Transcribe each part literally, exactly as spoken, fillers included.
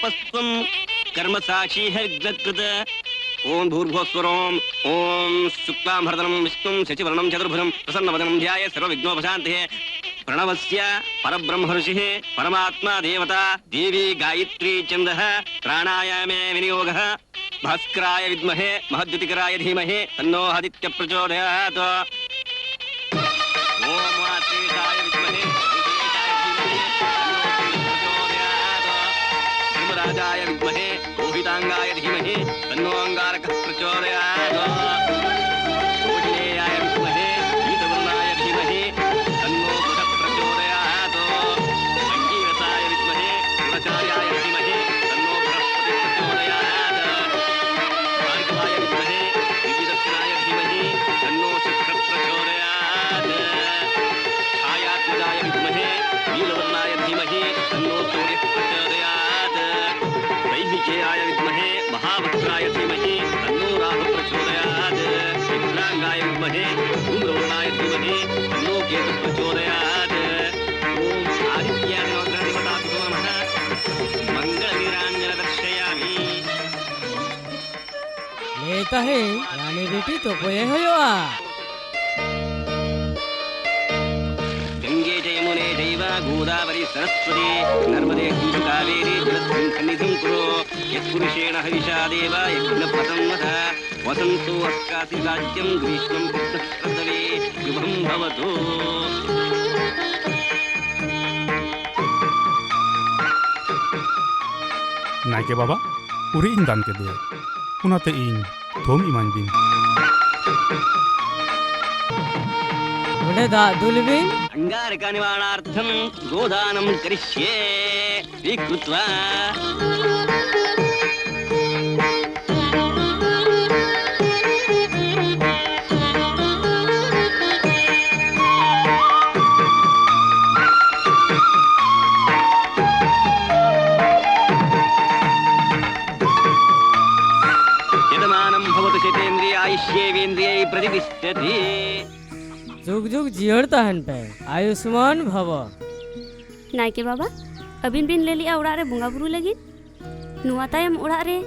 पस्वं कर्मसाक्षी हरिग्नकृत। ॐ भूर्भुवः स्वरोम्। ॐ शुक्लां भरधरं विष्णुं शशिवर्णं चतुर्भुजं प्रसन्नवदनं ध्याये सर्वविघ्नोपशान्तये। प्रणवस्य परब्रह्म ऋषिः परमात्मा देवता देवी गायत्री छन्दः। प्राणायामे विनियोगः। भास्कराय विद्महे महद्युतिकराय धीमहि तन्नो आदित्य प्रचोदयात्। ॐ वात्रीशाय विद्महे विशेषाय धीमहि तन्नो सूर्य प्रचोदयात्। धर्मराजाय विद्महे लोहितांगाय धीमहि तन्नो अंगारकः प्रचोदयात्। कौटिल्येयाय विद्महे वीतवर्णाय धीमहि तन्नो बुधः प्रचोदयात्। अंगीरसाय विद्महे सुरचार्याय धीमहि तन्नो बृहस्पतिः प्रचोदयात्। भार्गवाय विद्महे दिव्यदर्शनाय धीमहि तन्नो शुक्रः प्रचोदयात्। छायात्मजाय विद्महे नीलवर्णाय धीमहि तन्नो सूर्यः प्रचोदयात्। वैद्यकीयाय विद्महे महावक्त्राय धीमहि तन्नो राहु प्रचोदयात्। विकलांगाय विद्महे धूम्रवर्णाय धीमहि तन्नो केतु प्रचोदयात्। ॐ आदित्यादिनवग्रहदेवताभ्यो नमः। मङ्गलवीराञ्जन दर्शयामि। ᱞᱟᱹᱭ ᱛᱟᱦᱮᱸ ᱨᱟᱱᱤ ᱵᱤᱴᱤ ᱛᱚᱯᱚᱭᱮ ᱦᱩᱭᱩᱜᱼᱟ᱾ गङ्गे च यमुने चैव गोदावरी सरस्वती नर्मदे सिन्धु कावेरी जलेऽस्मिन् सन्निधिं कुरु। यत्पुरुषेण हविषा देवा यज्ञपतं वद वसन्तो अस्कासि राज्यं ग्रीष्मं पुत्रः श्रद्धवे शुभं भवतु। ᱱᱟᱭᱠᱮ ᱵᱟᱵᱟ, ᱩᱨᱤᱡ ᱤᱧ ᱫᱟᱱ ᱠᱮᱫᱮᱭᱟ, ᱚᱱᱟᱛᱮ ᱤᱧ ᱛᱷᱩᱢ ᱤᱢᱟᱹᱧ ᱵᱤᱱ᱾ ᱚᱸᱰᱮ ᱫᱟᱜ ᱫᱩᱞ ᱵᱤᱱ᱾ अङ्गारकनिवारणार्थं गोदानं करिष्ये। स्वीकृत्वा। शतमानं भवतु शतेन्द्रिय आयुष्येवेन्द्रिये प्रतिष्ठति। ᱡᱩᱜᱽ ᱡᱩᱜᱽ ᱡᱤᱭᱟᱹᱲ ᱛᱟᱦᱮᱱ ᱯᱮ, ᱟᱭᱩᱥᱢᱟᱱ ᱵᱷᱟᱵᱟ᱾ ᱱᱟᱭᱠᱮ ᱵᱟᱵᱟ, ᱟᱹᱵᱤᱱ ᱵᱤᱱ ᱞᱟᱹᱭ ᱞᱮᱜᱼᱟ ᱚᱲᱟᱜ ᱨᱮ ᱵᱚᱸᱜᱟ ᱵᱩᱨᱩ ᱞᱟᱹᱜᱤᱫ? ᱱᱚᱣᱟ ᱛᱟᱭᱚᱢ ᱚᱲᱟᱜ ᱨᱮ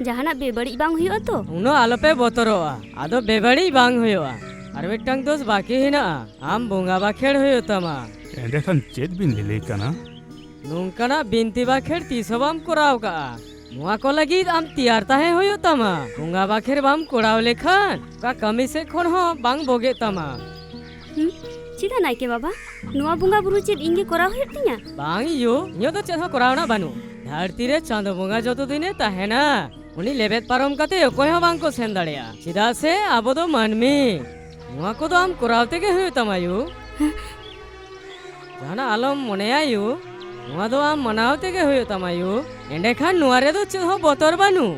ᱡᱟᱦᱟᱱᱟᱜ ᱵᱮᱵᱟᱹᱲᱤᱡ ᱵᱟᱝ ᱦᱩᱭᱩᱜᱼᱟ ᱛᱚ? ᱩᱱᱟᱹᱜ ᱟᱞᱚᱯᱮ ᱵᱚᱛᱚᱨᱚᱜᱼᱟ, ᱟᱫᱚ ᱵᱮᱵᱟᱹᱲᱤᱡ ᱵᱟᱝ ᱦᱩᱭᱩᱜᱼᱟ᱾ ᱟᱨ ᱢᱤᱫᱴᱟᱝ ᱫᱳᱥ ᱵᱟᱹᱠᱤ ᱦᱮᱱᱟᱜᱼᱟ, ᱟᱢ ᱵᱚᱸᱜᱟ ᱵᱟᱠᱷᱮᱲ ᱦᱩᱭᱩᱜ ᱛᱟᱢᱟ᱾ ᱮᱸᱰᱮᱠᱷᱟᱱ ᱪᱮᱫ ᱵᱤᱱ ᱞᱟᱹᱞᱟᱹᱭ ᱠᱟᱱᱟ? ᱱᱚᱝᱠᱟᱱᱟᱜ ᱵᱤᱱᱛᱤ ᱵᱟᱠᱷᱮᱲ ᱛᱤᱥ ᱦᱚᱸ ᱵᱟᱢ ᱠᱚᱨᱟᱣ ᱠᱟᱜᱼᱟ᱾ ᱱᱚᱣᱟ ᱠᱚ ᱞᱟᱹᱜᱤᱫ ᱟᱢ ᱛᱮᱭᱟᱨ ᱛᱟᱦᱮᱸ ᱦᱩᱭᱩᱜ ᱛᱟᱢᱟ᱾ ᱵᱚᱸᱜᱟ ᱵᱟᱠᱷᱮᱲ ᱵᱟᱢ ᱠᱚᱨᱟᱣ ᱞᱮᱠᱷᱟᱱ ᱚᱠᱟ ᱠᱟᱹᱢᱤ ᱥᱮᱫ ᱠᱷᱚᱱ ᱦᱚᱸ ᱵᱟᱝ ᱵᱚᱜᱮᱜ ᱛᱟᱢᱟ᱾ ᱦᱩᱸ? ᱪᱮᱫᱟᱜ ᱱᱟᱭᱠᱮ ᱵᱟᱵᱟ? ᱱᱚᱣᱟ ᱵᱚᱸᱜᱟ ᱵᱩᱨᱩ ᱪᱮᱫ ᱤᱧ ᱜᱮ ᱠᱚᱨᱟᱣ ᱦᱩᱭᱩᱜ ᱛᱤᱧᱟ? ᱵᱟᱝ ᱭᱳ, ᱤᱧᱟᱹᱜ ᱫᱚ ᱪᱮᱫ ᱦᱚᱸ ᱠᱚᱨᱟᱣ ᱨᱮᱱᱟᱜ ᱵᱟᱹᱱᱩᱜ᱾ ᱫᱷᱟᱹᱨᱛᱤ ᱨᱮ ᱪᱟᱸᱫᱚ ᱵᱚᱸᱜᱟ ᱡᱚᱛᱚ ᱫᱤᱱᱮ ᱛᱟᱦᱮᱱᱟ, ᱩᱱᱤ ᱞᱮᱵᱮᱫ ᱯᱟᱨᱚᱢ ᱠᱟᱛᱮ ᱚᱠᱚᱭ ᱦᱚᱸ ᱵᱟᱝ ᱠᱚ ᱥᱮᱱ ᱫᱟᱲᱮᱭᱟᱜᱼᱟ, ᱪᱮᱫᱟᱜ ᱥᱮ ᱟᱵᱚ ᱫᱚ ᱢᱟᱹᱱᱢᱤ᱾ ᱱᱚᱣᱟ ᱠᱚᱫᱚ ᱟᱢ ᱠᱚᱨᱟᱣ ᱛᱮᱜᱮ ᱦᱩᱭᱩᱜ ᱛᱟᱢᱟ ᱭᱳ᱾ ᱡᱟᱦᱟᱱᱟᱜ ᱟᱞᱚᱢ ᱢᱚᱱᱮᱭᱟ ᱭᱳ, ᱱᱚᱣᱟ ᱫᱚ ᱟᱢ ᱢᱟᱱᱟᱣ ᱛᱮᱜᱮ ᱦᱩᱭᱩᱜ ᱛᱟᱢᱟ ᱭᱳ᱾ ᱮᱸᱰᱮᱠᱷᱟᱱ ᱱᱚᱣᱟ ᱨᱮᱫᱚ ᱪᱮᱫ ᱦᱚᱸ ᱵᱚᱛᱚᱨ ᱵᱟᱹᱱᱩᱜ᱾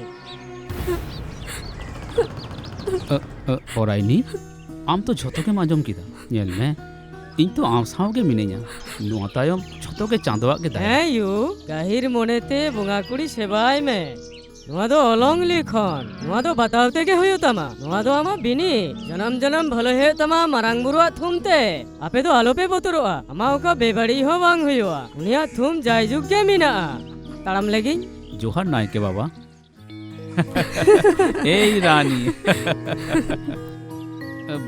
ᱟᱹ, ᱟᱹ, ᱯᱚᱨᱟᱭᱱᱤ, ᱟᱢ ᱛᱚ ᱡᱷᱚᱛᱚ ᱜᱮᱢ ᱟᱸᱡᱚᱢ ᱠᱮᱫᱟ᱾ ᱧᱮᱞ ᱢᱮ, ᱤᱧ ᱛᱚ ᱟᱢ ᱥᱟᱶ ᱜᱮ ᱢᱤᱱᱟᱹᱧᱟ᱾ ᱱᱚᱣᱟ ᱛᱟᱭᱚᱢ ᱡᱷᱚᱛᱚ ᱜᱮ ᱪᱟᱸᱫᱚᱣᱟᱜ ᱜᱮ ᱫᱟᱭᱟ᱾ ᱦᱮᱸ ᱭᱳ, ᱜᱟᱹᱦᱤᱨ ᱢᱚᱱᱮᱛᱮ ᱵᱚᱸᱜᱟ ᱠᱩᱲᱤ ᱥᱮᱵᱟᱭ ᱢᱮ᱾ ᱱᱚᱣᱟ ᱫᱚ ᱚᱞᱚᱝ ᱞᱤᱠᱷᱚᱱ᱾ ᱱᱚᱣᱟ ᱫᱚ ᱵᱟᱛᱟᱣ ᱛᱮᱜᱮ ᱦᱩᱭᱩᱜ ᱛᱟᱢᱟ᱾ ᱱᱚᱣᱟ ᱫᱚ ᱟᱢᱟᱜ ᱵᱤᱱᱤᱰ᱾ ᱡᱟᱱᱟᱢ ᱡᱟᱱᱟᱢ ᱵᱷᱟᱹᱞᱟᱹᱭ ᱦᱩᱭᱩᱜ ᱛᱟᱢᱟ ᱢᱟᱨᱟᱝ ᱵᱩᱨᱩᱣᱟᱜ ᱛᱷᱩᱢ ᱛᱮ᱾ ᱟᱯᱮ ᱫᱚ ᱟᱞᱚᱯᱮ ᱵᱚᱛᱚᱨᱚᱜᱼᱟ᱾ ᱟᱢᱟᱜ ᱚᱠᱟ ᱵᱮᱵᱟᱹᱲᱤᱡ ᱦᱚᱸ ᱵᱟᱝ ᱦᱩᱭᱩᱜᱼᱟ᱾ ᱩᱱᱤᱭᱟᱜ ᱛᱷᱩᱢ ᱡᱟᱭᱡᱩᱜᱽ ᱜᱮ ᱢᱮᱱᱟᱜᱼᱟ᱾ ᱛᱟᱲᱟᱢ ᱞᱮᱜᱤᱧ᱾ ᱡᱚᱦᱟᱨ ᱱᱟᱭᱠᱮ ᱵᱟᱵᱟ᱾ ᱮᱭ ᱨᱟᱱᱤ᱾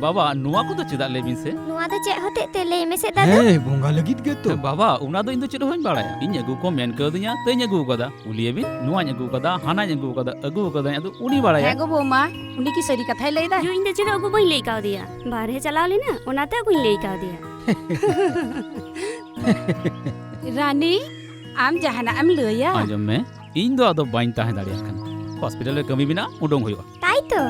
ᱵᱟᱵᱟ, ᱱᱚᱣᱟ ᱠᱚᱫᱚ ᱪᱮᱫᱟᱜ ᱞᱟᱹᱭ ᱵᱤᱱ ᱥᱮ? ᱱᱚᱣᱟ ᱫᱚ ᱪᱮᱫ ᱦᱚᱛᱮᱡ ᱛᱮ ᱞᱟᱹᱭ ᱢᱮᱥᱮ ᱫᱟᱫᱩ? ᱦᱮᱸ, ᱵᱚᱸᱜᱟ ᱞᱟᱹᱜᱤᱫ ᱜᱮᱛᱚ᱾ ᱵᱟᱵᱟ, ᱚᱱᱟ ᱫᱚ ᱤᱧ ᱫᱚ ᱪᱮᱫ ᱦᱚᱸ ᱵᱟᱹᱧ ᱵᱟᱲᱟᱭᱟ᱾ ᱤᱧ ᱟᱹᱜᱩ ᱠᱚ ᱢᱮᱱ ᱠᱟᱣᱫᱤᱧᱟ, ᱛᱟᱹᱧ ᱟᱹᱜᱩ ᱠᱟᱫᱟ᱾ ᱠᱩᱞᱤᱭᱮᱵᱤᱱ, ᱱᱚᱣᱟᱧ ᱟᱹᱜᱩ ᱠᱟᱫᱟ, ᱦᱟᱱᱟᱧ ᱟᱹᱜᱩ ᱠᱟᱫᱟ, ᱟᱹᱜᱩ ᱠᱟᱫᱟᱧ, ᱟᱫᱚ ᱩᱱᱤ ᱵᱟᱲᱟᱭᱟ᱾ ᱦᱮᱸ ᱜᱳ ᱵᱳᱢᱟ, ᱩᱱᱤ ᱠᱤ ᱥᱟᱹᱨᱤ ᱠᱟᱛᱷᱟᱭ ᱞᱟᱹᱭ ᱫᱟ? ᱭᱳ, ᱤᱧ ᱫᱚ ᱪᱮᱫ ᱦᱚᱸ ᱟᱹᱜᱩ ᱵᱟᱹᱧ ᱞᱟᱹᱭ ᱠᱟᱣᱫᱮᱭᱟ, ᱵᱟᱨᱦᱮ ᱪᱟᱞᱟᱣ ᱞᱮᱱᱟ, ᱚᱱᱟᱛᱮ ᱟᱹᱜᱩᱧ ᱞᱟᱹᱭ ᱠᱟᱣᱫᱮᱭᱟ᱾ ᱨᱟᱱᱤ, ᱟᱢ ᱡᱟᱦᱟᱱᱟᱜ ᱮᱢ ᱞᱟᱹᱭᱟ? ᱟᱸᱡᱚᱢ ᱢᱮ, ᱤᱧ ᱫᱚ ᱟᱫᱚ ᱵᱟᱹᱧ ᱛᱟᱦᱮᱸ ᱫᱟᱲᱮᱭᱟᱜ ᱠᱟᱱᱟ᱾ ᱦᱚᱥᱯᱤᱴᱟᱞ ᱨᱮ ᱠᱟᱹᱢᱤ ᱢᱮᱱᱟᱜᱼᱟ, ᱩᱰᱩᱝ ᱦᱩᱭᱩᱜᱼᱟ᱾ ᱛᱟᱭ ᱛᱚ,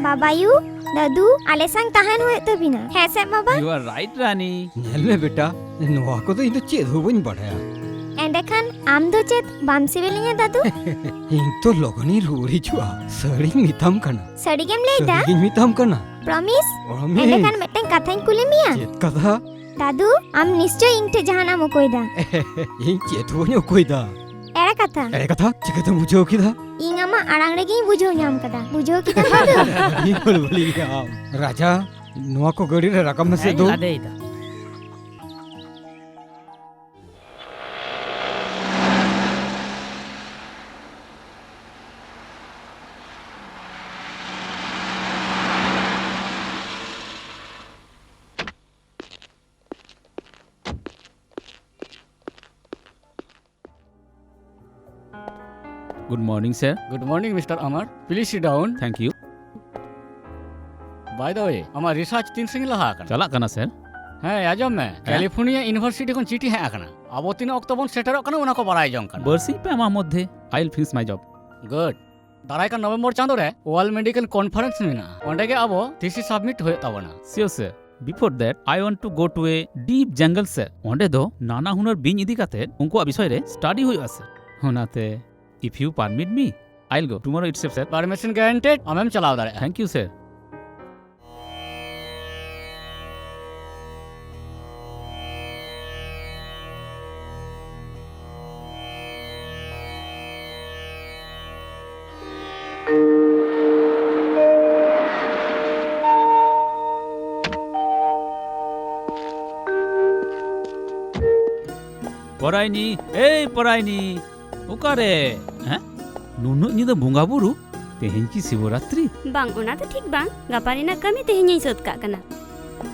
ᱵᱟᱵᱟᱭᱩ, ᱫᱟᱫᱩ, ᱟᱞᱮ ᱥᱟᱝ ᱛᱟᱦᱮᱱ ᱦᱩᱭᱩᱜ ᱛᱟᱵᱤᱱᱟ᱾ ᱦᱮᱸ ᱥᱮ ᱵᱟᱵᱟ? You are right, ᱨᱟᱱᱤ᱾ ᱧᱮᱞ ᱢᱮ ᱵᱮᱴᱟ, ᱱᱚᱣᱟ ᱠᱚᱫᱚ ᱤᱧ ᱫᱚ ᱪᱮᱫ ᱦᱚᱸ ᱵᱟᱹᱧ ᱵᱟᱲᱟᱭᱟ᱾ ᱮᱸᱰᱮᱠᱷᱟᱱ ᱟᱢ ᱫᱚ ᱪᱮᱫ ᱵᱟᱢ ᱥᱤᱵᱤᱞᱤᱧᱟ ᱫᱟᱫᱩ? ᱤᱧ ᱛᱚ ᱞᱚᱜᱚᱱᱤᱧ ᱨᱩᱣᱟᱹᱲ ᱦᱤᱡᱩᱜᱼᱟ᱾ ᱥᱟᱹᱨᱤᱧ ᱢᱮᱛᱟᱢ ᱠᱟᱱᱟ᱾ ᱥᱟᱹᱨᱤ ᱜᱮᱢ ᱞᱟᱹᱭ ᱫᱟ? ᱥᱟᱹᱨᱤᱜᱤᱧ ᱢᱮᱛᱟᱢ ᱠᱟᱱᱟ᱾ Promise? Promise᱾ ᱮᱸᱰᱮᱠᱷᱟᱱ ᱢᱤᱫᱴᱟᱝ ᱠᱟᱛᱷᱟᱧ ᱠᱩᱞᱤ ᱢᱮᱭᱟ᱾ ᱪᱮᱫ ᱠᱟᱛᱷᱟ? ᱫᱟᱫᱩ, ᱟᱢ ᱱᱤᱥᱪᱚᱭ ᱤᱧ ᱴᱷᱮᱡ ᱡᱟᱦᱟᱱᱟᱜ ᱮᱢ ᱚᱠᱚᱭ ᱫᱟ᱾ ᱤᱧ ᱪᱮᱫ ᱦᱚᱸ ᱵᱟᱹᱧ ᱚᱠᱚᱭ ᱫᱟ᱾ ᱮᱲᱮ ᱠᱟᱛᱷᱟ᱾ ᱮᱲᱮ ᱠᱟᱛᱷᱟ? ᱪᱤᱠᱟᱹᱛᱮᱢ ᱵᱩᱡᱷᱟᱹᱣ ᱠᱮᱫᱟ? ᱤᱧ ᱟᱢᱟᱜ ᱟᱲᱟᱝ ᱨᱮᱜᱮᱧ ᱵᱩᱡᱷᱟᱹᱣ ᱧᱟᱢ ᱠᱟᱫᱟ᱾ ᱵᱩᱡᱷᱟᱹᱣ ᱠᱮᱫᱟᱢ ᱫᱟᱫᱩ? ᱟᱹᱰᱤ ᱵᱟᱹᱲᱵᱟᱹᱲᱤ ᱜᱮᱭᱟᱢ᱾ ᱨᱟᱡᱟ, ᱱᱚᱣᱟ ᱠᱚ ᱜᱟᱹᱰᱤ ᱨᱮ ᱨᱟᱠᱟᱵ ᱢᱮᱥᱮ ᱦᱮᱸᱧ ᱫᱩ᱾ ᱞᱟᱫᱮᱭᱮᱫᱟ᱾ Good morning, sir. Good morning, Mister Amar. Please sit down. Thank you. By the way, ᱟᱢᱟᱜ ᱨᱤᱥᱟᱨᱪ ᱛᱤᱱ ᱥᱟᱺᱜᱤᱧ ᱞᱟᱦᱟ ᱟᱠᱟᱱᱟ? ᱪᱟᱞᱟᱜ ᱠᱟᱱᱟ, sir. ᱦᱮᱸ, ᱟᱸᱡᱚᱢ ᱢᱮ, ᱦᱮᱸ? ᱠᱮᱞᱤᱯᱷᱳᱨᱱᱤᱭᱟ ᱤᱭᱩᱱᱤᱵᱷᱟᱨᱥᱤᱴᱤ ᱠᱷᱚᱱ ᱪᱤᱴᱷᱤ ᱦᱮᱡ ᱟᱠᱟᱱᱟ᱾ ᱟᱵᱚ ᱛᱤᱱᱟᱹᱜ ᱚᱠᱛᱚ ᱵᱚᱱ ᱥᱮᱴᱮᱨᱚᱜ ᱠᱟᱱᱟ, ᱚᱱᱟ ᱠᱚ ᱵᱟᱲᱟᱭ ᱡᱚᱝ ᱠᱟᱱᱟ᱾ ᱵᱟᱨᱥᱤᱧ ᱯᱮ ᱮᱢᱟ ᱢᱚᱫᱽᱫᱷᱮ, I'll finish my job. Good. ᱫᱟᱨᱟᱭ ᱠᱟᱱ ᱱᱚᱵᱷᱮᱢᱵᱚᱨ ᱪᱟᱸᱫᱳ ᱨᱮ ᱳᱣᱟᱨᱞᱰ ᱢᱮᱰᱤᱠᱮᱞ ᱠᱚᱱᱯᱷᱟᱨᱮᱱᱥ ᱢᱮᱱᱟᱜᱼᱟ᱾ ᱚᱸᱰᱮ ᱜᱮ ᱟᱵᱚ ᱛᱷᱤᱥᱤᱥ ᱥᱟᱵᱢᱤᱴ ᱦᱩᱭᱩᱜ ᱛᱟᱵᱚᱱᱟ᱾ Sure, sir. Before that, I want to go to a deep jungle, sir. ᱚᱸᱰᱮ ᱫᱚ ᱱᱟᱱᱟ ᱦᱩᱱᱟᱹᱨ ᱵᱤᱧ ᱤᱫᱤ ᱠᱟᱛᱮ ᱩᱱᱠᱩᱣᱟᱜ ᱵᱤᱥᱚᱭ ᱨᱮ ᱥᱴᱟᱰᱤ ᱦᱩᱭᱩᱜᱼᱟ, sir. ᱚᱱᱟᱛᱮ, if you permit me, I'll go tomorrow itself, sir. Permission granted, ᱟᱢᱮᱢ ᱪᱟᱞᱟᱣ ᱫᱟᱲᱮᱭᱟᱜᱼᱟ᱾ Thank you, sir. ᱯᱚᱨᱟᱭᱱᱤ, ᱮᱭ ᱯᱚᱨᱟᱭᱱᱤ, ᱚᱠᱟᱨᱮ? ᱦᱮᱸ? ᱱᱩᱱᱟᱹᱜ ᱧᱤᱫᱟᱹ ᱵᱚᱸᱜᱟ ᱵᱩᱨᱩ? ᱛᱮᱦᱮᱧ ᱠᱤ ᱥᱤᱵᱚᱨᱟᱛᱨᱤ? ᱵᱟᱝ, ᱚᱱᱟ ᱫᱚ ᱴᱷᱤᱠ ᱵᱟᱝ᱾ ᱜᱟᱯᱟ ᱨᱮᱱᱟᱜ ᱠᱟᱹᱢᱤ ᱛᱮᱦᱮᱧᱤᱧ ᱥᱟᱹᱛ ᱠᱟᱜ ᱠᱟᱱᱟ᱾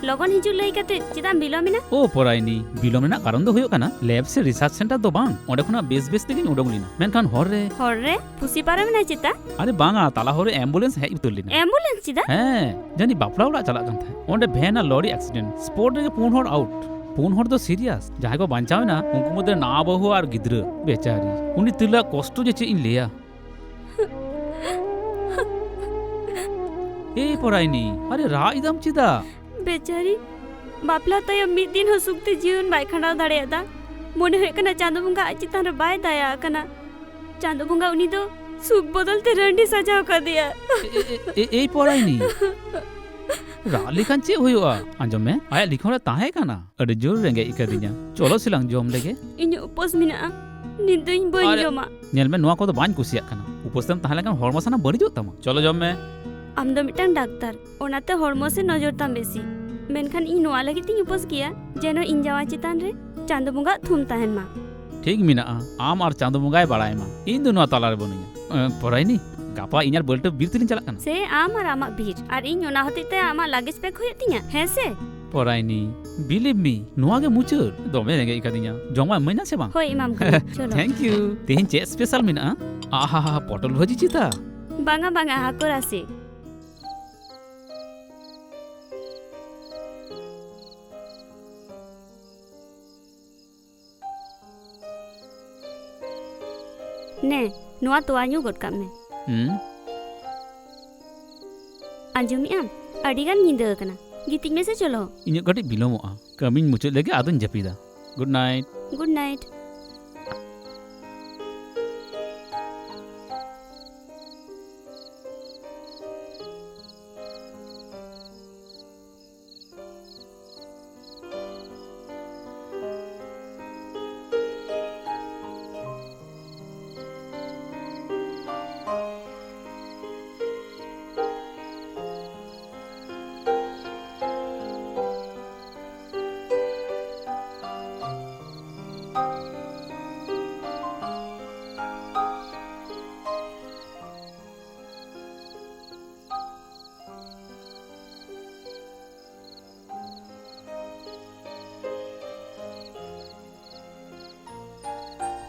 ᱞᱚᱜᱚᱱ ᱦᱤᱡᱩᱜ ᱞᱟᱹᱭ ᱠᱟᱛᱮ ᱪᱮᱫᱟᱜ ᱮᱢ ᱵᱤᱞᱚᱢ ᱮᱱᱟ? ᱳ ᱯᱚᱨᱟᱭᱱᱤ, ᱵᱤᱞᱚᱢ ᱨᱮᱱᱟᱜ ᱠᱟᱨᱚᱱ ᱫᱚ ᱦᱩᱭᱩᱜ ᱠᱟᱱᱟ ᱞᱮᱵ ᱥᱮ ᱨᱤᱥᱟᱨᱪ ᱥᱮᱱᱴᱟᱨ ᱫᱚ ᱵᱟᱝ, ᱚᱸᱰᱮ ᱠᱷᱚᱱᱟᱜ ᱵᱮᱥ ᱵᱮᱥ ᱛᱮᱜᱤᱧ ᱩᱰᱩᱝ ᱞᱮᱱᱟ, ᱢᱮᱱᱠᱷᱟᱱ ᱦᱚᱨ ᱨᱮ ᱦᱚᱨ ᱨᱮ ᱯᱩᱥᱤ ᱯᱟᱨᱚᱢ ᱮᱱᱟᱭ ᱪᱮᱛᱟ? ᱟᱨᱮ ᱵᱟᱝᱟ, ᱛᱟᱞᱟ ᱦᱚᱨ ᱨᱮ ᱮᱢᱵᱩᱞᱮᱱᱥ ᱦᱮᱡ ᱩᱛᱟᱹᱨ ᱞᱮᱱᱟ᱾ ᱮᱢᱵᱩᱞᱮᱱᱥ ᱪᱮᱫᱟᱜ? ᱦᱮᱸ, ᱡᱟᱹᱱᱤᱡ ᱵᱟᱯᱞᱟ ᱚᱲᱟᱜ ᱪᱟᱞᱟᱜ ᱠᱟᱱ ᱛᱟᱦᱮᱸᱫ᱾ ᱚᱸᱰᱮ ᱵᱷᱮᱱ ᱟᱨ ᱞᱚᱨᱤ ᱮᱠᱥᱤᱰᱮᱱᱴ, ᱥᱯᱚᱴ ᱨᱮᱜᱮ ᱯᱩᱱ ᱦᱚᱲ ᱟᱣᱩᱴ᱾ ᱯᱩᱱ ᱦᱚᱲ ᱫᱚ ᱥᱤᱨᱤᱭᱟᱥ, ᱡᱟᱦᱟᱸᱭ ᱠᱚ ᱵᱟᱧᱪᱟᱣ ᱮᱱᱟ ᱩᱱᱠᱩ ᱢᱩᱫᱽᱨᱮ ᱱᱟᱣᱟ ᱵᱟᱹᱦᱩ ᱟᱨ ᱜᱤᱫᱽᱨᱟᱹ᱾ ᱵᱮᱪᱟᱨᱤ, ᱩᱱᱤ ᱛᱤᱨᱞᱟᱹᱣᱟᱜ ᱠᱚᱥᱴᱚ ᱡᱮ ᱪᱮᱫ ᱤᱧ ᱞᱟᱹᱭᱟ᱾ ᱮ ᱯᱚᱨᱟᱭᱱᱤ, ᱟᱨᱮ ᱨᱟᱜ ᱮᱫᱟᱢ ᱪᱮᱫᱟᱜ? ᱵᱮᱪᱟᱨᱤ, ᱵᱟᱯᱞᱟ ᱛᱟᱭᱚᱢ ᱢᱤᱫ ᱫᱤᱱ ᱦᱚᱸ ᱥᱩᱠᱛᱮ ᱡᱤᱭᱚᱱ ᱵᱟᱭ ᱠᱷᱟᱸᱰᱟᱣ ᱫᱟᱲᱮᱭᱟᱫᱟ᱾ ᱢᱚᱱᱮ ᱦᱩᱭᱩᱜ ᱠᱟᱱᱟ ᱪᱟᱸᱫᱚ ᱵᱚᱸᱜᱟ ᱟᱡ ᱪᱮᱛᱟᱱ ᱨᱮ ᱵᱟᱭ ᱫᱟᱭᱟ ᱟᱠᱟᱱᱟ᱾ ᱪᱟᱸᱫᱚ ᱵᱚᱸᱜᱟ ᱩᱱᱤ ᱫᱚ ᱥᱩᱠ ᱵᱚᱫᱚᱞ ᱛᱮ ᱨᱟᱺᱰᱤ ᱥᱟᱡᱟᱣ ᱠᱟᱫᱮᱭᱟ᱾ ᱮ, ᱮ, ᱮ, ᱮ, ᱮᱭ ᱯᱚᱨᱟᱭᱱᱤ, ᱨᱟᱜ ᱞᱮᱠᱷᱟᱱ ᱪᱮᱫ ᱦᱩᱭᱩᱜᱼᱟ? ᱟᱸᱡᱚᱢ ᱢᱮ, ᱟᱭᱟᱜ ᱞᱤᱠᱷᱚᱱ ᱨᱮ ᱛᱟᱦᱮᱸ ᱠᱟᱱᱟ, "ᱟᱹᱰᱤ ᱡᱳᱨ ᱨᱮᱸᱜᱮᱡ ᱟᱠᱟᱫᱤᱧᱟ, ᱪᱚᱞᱚ ᱥᱮᱞᱟᱝ ᱡᱚᱢ ᱞᱮᱜᱮ᱾" ᱤᱧᱟᱹᱜ ᱩᱯᱟᱹᱥ ᱢᱮᱱᱟᱜᱼᱟ, ᱱᱤᱛ ᱫᱚ ᱤᱧ ᱵᱟᱹᱧ ᱟᱨ ᱡᱚᱢᱟ᱾ ᱧᱮᱞ ᱢᱮ, ᱱᱚᱣᱟ ᱠᱚᱫᱚ ᱵᱟᱹᱧ ᱠᱩᱥᱤᱭᱟᱜ ᱠᱟᱱᱟ᱾ ᱩᱯᱟᱹᱥ ᱛᱮᱢ ᱛᱟᱦᱮᱸ ᱞᱮᱱᱠᱷᱟᱱ ᱦᱚᱲᱢᱚ ᱥᱟᱱᱟᱢ ᱵᱟᱹᱲᱤᱡᱚᱜ ᱛᱟᱢᱟ᱾ ᱪᱚᱞᱚ ᱡᱚᱢ ᱢᱮ᱾ ᱟᱢ ᱫᱚ ᱢᱤᱫᱴᱟᱝ ᱰᱟᱠᱛᱟᱨ, ᱚᱱᱟᱛᱮ ᱦᱚᱲᱢᱚ ᱥᱮᱫ ᱱᱚᱡᱚᱨ ᱛᱟᱢ ᱵᱮᱥᱤ᱾ ᱢᱮᱱᱠᱷᱟᱱ ᱤᱧ ᱱᱚᱣᱟ ᱞᱟᱹᱜᱤᱫ ᱛᱤᱧ ᱩᱯᱟᱹᱥ ᱜᱮᱭᱟ, ᱡᱮᱱᱚ ᱤᱧ ᱡᱟᱶᱟᱭ ᱪᱮᱛᱟᱱ ᱨᱮ ᱪᱟᱸᱫᱚ ᱵᱚᱸᱜᱟᱣᱟᱜ ᱛᱷᱩᱢ ᱛᱟᱦᱮᱱ ᱢᱟ᱾ ᱴᱷᱤᱠ ᱢᱮᱱᱟᱜᱼᱟ, ᱟᱢ ᱟᱨ ᱪᱟᱸᱫᱚ ᱵᱚᱸᱜᱟᱭ ᱵᱟᱲᱟᱭ ᱢᱟ, ᱤᱧ ᱫᱚ ᱱᱚᱣᱟ ᱛᱟᱞᱟ ᱨᱮ ᱵᱟᱹᱱᱩᱧᱟ᱾ ᱮ, ᱯᱚᱨᱟᱭᱱᱤ, ᱜᱟᱯᱟ ᱤᱧ ᱟᱨ ᱵᱟᱹᱞᱴᱟᱹ ᱵᱤᱨ ᱛᱮᱞᱤᱧ ᱪᱟᱞᱟᱜ ᱠᱟᱱᱟ᱾ ᱥᱮ ᱟᱢ ᱟᱨ ᱟᱢᱟᱜ ᱵᱤᱨ, ᱟᱨ ᱤᱧ ᱚᱱᱟ ᱦᱚᱛᱮᱡ ᱛᱮ ᱟᱢᱟᱜ ᱞᱟᱜᱮᱡᱽ ᱯᱮᱠ ᱦᱩᱭᱩᱜ ᱛᱤᱧᱟ, ᱦᱮᱸ ᱥᱮ? ᱯᱚᱨᱟᱭᱱᱤ, believe me, ᱱᱚᱣᱟ ᱜᱮ ᱢᱩᱪᱟᱹᱫ᱾ ᱫᱚᱢᱮ ᱨᱮᱸᱜᱮᱡ ᱟᱠᱟᱫᱤᱧᱟ, ᱡᱚᱢᱟᱜ ᱤᱢᱟᱹᱧᱟ ᱥᱮ ᱵᱟᱝ? ᱦᱳᱭ, ᱮᱢᱟᱢ ᱠᱟᱹᱱᱟᱹᱧ, ᱪᱚᱞᱚ᱾ Thank you. ᱛᱮᱦᱮᱧ ᱪᱮᱫ ᱥᱯᱮᱥᱟᱞ ᱢᱮᱱᱟᱜᱼᱟ? ᱟᱦᱟ, ᱯᱚᱴᱚᱞ ᱵᱷᱟᱹᱡᱤ ᱪᱮᱛᱟ? ᱵᱟᱝᱟ, ᱵᱟᱝᱟ, ᱦᱟᱹᱠᱩ ᱨᱟᱥᱮ᱾ ᱱᱮ, ᱱᱚᱣᱟ ᱛᱚᱣᱟ ᱧᱩ ᱜᱚᱫ ᱠᱟᱜ ᱢᱮ᱾ ᱦᱩᱸ? ᱟᱸᱡᱚᱢᱮᱜ ᱟᱢ? ᱟᱹᱰᱤ ᱜᱟᱱ ᱧᱤᱫᱟᱹ ᱟᱠᱟᱱᱟ᱾ ᱜᱤᱛᱤᱡ ᱢᱮᱥᱮ ᱪᱚᱞᱚ᱾ ᱤᱧᱟᱹᱜ ᱠᱟᱹᱴᱤᱡ ᱵᱤᱞᱚᱢᱚᱜᱼᱟ᱾ ᱠᱟᱹᱢᱤᱧ ᱢᱩᱪᱟᱹᱫ ᱞᱮᱜᱮ, ᱟᱫᱚᱧ ᱡᱟᱹᱯᱤᱫᱟ᱾ Good night᱾ Good night᱾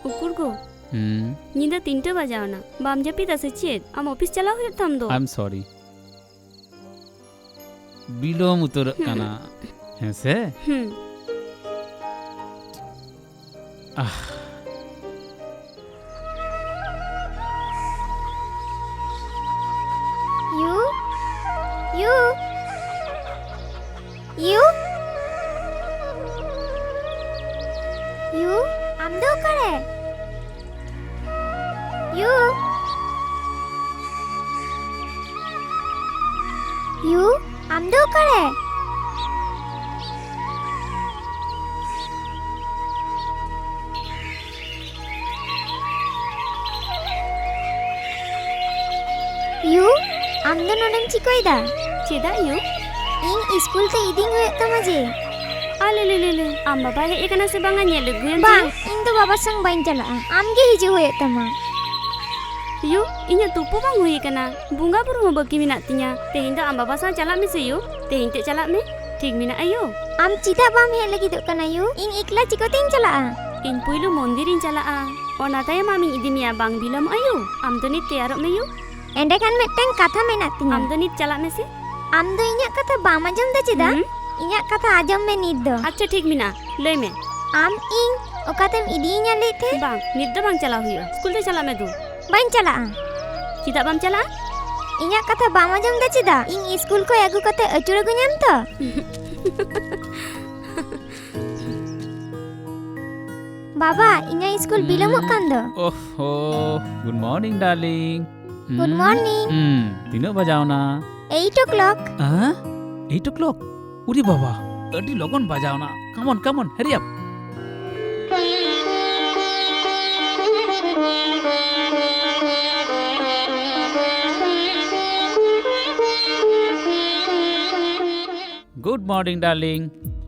ᱩᱠᱩᱨ ᱜᱳ? ᱦᱩᱸ᱾ ᱧᱤᱫᱟᱹ ᱛᱤᱱᱴᱟᱹ ᱵᱟᱡᱟᱣᱱᱟ᱾ ᱵᱟᱢ ᱡᱟᱹᱯᱤᱫᱟ ᱥᱮ ᱪᱮᱫ? ᱟᱢ ᱚᱯᱷᱤᱥ ᱪᱟᱞᱟᱣ ᱦᱩᱭᱩᱜ ᱛᱟᱢ ᱫᱚ᱾ I'm sorry. ᱵᱤᱞᱚᱢ ᱩᱛᱟᱹᱨᱚᱜ ᱦᱩᱸ᱾ ᱠᱟᱱᱟ᱾ ᱦᱮᱸ ᱥᱮ? ᱦᱩᱸ᱾ ᱟᱦ᱾ ᱭᱩ, ᱭᱩ, ᱭᱩ, ᱭᱩ, ᱟᱢ ᱫᱚ ᱚᱠᱟᱨᱮ? ᱭᱩ, ᱭᱩ, ᱟᱢ ᱫᱚ ᱚᱠᱟᱨᱮ? ᱭᱩ, ᱟᱢ ᱫᱚ ᱱᱚᱰᱮᱢ ᱪᱤᱠᱟᱹᱭᱮᱫᱟ? ᱪᱮᱫᱟᱜ ᱭᱩ? ᱤᱧ ᱤᱥᱠᱩᱞ ᱛᱮ ᱤᱫᱤᱧ ᱦᱩᱭᱩᱜ ᱛᱟᱢᱟ ᱡᱮ᱾ ᱟᱞᱮ ᱞᱮ ᱞᱮ ᱞᱮ, ᱟᱢ ᱵᱟᱵᱟ ᱦᱮᱡ ᱟᱠᱟᱱᱟ ᱥᱮ ᱵᱟᱝᱟ ᱧᱮᱞ ᱟᱹᱜᱩᱭᱮᱢ ᱥᱮ᱾ ᱵᱟᱝ, ᱤᱧ ᱫᱚ ᱵᱟᱵᱟ ᱥᱟᱝ ᱵᱟᱹᱧ ᱪᱟᱞᱟᱜᱼᱟ, ᱟᱢ ᱜᱮ ᱦᱤᱡᱩᱜ ᱦᱩᱭᱩᱜ ᱛᱟᱢᱟ᱾ ᱭᱩ, ᱤᱧᱟᱹᱜ ᱛᱩᱯᱩ ᱵᱟᱝ ᱦᱩᱭ ᱟᱠᱟᱱᱟ, ᱵᱚᱸᱜᱟ ᱵᱩᱨᱩ ᱦᱚᱸ ᱵᱟᱹᱠᱤ ᱢᱮᱱᱟᱜ ᱛᱤᱧᱟ᱾ ᱛᱮᱦᱮᱧ ᱫᱚ ᱟᱢ ᱵᱟᱵᱟ ᱥᱟᱶ ᱪᱟᱞᱟᱜ ᱢᱮᱥᱮ ᱭᱩ, ᱛᱮᱦᱮᱧ ᱛᱮ ᱪᱟᱞᱟᱜ ᱢᱮ, ᱴᱷᱤᱠ ᱢᱮᱱᱟᱜᱼᱟ ᱭᱩ᱾ ᱟᱢ ᱪᱮᱫᱟᱜ ᱵᱟᱢ ᱦᱮᱡ ᱞᱟᱹᱜᱤᱫᱚᱜ ᱠᱟᱱᱟ ᱭᱩ? ᱤᱧ ᱮᱠᱞᱟ ᱪᱤᱠᱟᱹᱛᱤᱧ ᱪᱟᱞᱟᱜᱼᱟ? ᱤᱧ ᱯᱩᱭᱞᱩ ᱢᱚᱱᱫᱤᱨ ᱤᱧ ᱪᱟᱞᱟᱜᱼᱟ, ᱚᱱᱟ ᱛᱟᱭᱚᱢ ᱟᱢᱤᱧ ᱤᱫᱤ ᱢᱮᱭᱟ, ᱵᱟᱝ ᱵᱤᱞᱚᱢᱚᱜ ᱟᱭᱩ? ᱟᱢ ᱫᱚ ᱱᱤᱛ ᱛᱮᱭᱟᱨᱚᱜ ᱢᱮ ᱭᱩ᱾ ᱮᱸᱰᱮᱠᱷᱟᱱ ᱢᱤᱫᱴᱟᱝ ᱠᱟᱛᱷᱟ ᱢᱮᱱᱟᱜ ᱛᱤᱧᱟ᱾ ᱟᱢ ᱫᱚ ᱱᱤᱛ ᱪᱟᱞᱟᱜ ᱢᱮᱥᱮ᱾ ᱟᱢ ᱫᱚ ᱤᱧᱟᱜ ᱠᱟᱛᱷᱟ ᱵᱟᱢ ᱟᱸᱡᱚᱢ ᱫᱟ ᱪᱮᱫᱟᱜ? ᱦᱩᱸ? ᱤᱧᱟᱜ ᱠᱟᱛᱷᱟ ᱟᱸᱡᱚᱢ ᱢᱮ ᱱᱤᱛ ᱫᱚ᱾ ᱟᱪᱪᱷᱟ, ᱴᱷᱤᱠ ᱢᱮᱱᱟᱜᱼᱟ, ᱞᱟᱹᱭ ᱢᱮ᱾ ᱟᱢ ᱤᱧ ᱚᱠᱟᱛᱮᱢ ᱤᱫᱤᱭᱤᱧᱟ ᱞᱟᱹᱭ ᱛᱮ? ᱵᱟᱝ, ᱱᱤᱛ ᱫᱚ ᱵᱟᱝ ᱪᱟᱞᱟᱣ ᱦᱩᱭᱩᱜᱼᱟ, ᱥᱠᱩᱞ ᱛᱮ ᱪᱟᱞᱟᱜ ᱢᱮ ᱫᱩ᱾ ᱵᱟᱹᱧ ᱪᱟᱞᱟᱜᱼᱟ᱾ ᱪᱮᱫᱟᱜ ᱵᱟᱢ ᱪᱟᱞᱟᱜᱼᱟ? ᱤᱧᱟᱜ ᱠᱟᱛᱷᱟ ᱵᱟᱢ ᱟᱸᱡᱚᱢ ᱫᱟ ᱪᱮᱫᱟᱜ? ᱤᱧ ᱥᱠᱩᱞ ᱠᱷᱚᱱ ᱟᱹᱜᱩ ᱠᱟᱛᱮ ᱟᱹᱪᱩᱨ ᱟᱹᱜᱩᱧᱟᱢ ᱛᱚ? ᱵᱟᱵᱟ, ᱤᱧᱟᱜ ᱥᱠᱩᱞ ᱵᱤᱞᱚᱢᱚᱜ ᱠᱟᱱ ᱫᱚ᱾ ᱳᱦᱳ, good morning, darling. Good morning. ᱦᱩᱸ, ᱛᱤᱱᱟᱹᱜ ᱵᱟᱡᱟᱣᱱᱟ? Eight o'clock. ᱦᱮᱸ? Eight o'clock? ᱩᱨᱤ ᱵᱟᱵᱟ, ᱟᱹᱰᱤ ᱞᱚᱜᱚᱱ ᱵᱟᱡᱟᱣᱱᱟ᱾ Come on, come on, hurry up. Good morning, darling.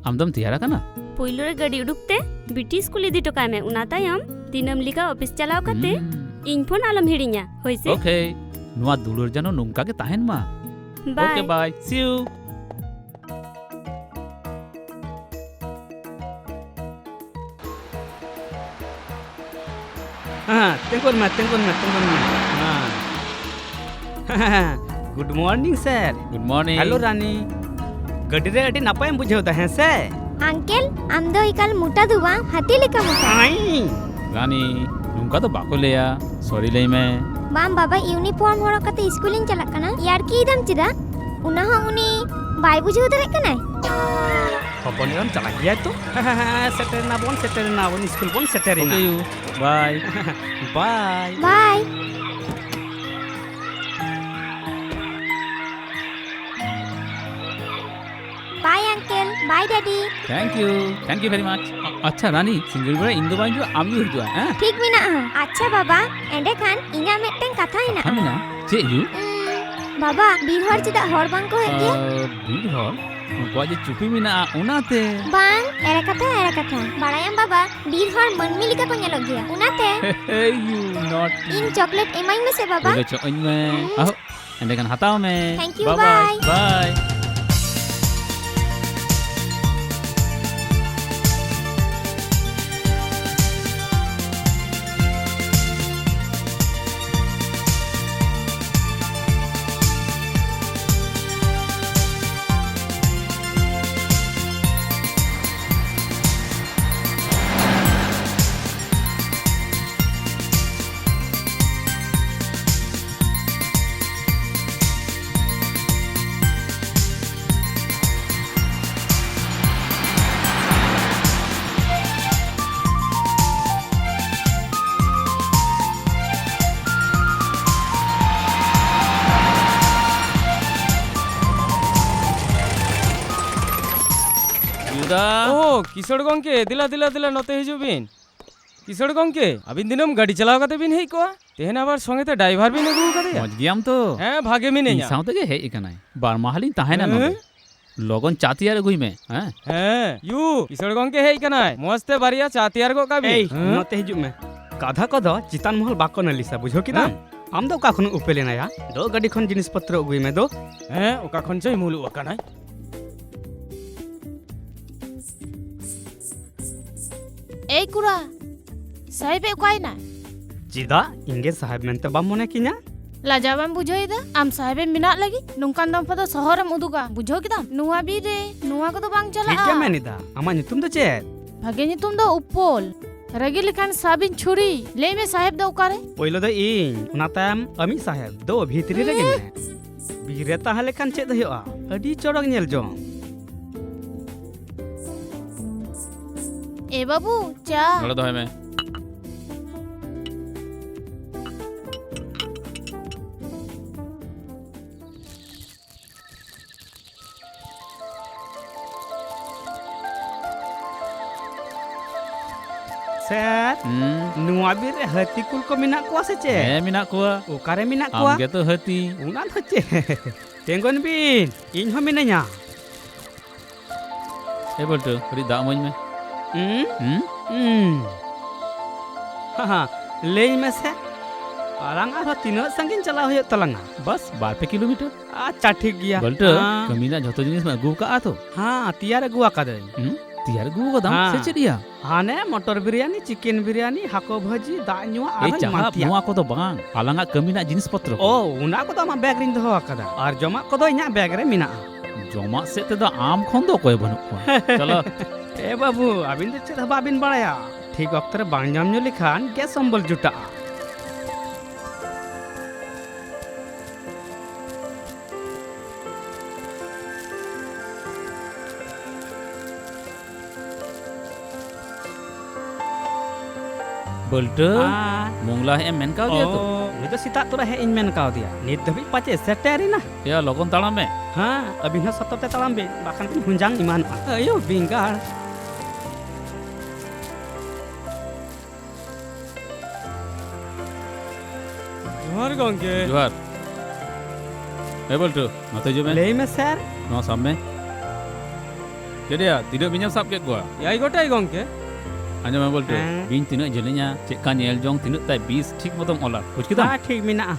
ᱟᱢ ᱫᱚᱢ ᱛᱮᱭᱟᱨ ᱟᱠᱟᱱᱟ? ᱯᱩᱭᱞᱩ ᱨᱮ ᱜᱟᱹᱰᱤ ᱩᱰᱩᱠ ᱛᱮ ᱵᱤᱴᱤ ᱥᱠᱩᱞ ᱤᱫᱤ ᱦᱚᱴᱚ ᱠᱟᱭ ᱢᱮ, ᱚᱱᱟ ᱛᱟᱭᱚᱢ ᱫᱤᱱᱟᱹᱢ ᱞᱮᱠᱟ ᱚᱯᱷᱤᱥ ᱪᱟᱞᱟᱣ ᱠᱟᱛᱮ ᱦᱩᱸ᱾ ᱤᱧ ᱯᱷᱳᱱ ᱟᱞᱚᱢ ᱦᱤᱲᱤᱧᱟ, ᱦᱳᱭ ᱥᱮ? Okay. ᱱᱚᱣᱟ ᱫᱩᱞᱟᱹᱲ ᱡᱮᱱᱚ ᱱᱚᱝᱠᱟ ᱜᱮ ᱛᱟᱦᱮᱱ ᱢᱟ᱾ Bye. Okay, bye. See you. ᱦᱮᱸ, ᱛᱤᱸᱜᱩᱱ ᱢᱮ, ᱛᱤᱸᱜᱩᱱ ᱢᱮ, ᱛᱤᱸᱜᱩᱱ ᱢᱮ᱾ ᱦᱮᱸ᱾ Good morning, sir. Good morning. Hello, ᱨᱟᱱᱤ᱾ ᱜᱟᱹᱰᱤ ᱨᱮ ᱟᱹᱰᱤ ᱱᱟᱯᱟᱭᱮᱢ ᱵᱩᱡᱷᱟᱹᱣ ᱫᱟ, ᱦᱮᱸ ᱥᱮ? Uncle, ᱟᱢ ᱫᱚ ᱮᱠᱟᱞ ᱢᱚᱴᱟ ᱫᱚ ᱵᱟᱝ, ᱦᱟᱹᱛᱤ ᱞᱮᱠᱟ ᱢᱚᱴᱟ᱾ ᱟᱭ᱾ ᱨᱟᱱᱤ, ᱱᱚᱝᱠᱟ ᱫᱚ ᱵᱟᱠᱚ ᱞᱟᱹᱭᱟ᱾ Sorry ᱞᱟᱹᱭ ᱢᱮ᱾ ᱵᱟᱝ ᱵᱟᱵᱟ, uniform ᱦᱚᱨᱚᱜ ᱠᱟᱛᱮ ᱥᱠᱩᱞᱤᱧ ᱪᱟᱞᱟᱜ ᱠᱟᱱᱟ᱾ ᱤᱭᱟᱨᱠᱤ ᱮᱫᱟᱢ ᱪᱮᱫᱟᱜ? ᱚᱱᱟ ᱦᱚᱸ ᱩᱱᱤ ᱵᱟᱭ ᱵᱩᱡᱷᱟᱹᱣ ᱫᱟᱲᱮᱭᱟᱜ ᱠᱟᱱᱟᱭ᱾ ᱦᱚᱯᱚᱱ ᱮᱨᱟᱢ ᱪᱟᱞᱟᱜ ᱜᱮᱭᱟᱭ ᱛᱚ? ᱥᱮᱴᱮᱨ ᱮᱱᱟ ᱵᱚᱱ, ᱥᱮᱴᱮᱨ ᱮᱱᱟ ᱵᱚᱱ, ᱥᱠᱩᱞ ᱵᱚᱱ ᱥᱮᱴᱮᱨ ᱮᱱᱟ᱾ Okay, you. Bye. Bye. Bye. Bye, uncle. Bye, daddy. Thank you. Thank you very much. ᱟ-, ᱟᱪᱪᱷᱟ, ᱨᱟᱱᱤ, ᱥᱤᱸᱜᱟᱹᱲ ᱵᱮᱲᱟ ᱤᱧ ᱫᱚ ᱵᱟᱹᱧ ᱦᱤᱡᱩᱜᱼᱟ, ᱟᱢ ᱜᱮ ᱦᱤᱡᱩᱜᱼᱟ, ᱦᱮᱸ? ᱴᱷᱤᱠ ᱢᱮᱱᱟᱜᱼᱟ᱾ ᱟᱪᱪᱷᱟ, ᱵᱟᱵᱟ, ᱮᱸᱰᱮᱠᱷᱟᱱ ᱤᱧᱟᱹᱜ ᱢᱤᱫᱴᱟᱝ ᱠᱟᱛᱷᱟ ᱦᱮᱱᱟᱜᱼᱟ᱾ ᱠᱟᱛᱷᱟ ᱢᱮᱱᱟᱜᱼᱟ? ᱪᱮᱫ ᱭᱩ? ᱩᱸ, ᱵᱟᱵᱟ, ᱵᱤᱨ ᱦᱚᱲ ᱪᱮᱫᱟᱜ ᱦᱚᱲ ᱵᱟᱝ ᱠᱚ ᱦᱩᱭᱩᱜ ᱜᱮᱭᱟ? ᱟ, ᱵᱤᱨ ᱦᱚᱲ? ᱩᱱᱠᱩᱣᱟᱜ ᱡᱮ ᱪᱩᱯᱤ ᱢᱮᱱᱟᱜᱼᱟ, ᱚᱱᱟᱛᱮ᱾ ᱵᱟᱝ, ᱮᱲᱮ ᱠᱟᱛᱷᱟ, ᱮᱲᱮ ᱠᱟᱛᱷᱟ᱾ ᱵᱟᱲᱟᱭᱟᱢ ᱵᱟᱵᱟ, ᱵᱤᱨ ᱦᱚᱲ ᱢᱟᱹᱱᱢᱤ ᱞᱮᱠᱟ ᱠᱚ ᱧᱮᱞᱚᱜ ᱜᱮᱭᱟ, ᱚᱱᱟᱛᱮ᱾ ᱦᱮ, ᱦᱮ, ᱭᱩ ᱱᱚᱴ᱾ ᱤᱧ ᱪᱚᱠᱞᱮᱴ ᱮᱢᱟᱹᱧ ᱢᱮᱥᱮ, ᱵᱟᱵᱟ᱾ ᱦᱳᱭ ᱫᱚ ᱪᱚᱜ ᱟᱹᱧ ᱢᱮ᱾ ᱦᱩᱸ᱾ ᱟᱦᱳ, ᱮᱸᱰᱮᱠᱷᱟᱱ ᱦᱟᱛᱟᱣ ᱢᱮ᱾ Thank you, bye bye. Bye. ᱫᱟ᱾ ᱳ, ᱠᱤᱥᱳᱲ ᱜᱚᱝᱠᱮ, ᱫᱮᱞᱟ, ᱫᱮᱞᱟ, ᱫᱮᱞᱟ, ᱱᱚᱛᱮ ᱦᱤᱡᱩᱜ ᱵᱤᱱ᱾ ᱠᱤᱥᱳᱲ ᱜᱚᱝᱠᱮ, ᱟᱹᱵᱤᱱ ᱫᱤᱱᱟᱹᱢ ᱜᱟᱹᱰᱤ ᱪᱟᱞᱟᱣ ᱠᱟᱛᱮ ᱵᱤᱱ ᱦᱮᱡ ᱠᱚᱜᱼᱟ, ᱛᱮᱦᱮᱧ ᱟᱵᱟᱨ ᱥᱚᱸᱜᱮ ᱛᱮ ᱰᱟᱭᱵᱷᱟᱨ ᱵᱤᱱ ᱟᱹᱜᱩ ᱟᱠᱟᱫᱮᱭᱟ? ᱢᱚᱡᱽ ᱜᱮᱭᱟᱢ ᱛᱚ? ᱦᱮᱸ, ᱵᱷᱟᱜᱮ ᱢᱤᱱᱟᱹᱧᱟ᱾ ᱤᱧ ᱥᱟᱶ ᱛᱮᱜᱮ ᱦᱮᱡ ᱟᱠᱟᱱᱟᱭ, ᱵᱟᱨ ᱢᱟᱦᱟ ᱞᱤᱧ ᱛᱟᱦᱮᱱᱟ ᱦᱮᱸ? ᱱᱚᱰᱮ᱾ ᱞᱚᱜᱚᱱ ᱪᱟ ᱛᱮᱭᱟᱨ ᱟᱹᱜᱩᱭ ᱢᱮ, ᱦᱮᱸ? ᱦᱮᱸ, ᱭᱩ, ᱠᱤᱥᱳᱲ ᱜᱚᱝᱠᱮ ᱦᱮᱡ ᱟᱠᱟᱱᱟᱭ, ᱢᱚᱡᱽ ᱛᱮ ᱵᱟᱨᱭᱟ ᱪᱟ ᱛᱮᱭᱟᱨ ᱜᱚᱫ ᱠᱟᱜ ᱵᱤᱱ᱾ ᱮᱭ, ᱦᱮᱸ? ᱱᱚᱛᱮ ᱦᱤᱡᱩᱜ ᱢᱮ᱾ ᱠᱟᱛᱷᱟ ᱠᱚᱫᱚ ᱪᱮᱛᱟᱱ ᱢᱚᱦᱚᱞ ᱵᱟᱠᱚ ᱱᱟᱹᱞᱤᱥᱟ, ᱵᱩᱡᱷᱟᱹᱣ ᱠᱮᱫᱟᱢ? ᱦᱮᱸ? ᱟᱢ ᱫᱚ ᱚᱠᱟ ᱠᱷᱚᱱ ᱩᱯᱮᱞ ᱮᱱᱟᱭᱟ? ᱫᱚ ᱜᱟᱹᱰᱤ ᱠᱷᱚᱱ ᱡᱤᱱᱤᱥ ᱯᱚᱛᱨᱚ ᱟᱹᱜᱩᱭ ᱢᱮ ᱫᱚ᱾ ᱦᱮᱸ, ᱚᱠᱟ ᱠᱷᱚᱱ ᱪᱚᱭ ᱢᱩᱞᱩᱜ ᱟᱠᱟᱱᱟᱭ᱾ ᱮᱭ ᱠᱩᱲᱟ, ᱥᱟᱦᱮᱵ ᱮ ᱚᱠᱟᱭᱮᱱᱟ? ᱪᱮᱫᱟᱜ? ᱤᱧ ᱜᱮ ᱥᱟᱦᱮᱵ ᱢᱮᱱᱛᱮ ᱵᱟᱢ ᱢᱚᱱᱮ ᱠᱤᱧᱟ? ᱞᱟᱡᱟᱣ ᱵᱟᱢ ᱵᱩᱡᱷᱟᱹᱣ ᱮᱫᱟ? ᱟᱢ ᱥᱟᱦᱮᱵ ᱮᱢ ᱵᱮᱱᱟᱜ ᱞᱟᱹᱜᱤᱫ ᱱᱚᱝᱠᱟᱱ ᱫᱚᱢᱯᱷᱟ ᱫᱚ ᱥᱚᱦᱚᱨ ᱮᱢ ᱩᱫᱩᱜᱟ, ᱵᱩᱡᱷᱟᱹᱣ ᱠᱮᱫᱟᱢ? ᱱᱚᱣᱟ ᱵᱤᱨ ᱨᱮ ᱱᱚᱣᱟ ᱠᱚᱫᱚ ᱵᱟᱝ ᱴᱷᱤᱠ ᱪᱟᱞᱟᱜᱼᱟ᱾ ᱜᱮᱢ ᱢᱮᱱ ᱮᱫᱟ᱾ ᱟᱢᱟᱜ ᱧᱩᱛᱩᱢ ᱫᱚ ᱪᱮᱫ? ᱵᱷᱟᱜᱮ ᱧᱩᱛᱩᱢ ᱫᱚ ᱩᱯᱚᱞ᱾ ᱨᱟᱹᱜᱤ ᱞᱮᱠᱷᱟᱱ ᱥᱟᱵᱤᱧ ᱪᱷᱩᱨᱤ᱾ ᱞᱟᱹᱭ ᱢᱮ, ᱥᱟᱦᱮᱵ ᱫᱚ ᱚᱠᱟᱨᱮ? ᱯᱳᱭᱞᱳ ᱫᱚ ᱤᱧ, ᱚᱱᱟ ᱛᱟᱭᱚᱢ ᱟᱢᱤᱡ ᱥᱟᱦᱮᱵ᱾ ᱫᱚ ᱵᱷᱤᱛᱨᱤ ᱨᱮ ᱧᱮᱞ ᱢᱮ᱾ ᱵᱤᱨ ᱨᱮ ᱛᱟᱦᱮᱸ ᱞᱮᱠᱷᱟᱱ ᱪᱮᱫ ᱦᱩᱭᱩᱜᱼᱟ? ᱟᱹᱰᱤ ᱪᱚᱨᱚᱠ ᱧᱮᱞ ᱡᱚᱝ᱾ ᱮ ᱵᱟᱹᱵᱩ, ᱪᱟ᱾ ᱱᱚᱰᱮ ᱫᱚᱦᱚᱭ ᱢᱮ᱾ ᱥᱮᱨ, ᱦᱩᱸ? ᱱᱚᱣᱟ ᱵᱤᱨ ᱨᱮ ᱦᱟᱹᱛᱤ ᱠᱩᱞ ᱠᱚ ᱢᱮᱱᱟᱜ ᱠᱚᱣᱟ ᱥᱮ ᱪᱮᱫ? ᱦᱮᱸ, ᱢᱮᱱᱟᱜ ᱠᱚᱣᱟ᱾ ᱚᱠᱟᱨᱮ ᱢᱮᱱᱟᱜ ᱠᱚᱣᱟ? ᱟᱢ ᱜᱮᱛᱚ ᱦᱟᱹᱛᱤ᱾ ᱚᱱᱟ ᱫᱚ ᱪᱮᱫ? ᱛᱤᱸᱜᱩᱱ ᱵᱤᱱ, ᱤᱧ ᱦᱚᱸ ᱢᱤᱱᱟᱹᱧᱟ᱾ ᱮ ᱵᱚᱞᱴᱩ, ᱠᱟᱹᱴᱤᱡ ᱫᱟᱜ ᱤᱢᱟᱹᱧ ᱢᱮ᱾ ᱦᱩᱸ? ᱦᱩᱸ? ᱦᱩᱸ᱾ ᱦᱟ ᱦᱟ, ᱞᱟᱹᱭ ᱢᱮᱥᱮ, ᱟᱞᱟᱝ ᱟᱨᱦᱚᱸ ᱛᱤᱱᱟᱹᱜ ᱥᱟᱺᱜᱤᱧ ᱪᱟᱞᱟᱣ ᱦᱩᱭᱩᱜ ᱛᱟᱞᱟᱝᱟ? ᱵᱟᱥ, ᱵᱟᱨ ᱯᱮ ᱠᱤᱞᱳᱢᱤᱴᱟᱨ᱾ ᱟᱪᱪᱷᱟ, ᱴᱷᱤᱠ ᱜᱮᱭᱟ᱾ ᱵᱚᱞᱴᱩ, ᱦᱮᱸ᱾ ᱠᱟᱹᱢᱤ ᱨᱮᱱᱟᱜ ᱡᱷᱚᱛᱚ ᱡᱤᱱᱤᱥ ᱢᱟ ᱟᱹᱜᱩ ᱠᱟᱜᱼᱟ ᱛᱚ? ᱦᱮᱸ, ᱛᱮᱭᱟᱨ ᱟᱹᱜᱩ ᱟᱠᱟᱫᱟᱹᱧ᱾ ᱦᱩᱸ? ᱛᱮᱭᱟᱨ ᱟᱹᱜᱩ ᱟᱠᱟᱫᱟᱢ? ᱦᱮᱸ᱾ ᱥᱮ ᱪᱮᱫ ᱭᱟ? ᱦᱟᱱᱮ ᱢᱚᱴᱚᱨ ᱵᱤᱨᱭᱟᱱᱤ, ᱪᱤᱠᱮᱱ ᱵᱤᱨᱭᱟᱱᱤ, ᱦᱟᱹᱠᱩ ᱵᱷᱟᱹᱡᱤ, ᱫᱟᱜ ᱧᱩᱣᱟᱜ, ᱮᱭ ᱟᱨᱦᱚᱸ ᱮᱢᱟᱱ ᱪᱟᱦᱟᱵ, ᱛᱮᱭᱟᱜ᱾ ᱱᱚᱣᱟ ᱠᱚᱫᱚ ᱵᱟᱝ, ᱟᱞᱟᱝᱟᱜ ᱠᱟᱹᱢᱤ ᱨᱮᱱᱟᱜ ᱡᱤᱱᱤᱥ ᱯᱚᱛᱨᱚ ᱠᱚ᱾ ᱳ, ᱚᱱᱟ ᱠᱚᱫᱚ ᱟᱢᱟᱜ ᱵᱮᱜᱽ ᱨᱤᱧ ᱫᱚᱦᱚ ᱟᱠᱟᱫᱟ, ᱟᱨ ᱡᱚᱢᱟᱜ ᱠᱚᱫᱚ ᱤᱧᱟᱹᱜ ᱵᱮᱜᱽ ᱨᱮ ᱢᱮᱱᱟᱜᱼᱟ᱾ ᱡᱚᱢᱟᱜ ᱥᱮᱫ ᱛᱮᱫᱚ ᱟᱢ ᱠᱷᱚᱱ ᱫᱚ ᱚᱠᱚᱭ ᱵᱟᱹᱱᱩᱜ ᱠᱚᱣᱟ᱾ ᱪᱚᱞᱚ᱾ ᱮ ᱵᱟᱹᱵᱩ, ᱟᱹᱵᱤᱱ ᱫᱚ ᱪᱮᱫ ᱦᱚᱸ ᱵᱟᱵᱤᱱ ᱵᱟᱲᱟᱭᱟ᱾ ᱴᱷᱤᱠ ᱚᱠᱛᱚ ᱨᱮ ᱵᱟᱝ ᱡᱚᱢ ᱧᱩ ᱞᱮᱠᱷᱟᱱ ᱜᱮᱥ ᱚᱢᱵᱚᱞ ᱡᱩᱴᱟᱹᱜᱼᱟ᱾ ᱵᱟᱹᱞᱴᱟᱹ, ᱦᱮᱸ᱾ ᱢᱚᱝᱞᱟ ᱦᱮᱡ ᱮᱢ ᱢᱮᱱ ᱠᱟᱣᱫᱮᱭᱟ ᱛᱚ? ᱚ, ᱩᱱᱤ ᱫᱚ ᱥᱮᱛᱟᱜ ᱛᱚᱨᱟ ᱦᱮᱡ ᱤᱧ ᱢᱮᱱ ᱠᱟᱣᱫᱮᱭᱟ, ᱱᱤᱛ ᱫᱷᱟᱹᱵᱤᱡ ᱯᱟᱪᱮ ᱥᱮᱴᱮᱨ ᱮᱱᱟ᱾ ᱮᱭᱟ, ᱞᱚᱜᱚᱱ ᱛᱟᱲᱟᱢ ᱢᱮ᱾ ᱦᱮᱸ, ᱟᱹᱵᱤᱱ ᱦᱚᱸ ᱥᱚᱛᱚᱨ ᱛᱮ ᱛᱟᱲᱟᱢ ᱵᱤᱱ, ᱵᱟᱠᱷᱟᱱ ᱵᱤᱱ ᱦᱩᱸᱡᱟᱝ ᱮᱢᱟᱱᱚᱜᱼᱟ᱾ ᱟᱭᱳ ᱵᱮᱸᱜᱟᱲ᱾ ᱡᱚᱦᱟᱨ ᱜᱚᱝᱠᱮ᱾ ᱡᱚᱦᱟᱨ᱾ ᱮ ᱵᱚᱞᱴᱩ, ᱱᱚᱛᱮ ᱦᱤᱡᱩᱜ ᱢᱮ᱾ ᱞᱟᱹᱭ ᱢᱮ ᱥᱮᱨ᱾ ᱱᱚᱣᱟ ᱥᱟᱵ ᱢᱮ᱾ ᱪᱮᱫ ᱭᱟ, ᱛᱤᱱᱟᱹᱜ ᱵᱤᱧᱮᱢ ᱥᱟᱵ ᱠᱮᱫ ᱠᱚᱣᱟ? ᱮᱭᱟᱭ ᱜᱚᱴᱟᱭ ᱜᱚᱝᱠᱮ᱾ ᱟᱸᱡᱚᱢ ᱢᱮ ᱵᱚᱞᱴᱩ, ᱦᱮᱸ᱾ ᱵᱤᱧ ᱛᱤᱱᱟᱹᱜ ᱡᱮᱞᱮᱧᱟ, ᱪᱮᱫ ᱠᱟ ᱧᱮᱞ ᱡᱚᱝ, ᱛᱤᱱᱟᱹᱜ ᱛᱟᱭ ᱵᱤᱥ, ᱴᱷᱤᱠ ᱢᱚᱛᱚᱢ ᱚᱞᱟ, ᱵᱩᱡ ᱠᱮᱫᱟᱢ? ᱦᱮᱸ, ᱴᱷᱤᱠ ᱢᱮᱱᱟᱜᱼᱟ᱾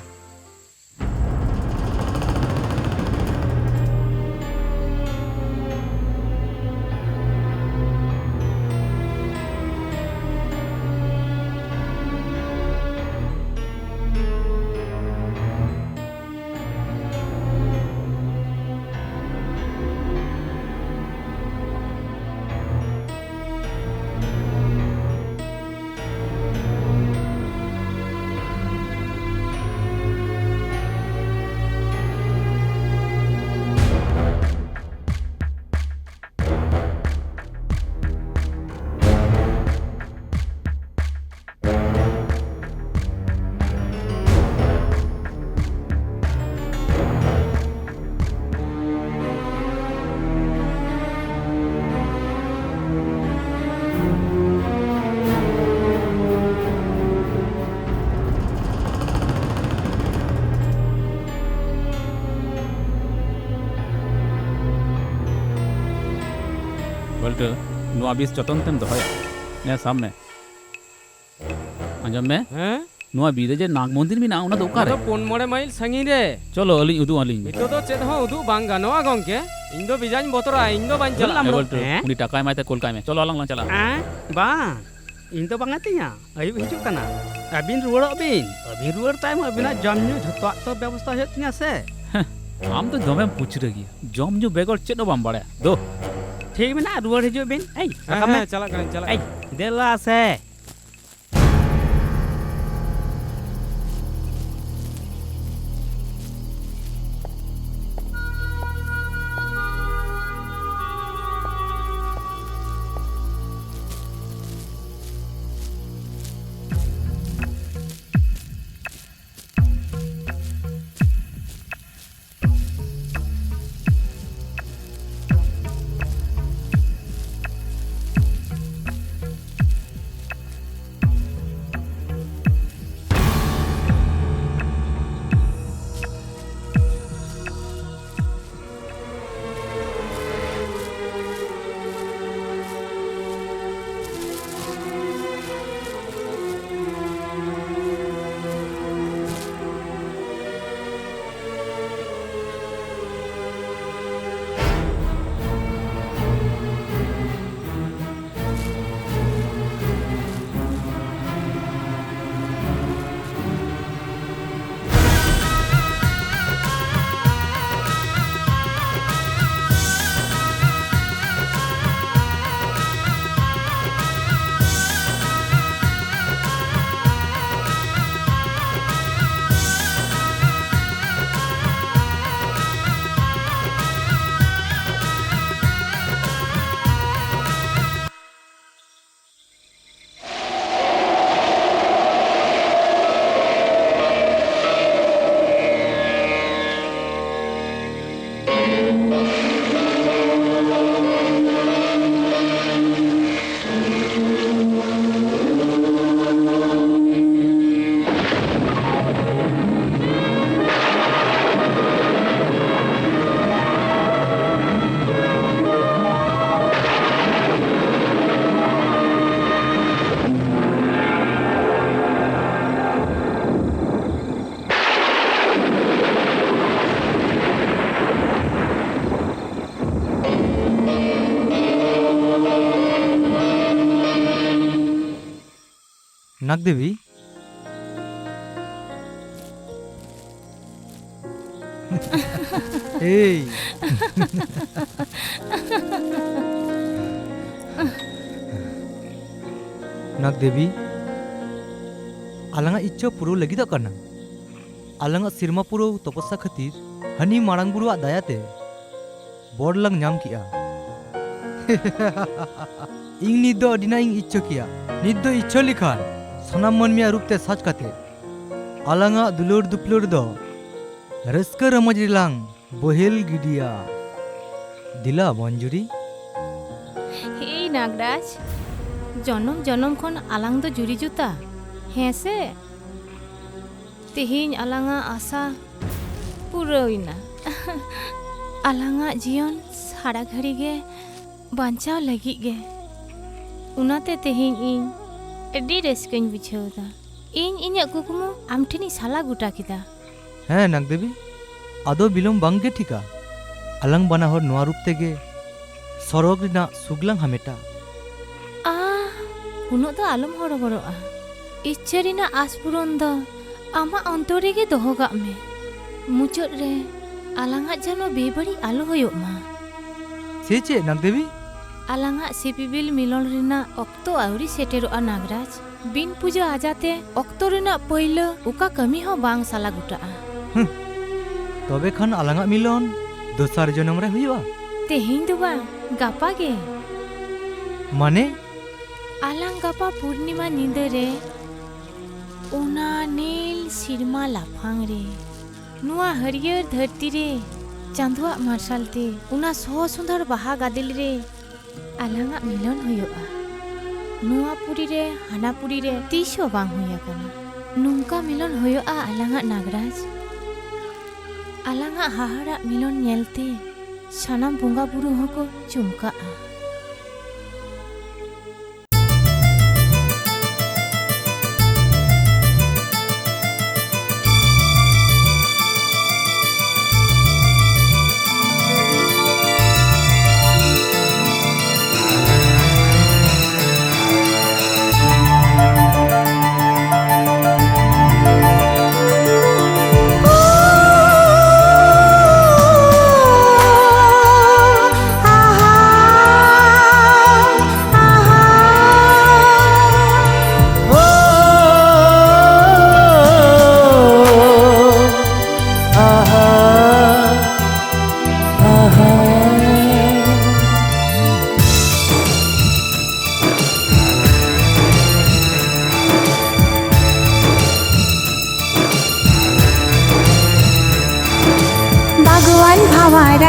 ᱵᱚᱞᱴᱩ, ᱱᱚᱣᱟ ᱵᱤᱥ ᱡᱚᱛᱚᱱ ᱛᱮᱢ ᱫᱚᱦᱚᱭᱟ᱾ ᱱᱮ ᱥᱟᱵ ᱢᱮ᱾ ᱟᱸᱡᱚᱢ ᱢᱮ᱾ ᱦᱮᱸ? ᱱᱚᱣᱟ ᱵᱤᱨ ᱨᱮ ᱡᱮ ᱱᱟᱜᱽ ᱢᱚᱱᱫᱤᱨ ᱢᱮᱱᱟᱜᱼᱟ, ᱚᱱᱟ ᱫᱚ ᱚᱠᱟᱨᱮ? ᱚᱱᱟ ᱫᱚ ᱯᱩᱱ ᱢᱚᱬᱮ ᱢᱟᱭᱤᱞ ᱥᱟᱺᱜᱤᱧ ᱨᱮ᱾ ᱪᱚᱞᱚ, ᱟᱹᱞᱤᱧ ᱩᱫᱩᱜ ᱟᱹᱞᱤᱧ ᱢᱮ᱾ ᱱᱤᱛᱚᱜ ᱫᱚ ᱪᱮᱫ ᱦᱚᱸ ᱩᱫᱩᱜ ᱵᱟᱝ ᱜᱟᱱᱚᱜᱼᱟ ᱜᱚᱝᱠᱮ᱾ ᱤᱧ ᱫᱚ ᱵᱮᱡᱟᱧ ᱵᱚᱛᱚᱨᱟ, ᱤᱧ ᱫᱚ ᱵᱟᱹᱧ ᱪᱟᱞᱟᱜᱼᱟ᱾ ᱮ ᱵᱚᱞᱴᱩ, ᱦᱮᱸ? ᱩᱱᱤ ᱴᱟᱠᱟ ᱮᱢᱟᱭ ᱛᱮ ᱠᱩᱞ ᱠᱟᱭ ᱢᱮ᱾ ᱪᱚᱞᱚ, ᱟᱞᱟᱝ ᱞᱟᱝ ᱪᱟᱞᱟᱜᱼᱟ᱾ ᱦᱮᱸ? ᱵᱟᱝ, ᱤᱧ ᱫᱚ ᱵᱟᱝ ᱟᱹᱛᱤᱧᱟ᱾ ᱟᱹᱭᱩᱵ ᱦᱤᱡᱩᱜ ᱠᱟᱱᱟ᱾ ᱟᱹᱵᱤᱱ ᱨᱩᱣᱟᱹᱲᱚᱜ ᱵᱤᱱ᱾ ᱟᱹᱵᱤᱱ ᱨᱩᱣᱟᱹᱲ ᱛᱟᱭᱚᱢ ᱟᱹᱵᱤᱱᱟᱜ ᱡᱚᱢ ᱧᱩ ᱡᱷᱚᱛᱚᱣᱟᱜ ᱛᱚ ᱵᱮᱵᱚᱥᱛᱷᱟ ᱦᱩᱭᱩᱜ ᱛᱤᱧᱟ ᱥᱮ᱾ ᱦᱮᱸ, ᱟᱢ ᱫᱚ ᱫᱚᱢᱮᱢ ᱯᱩᱪᱨᱟᱹ ᱜᱮᱭᱟ᱾ ᱡᱚᱢ ᱧᱩ ᱵᱮᱜᱚᱨ ᱪᱮᱫ ᱦᱚᱸ ᱵᱟᱢ ᱵᱟᱲᱟᱭᱟ᱾ ᱫᱳ᱾ ᱴᱷᱤᱠ ᱢᱮᱱᱟᱜᱼᱟ, ᱨᱩᱣᱟᱹᱲ ᱦᱤᱡᱩᱜ ᱵᱤᱱ᱾ ᱮᱭ, ᱦᱮᱸ, ᱨᱟᱠᱟᱵ ᱢᱮ᱾ ᱦᱮᱸ, ᱪᱟᱞᱟᱜ ᱠᱟᱹᱱᱟᱹᱧ, ᱪᱟᱞᱟᱜ ᱮᱭ, ᱠᱟᱹᱱᱟᱹᱧ᱾ ᱫᱮᱞᱟ ᱥᱮ᱾ ᱱᱟᱜᱽ ᱫᱮᱵᱤ᱾ ᱮᱭ᱾ ᱱᱟᱜᱽ ᱫᱮᱵᱤ, ᱟᱞᱟᱝᱟᱜ ᱤᱪᱪᱷᱟᱹ ᱯᱩᱨᱟᱹᱣ ᱞᱟᱹᱜᱤᱫᱚᱜ ᱠᱟᱱᱟ᱾ ᱟᱞᱟᱝᱟᱜ ᱥᱮᱨᱢᱟ ᱯᱩᱨᱟᱹᱣ ᱛᱚᱯᱚᱥᱟ ᱠᱷᱟᱹᱛᱤᱨ ᱦᱟᱹᱱᱤ ᱢᱟᱨᱟᱝ ᱵᱩᱨᱩᱣᱟᱜ ᱫᱟᱭᱟᱛᱮ ᱵᱚᱨ ᱞᱟᱝ ᱧᱟᱢ ᱠᱮᱜᱼᱟ᱾ ᱤᱧ ᱱᱤᱛ ᱫᱚ ᱟᱹᱰᱤᱱᱟᱜ ᱤᱧ ᱤᱪᱪᱷᱟᱹ ᱠᱮᱭᱟ᱾ ᱱᱤᱛ ᱫᱚ ᱤᱪᱪᱷᱟᱹ ᱞᱮᱠᱷᱟᱱ ᱥᱟᱱᱟᱢ ᱢᱟᱹᱱᱢᱤᱭᱟᱜ ᱨᱩᱯ ᱛᱮ ᱥᱟᱡᱽ ᱠᱟᱛᱮ ᱟᱞᱟᱝᱟᱜ ᱫᱩᱞᱟᱹᱲ ᱫᱩᱯᱞᱟᱹᱲ ᱫᱚ ᱨᱟᱹᱥᱠᱟᱹ ᱨᱚᱢᱚᱡᱽ ᱨᱮᱞᱟᱝ ᱵᱚᱦᱮᱞ ᱜᱤᱰᱤᱭᱟ᱾ ᱫᱮᱞᱟ ᱢᱚᱧᱡᱩᱨᱤ᱾ ᱦᱮᱭ ᱱᱟᱜᱽᱨᱟᱡᱽ, ᱡᱚᱱᱚᱢ ᱡᱚᱱᱚᱢ ᱠᱷᱚᱱ ᱟᱞᱟᱝ ᱫᱚ ᱡᱩᱨᱤ ᱡᱩᱛᱟ, ᱦᱮᱸ ᱥᱮ? ᱛᱮᱦᱮᱧ ᱟᱞᱟᱝᱟᱜ ᱟᱥᱟ ᱯᱩᱨᱟᱹᱣ ᱮᱱᱟ᱾ ᱟᱞᱟᱝᱟᱜ ᱡᱤᱭᱚᱱ ᱥᱟᱨᱟ ᱜᱷᱟᱹᱲᱤ ᱜᱮ ᱵᱟᱧᱪᱟᱣ ᱞᱟᱹᱜᱤᱫ ᱜᱮ᱾ ᱚᱱᱟᱛᱮ ᱛᱮᱦᱮᱧ ᱤᱧ ᱟᱹᱰᱤ ᱨᱟᱹᱥᱠᱟᱹᱧ ᱵᱩᱡᱷᱟᱹᱣ ᱮᱫᱟ᱾ ᱤᱧ ᱤᱧᱟᱹᱜ ᱠᱩᱠᱢᱩ ᱟᱢ ᱴᱷᱮᱱᱤᱧ ᱥᱟᱞᱟ ᱜᱚᱴᱟ ᱠᱮᱫᱟ᱾ ᱦᱮᱸ ᱱᱟᱜᱽᱫᱮᱵᱤ, ᱟᱫᱚ ᱵᱤᱞᱚᱢ ᱵᱟᱝ ᱜᱮ ᱴᱷᱤᱠᱟ᱾ ᱟᱞᱟᱝ ᱵᱟᱱᱟ ᱦᱚᱲ ᱱᱚᱣᱟ ᱨᱩᱯ ᱛᱮᱜᱮ ᱥᱚᱨᱚᱜᱽ ᱨᱮᱱᱟᱜ ᱥᱩᱠ ᱞᱟᱝ ᱦᱟᱢᱮᱴᱟ᱾ ᱟᱦ, ᱩᱱᱟᱹᱜ ᱫᱚ ᱟᱞᱚᱢ ᱦᱚᱨᱚᱵᱚᱨᱚᱜᱼᱟ᱾ ᱤᱪᱪᱷᱟᱹ ᱨᱮᱱᱟᱜ ᱟᱸᱥ ᱯᱩᱨᱚᱱ ᱫᱚ ᱟᱢᱟᱜ ᱚᱱᱛᱚᱨ ᱨᱮᱜᱮ ᱫᱚᱦᱚ ᱠᱟᱜ ᱢᱮ᱾ ᱢᱩᱪᱟᱹᱫ ᱨᱮ ᱟᱞᱟᱝᱟᱜ ᱡᱮᱱᱚ ᱵᱮᱵᱟᱹᱲᱤᱡ ᱟᱞᱚ ᱦᱩᱭᱩᱜ ᱢᱟ᱾ ᱥᱮ ᱪᱮᱫ ᱱᱟᱜᱽᱫᱮᱵᱤ? ᱟᱞᱟᱝᱟᱜ ᱥᱤᱯᱤᱵᱤᱞ ᱢᱤᱞᱚᱱ ᱨᱮᱱᱟᱜ ᱚᱠᱛᱚ ᱟᱹᱣᱨᱤ ᱥᱮᱴᱮᱨᱚᱜᱼᱟ ᱱᱟᱜᱽᱨᱟᱡᱽ᱾ ᱵᱤᱱ ᱯᱩᱡᱟᱹ ᱟᱡᱟᱛᱮ ᱚᱠᱛᱚ ᱨᱮᱱᱟᱜ ᱯᱟᱹᱭᱞᱟᱹ ᱚᱠᱟ ᱠᱟᱹᱢᱤ ᱦᱚᱸ ᱵᱟᱝ ᱥᱟᱞᱟ ᱜᱚᱴᱟᱜᱼᱟ᱾ ᱦᱩᱸ, ᱛᱚᱵᱮ ᱠᱷᱟᱱ ᱟᱞᱟᱝᱟᱜ ᱢᱤᱞᱚᱱ ᱫᱚᱥᱟᱨ ᱡᱚᱱᱚᱢ ᱨᱮ ᱦᱩᱭᱩᱜᱼᱟ᱾ ᱛᱮᱦᱮᱧ ᱫᱚ ᱵᱟᱝ, ᱜᱟᱯᱟ ᱜᱮ᱾ ᱢᱟᱱᱮ? ᱟᱞᱟᱝ ᱜᱟᱯᱟ ᱯᱩᱨᱱᱤᱢᱟ ᱧᱤᱫᱟᱹ ᱨᱮ ᱚᱱᱟ ᱱᱤᱞ ᱥᱤᱨᱢᱟ ᱞᱟᱯᱷᱟᱝ ᱨᱮ, ᱱᱚᱣᱟ ᱦᱟᱹᱨᱭᱟᱹᱲ ᱫᱷᱟᱹᱨᱛᱤ ᱨᱮ ᱪᱟᱸᱫᱚᱣᱟᱜ ᱢᱟᱨᱥᱟᱞ ᱛᱮ, ᱚᱱᱟ ᱥᱚ ᱥᱩᱱᱫᱚᱨ ᱵᱟᱦᱟ ᱜᱟᱫᱮᱞ ᱨᱮ ᱟᱞᱟᱝᱟᱜ ᱢᱤᱞᱚᱱ ᱦᱩᱭᱩᱜᱼᱟ᱾ ᱱᱚᱣᱟ ᱯᱩᱨᱤ ᱨᱮ ᱦᱟᱱᱟ ᱯᱩᱨᱤ ᱨᱮ ᱛᱤᱥ ᱦᱚᱸ ᱵᱟᱝ ᱦᱩᱭ ᱟᱠᱟᱱᱟ᱾ ᱱᱚᱝᱠᱟ ᱢᱤᱞᱚᱱ ᱦᱩᱭᱩᱜᱼᱟ ᱟᱞᱟᱝᱟᱜ ᱱᱟᱜᱽᱨᱟᱡᱽ᱾ ᱟᱞᱟᱝᱟᱜ ᱦᱟᱦᱟᱲᱟᱜ ᱢᱤᱞᱚᱱ ᱧᱮᱞᱛᱮ ᱥᱟᱱᱟᱢ ᱵᱚᱸᱜᱟ ᱵᱩᱨᱩ ᱦᱚᱸᱠᱚ ᱪᱩᱢᱠᱟᱜᱼᱟ᱾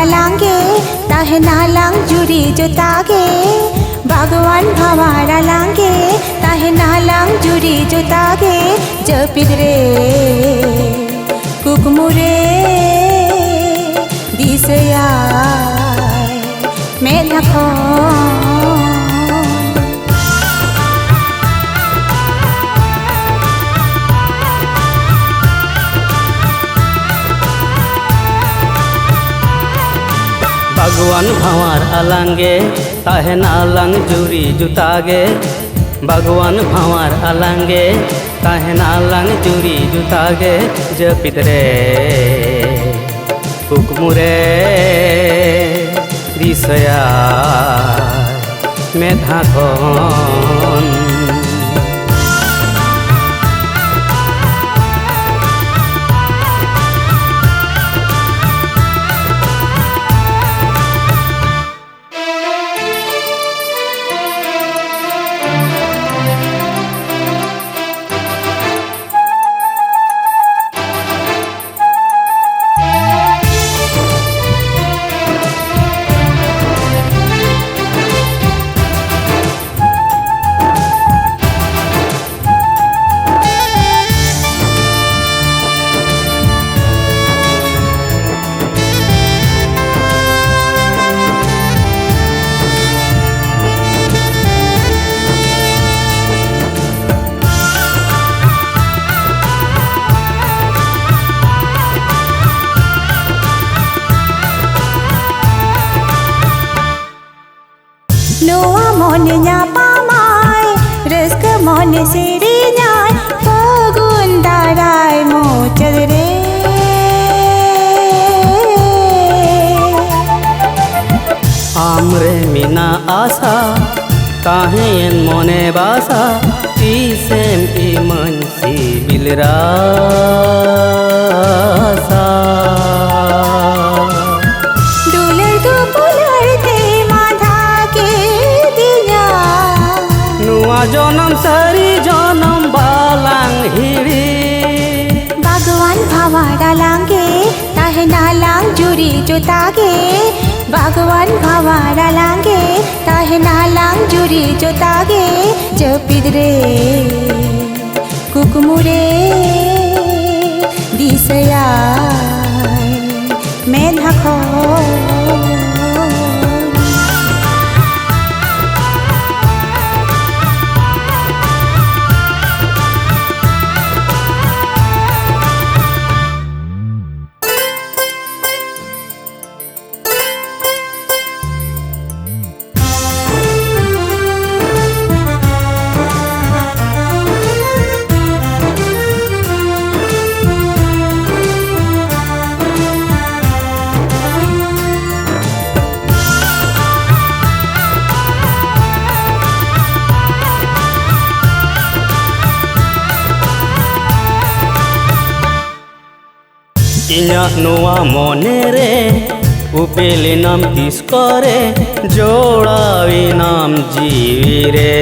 ᱟᱞᱟᱝ ᱜᱮ ᱛᱟᱦᱮᱱᱟ ᱞᱟᱝ ᱡᱩᱨᱤ ᱡᱚᱛᱟ ᱜᱮ, ᱵᱟᱜᱽᱣᱟᱱ ᱵᱷᱟᱶᱟᱨ ᱟᱞᱟᱝ ᱜᱮ ᱛᱟᱦᱮᱱᱟ ᱞᱟᱝ ᱡᱩᱨᱤ ᱡᱚᱛᱟ ᱜᱮ᱾ ᱡᱟᱹᱯᱤᱫ ᱨᱮ ᱠᱩᱠᱢᱩ ᱨᱮ ᱫᱤᱥᱟᱹᱭᱟᱭ ᱢᱮᱫᱦᱟ ᱠᱷᱚᱱ᱾ ᱵᱟᱜᱽᱣᱟᱱ ᱵᱷᱟᱶᱟᱨ ᱟᱞᱟᱝ ᱜᱮ ᱛᱟᱦᱮᱱᱟ ᱞᱟᱝ ᱡᱩᱨᱤ ᱡᱩᱛᱟ ᱜᱮ᱾ ᱵᱟᱜᱽᱣᱟᱱ ᱵᱷᱟᱶᱟᱨ ᱟᱞᱟᱝ ᱜᱮ ᱛᱟᱦᱮᱱᱟ ᱞᱟᱝ ᱡᱩᱨᱤ ᱡᱩᱛᱟ ᱜᱮ᱾ ᱡᱟᱹᱯᱤᱫ ᱨᱮ ᱠᱩᱠᱢᱩ ᱨᱮ ᱫᱤᱥᱟᱹᱭᱟᱭ ᱢᱮᱫᱦᱟ ᱠᱷᱚᱱ᱾ ᱱᱚᱣᱟ ᱢᱚᱱᱮ ᱧᱟᱯᱟᱢᱟᱭ, ᱨᱟᱹᱥᱠᱟᱹ ᱢᱚᱱᱮ ᱥᱮᱨᱮᱧᱟᱭ, ᱯᱷᱟᱹᱜᱩᱱ ᱫᱟᱨᱟᱭ ᱢᱩᱪᱟᱹᱫ ᱨᱮ᱾ ᱟᱢ ᱨᱮ ᱢᱮᱱᱟᱜ ᱟᱥᱟ, ᱛᱟᱦᱮᱸᱭᱮᱱ ᱢᱚᱱᱮ ᱵᱟᱥᱟ, ᱛᱤᱥᱮᱢ ᱤᱢᱟᱹᱧ ᱥᱤᱵᱤᱞ ᱨᱟᱥᱟ᱾ ᱫᱩᱞᱟᱹᱲ ᱫᱩᱯᱩᱞᱟᱹᱲ ᱛᱮ ᱢᱟᱸᱫᱷᱟ ᱠᱮᱫᱤᱧᱟ᱾ ᱱᱚᱣᱟ ᱡᱚᱱᱚᱢ ᱥᱟᱹᱨᱤ ᱡᱚᱱᱚᱢ ᱵᱟᱞᱟᱝ ᱦᱤᱲᱤᱧ᱾ ᱵᱟᱜᱽᱣᱟᱱ ᱵᱷᱟᱶᱟᱨ ᱟᱞᱟᱝ ᱜᱮ, ᱛᱟᱦᱮᱱᱟ ᱞᱟᱝ ᱡᱩᱨᱤ ᱡᱩᱛᱟ ᱜᱮ᱾ ᱟᱞᱟᱝ ᱜᱮ ᱛᱟᱦᱮᱱᱟ ᱞᱟᱝ ᱡᱩᱨᱤ ᱡᱚᱛᱟ ᱜᱮ ᱡᱟᱹᱯᱤᱫ ᱨᱮ ᱠᱩᱠᱢᱩ ᱨᱮ ᱫᱤᱥᱟᱹᱭᱟᱭ ᱢᱮᱫᱦᱟ ᱠᱷᱚᱱ᱾ ᱤᱧᱟᱜ ᱱᱚᱣᱟ ᱢᱚᱱᱮ ᱨᱮ ᱩᱯᱮᱞ ᱮᱱᱟᱢ ᱛᱤᱥ ᱠᱚᱨᱮ, ᱡᱚᱲᱟᱣ ᱮᱱᱟᱢ ᱡᱤᱣᱤ ᱨᱮ᱾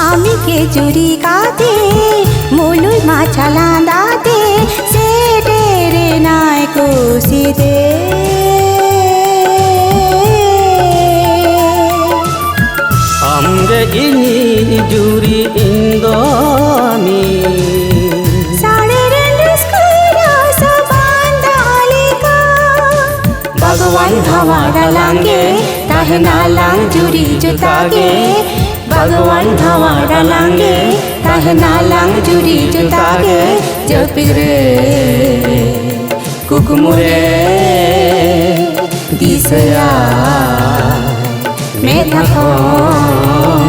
ᱟᱢ ᱜᱮ ᱡᱩᱨᱤ ᱠᱟᱛᱮ ᱢᱩᱞᱩᱡ ᱢᱟᱪᱷᱟ ᱞᱟᱸᱫᱟ ᱛᱮ ᱥᱮᱴᱮᱨ ᱮᱱᱟᱭ ᱠᱩᱥᱤ ᱛᱮ᱾ ᱟᱢᱜᱮ ᱤᱧᱤᱡ ᱡᱩᱨᱤ, ᱤᱧ ᱫᱚ ᱟᱢᱤᱡ᱾ ᱥᱟᱲᱮ ᱨᱮᱱ ᱨᱟᱹᱥᱠᱟᱹ ᱨᱚᱥ ᱵᱟᱸᱫᱟ ᱞᱮᱠᱟ᱾ ᱵᱟᱜᱽᱣᱟᱱ ᱫᱷᱟᱶᱟ ᱨᱟᱞᱟᱝ ᱜᱮ, ᱛᱟᱦᱮᱱᱟ ᱞᱟᱝ ᱡᱩᱨᱤ ᱡᱩᱛᱟ ᱜᱮ᱾ ᱵᱟᱜᱽᱣᱟᱱ ᱫᱷᱟᱶᱟ ᱨᱟᱞᱟᱝ ᱜᱮ, ᱛᱟᱦᱮᱱᱟ ᱞᱟᱝ ᱡᱩᱨᱤ ᱡᱩᱛᱟ ᱜᱮ᱾ ᱡᱟᱹᱯᱤᱫ ᱨᱮ ᱠᱩᱠᱢᱩ ᱨᱮ ᱫᱤᱥᱟᱹᱭᱟ ᱢᱮᱫᱦᱟ ᱠᱷᱚᱱ᱾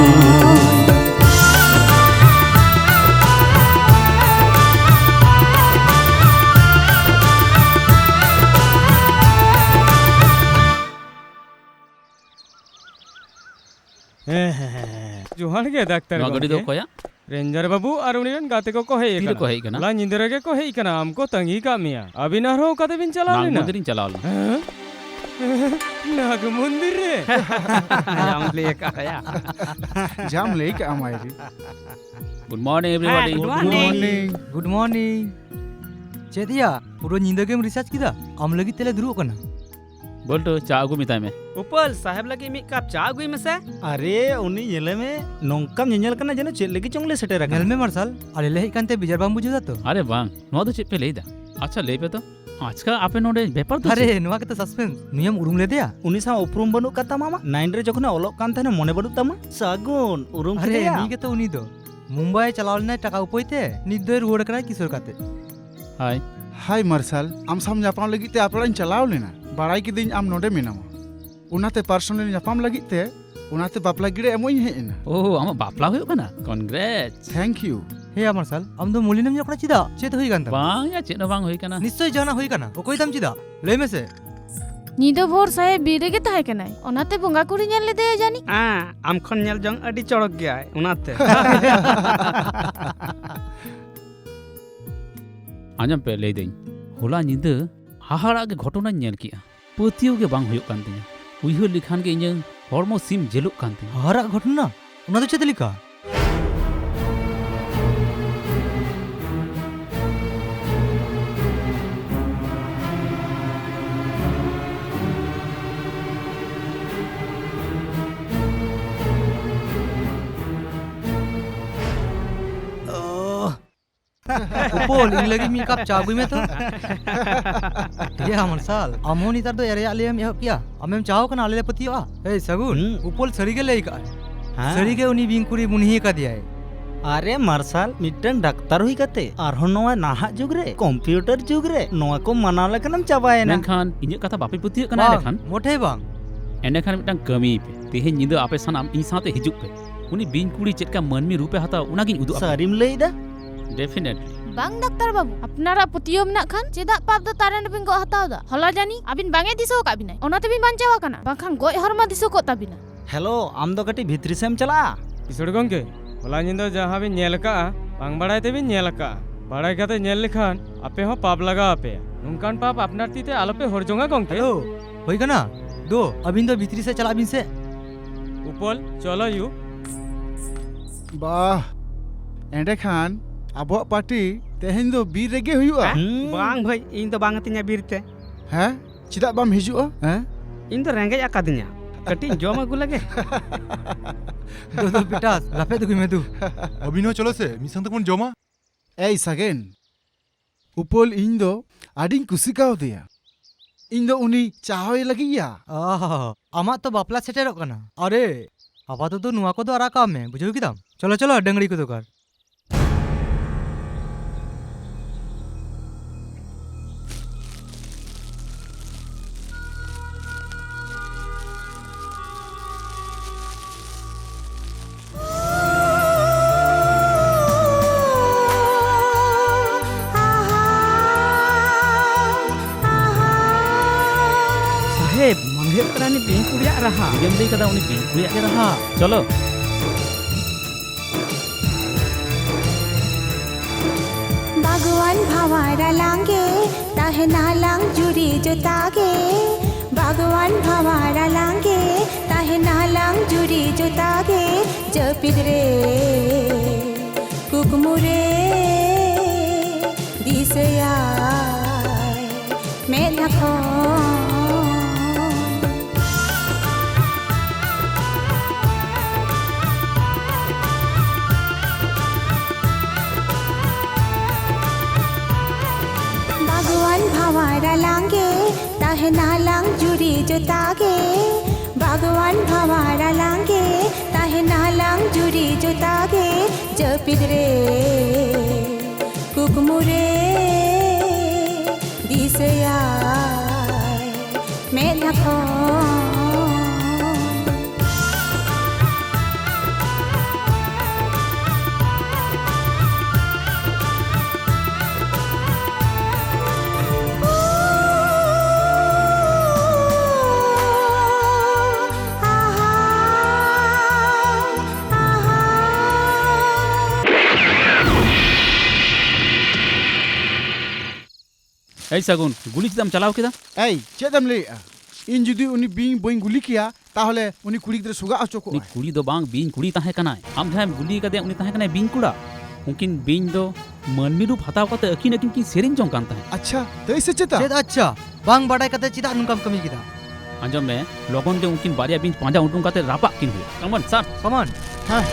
ᱦᱮᱸ, ᱦᱮᱸ, ᱦᱮᱸ, ᱦᱮᱸ᱾ ᱡᱚᱦᱟᱨ ᱜᱮ, ᱰᱟᱠᱛᱟᱨ ᱱᱚᱣᱟ ᱜᱟᱹᱰᱤ ᱫᱚ ᱜᱚᱢᱠᱮ᱾ ᱚᱠᱚᱭᱟᱜ? ᱨᱮᱧᱡᱟᱨ ᱵᱟᱹᱵᱩ ᱟᱨ ᱩᱱᱤ ᱨᱮᱱ ᱜᱟᱛᱮ ᱠᱚᱠᱚ ᱦᱮᱡ ᱛᱤ ᱟᱠᱟᱱᱟ᱾ ᱨᱮᱠᱚ ᱦᱮᱡ ᱟᱠᱟᱱᱟ? ᱦᱚᱞᱟ ᱧᱤᱫᱟᱹ ᱨᱮᱜᱮ ᱠᱚ ᱦᱮᱡ ᱟᱠᱟᱱᱟ, ᱟᱢ ᱠᱚ ᱛᱟᱺᱜᱤ ᱠᱟᱜ ᱢᱮᱭᱟ᱾ ᱟᱹᱵᱤᱱ ᱟᱨᱦᱚᱸ ᱚᱠᱟ ᱛᱮᱵᱤᱱ ᱪᱟᱞᱟᱣ ᱱᱟᱜᱽ ᱞᱮᱱᱟ? ᱢᱚᱱᱫᱤᱨ ᱤᱧ ᱪᱟᱞᱟᱣ ᱞᱮᱱᱟ᱾ ᱦᱮᱸ? ᱱᱟᱜᱽ ᱢᱚᱱᱫᱤᱨ ᱨᱮ? ᱡᱟᱢ ᱞᱟᱹᱭ ᱟᱠᱟᱫ ᱛᱟᱭᱟ᱾ ᱡᱟᱢ ᱞᱟᱹᱭ ᱠᱟᱜᱼᱟ, ᱢᱟᱭᱨᱤ᱾ Good morning, everybody. Hi, good morning. Good morning. Good morning. ᱪᱮᱫ ᱭᱟ, ᱯᱩᱨᱟᱹ ᱧᱤᱫᱟᱹ ᱜᱮᱢ ᱨᱤᱥᱟᱨᱪ ᱠᱮᱫᱟ? ᱟᱢ ᱞᱟᱹᱜᱤᱫ ᱛᱮᱞᱮ ᱫᱩᱲᱩᱵ ᱟᱠᱟᱱᱟ᱾ ᱵᱚᱞᱴᱩ, ᱪᱟ ᱟᱹᱜᱩ ᱢᱮᱛᱟᱭ ᱢᱮ᱾ ᱩᱯᱟᱹᱞ, ᱥᱟᱦᱮᱵ ᱞᱟᱹᱜᱤᱫ ᱢᱤᱫ ᱠᱟᱯ ᱪᱟ ᱟᱹᱜᱩᱭ ᱢᱮᱥᱮ᱾ ᱟᱨᱮ, ᱩᱱᱤ ᱧᱮᱞᱮ ᱢᱮ, ᱱᱚᱝᱠᱟᱢ ᱧᱮᱧᱮᱞ ᱠᱟᱱᱟ ᱡᱮᱱᱚ ᱪᱮᱫ ᱞᱟᱹᱜᱤᱫ ᱪᱚᱝ ᱞᱮ ᱥᱮᱴᱮᱨ ᱟᱠᱟᱱᱟ᱾ ᱧᱮᱞ ᱢᱮ ᱢᱟᱨᱥᱟᱞ, ᱟᱞᱮ ᱞᱮ ᱦᱮᱡ ᱠᱟᱱᱛᱮ ᱵᱮᱡᱟᱨ ᱵᱟᱢ ᱵᱩᱡᱷᱟᱹᱣ ᱫᱟ ᱛᱚ? ᱟᱨᱮ ᱵᱟᱝ, ᱱᱚᱣᱟ ᱫᱚ ᱪᱮᱫ ᱯᱮ ᱞᱟᱹᱭ ᱫᱟ? ᱟᱪᱪᱷᱟ, ᱟᱯᱮ ᱱᱚᱰᱮ ᱵᱮᱯᱟᱨ ᱫᱚ ᱟᱨᱮ, ᱪᱮᱫ? ᱱᱚᱣᱟ ᱜᱮᱛᱚ suspense᱾ ᱱᱩᱭᱮᱢ ᱩᱨᱩᱢ ᱞᱮᱫᱮᱭᱟ? ᱩᱱᱤ ᱥᱟᱶ ᱩᱯᱨᱩᱢ ᱵᱟᱹᱱᱩᱜ ᱠᱟᱫ ᱛᱟᱢᱟ ᱟᱢᱟᱜ? ᱱᱟᱭᱤᱱ ᱨᱮ ᱡᱚᱠᱷᱚᱱᱮ ᱚᱞᱚᱜ ᱠᱟᱱ ᱛᱟᱦᱮᱱᱟ, ᱢᱚᱱᱮ ᱵᱟᱹᱱᱩᱜ ᱛᱟᱢᱟ? ᱥᱟᱹᱜᱩᱱ, ᱩᱨᱩᱢ ᱟᱨᱮ, ᱠᱮᱫᱮᱭᱟᱢ? ᱱᱩᱭ ᱜᱮᱛᱚ ᱩᱱᱤ ᱫᱚ᱾ ᱢᱩᱢᱵᱟᱭ ᱪᱟᱞᱟᱣ ᱞᱮᱱᱟᱭ ᱴᱟᱠᱟ ᱩᱯᱟᱹᱭ ᱛᱮ, ᱱᱤᱛ ᱫᱚᱭ ᱨᱩᱣᱟᱹᱲ ᱠᱟᱱᱟᱭ ᱠᱤᱥᱳᱨ ᱠᱟᱛᱮ᱾ ᱦᱟᱭ᱾ ᱦᱟᱭ ᱢᱟᱨᱥᱟᱞ, ᱟᱢ ᱥᱟᱶ ᱧᱟᱯᱟᱢ ᱞᱟᱹᱜᱤᱫ ᱛᱮ ᱟᱯᱲᱟᱧ ᱪᱟᱞᱟᱣ ᱞᱮᱱᱟ᱾ ᱵᱟᱲᱟᱭ ᱠᱤᱫᱟᱹᱧ ᱟᱢ ᱱᱚᱰᱮ ᱢᱮᱱᱟᱢᱟ, ᱚᱱᱟᱛᱮ personal ᱧᱟᱯᱟᱢ ᱞᱟᱹᱜᱤᱫ ᱛᱮ, ᱚᱱᱟᱛᱮ ᱵᱟᱯᱞᱟ ᱜᱤᱨᱟᱹ ᱮᱢᱚᱜ ᱤᱧ ᱦᱮᱡ ᱮᱱᱟ᱾ ᱳ, ᱟᱢᱟᱜ ᱵᱟᱯᱞᱟ ᱦᱩᱭᱩᱜ ᱠᱟᱱᱟ? Congrats᱾ Thank you᱾ ᱦᱮᱭᱟ ᱢᱟᱨᱥᱟᱞ, ᱟᱢ ᱫᱚ ᱢᱚᱞᱤᱱᱮᱢ ᱧᱮᱞᱚᱜ ᱠᱟᱱᱟ ᱪᱮᱫᱟᱜ? ᱪᱮᱫ ᱦᱩᱭ ᱠᱟᱱ ᱛᱟᱢᱟ? ᱵᱟᱝ ᱭᱟ, ᱪᱮᱫ ᱦᱚᱸ ᱵᱟᱝ ᱦᱩᱭ ᱠᱟᱱᱟ᱾ ᱱᱤᱥᱪᱚᱭ ᱡᱟᱦᱟᱱᱟᱜ ᱦᱩᱭ ᱠᱟᱱᱟ᱾ ᱚᱠᱚᱭ ᱛᱟᱢ ᱪᱮᱫᱟᱜ? ᱞᱟᱹᱭ ᱢᱮᱥᱮ᱾ ᱧᱤᱫᱟᱹ ᱵᱷᱳᱨ ᱥᱟᱦᱮᱵ ᱵᱤᱨ ᱨᱮᱜᱮ ᱛᱟᱦᱮᱸ ᱠᱟᱱᱟᱭ, ᱚᱱᱟᱛᱮ ᱵᱚᱸᱜᱟ ᱠᱩᱲᱤ ᱧᱮᱞ ᱞᱮᱫᱮᱭᱟ ᱡᱟᱹᱱᱤᱡ᱾ ᱟᱸ, ᱟᱢ ᱠᱷᱚᱱ ᱧᱮᱞ ᱡᱚᱝ ᱟᱹᱰᱤ ᱪᱚᱨᱚᱠ ᱜᱮᱭᱟᱭ, ᱚᱱᱟᱛᱮ᱾ ᱟᱸᱡᱚᱢ ᱯᱮ, ᱞᱟᱹᱭᱫᱟᱹᱧ, ᱦᱚᱞᱟ ᱧᱤᱫᱟᱹ ᱦᱟᱦᱟᱲᱟᱜ ᱜᱮ ᱜᱷᱚᱴᱚᱱᱟᱧ ᱧᱮᱞ ᱠᱮᱜᱼᱟ᱾ ᱯᱟᱹᱛᱭᱟᱹᱣ ᱜᱮ ᱵᱟᱝ ᱦᱩᱭᱩᱜ ᱠᱟᱱ ᱛᱤᱧᱟᱹ᱾ ᱩᱭᱦᱟᱹᱨ ᱞᱮᱠᱷᱟᱱ ᱜᱮ ᱤᱧᱟᱹᱝ ᱦᱚᱲᱢᱚ ᱥᱤᱢ ᱡᱮᱞᱚᱜ ᱠᱟᱱ ᱛᱤᱧᱟᱹ᱾ ᱦᱟᱦᱟᱲᱟᱜ ᱜᱷᱚᱴᱚᱱᱟ? ᱚᱱᱟ ᱫᱚ ᱪᱮᱫ ᱞᱮᱠᱟ? ᱳᱦ, ᱩᱯᱚᱞ, ᱤᱧ ᱞᱟᱹᱜᱤᱫ ᱢᱤᱫ ᱠᱟᱯ ᱪᱟ ᱟᱹᱜᱩᱭ ᱢᱮ ᱛᱚ᱾ ᱮᱭᱟ ᱢᱟᱨᱥᱟᱞ, ᱟᱢ ᱦᱚᱸ ᱱᱮᱛᱟᱨ ᱫᱚ ᱮᱲᱮᱭᱟᱜ ᱞᱟᱹᱭᱮᱢ ᱮᱦᱚᱵ ᱠᱮᱜᱼᱟ᱾ ᱟᱢᱮᱢ ᱪᱟᱦᱟᱣ ᱠᱟᱱᱟ ᱟᱞᱮ ᱞᱮ ᱯᱟᱹᱛᱭᱟᱹᱜᱼᱟ? ᱮᱭ ᱥᱟᱹᱜᱩᱱ, ᱦᱩᱸ᱾ ᱩᱯᱚᱞ ᱥᱟᱹᱨᱤ ᱜᱮ ᱞᱟᱹᱭ ᱠᱟᱜᱼᱟᱭ᱾ ᱦᱮᱸ᱾ ᱥᱟᱹᱨᱤ ᱜᱮ ᱩᱱᱤ ᱵᱤᱧ ᱠᱩᱲᱤ ᱵᱩᱱᱦᱤ ᱠᱟᱫᱮᱭᱟᱭ᱾ ᱟᱨᱮ ᱢᱟᱨᱥᱟᱞ, ᱢᱤᱫᱴᱟᱝ ᱰᱟᱠᱛᱟᱨ ᱦᱩᱭ ᱠᱟᱛᱮ ᱟᱨᱦᱚᱸ ᱱᱚᱣᱟ ᱱᱟᱦᱟᱜ ᱡᱩᱜᱽ ᱨᱮ, ᱠᱚᱢᱯᱤᱭᱩᱴᱟᱨ ᱡᱩᱜᱽ ᱨᱮ ᱱᱚᱣᱟ ᱠᱚ ᱢᱟᱱᱟᱣ ᱞᱮᱠᱷᱟᱱᱮᱢ ᱪᱟᱵᱟᱭᱮᱱᱟ᱾ ᱢᱮᱱᱠᱷᱟᱱ ᱤᱧᱟᱹᱜ ᱠᱟᱛᱷᱟ ᱵᱟᱯᱮ ᱯᱟᱹᱛᱭᱟᱹᱜ ᱠᱟᱱᱟ ᱵᱟᱝ, ᱮᱸᱰᱮᱠᱷᱟᱱ? ᱢᱚᱴᱷᱮ ᱵᱟᱝ᱾ ᱮᱸᱰᱮᱠᱷᱟᱱ ᱢᱤᱫᱴᱟᱝ ᱠᱟᱹᱢᱤᱭ ᱯᱮ, ᱛᱮᱦᱮᱧ ᱧᱤᱫᱟᱹ ᱟᱯᱮ ᱥᱟᱱᱟᱢ ᱤᱧ ᱥᱟᱶᱛᱮ ᱦᱤᱡᱩᱜ ᱯᱮ᱾ ᱩᱱᱤ ᱵᱤᱧ ᱠᱩᱲᱤ ᱪᱮᱫ ᱞᱮᱠᱟ ᱢᱟᱹᱱᱢᱤ ᱨᱩᱯᱮ ᱦᱟᱛᱟᱣᱟ, ᱚᱱᱟᱜᱤᱧ ᱩᱫᱩᱜ ᱟᱯᱮᱭᱟ᱾ ᱥᱟᱹᱨᱤᱢ ᱞᱟᱹᱭ ᱮᱫᱟ? Definitely᱾ ᱵᱟᱝ ᱰᱟᱠᱛᱟᱨ ᱵᱟᱹᱵᱩ, ᱟᱯᱱᱟᱨᱟᱜ ᱯᱟᱹᱛᱭᱟᱹᱣ ᱢᱮᱱᱟᱜ ᱠᱷᱟᱱ ᱪᱮᱫᱟᱜ ᱯᱟᱯ ᱫᱚ ᱛᱟᱨᱮᱱ ᱨᱮᱵᱤᱱ ᱜᱚᱜ ᱦᱟᱛᱟᱣ ᱮᱫᱟ? ᱦᱚᱞᱟ ᱡᱟᱹᱱᱤᱡ ᱟᱹᱵᱤᱱ ᱵᱟᱝ ᱮ ᱫᱤᱥᱟᱹ ᱟᱠᱟᱫ ᱵᱤᱱᱟᱭ, ᱚᱱᱟ ᱛᱮᱵᱤᱱ ᱵᱟᱧᱪᱟᱣ ᱟᱠᱟᱱᱟ, ᱵᱟᱝᱠᱷᱟᱱ ᱜᱚᱡ ᱦᱚᱨ ᱢᱟ ᱫᱤᱥᱟᱹ ᱠᱚᱜ ᱛᱟᱹᱵᱤᱱᱟ᱾ ᱦᱮᱞᱳ, ᱟᱢ ᱫᱚ ᱠᱟᱹᱴᱤᱡ ᱵᱷᱤᱛᱨᱤ ᱥᱮᱫ ᱮᱢ ᱪᱟᱞᱟᱜᱼᱟ? ᱠᱤᱥᱳᱲ ᱜᱚᱝᱠᱮ, ᱦᱚᱞᱟ ᱧᱤᱫᱟᱹ ᱡᱟᱦᱟᱸ ᱵᱤᱱ ᱧᱮᱞ ᱟᱠᱟᱫᱼᱟ, ᱵᱟᱝ ᱵᱟᱲᱟᱭ ᱛᱮᱵᱤᱱ ᱧᱮᱞ ᱟᱠᱟᱫᱼᱟ᱾ ᱵᱟᱲᱟᱭ ᱠᱟᱛᱮ ᱧᱮᱞ ᱞᱮᱠᱷᱟᱱ ᱟᱯᱮ ᱦᱚᱸ ᱯᱟᱯ ᱞᱟᱜᱟᱣ ᱟᱯᱮᱭᱟ᱾ ᱱᱚᱝᱠᱟᱱ ᱯᱟᱯ ᱟᱯᱱᱟᱨ ᱛᱤ ᱛᱮ ᱟᱞᱚᱯᱮ ᱦᱚᱲ ᱡᱚᱝᱟ ᱜᱚᱝᱠᱮ᱾ ᱦᱮᱞᱳ, ᱦᱩᱭ ᱠᱟᱱᱟ? ᱫᱳ, ᱟᱹᱵᱤᱱ ᱫᱚ ᱵᱷᱤᱛᱨᱤ ᱥᱮᱫ ᱪᱟᱞᱟᱜ ᱵᱤᱱ ᱥᱮ᱾ ᱩᱯᱚᱞ, ᱪᱚᱞᱚ ᱭᱩ᱾ ᱵᱟᱦ, ᱮᱸᱰᱮᱠᱷᱟᱱ ᱟᱵᱚᱣᱟᱜ ᱯᱟᱨᱴᱤ ᱛᱮᱦᱮᱧ ᱫᱚ ᱵᱤᱨ ᱨᱮᱜᱮ ᱦᱩᱭᱩᱜᱼᱟ᱾ ᱦᱮᱸ? ᱦᱩᱸ᱾ ᱵᱟᱝ ᱵᱷᱟᱹᱭ, ᱤᱧ ᱫᱚ ᱵᱟᱝ ᱟᱹᱛᱤᱧᱟ ᱵᱤᱨ ᱛᱮ᱾ ᱦᱮᱸ? ᱪᱮᱫᱟᱜ ᱵᱟᱢ ᱦᱤᱡᱩᱜᱼᱟ? ᱦᱮᱸ? ᱤᱧ ᱫᱚ ᱨᱮᱸᱜᱮᱡ ᱟᱠᱟᱫᱤᱧᱟ, ᱠᱟᱹᱴᱤᱡ ᱤᱧ ᱡᱚᱢ ᱟᱹᱜᱩ ᱞᱮᱜᱮ᱾ ᱫᱩ, ᱫᱩ, ᱵᱤᱴᱟᱥ, ᱞᱟᱯᱮ ᱫᱩᱜᱩᱭ ᱢᱮ ᱫᱩ᱾ ᱟᱹᱵᱤᱱ ᱦᱚᱸ ᱪᱚᱞᱚ ᱥᱮ, ᱢᱤᱫ ᱥᱟᱶ ᱛᱮᱵᱚᱱ ᱡᱚᱢᱟ᱾ ᱮᱭ ᱥᱟᱜᱮᱱ, ᱩᱯᱟᱹᱞ ᱤᱧ ᱫᱚ ᱟᱹᱰᱤᱧ ᱠᱩᱥᱤ ᱠᱟᱣᱫᱮᱭᱟ᱾ ᱤᱧ ᱫᱚ ᱩᱱᱤ ᱪᱟᱦᱚᱭ ᱞᱟᱹᱜᱤᱫ ᱭᱟ᱾ ᱚ, ᱟᱢᱟᱜ ᱛᱚ ᱵᱟᱯᱞᱟ ᱥᱮᱴᱮᱨᱚᱜ ᱠᱟᱱᱟ᱾ ᱟᱨᱮ, ᱟᱯᱟᱛᱚᱛᱚ ᱱᱚᱣᱟ ᱠᱚᱫᱚ ᱟᱨᱟᱜ ᱠᱟᱜ ᱢᱮ, ᱵᱩᱡᱷᱟᱹᱣ ᱠᱮᱫᱟᱢ? ᱪᱚᱞᱚ, ᱪᱚᱞᱚ, ᱰᱟᱹᱝᱨᱤ ᱠᱚ ᱫᱚᱨᱠᱟᱨ᱾ ᱥᱟᱦᱮᱵ, ᱢᱚᱱᱮ ᱦᱩᱭᱩᱜ ᱠᱟᱱᱟ ᱩᱱᱤ ᱵᱤᱧ ᱠᱩᱲᱤᱭᱟᱜ ᱨᱟᱦᱟ᱾ ᱴᱷᱤᱠᱮᱢ ᱞᱟᱹᱭ ᱠᱟᱫᱟ, ᱩᱱᱤ ᱵᱤᱧ ᱠᱩᱲᱤᱭᱟᱜ ᱜᱮ ᱨᱟᱦᱟ᱾ ᱪᱚᱞᱚ᱾ ᱵᱟᱜᱽᱣᱟᱱ ᱵᱷᱟᱶᱟᱨ ᱟᱞᱟᱝ ᱜᱮ, ᱛᱟᱦᱮᱱᱟ ᱞᱟᱝ ᱡᱩᱨᱤ ᱡᱚᱛᱟ ᱜᱮ᱾ ᱵᱟᱜᱽᱣᱟᱱ ᱵᱷᱟᱶᱟᱨ ᱟᱞᱟᱝ ᱜᱮ, ᱛᱟᱦᱮᱱᱟ ᱞᱟᱝ ᱡᱩᱨᱤ ᱡᱚᱛᱟ ᱜᱮ᱾ ᱡᱟᱹᱯᱤᱫ ᱨᱮ, ᱠᱩᱠᱢᱩ ᱨᱮ, ᱫᱤᱥᱟᱹᱭᱟᱭ ᱢᱮᱫᱦᱟ ᱠᱷᱚᱱ᱾ ᱵᱟᱜᱽᱣᱟᱱ ᱵᱷᱟᱶᱟᱨ ᱟᱞᱟᱝ ᱜᱮ, ᱛᱟᱦᱮᱱᱟ ᱞᱟᱝ ᱡᱩᱨᱤ ᱡᱚᱛᱟ ᱜᱮ᱾ ᱵᱟᱜᱽᱣᱟᱱ ᱵᱷᱟᱶᱟᱨ ᱟᱞᱟᱝ ᱜᱮ, ᱛᱟᱦᱮᱱᱟ ᱞᱟᱝ ᱡᱩᱨᱤ ᱡᱚᱛᱟ ᱜᱮ᱾ ᱡᱟᱹᱯᱤᱫ ᱨᱮ, ᱠᱩᱠᱢᱩ ᱨᱮ, ᱫᱤᱥᱟᱹᱭᱟᱭ ᱢᱮᱫᱦᱟ ᱠᱷᱚᱱ᱾ ᱮᱭ ᱥᱟᱹᱜᱩᱱ, ᱜᱩᱞᱤ ᱪᱮᱫᱟᱜ ᱮᱢ ᱪᱟᱞᱟᱣ ᱠᱮᱫᱟ? ᱮᱭ, ᱪᱮᱫ ᱮᱢ ᱞᱟᱹᱭᱮᱜᱼᱟ? ᱤᱧ ᱡᱩᱫᱤ ᱩᱱᱤ ᱵᱤᱧ ᱵᱟᱹᱧ ᱜᱩᱞᱤ ᱠᱮᱭᱟ, ᱛᱟᱦᱚᱞᱮ ᱩᱱᱤ ᱠᱩᱲᱤ ᱜᱤᱫᱽᱨᱟᱹ ᱥᱚᱜᱟᱜ ᱦᱚᱪᱚ ᱩᱱᱤ ᱠᱚᱜᱼᱟᱭ᱾ ᱠᱩᱲᱤ ᱫᱚ ᱵᱟᱝ, ᱵᱤᱧ ᱠᱩᱲᱤ ᱛᱟᱦᱮᱸ ᱠᱟᱱᱟᱭ᱾ ᱟᱢ ᱡᱟᱦᱟᱸᱭᱮᱢ ᱜᱩᱞᱤ ᱠᱟᱫᱮᱭᱟ, ᱩᱱᱤ ᱛᱟᱦᱮᱸ ᱠᱟᱱᱟᱭ ᱵᱤᱧ ᱠᱚᱲᱟ᱾ ᱩᱱᱠᱤᱱ ᱵᱤᱧ ᱫᱚ ᱢᱟᱹᱱᱢᱤ ᱨᱩᱯ ᱦᱟᱛᱟᱣ ᱠᱟᱛᱮ ᱟᱹᱠᱤᱱ ᱟᱹᱠᱤᱱ ᱠᱤᱱ ᱥᱮᱨᱮᱧ ᱡᱚᱝ ᱠᱟᱱ ᱛᱟᱦᱮᱸᱫ᱾ ᱟᱪᱪᱷᱟ, ᱛᱟᱹᱭ ᱥᱮ ᱪᱮᱛᱟ? ᱪᱮᱫ ᱟᱪᱪᱷᱟ? ᱵᱟᱝ ᱵᱟᱰᱟᱭ ᱠᱟᱛᱮ ᱪᱮᱫᱟᱜ ᱱᱚᱝᱠᱟᱢ ᱠᱟᱹᱢᱤ ᱠᱮᱫᱟ? ᱟᱸᱡᱚᱢ ᱢᱮ, ᱞᱚᱜᱚᱱ ᱜᱮ ᱩᱱᱠᱤᱱ ᱵᱟᱨᱭᱟ ᱵᱤᱧ ᱯᱟᱸᱡᱟ ᱩᱰᱩᱝ ᱠᱟᱛᱮ ᱨᱟᱯᱟᱜ ᱠᱤᱱ ᱦᱩᱭᱩᱜᱼᱟ᱾ Come on, sir. Come on. ᱦᱮᱸ᱾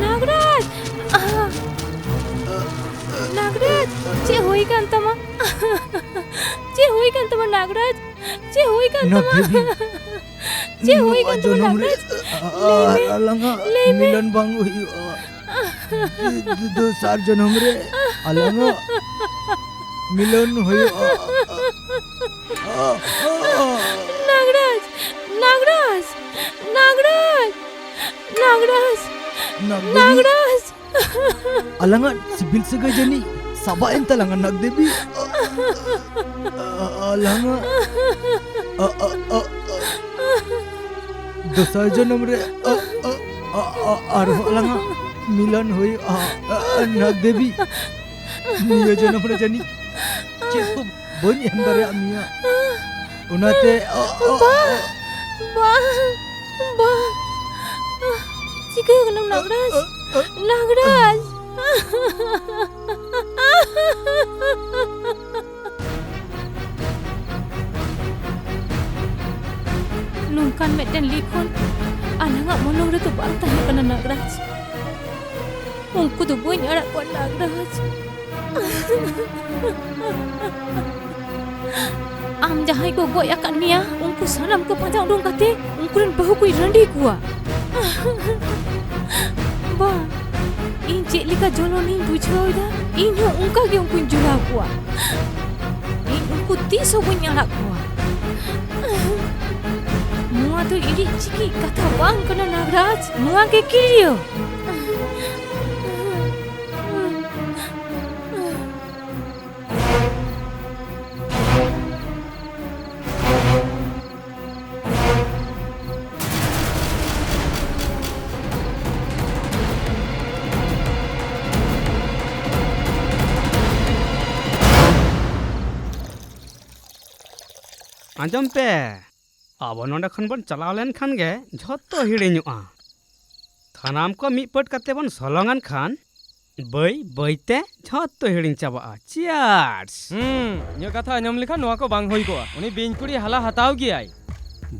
ᱱᱟᱜᱽᱨᱟᱡᱽ! ᱟᱦ! ᱱᱟᱜᱽᱨᱟᱡᱽ, ᱪᱮᱫ ᱦᱩᱭ ᱠᱟᱱ ᱛᱟᱢᱟ? ᱪᱮᱫ ᱦᱩᱭ ᱠᱟᱱ ᱛᱟᱢᱟ, ᱱᱟᱜᱽᱨᱟᱡᱽ? ᱪᱮᱫ ᱦᱩᱭ ᱠᱟᱱ ᱛᱟᱢᱟ? ᱪᱮᱫ ᱦᱩᱭ ᱱᱚᱣᱟ ᱠᱟᱱ ᱛᱟᱢᱟ, ᱡᱚᱱᱚᱢ ᱨᱮ ᱱᱟᱜᱽᱨᱟᱡᱽ? ᱞᱟᱹᱭ ᱢᱮ, ᱟᱞᱟᱝᱟᱜ ᱞᱟᱹᱭ ᱢᱮ᱾ ᱢᱤᱞᱚᱱ ᱵᱟᱝ ᱦᱩᱭᱩᱜᱼᱟ᱾ ᱫᱚ-, ᱫᱚᱥᱟᱨ ᱡᱚᱱᱚᱢ ᱨᱮ ᱟᱞᱟᱝᱟᱜ ᱢᱤᱞᱚᱱ ᱦᱩᱭᱩᱜᱼᱟ᱾ ᱱᱟᱜᱽᱨᱟᱡᱽ! ᱱᱟᱜᱽᱨᱟᱡᱽ! ᱱᱟᱜᱽᱨᱟᱡᱽ! ᱱᱟᱜᱽᱨᱟᱡᱽ! ᱱᱟᱜᱽ ᱫᱮᱵᱤ! ᱱᱟᱜᱽᱨᱟᱡᱽ! ᱟᱞᱟᱝᱟᱜ ᱥᱤᱵᱤᱞ ᱥᱟᱹᱜᱟᱹᱭ ᱡᱟᱹᱱᱤᱡ ᱥᱟᱵᱟᱜ ᱮᱱ ᱛᱟᱞᱟᱝᱟ, ᱱᱟᱜᱽ ᱫᱮᱵᱤ᱾ ᱟᱞᱟᱝᱟᱜ ᱫᱚᱥᱟᱨ ᱡᱚᱱᱚᱢ ᱨᱮ ᱟᱨᱦᱚᱸ ᱟᱞᱟᱝᱟᱜ ᱢᱤᱞᱚᱱ ᱦᱩᱭᱩᱜᱼᱟ, ᱱᱟᱜᱽ ᱫᱮᱵᱤ᱾ ᱱᱤᱭᱟᱹ ᱡᱚᱱᱚᱢ ᱨᱮ ᱡᱟᱹᱱᱤᱡ ᱪᱮᱫ ᱦᱚᱸ ᱵᱟᱹᱧ ᱮᱢ ᱫᱟᱲᱮᱭᱟᱜ ᱢᱮᱭᱟ᱾ ᱚᱱᱟᱛᱮ, ᱟ, ᱟ, ᱵᱟ, ᱟ᱾ ᱵᱟ, ᱵᱟ, ᱪᱤᱠᱟᱹ ᱠᱟᱱᱟᱢ ᱱᱟᱜᱽᱨᱟᱡᱽ? ᱱᱟᱜᱽᱨᱟᱡᱽ! ᱱᱚᱝᱠᱟᱱ ᱢᱤᱫᱴᱮᱱ ᱞᱤᱠᱷᱚᱱ ᱟᱞᱟᱝᱟᱜ ᱢᱚᱞᱚᱝ ᱨᱮᱫᱚ ᱵᱟᱝ ᱛᱟᱦᱮᱸ ᱠᱟᱱᱟ, ᱱᱟᱜᱽᱨᱟᱡᱽ᱾ ᱩᱱᱠᱩ ᱫᱚ ᱵᱟᱹᱧ ᱟᱲᱟᱜ ᱠᱚᱣᱟ, ᱱᱟᱜᱽᱨᱟᱡᱽ᱾ ᱟᱢ ᱡᱟᱦᱟᱸᱭ ᱠᱚ ᱜᱚᱡ ᱟᱠᱟᱫ ᱢᱮᱭᱟ, ᱩᱱᱠᱩ ᱥᱟᱱᱟᱢ ᱠᱚ ᱯᱟᱸᱡᱟ ᱩᱰᱩᱝ ᱠᱟᱛᱮ ᱩᱱᱠᱩ ᱨᱮᱱ ᱵᱟᱹᱦᱩ ᱠᱚᱧ ᱨᱟᱺᱰᱤ ᱠᱚᱣᱟ᱾ ᱵᱟᱝ, ᱤᱧ ᱪᱮᱫ ᱞᱮᱠᱟ ᱡᱚᱞᱚᱱᱤᱧ ᱵᱩᱡᱷᱟᱹᱣ ᱮᱫᱟ, ᱤᱧ ᱦᱚᱸ ᱚᱱᱠᱟ ᱜᱮ ᱩᱱᱠᱩᱧ ᱡᱚᱞᱟᱣ ᱠᱚᱣᱟ᱾ ᱤᱧ ᱩᱱᱠᱩ ᱛᱤᱥ ᱦᱚᱸ ᱵᱟᱹᱧ ᱟᱲᱟᱜ ᱠᱚᱣᱟ᱾ ᱱᱚᱣᱟ ᱫᱚ ᱤᱲᱤᱡ ᱪᱤᱠᱤᱡ ᱠᱟᱛᱷᱟ ᱵᱟᱝ ᱠᱟᱱᱟ, ᱱᱟᱜᱽᱨᱟᱡᱽ᱾ ᱱᱚᱣᱟ ᱜᱮ ᱠᱤᱨᱤᱭᱟᱹ᱾ ᱟᱸᱡᱚᱢ ᱯᱮ, ᱟᱵᱚ ᱱᱚᱸᱰᱮ ᱠᱷᱚᱱ ᱵᱚᱱ ᱪᱟᱞᱟᱣ ᱞᱮᱱ ᱠᱷᱟᱱ ᱜᱮ ᱡᱷᱚᱛᱚ ᱦᱤᱲᱤᱧᱚᱜᱼᱟ᱾ ᱥᱟᱱᱟᱢ ᱠᱚ ᱢᱤᱫ ᱯᱟᱹᱴ ᱠᱟᱛᱮ ᱵᱚᱱ ᱥᱚᱞᱚᱝ ᱟᱱ ᱠᱷᱟᱱ, ᱵᱟᱹᱭ ᱵᱟᱹᱭ ᱛᱮ ᱡᱷᱚᱛᱚ ᱦᱤᱲᱤᱧ ᱪᱟᱵᱟᱜᱼᱟ᱾ Cheers! ᱦᱩᱸ, ᱤᱧᱟᱹᱜ ᱠᱟᱛᱷᱟ ᱟᱸᱡᱚᱢ ᱞᱮᱠᱷᱟᱱ ᱱᱚᱣᱟ ᱠᱚ ᱵᱟᱝ ᱦᱩᱭ ᱠᱚᱜᱼᱟ᱾ ᱩᱱᱤ ᱵᱤᱧ ᱠᱩᱲᱤ ᱦᱟᱞᱟ ᱦᱟᱛᱟᱣ ᱜᱮᱭᱟᱭ᱾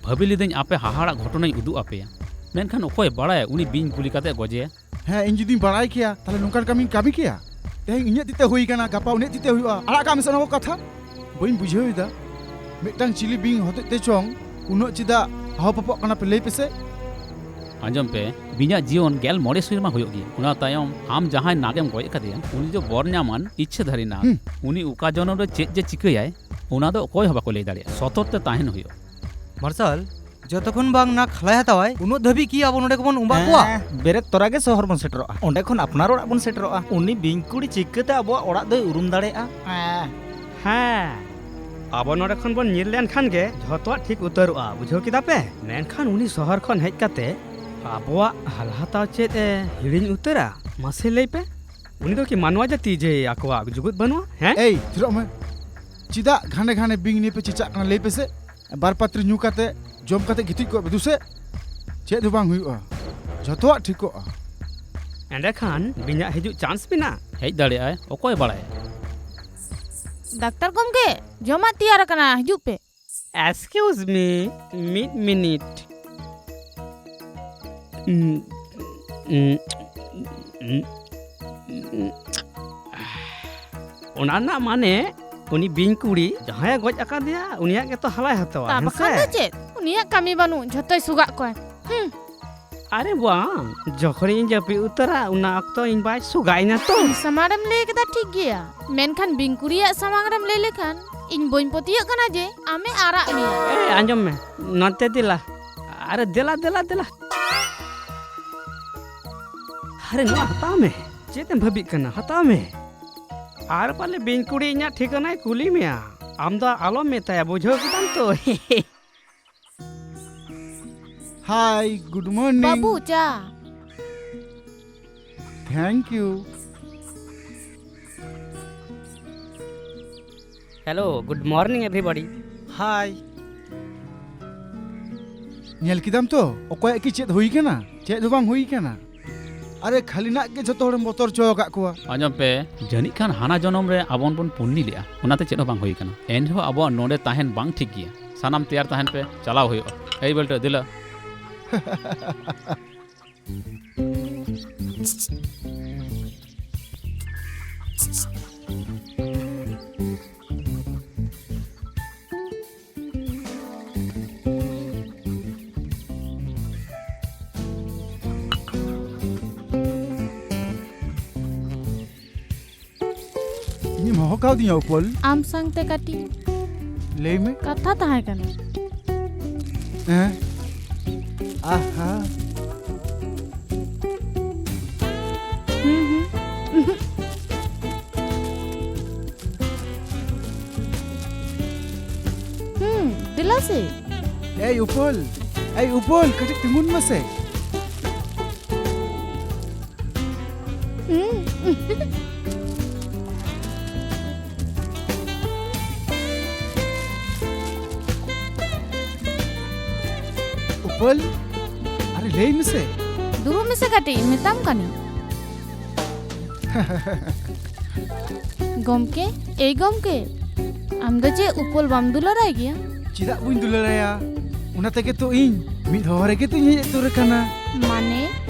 ᱵᱷᱟᱹᱵᱤ ᱞᱤᱫᱟᱹᱧ ᱟᱯᱮ ᱦᱟᱦᱟᱲᱟᱜ ᱜᱷᱚᱴᱚᱱᱟᱧ ᱩᱫᱩᱜ ᱟᱯᱮᱭᱟ, ᱢᱮᱱᱠᱷᱟᱱ ᱚᱠᱚᱭ ᱵᱟᱲᱟᱭᱟ ᱩᱱᱤ ᱵᱤᱧ ᱠᱩᱞᱤ ᱠᱟᱛᱮ ᱜᱚᱡᱮᱭᱟ᱾ ᱦᱮᱸ, ᱤᱧ ᱡᱩᱫᱤᱧ ᱵᱟᱲᱟᱭ ᱠᱮᱭᱟ, ᱛᱟᱦᱞᱮ ᱱᱚᱝᱠᱟᱱ ᱠᱟᱹᱢᱤᱧ ᱠᱟᱹᱢᱤ ᱠᱮᱭᱟ? ᱛᱮᱦᱮᱧ ᱤᱧᱟᱹᱜ ᱛᱤᱛᱮ ᱦᱩᱭ ᱠᱟᱱᱟ, ᱜᱟᱯᱟ ᱩᱱᱤᱭᱟᱜ ᱛᱤᱛᱮ ᱦᱩᱭᱩᱜᱼᱟ᱾ ᱟᱲᱟᱜ ᱠᱟᱜ ᱢᱮᱥᱮ ᱚᱱᱟ ᱠᱚ ᱠᱟᱛᱷᱟ᱾ ᱵᱟᱹᱧ ᱵᱩᱡᱷᱟᱹᱣ ᱮᱫᱟ, ᱢᱤᱫᱴᱟᱝ ᱪᱤᱞᱤ ᱵᱤᱧ ᱦᱚᱛᱮᱡ ᱛᱮ ᱪᱚᱝ ᱩᱱᱟᱹᱜ ᱪᱮᱫᱟᱜ ᱦᱟᱣ ᱯᱟᱯᱚᱜ ᱠᱟᱱᱟ ᱯᱮ, ᱞᱟᱹᱭ ᱯᱮᱥᱮ? ᱟᱸᱡᱚᱢ ᱯᱮ, ᱵᱤᱧᱟᱜ ᱡᱤᱭᱚᱱ ᱜᱮᱞ ᱢᱚᱬᱮ ᱥᱮᱨᱢᱟ ᱦᱩᱭᱩᱜ ᱜᱮᱭᱟ᱾ ᱚᱱᱟ ᱛᱟᱭᱚᱢ ᱟᱢ ᱡᱟᱦᱟᱸᱭ ᱱᱟᱜ ᱮᱢ ᱜᱚᱡ ᱟᱠᱟᱫᱮᱭᱟ, ᱩᱱᱤ ᱫᱚ ᱵᱚᱨ ᱧᱟᱢᱟᱱ ᱤᱪᱪᱷᱟᱹᱫᱷᱟᱨᱤ ᱱᱟᱜ᱾ ᱦᱩᱸ᱾ ᱩᱱᱤ ᱚᱠᱟ ᱡᱚᱱᱚᱢ ᱨᱮ ᱪᱮᱫ ᱡᱮ ᱪᱤᱠᱟᱹᱭᱟᱭ, ᱚᱱᱟ ᱫᱚ ᱚᱠᱚᱭ ᱦᱚᱸ ᱵᱟᱠᱚ ᱞᱟᱹᱭ ᱫᱟᱲᱮᱭᱟᱜᱼᱟ᱾ ᱥᱚᱛᱚᱨ ᱛᱮ ᱛᱟᱦᱮᱱ ᱦᱩᱭᱩᱜᱼᱟ᱾ ᱢᱟᱨᱥᱟᱞ, ᱡᱚᱛᱚᱠᱷᱚᱱ ᱵᱟᱝ ᱱᱟᱜ ᱦᱟᱞᱟᱭ ᱦᱟᱛᱟᱣᱟᱭ, ᱩᱱᱟᱹᱜ ᱫᱷᱟᱹᱵᱤᱡ ᱠᱤ ᱟᱵᱚ ᱱᱚᱰᱮ ᱜᱮᱵᱚᱱ ᱩᱢᱟᱜ ᱠᱚᱣᱟ? ᱦᱮᱸ, ᱵᱮᱨᱮᱫ ᱛᱚᱨᱟ ᱜᱮ ᱥᱚᱦᱚᱨ ᱵᱚᱱ ᱥᱮᱴᱮᱨᱚᱜᱼᱟ᱾ ᱚᱸᱰᱮ ᱠᱷᱚᱱ ᱟᱯᱱᱟᱨ ᱚᱲᱟᱜ ᱵᱚᱱ ᱥᱮᱴᱮᱨᱚᱜᱼᱟ᱾ ᱩᱱᱤ ᱵᱤᱧ ᱠᱩᱲᱤ ᱪᱤᱠᱟᱹᱛᱮ ᱟᱵᱚᱣᱟᱜ ᱚᱲᱟᱜ ᱫᱚᱭ ᱩᱨᱩᱢ ᱫᱟᱲᱮᱭᱟᱜᱼᱟ? ᱦᱮᱸ᱾ ᱦᱮᱸ, ᱟᱵᱚ ᱱᱚᱰᱮ ᱠᱷᱚᱱ ᱵᱚᱱ ᱧᱤᱨ ᱞᱮᱱ ᱠᱷᱟᱱ ᱜᱮ ᱡᱷᱚᱛᱚᱣᱟᱜ ᱴᱷᱤᱠ ᱩᱛᱟᱹᱨᱚᱜᱼᱟ, ᱵᱩᱡᱷᱟᱹᱣ ᱠᱮᱫᱟ ᱯᱮ? ᱢᱮᱱᱠᱷᱟᱱ ᱩᱱᱤ ᱥᱚᱦᱚᱨ ᱠᱷᱚᱱ ᱦᱮᱡ ᱠᱟᱛᱮ ᱟᱵᱚᱣᱟᱜ ᱦᱟᱞᱦᱟᱛᱟᱣ ᱪᱮᱫ ᱮ ᱦᱤᱲᱤᱧ ᱩᱛᱟᱹᱨᱟ? ᱢᱟᱥᱮ ᱞᱟᱹᱭ ᱯᱮ, ᱩᱱᱤ ᱫᱚ ᱠᱤ ᱢᱟᱱᱣᱟ ᱡᱟᱹᱛᱤ ᱡᱮ ᱟᱠᱚᱣᱟᱜ ᱡᱩᱜᱩᱫ ᱵᱟᱹᱱᱩᱜᱼᱟ? ᱦᱮᱸ? ᱮᱭ, ᱛᱷᱤᱨᱚᱜ ᱢᱮ᱾ ᱪᱮᱫᱟᱜ ᱜᱷᱟᱱᱮ ᱜᱷᱟᱱᱮ ᱵᱤᱧ ᱱᱤᱭᱮ ᱯᱮ ᱪᱮᱪᱟᱜ ᱠᱟᱱᱟ, ᱞᱟᱹᱭ ᱯᱮᱥᱮ? ᱵᱟᱨ ᱯᱟᱛᱨᱤ ᱧᱩ ᱠᱟᱛᱮ, ᱡᱚᱢ ᱠᱟᱛᱮ ᱜᱤᱛᱤᱡ ᱠᱚᱜ ᱢᱮ ᱫᱩᱥᱮ᱾ ᱪᱮᱫ ᱦᱚᱸ ᱵᱟᱝ ᱦᱩᱭᱩᱜᱼᱟ, ᱡᱷᱚᱛᱚᱣᱟᱜ ᱴᱷᱤᱠᱚᱜᱼᱟ᱾ ᱮᱸᱰᱮᱠᱷᱟᱱ ᱵᱤᱧᱟᱜ ᱦᱤᱡᱩᱜ ᱪᱟᱱᱥ ᱢᱮᱱᱟᱜᱼᱟ᱾ ᱦᱮᱡ ᱫᱟᱲᱮᱭᱟᱜᱼᱟᱭ, ᱚᱠᱚᱭ ᱵᱟᱲᱟᱭᱟ? ᱰᱟᱠᱛᱟᱨ ᱜᱚᱢᱠᱮ, ᱡᱚᱢᱟᱜ ᱛᱮᱭᱟᱨ ᱟᱠᱟᱱᱟ, ᱦᱤᱡᱩᱜ ᱯᱮ᱾ Excuse me, ᱢᱤᱫ ᱢᱤᱱᱤᱴ᱾ ᱩᱸ, ᱩᱸ, ᱚᱱᱟ ᱨᱮᱱᱟᱜ ᱢᱟᱱᱮ, ᱩᱱᱤ ᱵᱤᱧ ᱠᱩᱲᱤ ᱡᱟᱦᱟᱸᱭᱮ ᱜᱚᱡ ᱟᱠᱟᱫᱮᱭᱟ, ᱩᱱᱤᱭᱟᱜ ᱜᱮᱛᱚ ᱦᱟᱞᱟᱭ ᱦᱟᱛᱟᱣᱟ, ᱛᱟ ᱦᱮᱸ ᱵᱟᱠᱷᱟᱱ ᱥᱮ? ᱫᱚ ᱪᱮᱫ? ᱩᱱᱤᱭᱟᱜ ᱠᱟᱹᱢᱤ ᱵᱟᱹᱱᱩᱜ, ᱡᱷᱚᱛᱚᱭ ᱥᱩᱜᱟᱜ ᱠᱚᱣᱟ᱾ ᱦᱩᱸ᱾ ᱟᱨᱮ ᱵᱟᱝ, ᱡᱚᱠᱷᱚᱱᱤᱧ ᱡᱟᱹᱯᱤᱫ ᱩᱛᱟᱹᱨᱟ, ᱚᱱᱟ ᱚᱠᱛᱚ ᱤᱧ ᱵᱟᱭ ᱥᱩᱜᱟᱭᱤᱧᱟ ᱛᱚ᱾ ᱤᱧ ᱥᱟᱢᱟᱝ ᱨᱮᱢ ᱞᱟᱹᱭ ᱠᱮᱫᱟ ᱴᱷᱤᱠ ᱜᱮᱭᱟ, ᱢᱮᱱᱠᱷᱟᱱ ᱵᱤᱧ ᱠᱩᱲᱤᱭᱟᱜ ᱥᱟᱢᱟᱝ ᱨᱮᱢ ᱞᱟᱹᱭ ᱞᱮᱠᱷᱟᱱ ᱤᱧ ᱵᱟᱹᱧ ᱯᱟᱹᱛᱭᱟᱹᱜ ᱠᱟᱱᱟ ᱡᱮ ᱟᱢᱮ ᱟᱨᱟᱜ ᱢᱮᱭᱟ᱾ ᱮ, ᱟᱸᱡᱚᱢ ᱢᱮ, ᱱᱚᱛᱮ ᱫᱮᱞᱟ᱾ ᱟᱨᱮ ᱫᱮᱞᱟ, ᱫᱮᱞᱟ, ᱫᱮᱞᱟ᱾ ᱟᱨᱮ, ᱱᱚᱣᱟ ᱦᱟᱛᱟᱣ ᱢᱮ᱾ ᱪᱮᱫ ᱮᱢ ᱵᱷᱟᱹᱵᱤᱜ ᱠᱟᱱᱟ? ᱦᱟᱛᱟᱣ ᱢᱮ᱾ ᱟᱨ ᱯᱟᱞᱮ ᱵᱤᱧ ᱠᱩᱲᱤ ᱤᱧᱟᱹᱜ ᱴᱷᱤᱠᱟᱹᱱᱟᱭ ᱠᱩᱞᱤ ᱢᱮᱭᱟ᱾ ᱟᱢ ᱫᱚ ᱟᱞᱚᱢ ᱢᱮᱛᱟᱭᱟ, ᱵᱩᱡᱷᱟᱹᱣ ᱠᱮᱫᱟᱢ ᱛᱚ? Hi, good morning. ᱵᱟᱹᱵᱩ, ᱪᱟ᱾ Thank you. Hello, good morning everybody. Hi. ᱧᱮᱞ ᱠᱮᱫᱟᱢ ᱛᱚ, ᱚᱠᱚᱭᱟᱜ ᱠᱤ ᱪᱮᱫ ᱦᱩᱭ ᱠᱟᱱᱟ? ᱪᱮᱫ ᱦᱚᱸ ᱵᱟᱝ ᱦᱩᱭ ᱠᱟᱱᱟ᱾ ᱟᱨᱮ, ᱠᱷᱟᱹᱞᱤ ᱱᱟᱜ ᱜᱮ ᱡᱷᱚᱛᱚ ᱦᱚᱲᱮᱢ ᱵᱚᱛᱚᱨ ᱦᱚᱪᱚ ᱟᱠᱟᱫ ᱠᱚᱣᱟ᱾ ᱟᱸᱡᱚᱢ ᱯᱮ, ᱡᱟᱹᱱᱤᱡ ᱠᱷᱟᱱ ᱦᱟᱱᱟ ᱡᱚᱱᱚᱢ ᱨᱮ ᱟᱵᱚ ᱵᱚᱱ ᱯᱩᱱᱱᱤ ᱞᱮᱜᱼᱟ, ᱚᱱᱟᱛᱮ ᱪᱮᱫ ᱦᱚᱸ ᱵᱟᱝ ᱦᱩᱭ ᱠᱟᱱᱟ᱾ ᱮᱱ ᱨᱮᱦᱚᱸ ᱟᱵᱚᱣᱟᱜ ᱱᱚᱰᱮ ᱛᱟᱦᱮᱱ ᱵᱟᱝ ᱴᱷᱤᱠ ᱜᱮᱭᱟ᱾ ᱥᱟᱱᱟᱢ ᱛᱮᱭᱟᱨ ᱛᱟᱦᱮᱱ ᱯᱮ, ᱪᱟᱞᱟᱣ ᱦᱩᱭᱩᱜᱼᱟ᱾ ᱮᱭ ᱵᱮᱞᱴᱟ, ᱫᱮᱞᱟ᱾ ᱤᱧᱮᱢ ᱦᱚᱦᱚ ᱠᱟᱣᱫᱤᱧᱟ, ᱩᱯᱟᱹᱞ? ᱟᱢ ᱥᱟᱝᱛᱮ ᱠᱟᱹᱴᱤᱡ ᱞᱟᱹᱭ ᱢᱮ᱾ ᱠᱟᱛᱷᱟ ᱛᱟᱦᱮᱸ ᱠᱟᱱᱟ᱾ ᱦᱮᱸ? ᱟᱦᱟ᱾ ᱦᱩᱸ, ᱦᱩᱸ᱾ ᱦᱩᱸ, ᱫᱮᱞᱟ ᱥᱮ᱾ ᱮᱭ ᱩᱯᱟᱹᱞ, ᱮᱭ ᱩᱯᱟᱹᱞ, ᱠᱟᱹᱴᱤᱡ ᱛᱤᱸᱜᱩᱱ ᱢᱮᱥᱮ᱾ ᱦᱩᱸ᱾ ᱩᱯᱟᱹᱞ, ᱟᱨᱮ ᱞᱟᱹᱭ ᱢᱮᱥᱮ᱾ ᱫᱩᱲᱩᱵ ᱢᱮᱥᱮ ᱠᱟᱹᱴᱤᱡ, ᱢᱮᱛᱟᱢ ᱠᱟᱹᱱᱟᱹᱧ᱾ ᱜᱚᱢᱠᱮ, ᱮᱭ ᱜᱚᱢᱠᱮ, ᱟᱢ ᱫᱚ ᱪᱮᱫ ᱩᱯᱟᱹᱞ ᱵᱟᱢ ᱫᱩᱞᱟᱹᱲᱟᱭ ᱜᱮᱭᱟ? ᱪᱮᱫᱟᱜ ᱵᱟᱹᱧ ᱫᱩᱞᱟᱹᱲᱟᱭᱟ? ᱚᱱᱟ ᱛᱮᱜᱮ ᱛᱚ ᱤᱧ ᱢᱤᱫ ᱦᱚᱦᱚ ᱨᱮᱜᱮ ᱛᱚᱧ ᱦᱮᱡ ᱩᱛᱟᱹᱨ ᱟᱠᱟᱱᱟ᱾ ᱢᱟᱱᱮ,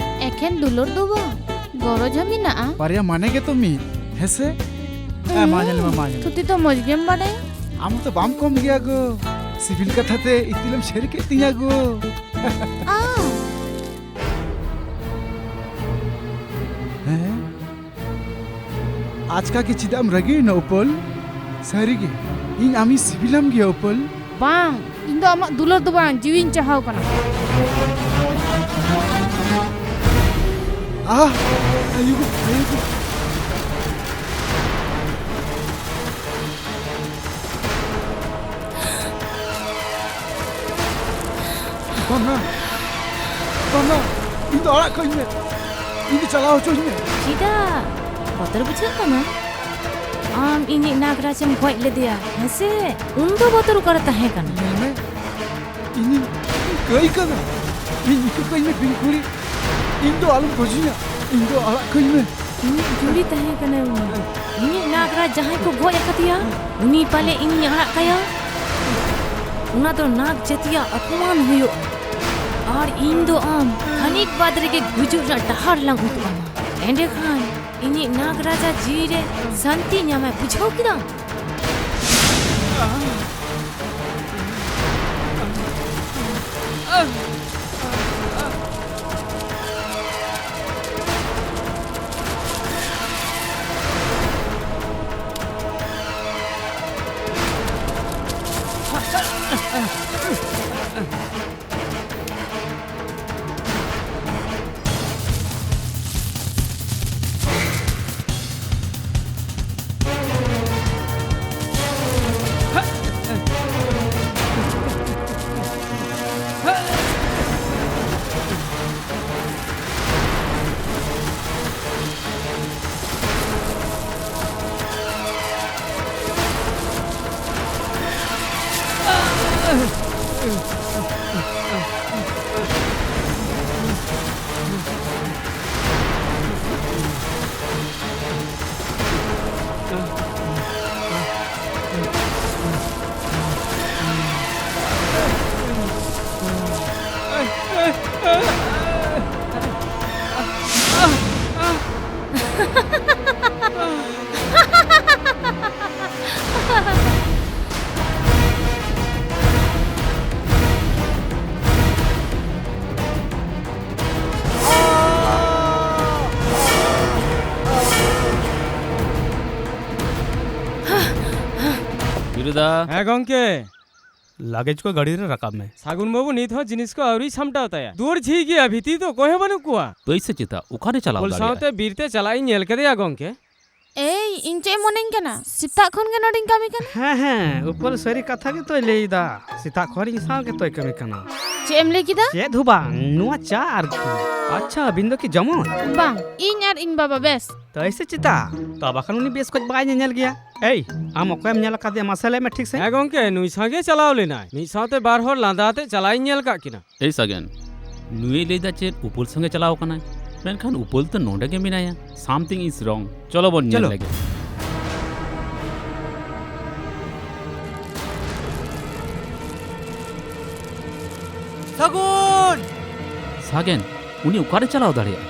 ᱮᱠᱷᱮᱱ ᱫᱩᱞᱟᱹᱲ ᱫᱚ ᱵᱟᱝ, ᱜᱚᱨᱚᱡᱽ ᱦᱚᱸ ᱢᱮᱱᱟᱜᱼᱟ᱾ ᱵᱟᱨᱭᱟ ᱢᱟᱱᱮ ᱜᱮᱛᱚ ᱢᱤᱫ, ᱦᱮᱸᱥᱮ? ᱦᱮᱸ, ᱢᱟ ᱧᱮᱞ ᱢᱮ, ᱢᱟ ᱧᱮᱞ ᱢᱮ᱾ ᱛᱷᱩᱛᱤ ᱫᱚ ᱢᱚᱡᱽ ᱜᱮᱢ ᱵᱟᱰᱟᱭᱟ᱾ ᱟᱢ ᱦᱚᱸᱛᱚ ᱵᱟᱢ ᱠᱚᱢ ᱜᱮᱭᱟ ᱜᱳ, ᱥᱤᱵᱤᱞ ᱠᱟᱛᱷᱟ ᱛᱮ ᱤᱛᱤᱞᱮᱢ ᱥᱮᱨ ᱠᱮᱫ ᱛᱤᱧᱟ ᱜᱳ᱾ ᱟ᱾ ᱦᱮᱸ? ᱟᱪᱠᱟ ᱜᱮ ᱪᱮᱫᱟᱜ ᱮᱢ ᱨᱟᱹᱜᱤᱭᱮᱱᱟ ᱩᱯᱟᱹᱞ? ᱥᱟᱹᱨᱤᱜᱮ, ᱤᱧ ᱟᱢᱤᱧ ᱥᱤᱵᱤᱞᱟᱢ ᱜᱮᱭᱟ ᱩᱯᱟᱹᱞ᱾ ᱵᱟᱝ, ᱤᱧ ᱫᱚ ᱟᱢᱟᱜ ᱫᱩᱞᱟᱹᱲ ᱫᱚ ᱵᱟᱝ, ᱡᱤᱣᱤᱧ ᱪᱟᱦᱟᱣ ᱠᱟᱱᱟ᱾ ᱟᱦ! ᱟᱭᱳ ᱜᱳ, ᱟᱭᱳ ᱜᱳ᱾ ᱵᱟᱝᱟ, ᱵᱟᱝᱟ, ᱤᱧ ᱫᱚ ᱟᱲᱟᱜ ᱠᱟᱹᱧ ᱢᱮ, ᱤᱧ ᱫᱚ ᱪᱟᱞᱟᱣ ᱦᱚᱪᱚᱧ ᱢᱮ᱾ ᱪᱮᱫᱟᱜ? ᱵᱚᱛᱚᱨ ᱵᱩᱡᱷᱟᱹᱜ ᱠᱟᱱᱟ? ᱟᱢ ᱤᱧᱤᱡ ᱱᱟᱜᱽᱨᱟᱡᱽ ᱮᱢ ᱜᱚᱡ ᱞᱮᱫᱮᱭᱟ, ᱦᱮᱸᱥᱮ? ᱩᱱ ᱫᱚ ᱵᱚᱛᱚᱨ ᱚᱠᱟᱨᱮ ᱛᱟᱦᱮᱸ ᱠᱟᱱᱟ? ᱧᱮᱞ ᱢᱮ, ᱤᱧᱤᱧ ᱠᱟᱹᱭ ᱠᱟᱱᱟ, ᱤᱧ ᱤᱠᱟᱹ ᱠᱟᱹᱧ ᱢᱮ ᱵᱤᱧ ᱠᱩᱲᱤ, ᱤᱧ ᱫᱚ ᱟᱞᱚᱢ ᱜᱚᱡᱤᱧᱟ, ᱤᱧ ᱫᱚ ᱟᱲᱟᱜ ᱠᱟᱹᱧ ᱢᱮ᱾ ᱤᱧᱤᱡ ᱡᱩᱨᱤ ᱛᱟᱦᱮᱸ ᱠᱟᱱᱟᱭ ᱩᱱᱤ᱾ ᱤᱧᱤᱡ ᱱᱟᱜᱽᱨᱟᱡᱽ ᱡᱟᱦᱟᱸᱭ ᱠᱚ ᱜᱚᱡ ᱟᱠᱟᱫᱮᱭᱟ, ᱩᱱᱤ ᱯᱟᱞᱮ ᱤᱧᱤᱧ ᱟᱲᱟᱜ ᱠᱟᱭᱟ? ᱚᱱᱟ ᱫᱚ ᱱᱟᱜᱽ ᱡᱟᱹᱛᱤᱭᱟᱜ ᱚᱯᱚᱢᱟᱱ ᱦᱩᱭᱩᱜᱼᱟ᱾ ᱟᱨ ᱤᱧ ᱫᱚ ᱟᱢ ᱠᱷᱟᱹᱱᱤᱠ ᱵᱟᱫᱽ ᱨᱮᱜᱮ ᱜᱩᱡᱩᱜ ᱨᱮᱱᱟᱜ ᱰᱟᱦᱟᱨ ᱞᱟᱝ ᱩᱫᱩᱜ ᱟᱢᱟ᱾ ᱮᱸᱰᱮᱠᱷᱟᱱ ᱤᱧᱤᱡ ᱱᱟᱜᱽ ᱨᱟᱡᱟ ᱡᱤᱣᱤ ᱨᱮ ᱥᱟᱹᱱᱛᱤ ᱧᱟᱢᱟᱭ, ᱵᱩᱡᱷᱟᱹᱣ ᱠᱮᱫᱟᱢ? ᱫᱟ᱾ ᱦᱮᱸ ᱜᱚᱝᱠᱮ᱾ ᱞᱟᱜᱮᱡᱽ ᱠᱚ ᱜᱟᱹᱰᱤ ᱨᱮ ᱨᱟᱠᱟᱵ ᱢᱮ᱾ ᱥᱟᱹᱜᱩᱱ ᱵᱟᱹᱵᱩ ᱱᱤᱛ ᱦᱚᱸ ᱡᱤᱱᱤᱥ ᱠᱚ ᱟᱹᱣᱨᱤᱭ ᱥᱟᱢᱴᱟᱣ ᱛᱟᱭᱟ᱾ ᱫᱩᱣᱟᱹᱨ ᱡᱷᱤᱡ ᱜᱮᱭᱟ, ᱵᱷᱤᱛᱤᱨ ᱫᱚ ᱚᱠᱚᱭ ᱦᱚᱸ ᱵᱟᱹᱱᱩᱜ ᱠᱚᱣᱟ᱾ ᱛᱟᱹᱭ ᱥᱮ ᱪᱮᱛᱟ? ᱚᱠᱟᱨᱮ ᱪᱟᱞᱟᱣ ᱩᱯᱟᱹᱞ ᱫᱟᱲᱮᱭᱟᱜᱼᱟᱭ? ᱥᱟᱶᱛᱮ ᱵᱤᱨ ᱛᱮ ᱪᱟᱞᱟᱜ ᱤᱧ ᱧᱮᱞ ᱠᱮᱫᱮᱭᱟ ᱜᱚᱝᱠᱮ᱾ ᱮᱭ, ᱤᱧ ᱪᱮᱫ ᱮᱢ ᱢᱚᱱᱮᱧ ᱠᱟᱱᱟ? ᱥᱮᱛᱟᱜ ᱠᱷᱚᱱ ᱜᱮ ᱱᱚᱰᱮᱧ ᱠᱟᱹᱢᱤ ᱠᱟᱱᱟ᱾ ᱦᱮᱸ, ᱦᱮᱸ, ᱩᱯᱟᱹᱞ ᱥᱟᱹᱨᱤ ᱠᱟᱛᱷᱟ ᱜᱮᱛᱚᱭ ᱞᱟᱹᱭ ᱮᱫᱟ᱾ ᱥᱮᱛᱟᱜ ᱠᱷᱚᱱ ᱤᱧ ᱥᱟᱶ ᱜᱮᱛᱚᱭ ᱠᱟᱹᱢᱤ ᱠᱟᱱᱟ᱾ ᱪᱮᱫ ᱮᱢ ᱞᱟᱹᱭ ᱠᱮᱫᱟ? ᱪᱮᱫ ᱦᱚᱸ ᱵᱟᱝ, ᱱᱚᱣᱟ ᱪᱟ ᱟᱨᱠᱤ᱾ ᱟᱪᱪᱷᱟ, ᱟᱹᱵᱤᱱ ᱫᱚ ᱠᱤ ᱡᱚᱢᱚᱱ? ᱵᱟᱝ, ᱤᱧ ᱟᱨ ᱤᱧ ᱵᱟᱵᱟ ᱵᱮᱥ᱾ ᱛᱟᱹᱭ ᱥᱮ ᱪᱮᱛᱟ? ᱛᱚ ᱵᱟᱠᱷᱟᱱ ᱩᱱᱤ ᱵᱮᱥ ᱠᱚᱡ ᱵᱟᱭ ᱧᱮᱧᱮᱞ ᱜᱮᱭᱟ᱾ ᱮᱭ, ᱟᱢ ᱚᱠᱚᱭᱮᱢ ᱧᱮᱞ ᱟᱠᱟᱫᱮᱭᱟ? ᱢᱟᱥᱮ ᱞᱟᱹᱭ ᱢᱮ ᱴᱷᱤᱠ ᱥᱟᱺᱦᱤᱡ᱾ ᱦᱮᱸ ᱜᱚᱝᱠᱮ, ᱱᱩᱭ ᱥᱟᱶᱜᱮ ᱪᱟᱞᱟᱣ ᱞᱮᱱᱟᱭ᱾ ᱢᱤᱫ ᱥᱟᱶᱛᱮ ᱵᱟᱨ ᱦᱚᱲ ᱞᱟᱸᱫᱟ ᱟᱛᱮ ᱪᱟᱞᱟᱣ ᱤᱧ ᱧᱮᱞ ᱠᱟᱜ ᱠᱤᱱᱟ᱾ ᱮᱭ ᱥᱟᱜᱮᱱ, ᱱᱩᱭᱮ ᱞᱟᱹᱭᱫᱟ ᱪᱮᱫ ᱩᱯᱟᱹᱞ ᱥᱚᱸᱜᱮ ᱪᱟᱞᱟᱣ ᱠᱟᱱᱟᱭ, ᱢᱮᱱᱠᱷᱟᱱ ᱩᱯᱟᱹᱞ ᱛᱚ ᱱᱚᱰᱮ ᱜᱮ ᱢᱮᱱᱟᱭᱟ᱾ Something is wrong. ᱪᱚᱞᱚ ᱵᱚᱱ ᱧᱮᱞ ᱪᱚᱞᱚ᱾ ᱞᱮᱜᱮ᱾ ᱥᱟᱹᱜᱩᱱ! ᱥᱟᱜᱮᱱ, ᱩᱱᱤ ᱚᱠᱟᱨᱮ ᱪᱟᱞᱟᱣ ᱫᱟᱲᱮᱭᱟᱜᱼᱟ?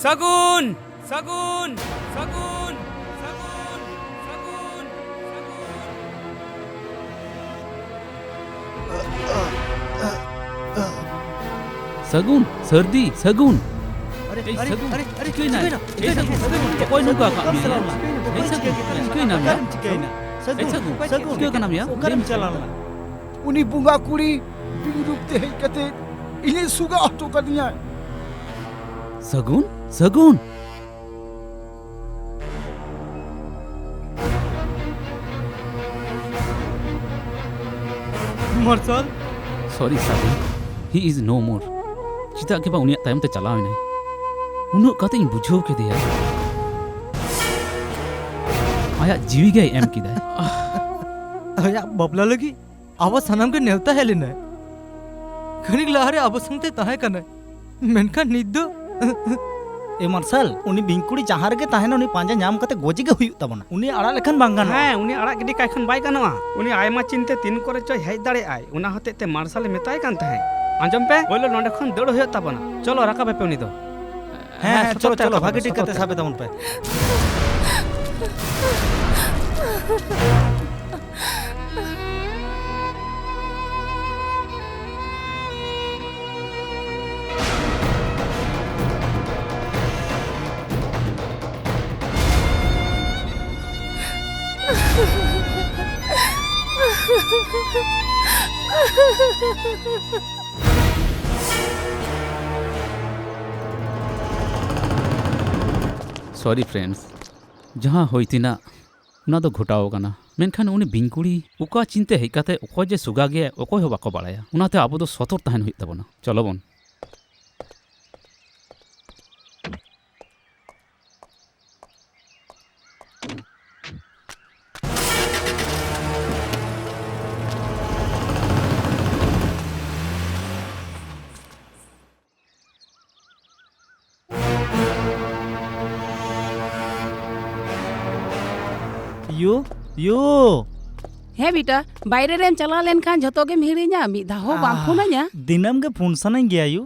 ᱥᱟᱹᱜᱩᱱ! ᱥᱟᱹᱜᱩᱱ! ᱥᱟᱹᱜᱩᱱ! ᱥᱟᱹᱜᱩᱱ! ᱥᱟᱹᱨᱫᱤ, ᱥᱟᱹᱜᱩᱱ! ᱟᱨᱮ, ᱮᱭ, ᱟᱨᱮ, ᱥᱟᱹᱜᱩᱱ! ᱟᱨᱮ, ᱟᱨᱮ, ᱪᱤᱠᱟᱹᱭᱮᱱᱟ? ᱪᱤᱠᱟᱹᱭᱮᱱᱟ? ᱮᱭ, ᱥᱟᱹᱜᱩᱱ! ᱪᱤᱠᱟᱹᱭᱮᱱᱟ? ᱚᱠᱚᱭ ᱱᱚᱝᱠᱟ ᱟᱠᱟᱫ ᱢᱮᱭᱟ? ᱪᱤᱠᱟᱹᱭᱮᱱᱟ? ᱮᱭ, ᱥᱟᱹᱜᱩᱱ! ᱪᱤᱠᱟᱹᱭᱮᱱᱟ? ᱪᱤᱠᱟᱹᱭᱮᱱᱟ? ᱚᱠᱟᱨᱮᱢ ᱪᱤᱠᱟᱹᱭᱮᱱᱟ? ᱮᱭ, ᱥᱟᱹᱜᱩᱱ! ᱥᱟᱹᱜᱩᱱ! ᱪᱤᱠᱟᱹ ᱠᱟᱱᱟ ᱢᱮᱭᱟ? ᱚᱠᱟᱨᱮᱢ ᱪᱟᱞᱟᱣ ᱞᱮᱱᱟ? ᱩᱱᱤ ᱵᱚᱸᱜᱟ ᱠᱩᱲᱤ ᱵᱤᱱ ᱨᱩᱯ ᱛᱮ ᱦᱮᱡ ᱠᱟᱛᱮ ᱤᱧᱮ ᱥᱩᱜᱟ ᱦᱚᱴᱚ ᱠᱟᱫᱤᱧᱟᱭ᱾ ᱥᱟᱹᱜᱩᱱ, ᱥᱟᱹᱜᱩᱱ᱾ ᱢᱟᱨᱥᱟᱞ᱾ Sorry, ᱥᱟᱹᱜᱩᱱ᱾ He is no more. ᱪᱮᱫᱟᱜ ᱜᱮ ᱵᱟᱝ ᱩᱱᱤᱭᱟᱜ ᱛᱟᱭᱚᱢ ᱛᱮ ᱪᱟᱞᱟᱣ ᱮᱱᱟᱭ? ᱩᱱᱟᱹᱜ ᱠᱟᱛᱮ ᱤᱧ ᱵᱩᱡᱷᱟᱹᱣ ᱠᱮᱫᱮᱭᱟ᱾ ᱟᱭᱟᱜ ᱡᱤᱣᱤ ᱜᱮᱭ ᱮᱢ ᱠᱮᱫᱟᱭ᱾ ᱟᱭᱟᱜ ᱵᱟᱯᱞᱟ ᱞᱟᱹᱜᱤᱫ? ᱟᱵᱚ ᱥᱟᱱᱟᱢ ᱜᱮ ᱱᱮᱣᱛᱟ ᱦᱮᱡ ᱞᱮᱱᱟᱭ᱾ ᱠᱷᱟᱹᱱᱤᱠ ᱞᱟᱦᱟᱨᱮ ᱟᱵᱚ ᱥᱟᱶᱛᱮ ᱛᱟᱦᱮᱸ ᱠᱟᱱᱟᱭ, ᱢᱮᱱᱠᱷᱟᱱ ᱱᱤᱛ ᱫᱚ ᱮ ᱢᱟᱨᱥᱟᱞ, ᱩᱱᱤ ᱵᱤᱧ ᱠᱩᱲᱤ ᱡᱟᱦᱟᱸ ᱨᱮᱜᱮ ᱛᱟᱦᱮᱱᱟ, ᱩᱱᱤ ᱯᱟᱸᱡᱟ ᱧᱟᱢ ᱠᱟᱛᱮ ᱜᱚᱡᱮ ᱜᱮ ᱦᱩᱭᱩᱜ ᱛᱟᱵᱚᱱᱟ᱾ ᱩᱱᱤ ᱟᱲᱟᱜ ᱞᱮᱠᱷᱟᱱ ᱵᱟᱝ ᱜᱟᱱᱚᱜᱼᱟ᱾ ᱦᱮᱸ, ᱩᱱᱤ ᱟᱲᱟᱜ ᱜᱤᱰᱤ ᱠᱟᱭ ᱠᱷᱟᱱ ᱵᱟᱭ ᱜᱟᱱᱚᱜᱼᱟ᱾ ᱩᱱᱤ ᱟᱭᱢᱟ ᱪᱤᱱᱛᱮ ᱛᱤᱱ ᱠᱚᱨᱮ ᱪᱚᱭ ᱦᱮᱡ ᱫᱟᱲᱮᱭᱟᱜᱼᱟᱭ, ᱚᱱᱟ ᱦᱚᱛᱮᱡ ᱛᱮ ᱢᱟᱨᱥᱟᱞᱮ ᱢᱮᱛᱟᱭ ᱠᱟᱱ ᱛᱟᱦᱮᱸᱫ᱾ ᱟᱸᱡᱚᱢ ᱯᱮ, ᱯᱳᱭᱞᱳ ᱱᱚᱸᱰᱮ ᱠᱷᱚᱱ ᱫᱟᱹᱲ ᱦᱩᱭᱩᱜ ᱛᱟᱵᱚᱱᱟ᱾ ᱪᱚᱞᱚ, ᱨᱟᱠᱟᱵᱮᱯᱮ ᱩᱱᱤ ᱫᱚ᱾ ᱦᱮᱸ, ᱦᱮᱸ, ᱦᱮᱸ, ᱪᱚᱞᱚ, ᱥᱚᱛᱚᱨ ᱪᱚᱞᱚ, ᱛᱟᱵᱚᱱ ᱵᱷᱟᱜᱮ ᱯᱮ, ᱴᱷᱤᱠ ᱠᱟᱛᱮ ᱥᱚᱛᱚᱨ ᱥᱟᱵᱮ ᱛᱟᱵᱚᱱ ᱯᱮ᱾ Sorry friends, ᱡᱟᱦᱟᱸ ᱦᱩᱭ ᱛᱮᱱᱟᱜ ᱚᱱᱟ ᱫᱚ ᱜᱷᱚᱴᱟᱣ ᱟᱠᱟᱱᱟ, ᱢᱮᱱᱠᱷᱟᱱ ᱩᱱᱤ ᱵᱤᱧ ᱠᱩᱲᱤ ᱚᱠᱟ ᱪᱤᱱᱛᱟᱹ ᱦᱮᱡ ᱠᱟᱛᱮ ᱚᱠᱚᱭ ᱡᱮ ᱥᱚᱜᱟ ᱜᱮᱭᱟᱭ ᱚᱠᱚᱭ ᱦᱚᱸ ᱵᱟᱠᱚ ᱵᱟᱲᱟᱭᱟ᱾ ᱚᱱᱟᱛᱮ ᱟᱵᱚ ᱫᱚ ᱥᱚᱛᱚᱨ ᱛᱟᱦᱮᱱ ᱦᱩᱭᱩᱜ ᱛᱟᱵᱚᱱᱟ᱾ ᱪᱚᱞᱚ ᱵᱚᱱ᱾ ᱭᱩ, ᱭᱩ᱾ ᱦᱮᱸ ᱵᱮᱴᱟ, ᱵᱟᱭᱨᱮ ᱨᱮᱢ ᱪᱟᱞᱟᱣ ᱞᱮᱱᱠᱷᱟᱱ ᱡᱷᱚᱛᱚ ᱜᱮᱢ ᱦᱤᱲᱤᱧᱟ, ᱢᱤᱫ ᱫᱷᱟᱣ ᱦᱚᱸ ᱵᱟᱢ ᱟᱦ, ᱯᱷᱳᱱ ᱟᱹᱧᱟ᱾ ᱫᱤᱱᱟᱹᱢ ᱜᱮ ᱯᱷᱳᱱ ᱥᱟᱱᱟᱧ ᱜᱮᱭᱟ ᱭᱩ,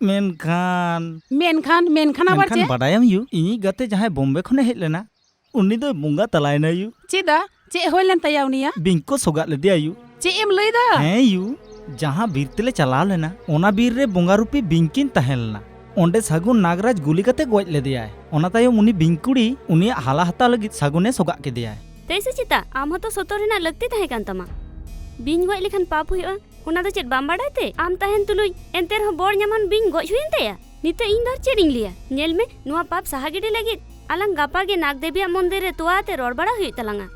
ᱢᱮᱱᱠᱷᱟᱱ ᱢᱮᱱᱠᱷᱟᱱ, ᱢᱮᱱᱠᱷᱟᱱ ᱟᱵᱟᱨ ᱢᱮᱱᱠᱷᱟᱱ ᱪᱮᱫ? ᱵᱟᱰᱟᱭᱟᱢ ᱭᱩ, ᱤᱧᱤᱡ ᱜᱟᱛᱮ ᱡᱟᱦᱟᱸᱭ ᱵᱳᱢᱵᱮ ᱠᱷᱚᱱᱮ ᱦᱮᱡ ᱞᱮᱱᱟ, ᱩᱱᱤ ᱫᱚᱭ ᱵᱚᱸᱜᱟ ᱛᱟᱞᱟᱭᱮᱱᱟ ᱭᱩ᱾ ᱪᱮᱫᱟᱜ? ᱪᱮᱫ ᱦᱩᱭ ᱞᱮᱱ ᱛᱟᱭᱟ ᱩᱱᱤᱭᱟᱜ? ᱵᱤᱧ ᱠᱚ ᱥᱚᱜᱟᱜ ᱞᱮᱫᱮᱭᱟ ᱭᱩ᱾ ᱪᱮᱫ ᱮᱢ ᱞᱟᱹᱭ ᱫᱟ? ᱦᱮᱸ ᱭᱩ, ᱡᱟᱦᱟᱸ ᱵᱤᱨ ᱛᱮᱞᱮ ᱪᱟᱞᱟᱣ ᱞᱮᱱᱟ, ᱚᱱᱟ ᱵᱤᱨ ᱨᱮ ᱵᱚᱸᱜᱟ ᱨᱩᱯᱤ ᱵᱤᱧ ᱠᱤᱱ ᱛᱟᱦᱮᱸ ᱞᱮᱱᱟ᱾ ᱚᱸᱰᱮ ᱥᱟᱹᱜᱩᱱ ᱱᱟᱜᱽᱨᱟᱡᱽ ᱜᱩᱞᱤ ᱠᱟᱛᱮ ᱜᱚᱡ ᱞᱮᱫᱮᱭᱟᱭ᱾ ᱚᱱᱟ ᱛᱟᱭᱚᱢ ᱩᱱᱤ ᱵᱤᱧ ᱠᱩᱲᱤ ᱩᱱᱤᱭᱟᱜ ᱦᱟᱞᱟ ᱦᱟᱛᱟᱣ ᱞᱟᱹᱜᱤᱫ ᱥᱟᱹᱜᱩᱱᱮ ᱥᱚᱜᱟᱜ ᱠᱮᱫᱮᱭᱟᱭ᱾ ᱛᱟᱹᱭ ᱥᱮ ᱪᱮᱛᱟ, ᱟᱢ ᱦᱚᱸᱛᱚ ᱥᱚᱛᱚᱨ ᱨᱮᱱᱟᱜ ᱞᱟᱹᱠᱛᱤ ᱛᱟᱦᱮᱸ ᱠᱟᱱ ᱛᱟᱢᱟ᱾ ᱵᱤᱧ ᱜᱚᱡ ᱞᱮᱠᱷᱟᱱ ᱯᱟᱯ ᱦᱩᱭᱩᱜᱼᱟ, ᱚᱱᱟ ᱫᱚ ᱪᱮᱫ ᱵᱟᱢ ᱵᱟᱰᱟᱭ ᱛᱮ? ᱟᱢ ᱛᱟᱦᱮᱱ ᱛᱩᱞᱩᱡ ᱮᱱᱛᱮ ᱨᱮᱦᱚᱸ ᱵᱚᱲ ᱧᱟᱢᱟᱱ ᱵᱤᱧ ᱜᱚᱡ ᱦᱩᱭᱮᱱ ᱛᱟᱭᱟ᱾ ᱱᱤᱛᱚᱜ ᱤᱧ ᱫᱚ ᱟᱨ ᱪᱮᱫ ᱤᱧ ᱞᱟᱹᱭᱟ? ᱧᱮᱞ ᱢᱮ, ᱱᱚᱣᱟ ᱯᱟᱯ ᱥᱟᱦᱟ ᱜᱤᱰᱤ ᱞᱟᱹᱜᱤᱫ ᱟᱞᱟᱝ ᱜᱟᱯᱟ ᱜᱮ ᱱᱟᱜ ᱫᱮᱵᱤᱭᱟᱜ ᱢᱚᱱᱫᱤᱨ ᱨᱮ ᱛᱚᱣᱟ ᱟᱛᱮ ᱨᱚᱲ ᱵᱟᱲᱟ ᱦᱩᱭᱩᱜ ᱛᱟᱞᱟᱝᱟ᱾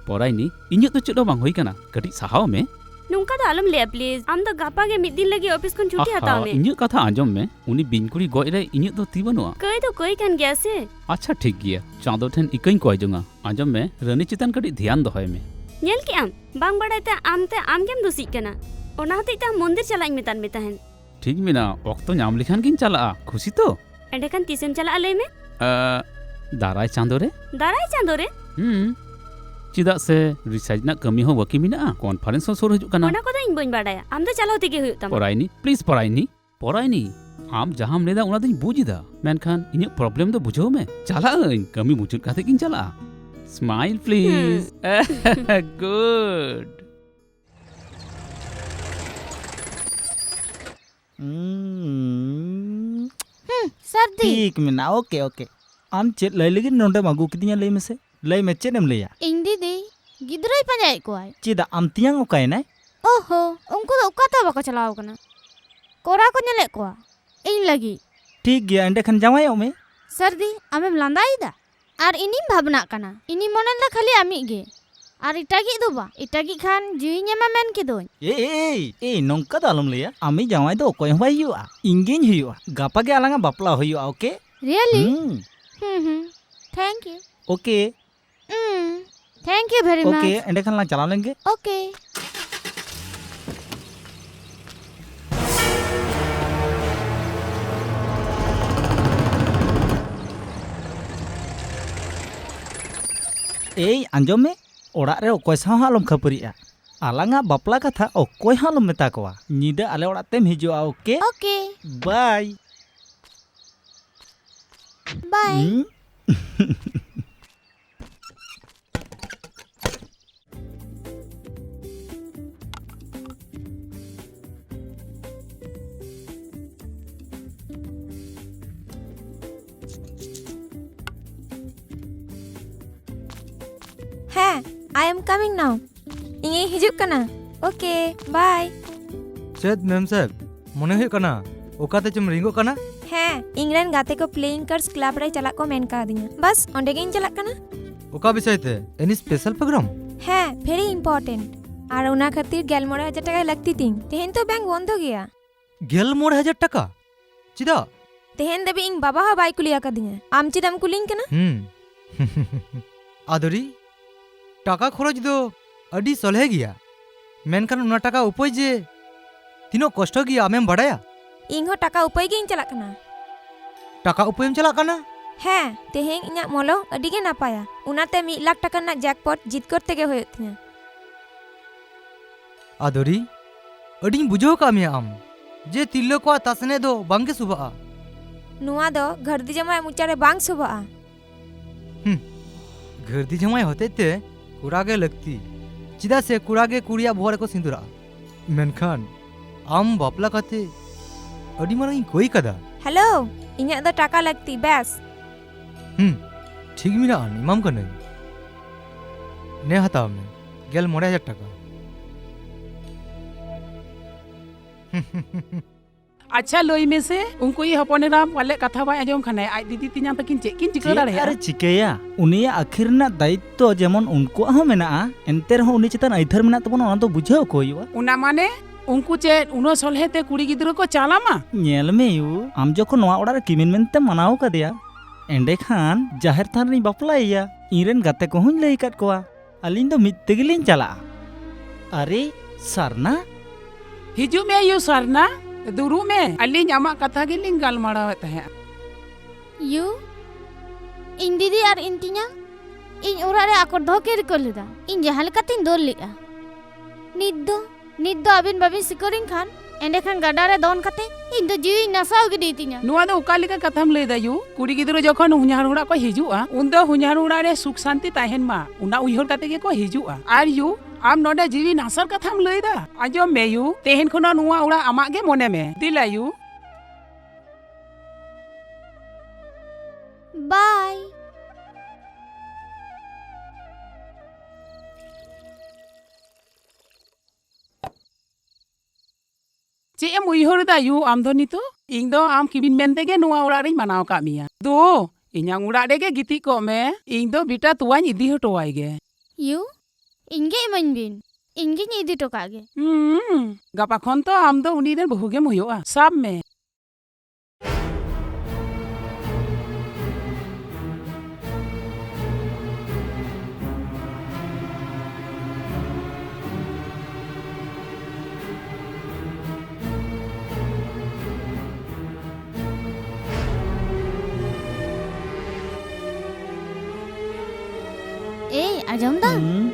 ᱯᱚᱨᱟᱭᱱᱤ, ᱤᱧᱟᱹᱜ ᱫᱚ ᱪᱮᱫ ᱦᱚᱸ ᱵᱟᱝ ᱦᱩᱭ ᱠᱟᱱᱟ, ᱠᱟᱹᱴᱤᱡ ᱥᱟᱦᱟᱣ ᱢᱮ᱾ ᱱᱚᱝᱠᱟ ᱫᱚ ᱟᱞᱚᱢ ᱞᱟᱹᱭᱟ please᱾ ᱟᱢ ᱫᱚ ᱜᱟᱯᱟ ᱜᱮ ᱢᱤᱫ ᱫᱤᱱ ᱞᱟᱹᱜᱤᱫ ᱚᱯᱷᱤᱥ ᱠᱷᱚᱱ ᱪᱷᱩᱴᱤ ᱟᱦᱟ, ᱦᱟᱛᱟᱣ ᱢᱮ᱾ ᱤᱧᱟᱹᱜ ᱠᱟᱛᱷᱟ ᱟᱸᱡᱚᱢ ᱢᱮ, ᱩᱱᱤ ᱵᱤᱧ ᱠᱩᱲᱤ ᱜᱚᱡ ᱨᱮ ᱤᱧᱟᱹᱜ ᱫᱚ ᱛᱤ ᱵᱟᱹᱱᱩᱜᱼᱟ᱾ ᱠᱟᱹᱭ ᱫᱚ ᱠᱟᱹᱭ ᱠᱟᱱ ᱜᱮᱭᱟ ᱥᱮ᱾ ᱟᱪᱪᱷᱟ ᱴᱷᱤᱠ ᱜᱮᱭᱟ, ᱪᱟᱸᱫᱚ ᱴᱷᱮᱱ ᱤᱠᱟᱹᱧ ᱠᱚᱭ ᱡᱚᱝᱟ᱾ ᱟᱸᱡᱚᱢ ᱢᱮ, ᱨᱟᱹᱱᱤ ᱪᱮᱛᱟᱱ ᱠᱟᱹᱴᱤᱡ ᱫᱷᱮᱭᱟᱱ ᱫᱚᱦᱚᱭ ᱢᱮ᱾ ᱧᱮᱞ ᱠᱮᱜ ᱟᱢ, ᱵᱟᱝ ᱵᱟᱲᱟᱭ ᱛᱮ ᱟᱢ ᱛᱮ ᱟᱢ ᱜᱮᱢ ᱫᱩᱥᱤᱜ ᱠᱟᱱᱟ᱾ ᱚᱱᱟ ᱦᱚᱛᱮᱡ ᱛᱮ ᱟᱢ ᱢᱚᱱᱫᱤᱨ ᱪᱟᱞᱟᱜ ᱤᱧ ᱢᱮᱛᱟᱫ ᱢᱮ ᱛᱟᱦᱮᱸᱱ᱾ ᱴᱷᱤᱠ ᱢᱮᱱᱟᱜᱼᱟ, ᱚᱠᱛᱚ ᱧᱟᱢ ᱞᱮᱠᱷᱟᱱ ᱜᱤᱧ ᱪᱟᱞᱟᱜᱼᱟ᱾ ᱠᱷᱩᱥᱤ ᱛᱚ? ᱮᱸᱰᱮᱠᱷᱟᱱ ᱛᱤᱥᱮᱢ ᱪᱟᱞᱟᱜᱼᱟ ᱞᱟᱹᱭ ᱢᱮ? ᱟ, ᱫᱟᱨᱟᱭ ᱪᱟᱸᱫᱚ ᱨᱮ᱾ ᱫᱟᱨᱟᱭ ᱪᱟᱸᱫᱚ ᱨᱮ? ᱦᱩᱸ, ᱪᱮᱫᱟᱜ ᱥᱮ ᱨᱤᱥᱟᱨᱪ ᱨᱮᱱᱟᱜ ᱠᱟᱹᱢᱤ ᱦᱚᱸ ᱵᱟᱹᱠᱤ ᱢᱮᱱᱟᱜᱼᱟ, ᱠᱚᱱᱯᱷᱟᱨᱮᱱᱥ ᱦᱚᱸ ᱥᱩᱨ ᱦᱤᱡᱩᱜ ᱠᱟᱱᱟ᱾ ᱚᱱᱟ ᱠᱚᱫᱚ ᱤᱧ ᱵᱟᱹᱧ ᱵᱟᱰᱟᱭᱟ, ᱟᱢ ᱫᱚ ᱪᱟᱞᱟᱣ ᱛᱮᱜᱮ ᱦᱩᱭᱩᱜ ᱛᱟᱢᱟ᱾ ᱯᱚᱨᱟᱭᱱᱤ, please ᱯᱚᱨᱟᱭᱱᱤ᱾ ᱯᱚᱨᱟᱭᱱᱤ, ᱟᱢ ᱡᱟᱦᱟᱸᱢ ᱞᱟᱹᱭᱫᱟ ᱚᱱᱟ ᱫᱚᱧ ᱵᱩᱡᱽ ᱮᱫᱟ, ᱢᱮᱱᱠᱷᱟᱱ ᱤᱧᱟᱹᱜ problem ᱫᱚ ᱵᱩᱡᱷᱟᱹᱣ ᱢᱮ᱾ ᱪᱟᱞᱟᱜ ᱟᱹᱧ, ᱠᱟᱹᱢᱤ ᱢᱩᱪᱟᱹᱫ ᱠᱟᱛᱮ ᱜᱤᱧ ᱪᱟᱞᱟᱜᱼᱟ᱾ Smile please. ᱦᱩᱸ᱾ Good. ᱦᱩᱸ᱾ ᱦᱩᱸ, ᱥᱟᱹᱨᱫᱤ᱾ ᱴᱷᱤᱠ ᱢᱮᱱᱟᱜᱼᱟ, okay, okay. ᱟᱢ ᱪᱮᱫ ᱞᱟᱹᱭ ᱞᱟᱹᱜᱤᱫ ᱱᱚᱸᱰᱮᱢ ᱟᱹᱜᱩ ᱠᱤᱫᱤᱧᱟ, ᱞᱟᱹᱭ ᱢᱮᱥᱮ? ᱞᱟᱹᱭ ᱢᱮ, ᱪᱮᱫ ᱮᱢ ᱞᱟᱹᱭᱟ? ᱤᱧ ᱫᱤᱫᱤ ᱜᱤᱫᱽᱨᱟᱹᱭ ᱯᱟᱸᱡᱟᱭᱮᱫ ᱠᱚᱣᱟᱭ᱾ ᱪᱮᱫᱟᱜ, ᱟᱢ ᱛᱮᱭᱟᱝ ᱚᱠᱟᱭᱮᱱᱟᱭ? ᱦᱳ, ᱩᱱᱠᱩ ᱫᱚ ᱚᱠᱟᱛᱮ ᱵᱟᱠᱚ ᱪᱟᱞᱟᱣ ᱠᱟᱱᱟ? ᱠᱚᱲᱟ ᱠᱚ ᱧᱮᱞᱮᱫ ᱠᱚᱣᱟ ᱤᱧ ᱞᱟᱹᱜᱤᱫ᱾ ᱴᱷᱤᱠ ᱜᱮᱭᱟ, ᱮᱸᱰᱮᱠᱷᱟᱱ ᱡᱟᱶᱟᱭᱚᱜ ᱢᱮ᱾ ᱥᱟᱹᱨᱫᱤ, ᱟᱢᱮᱢ ᱞᱟᱸᱫᱟᱭᱮᱫᱟ? ᱟᱨ ᱤᱧᱤᱧ ᱵᱷᱟᱵᱽᱱᱟᱜ ᱠᱟᱱᱟ᱾ ᱤᱧᱤᱧ ᱢᱚᱱᱮ ᱞᱮᱫᱟ ᱠᱷᱟᱹᱞᱤ ᱟᱢᱤᱡ ᱜᱮ, ᱟᱨ ᱮᱴᱟᱜᱤᱡ ᱫᱚ ᱵᱟᱝ᱾ ᱮᱴᱟᱜᱤᱡ ᱠᱷᱟᱱ ᱡᱤᱣᱤᱧ ᱮᱢᱟ ᱢᱮᱱ ᱠᱮᱫᱚᱧ᱾ ᱮᱭ, ᱮᱭ, ᱮᱭ, ᱮᱭ, ᱱᱚᱝᱠᱟ ᱫᱚ ᱟᱞᱚᱢ ᱞᱟᱹᱭᱟ᱾ ᱟᱢᱤᱡ ᱡᱟᱶᱟᱭ ᱫᱚ ᱚᱠᱚᱭ ᱦᱚᱸ ᱵᱟᱭ ᱦᱩᱭᱩᱜᱼᱟ, ᱤᱧ ᱜᱤᱧ ᱦᱩᱭᱩᱜᱼᱟ᱾ ᱜᱟᱯᱟ ᱜᱮ ᱟᱞᱟᱝᱟᱜ ᱵᱟᱯᱞᱟ ᱦᱩᱭᱩᱜᱼᱟ, ᱳᱠᱮ? ᱨᱤᱭᱮᱞᱤ? ᱦᱩᱸ᱾ ᱦᱩᱸ, ᱦᱩᱸ᱾ Thank you. ᱳᱠᱮ᱾ ᱦᱩᱸ, thank you very okay, much. ᱮᱸᱰᱮᱠᱷᱟᱱ ᱞᱟᱝ ᱪᱟᱞᱟᱣ ᱞᱮᱱ ᱜᱮ᱾ ᱳᱠᱮ᱾ ᱮᱭ, ᱟᱸᱡᱚᱢ ᱢᱮ, ᱚᱲᱟᱜ ᱨᱮ ᱚᱠᱚᱭ ᱥᱟᱶ ᱦᱚᱸ ᱟᱞᱚᱢ ᱠᱷᱟᱹᱯᱟᱹᱨᱤᱜᱼᱟ᱾ ᱟᱞᱟᱝᱟᱜ ᱵᱟᱯᱞᱟ ᱠᱟᱛᱷᱟ ᱚᱠᱚᱭ ᱦᱚᱸ ᱟᱞᱚᱢ ᱢᱮᱛᱟ ᱠᱚᱣᱟ᱾ ᱧᱤᱫᱟᱹ ᱟᱞᱮ ᱚᱲᱟᱜ ᱛᱮᱢ ᱦᱤᱡᱩᱜᱼᱟ, ᱳᱠᱮ? ᱳᱠᱮ᱾ ᱵᱟᱭ᱾ ᱵᱟᱭ᱾ ᱦᱩᱸ? ᱦᱮᱸ, I am coming now. ᱤᱧᱤᱧ ᱦᱤᱡᱩᱜ ᱠᱟᱱᱟ᱾ ᱳᱠᱮ, ᱵᱟᱭ᱾ ᱪᱮᱫ ᱢᱮᱢ ᱥᱟᱦᱮᱵ, ᱢᱚᱱᱮ ᱦᱩᱭᱩᱜ ᱠᱟᱱᱟ ᱚᱠᱟᱛᱮ ᱪᱚᱢ ᱨᱤᱝᱜᱚᱜ ᱠᱟᱱᱟ? ᱦᱮᱸ, ᱤᱧᱨᱮᱱ ᱜᱟᱛᱮ ᱠᱚ Playing Cards Club ᱨᱮ ᱪᱟᱞᱟᱜ ᱠᱚ ᱢᱮᱱ ᱠᱟᱣᱫᱤᱧᱟ᱾ ᱵᱟᱥ, ᱚᱸᱰᱮ ᱜᱤᱧ ᱪᱟᱞᱟᱜ ᱠᱟᱱᱟ᱾ ᱚᱠᱟ ᱵᱤᱥᱚᱭ ᱛᱮ? Any special program? ᱦᱮᱸ, very important. ᱟᱨ ᱚᱱᱟ ᱠᱷᱟᱹᱛᱤᱨ ᱜᱮᱞ ᱢᱚᱬᱮ ᱦᱟᱡᱟᱨ ᱴᱟᱠᱟ ᱞᱟᱹᱠᱛᱤ ᱛᱤᱧ᱾ ᱛᱮᱦᱮᱧ ᱛᱚ ᱵᱮᱝᱠ ᱵᱚᱱᱫᱚ ᱜᱮᱭᱟ᱾ ᱜᱮᱞ ᱢᱚᱬᱮ ᱦᱟᱡᱟᱨ ᱴᱟᱠᱟ? ᱪᱮᱫᱟᱜ? ᱛᱮᱦᱮᱧ ᱫᱷᱟᱹᱵᱤᱡ ᱤᱧ ᱵᱟᱵᱟ ᱦᱚᱸ ᱵᱟᱭ ᱠᱩᱞᱤ ᱟᱠᱟᱫᱤᱧᱟ᱾ ᱟᱢ ᱪᱮᱫᱟᱜ ᱮᱢ ᱠᱩᱞᱤᱧ ᱠᱟᱱᱟ? ᱦᱩᱸ᱾ ᱟᱫᱚᱨᱤ, ᱴᱟᱠᱟ ᱠᱷᱚᱨᱚᱪ ᱫᱚ ᱟᱹᱰᱤ ᱥᱚᱞᱦᱮ ᱜᱮᱭᱟ, ᱢᱮᱱᱠᱷᱟᱱ ᱚᱱᱟ ᱴᱟᱠᱟ ᱩᱯᱟᱹᱭ ᱡᱮ ᱛᱤᱱᱟᱹᱜ ᱠᱚᱥᱴᱚ ᱜᱮᱭᱟ, ᱟᱢᱮᱢ ᱵᱟᱰᱟᱭᱟ? ᱤᱧ ᱦᱚᱸ ᱴᱟᱠᱟ ᱩᱯᱟᱹᱭ ᱜᱮ ᱤᱧ ᱪᱟᱞᱟᱜ ᱠᱟᱱᱟ᱾ ᱴᱟᱠᱟ ᱩᱯᱟᱹᱭᱮᱢ ᱪᱟᱞᱟᱜ ᱠᱟᱱᱟ? ᱦᱮᱸ, ᱛᱮᱦᱮᱧ ᱤᱧᱟᱹᱜ ᱢᱚᱞᱚᱝ ᱟᱹᱰᱤ ᱜᱮ ᱱᱟᱯᱟᱭᱟ, ᱚᱱᱟᱛᱮ ᱢᱤᱫ ᱞᱟᱠᱷ ᱴᱟᱠᱟ ᱨᱮᱱᱟᱜ ᱡᱮᱠᱯᱚᱴ ᱡᱤᱛᱠᱟᱹᱨ ᱛᱮᱜᱮ ᱦᱩᱭᱩᱜ ᱛᱤᱧᱟ᱾ ᱟᱫᱚᱨᱤ, ᱟᱹᱰᱤᱧ ᱵᱩᱡᱷᱟᱹᱣ ᱟᱠᱟᱫ ᱢᱮᱭᱟ ᱟᱢ, ᱡᱮ ᱛᱤᱨᱞᱟᱹ ᱠᱚᱣᱟᱜ ᱛᱟᱥ ᱮᱱᱮᱡ ᱫᱚ ᱵᱟᱝ ᱜᱮ ᱥᱚᱵᱷᱟᱜᱼᱟ᱾ ᱱᱚᱣᱟ ᱫᱚ ᱜᱷᱟᱹᱨᱫᱤ ᱡᱟᱶᱟᱭ ᱢᱚᱪᱟ ᱨᱮ ᱵᱟᱝ ᱥᱚᱵᱷᱟᱜᱼᱟ᱾ ᱦᱩᱸ, ᱜᱷᱟᱹᱨᱫᱤ ᱡᱟᱶᱟᱭ ᱦᱚᱛᱮᱡ ᱛᱮ ᱠᱚᱲᱟ ᱜᱮ ᱞᱟᱹᱠᱛᱤ, ᱪᱮᱫᱟᱜ ᱥᱮ ᱠᱚᱲᱟ ᱜᱮ ᱠᱩᱲᱤᱭᱟᱜ ᱵᱚᱦᱚᱜ ᱨᱮᱠᱚ ᱥᱤᱸᱫᱩᱨᱟᱜᱼᱟ᱾ ᱢᱮᱱᱠᱷᱟᱱ ᱟᱢ ᱵᱟᱯᱞᱟ ᱠᱟᱛᱮ ᱟᱹᱰᱤ ᱢᱟᱨᱟᱝ ᱤᱧ ᱠᱚᱭ ᱠᱟᱫᱟ᱾ ᱦᱮᱞᱳ, ᱤᱧᱟᱹᱜ ᱫᱚ ᱴᱟᱠᱟ ᱞᱟᱹᱠᱛᱤ, ᱵᱮᱥ᱾ ᱦᱩᱸ, ᱴᱷᱤᱠ ᱢᱮᱱᱟᱜᱼᱟ, ᱮᱢᱟᱢ ᱠᱟᱹᱱᱟᱹᱧ᱾ ᱱᱮ ᱦᱟᱛᱟᱣ ᱢᱮ, ᱜᱮᱞ ᱢᱚᱬᱮ ᱦᱟᱡᱟᱨ ᱴᱟᱠᱟ᱾ ᱟᱪᱪᱷᱟ, ᱞᱟᱹᱭ ᱢᱮᱥᱮ, ᱩᱱᱠᱩᱭᱤᱡ ᱦᱚᱯᱚᱱ ᱮᱨᱟ ᱯᱟᱞᱮ ᱠᱟᱛᱷᱟ ᱵᱟᱭ ᱟᱸᱡᱚᱢ ᱠᱷᱟᱱᱮ, ᱟᱡ ᱫᱤᱫᱤ ᱛᱮᱧᱟᱝ ᱛᱟᱹᱠᱤᱱ ᱪᱮᱫ ᱠᱤᱱ ᱪᱤᱠᱟᱹ ᱪᱮᱫ ᱫᱟᱲᱮᱭᱟᱜᱼᱟ? ᱟᱨᱮ ᱪᱤᱠᱟᱹᱭᱟ? ᱩᱱᱤᱭᱟᱜ ᱟᱹᱠᱷᱤᱨ ᱨᱮᱱᱟᱜ ᱫᱟᱭᱤᱛᱛᱚ ᱡᱮᱢᱚᱱ ᱩᱱᱠᱩᱣᱟᱜ ᱦᱚᱸ ᱢᱮᱱᱟᱜᱼᱟ, ᱮᱱᱛᱮ ᱨᱮᱦᱚᱸ ᱩᱱᱤ ᱪᱮᱛᱟᱱ ᱟᱹᱭᱫᱟᱹᱨ ᱢᱮᱱᱟᱜ ᱛᱟᱵᱚᱱᱟ, ᱚᱱᱟ ᱫᱚ ᱵᱩᱡᱷᱟᱹᱣ ᱠᱚ ᱦᱩᱭᱩᱜᱼᱟ᱾ ᱚᱱᱟ ᱢᱟᱱᱮ, ᱩᱱᱠᱩ ᱪᱮᱫ ᱩᱱᱟᱹᱜ ᱥᱚᱞᱦᱮ ᱛᱮ ᱠᱩᱲᱤ ᱜᱤᱫᱽᱨᱟᱹ ᱠᱚ ᱪᱟᱞᱟᱢᱟ? ᱧᱮᱞ ᱢᱮ ᱭᱩ, ᱟᱢ ᱡᱚᱠᱷᱚᱱ ᱱᱚᱣᱟ ᱚᱲᱟᱜ ᱨᱮ ᱠᱤᱢᱤᱱ ᱢᱮᱱᱛᱮᱢ ᱢᱟᱱᱟᱣ ᱟᱠᱟᱫᱮᱭᱟ, ᱮᱸᱰᱮᱠᱷᱟᱱ ᱡᱟᱦᱮᱨ ᱛᱷᱟᱱ ᱨᱤᱧ ᱵᱟᱯᱞᱟᱭᱮᱭᱟ᱾ ᱤᱧ ᱨᱮᱱ ᱜᱟᱛᱮ ᱠᱚᱦᱚᱸᱧ ᱞᱟᱹᱭ ᱟᱠᱟᱫ ᱠᱚᱣᱟ᱾ ᱟᱹᱞᱤᱧ ᱫᱚ ᱢᱤᱫ ᱛᱮᱜᱮᱞᱤᱧ ᱪᱟᱞᱟᱜᱼᱟ᱾ ᱟᱨᱮ, ᱥᱟᱨᱱᱟ! ᱦᱤᱡᱩᱜ ᱢᱮ ᱭᱩ ᱥᱟᱨᱱᱟ, ᱫᱩᱲᱩᱵ ᱢᱮ᱾ ᱟᱹᱞᱤᱧ ᱟᱢᱟᱜ ᱠᱟᱛᱷᱟ ᱜᱮᱞᱤᱧ ᱜᱟᱞᱢᱟᱨᱟᱣᱮᱫ ᱛᱟᱦᱮᱸᱫ᱾ ᱭᱩ, ᱤᱧ ᱫᱤᱫᱤ ᱟᱨ ᱤᱧ ᱛᱮᱧᱟᱝ ᱤᱧ ᱚᱲᱟᱜ ᱨᱮ ᱟᱠᱚᱴ ᱫᱚᱦᱚ ᱠᱤᱱ ᱨᱤᱠᱟᱹ ᱞᱮᱫᱟ᱾ ᱤᱧ ᱡᱟᱦᱟᱸ ᱞᱮᱠᱟᱛᱤᱧ ᱫᱟᱹᱲ ᱞᱮᱫᱼᱟ᱾ ᱱᱤᱛ ᱫᱚ, ᱱᱤᱛ ᱫᱚ ᱟᱹᱵᱤᱱ ᱵᱟᱹᱵᱤᱱ ᱥᱤᱠᱟᱹᱨᱤᱧ ᱠᱷᱟᱱ, ᱮᱸᱰᱮᱠᱷᱟᱱ ᱜᱟᱰᱟ ᱨᱮ ᱫᱚᱱ ᱠᱟᱛᱮ ᱤᱧ ᱫᱚ ᱡᱤᱣᱤᱧ ᱱᱟᱥᱟᱣ ᱜᱤᱰᱤᱭ ᱛᱤᱧᱟ᱾ ᱱᱚᱣᱟ ᱫᱚ ᱚᱠᱟ ᱞᱮᱠᱟ ᱠᱟᱛᱷᱟᱢ ᱞᱟᱹᱭ ᱮᱫᱟ ᱭᱩ? ᱠᱩᱲᱤ ᱜᱤᱫᱽᱨᱟᱹ ᱡᱚᱠᱷᱚᱱ ᱦᱚᱧᱦᱟᱨ ᱚᱲᱟᱜ ᱠᱚ ᱦᱤᱡᱩᱜᱼᱟ, ᱩᱱᱫᱚ ᱦᱚᱧᱦᱟᱨ ᱚᱲᱟᱜ ᱨᱮ ᱥᱩᱠ ᱥᱟᱱᱛᱤ ᱛᱟᱦᱮᱱ ᱢᱟ, ᱚᱱᱟ ᱩᱭᱦᱟᱹᱨ ᱠᱟᱛᱮ ᱜᱮᱠᱚ ᱦᱤᱡᱩᱜᱼᱟ᱾ ᱟᱨ ᱭᱩ, ᱟᱢ ᱱᱚᱰᱮ ᱡᱤᱣᱤ ᱱᱟᱥᱟᱨ ᱠᱟᱛᱷᱟᱢ ᱞᱟᱹᱭ ᱮᱫᱟ? ᱟᱸᱡᱚᱢ ᱢᱮ ᱭᱩ, ᱛᱮᱦᱮᱧ ᱠᱷᱚᱱᱟᱜ ᱱᱚᱣᱟ ᱚᱲᱟᱜ ᱟᱢᱟᱜ ᱜᱮ ᱢᱚᱱᱮ ᱢᱮ᱾ ᱫᱮᱞᱟ ᱭᱩ᱾ ᱵᱟᱭ᱾ ᱪᱮᱫ ᱮᱢ ᱩᱭᱦᱟᱹᱨ ᱮᱫᱟ ᱭᱩ ᱟᱢ ᱫᱚ ᱱᱤᱛᱚᱜ? ᱤᱧ ᱫᱚ ᱟᱢ ᱠᱤᱢᱤᱱ ᱢᱮᱱᱛᱮ ᱜᱮ ᱱᱚᱣᱟ ᱚᱲᱟᱜ ᱨᱤᱧ ᱢᱟᱱᱟᱣ ᱟᱠᱟᱫ ᱢᱮᱭᱟ᱾ ᱫᱩ, ᱤᱧᱟᱝ ᱚᱲᱟᱜ ᱨᱮᱜᱮ ᱜᱤᱛᱤᱡ ᱠᱚᱜ ᱢᱮ᱾ ᱤᱧ ᱫᱚ ᱵᱮᱴᱟ ᱛᱚᱣᱟᱧ ᱤᱫᱤ ᱦᱚᱴᱚ ᱟᱭ ᱜᱮ᱾ ᱭᱩ, ᱤᱧ ᱜᱮ ᱤᱢᱟᱹᱧ ᱵᱤᱱ᱾ ᱤᱧ ᱜᱤᱧ ᱤᱫᱤ ᱦᱚᱴᱚ ᱠᱟᱜ ᱜᱮ᱾ ᱦᱩᱸ, ᱜᱟᱯᱟ ᱠᱷᱚᱱ ᱛᱚ ᱟᱢ ᱫᱚ ᱩᱱᱤ ᱨᱮᱱ ᱵᱟᱹᱦᱩ ᱜᱮᱢ ᱦᱩᱭᱩᱜᱼᱟ᱾ ᱥᱟᱵ ᱢᱮ᱾ ᱮᱭ, ᱟᱸᱡᱚᱢ ᱫᱟᱢ? ᱦᱩᱸ?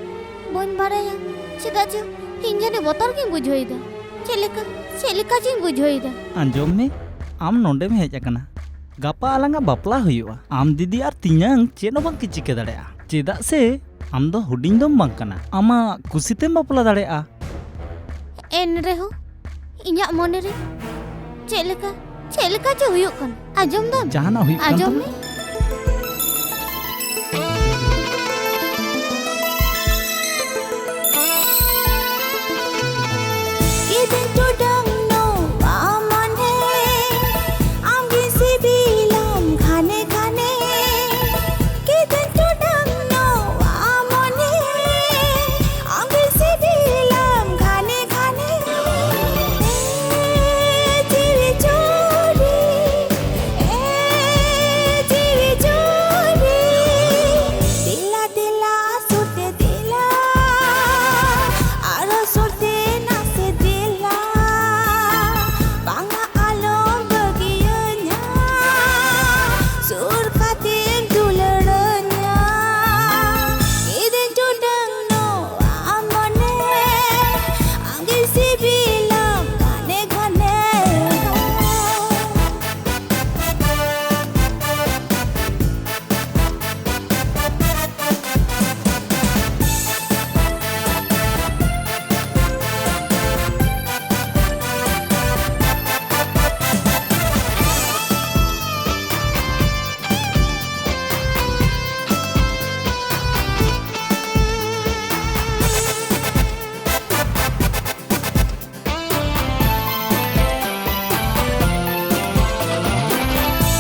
ᱵᱟᱹᱧ ᱵᱟᱲᱟᱭᱟ, ᱪᱮᱫᱟᱜ ᱪᱚ ᱤᱧ ᱡᱟᱹᱱᱤᱡ ᱵᱚᱛᱚᱨ ᱜᱤᱧ ᱵᱩᱡᱷᱟᱹᱣ ᱮᱫᱟ᱾ ᱪᱮᱫ ᱞᱮᱠᱟ, ᱪᱮᱫ ᱞᱮᱠᱟ ᱪᱚᱧ ᱵᱩᱡᱷᱟᱹᱣ ᱮᱫᱟ᱾ ᱟᱸᱡᱚᱢ ᱢᱮ, ᱟᱢ ᱱᱚᱸᱰᱮᱢ ᱦᱮᱡ ᱟᱠᱟᱱᱟ, ᱜᱟᱯᱟ ᱟᱞᱟᱝᱟᱜ ᱵᱟᱯᱞᱟ ᱦᱩᱭᱩᱜᱼᱟ᱾ ᱟᱢ ᱫᱤᱫᱤ ᱟᱨ ᱛᱮᱧᱟᱝ ᱪᱮᱫ ᱦᱚᱸ ᱵᱟᱝ ᱠᱤᱱ ᱪᱤᱠᱟᱹ ᱫᱟᱲᱮᱭᱟᱜᱼᱟ, ᱪᱮᱫᱟᱜ ᱥᱮ ᱟᱢ ᱫᱚ ᱦᱩᱰᱤᱧ ᱫᱚᱢ ᱵᱟᱝ ᱠᱟᱱᱟ, ᱟᱢᱟᱜ ᱠᱩᱥᱤᱛᱮᱢ ᱵᱟᱯᱞᱟ ᱫᱟᱲᱮᱭᱟᱜᱼᱟ᱾ ᱮᱱ ᱨᱮᱦᱚᱸ ᱤᱧᱟᱜ ᱢᱚᱱᱮ ᱨᱮ ᱪᱮᱫ ᱞᱮᱠᱟ, ᱪᱮᱫ ᱞᱮᱠᱟ ᱪᱚ ᱦᱩᱭᱩᱜ ᱠᱟᱱᱟ᱾ ᱟᱸᱡᱚᱢ ᱫᱟᱢ? ᱡᱟᱦᱟᱱᱟᱜ ᱦᱩᱭᱩᱜ ᱠᱟᱱ ᱟᱸᱡᱚᱢ ᱛᱟᱢᱟ? ᱢᱮ᱾ ᱠᱤᱫᱤᱧ ᱴᱚᱰᱟᱝ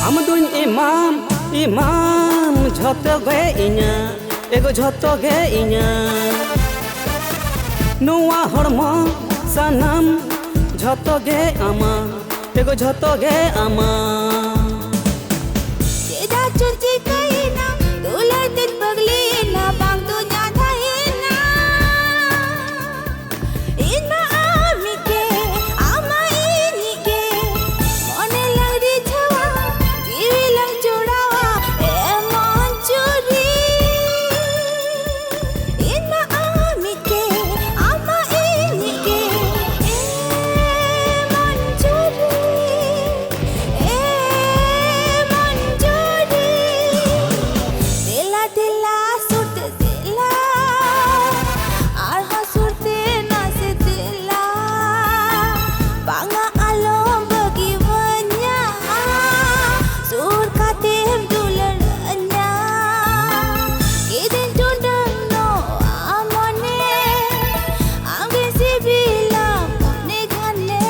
ᱟᱢ ᱫᱩᱧ ᱮᱢᱟᱢ, ᱮᱢᱟᱢ ᱡᱷᱚᱛᱚ ᱜᱮ ᱤᱧᱟᱹᱜ, ᱮᱜᱳ ᱡᱷᱚᱛᱚ ᱜᱮ ᱤᱧᱟᱹᱜ᱾ ᱱᱚᱣᱟ ᱦᱚᱲᱢᱚ ᱥᱟᱱᱟᱢ ᱡᱷᱚᱛᱚ ᱜᱮ ᱟᱢᱟᱜ, ᱮᱜᱳ ᱡᱷᱚᱛᱚ ᱜᱮ ᱟᱢᱟᱜ᱾ ᱪᱮᱫᱟᱜ ᱪᱚ ᱪᱤᱠᱟᱹᱭᱮᱱᱟ, ᱫᱩᱞᱟᱹᱲ ᱛᱮᱧ ᱯᱟᱹᱜᱽᱞᱤᱭᱮᱱᱟ, ᱵᱟᱝ ᱫᱩᱧ ᱟᱸᱫᱷᱟᱭᱮᱱᱟ᱾ ᱤᱧ ᱢᱟ ᱟᱢᱤᱡ ᱜᱮ, ᱟᱢ ᱢᱟ ᱤᱧᱤᱡ ᱜᱮ᱾ ᱢᱚᱱᱮ ᱞᱟᱝ ᱨᱤᱡᱷᱟᱹᱣᱟ, ᱡᱤᱣᱤ ᱞᱟᱝ ᱡᱚᱲᱟᱣᱟ, ᱮ ᱢᱚᱱᱡᱩᱨᱤ᱾ ᱤᱧ ᱢᱟ ᱟᱢᱤᱡ ᱜᱮ, ᱟᱢ ᱢᱟ ᱤᱧᱤᱡ ᱜᱮ᱾ ᱮ ᱢᱚᱱᱡᱩᱨᱤ, ᱮ ᱢᱚᱱᱡᱩᱨᱤ᱾ ᱫᱮᱞᱟ ᱫᱮᱞᱟ ᱥᱩᱨ ᱛᱮ ᱫᱮᱞᱟ, ᱟᱨᱦᱚᱸ ᱥᱩᱨ ᱛᱮ ᱱᱟᱥᱮ ᱫᱮᱞᱟ᱾ ᱵᱟᱝᱟ ᱟᱞᱚᱢ ᱵᱟᱹᱜᱤᱣᱟᱹᱧᱟ, ᱥᱩᱨ ᱠᱟᱛᱮᱢ ᱫᱩᱞᱟᱹᱲᱟᱹᱧᱟ᱾ ᱠᱤᱫᱤᱧ ᱴᱩᱰᱟᱹᱝ ᱱᱚᱣᱟ ᱢᱚᱱᱮ, ᱟᱢᱜᱮ ᱥᱤᱵᱤᱞᱟ ᱢᱚᱱᱮ ᱜᱷᱟᱱᱮ᱾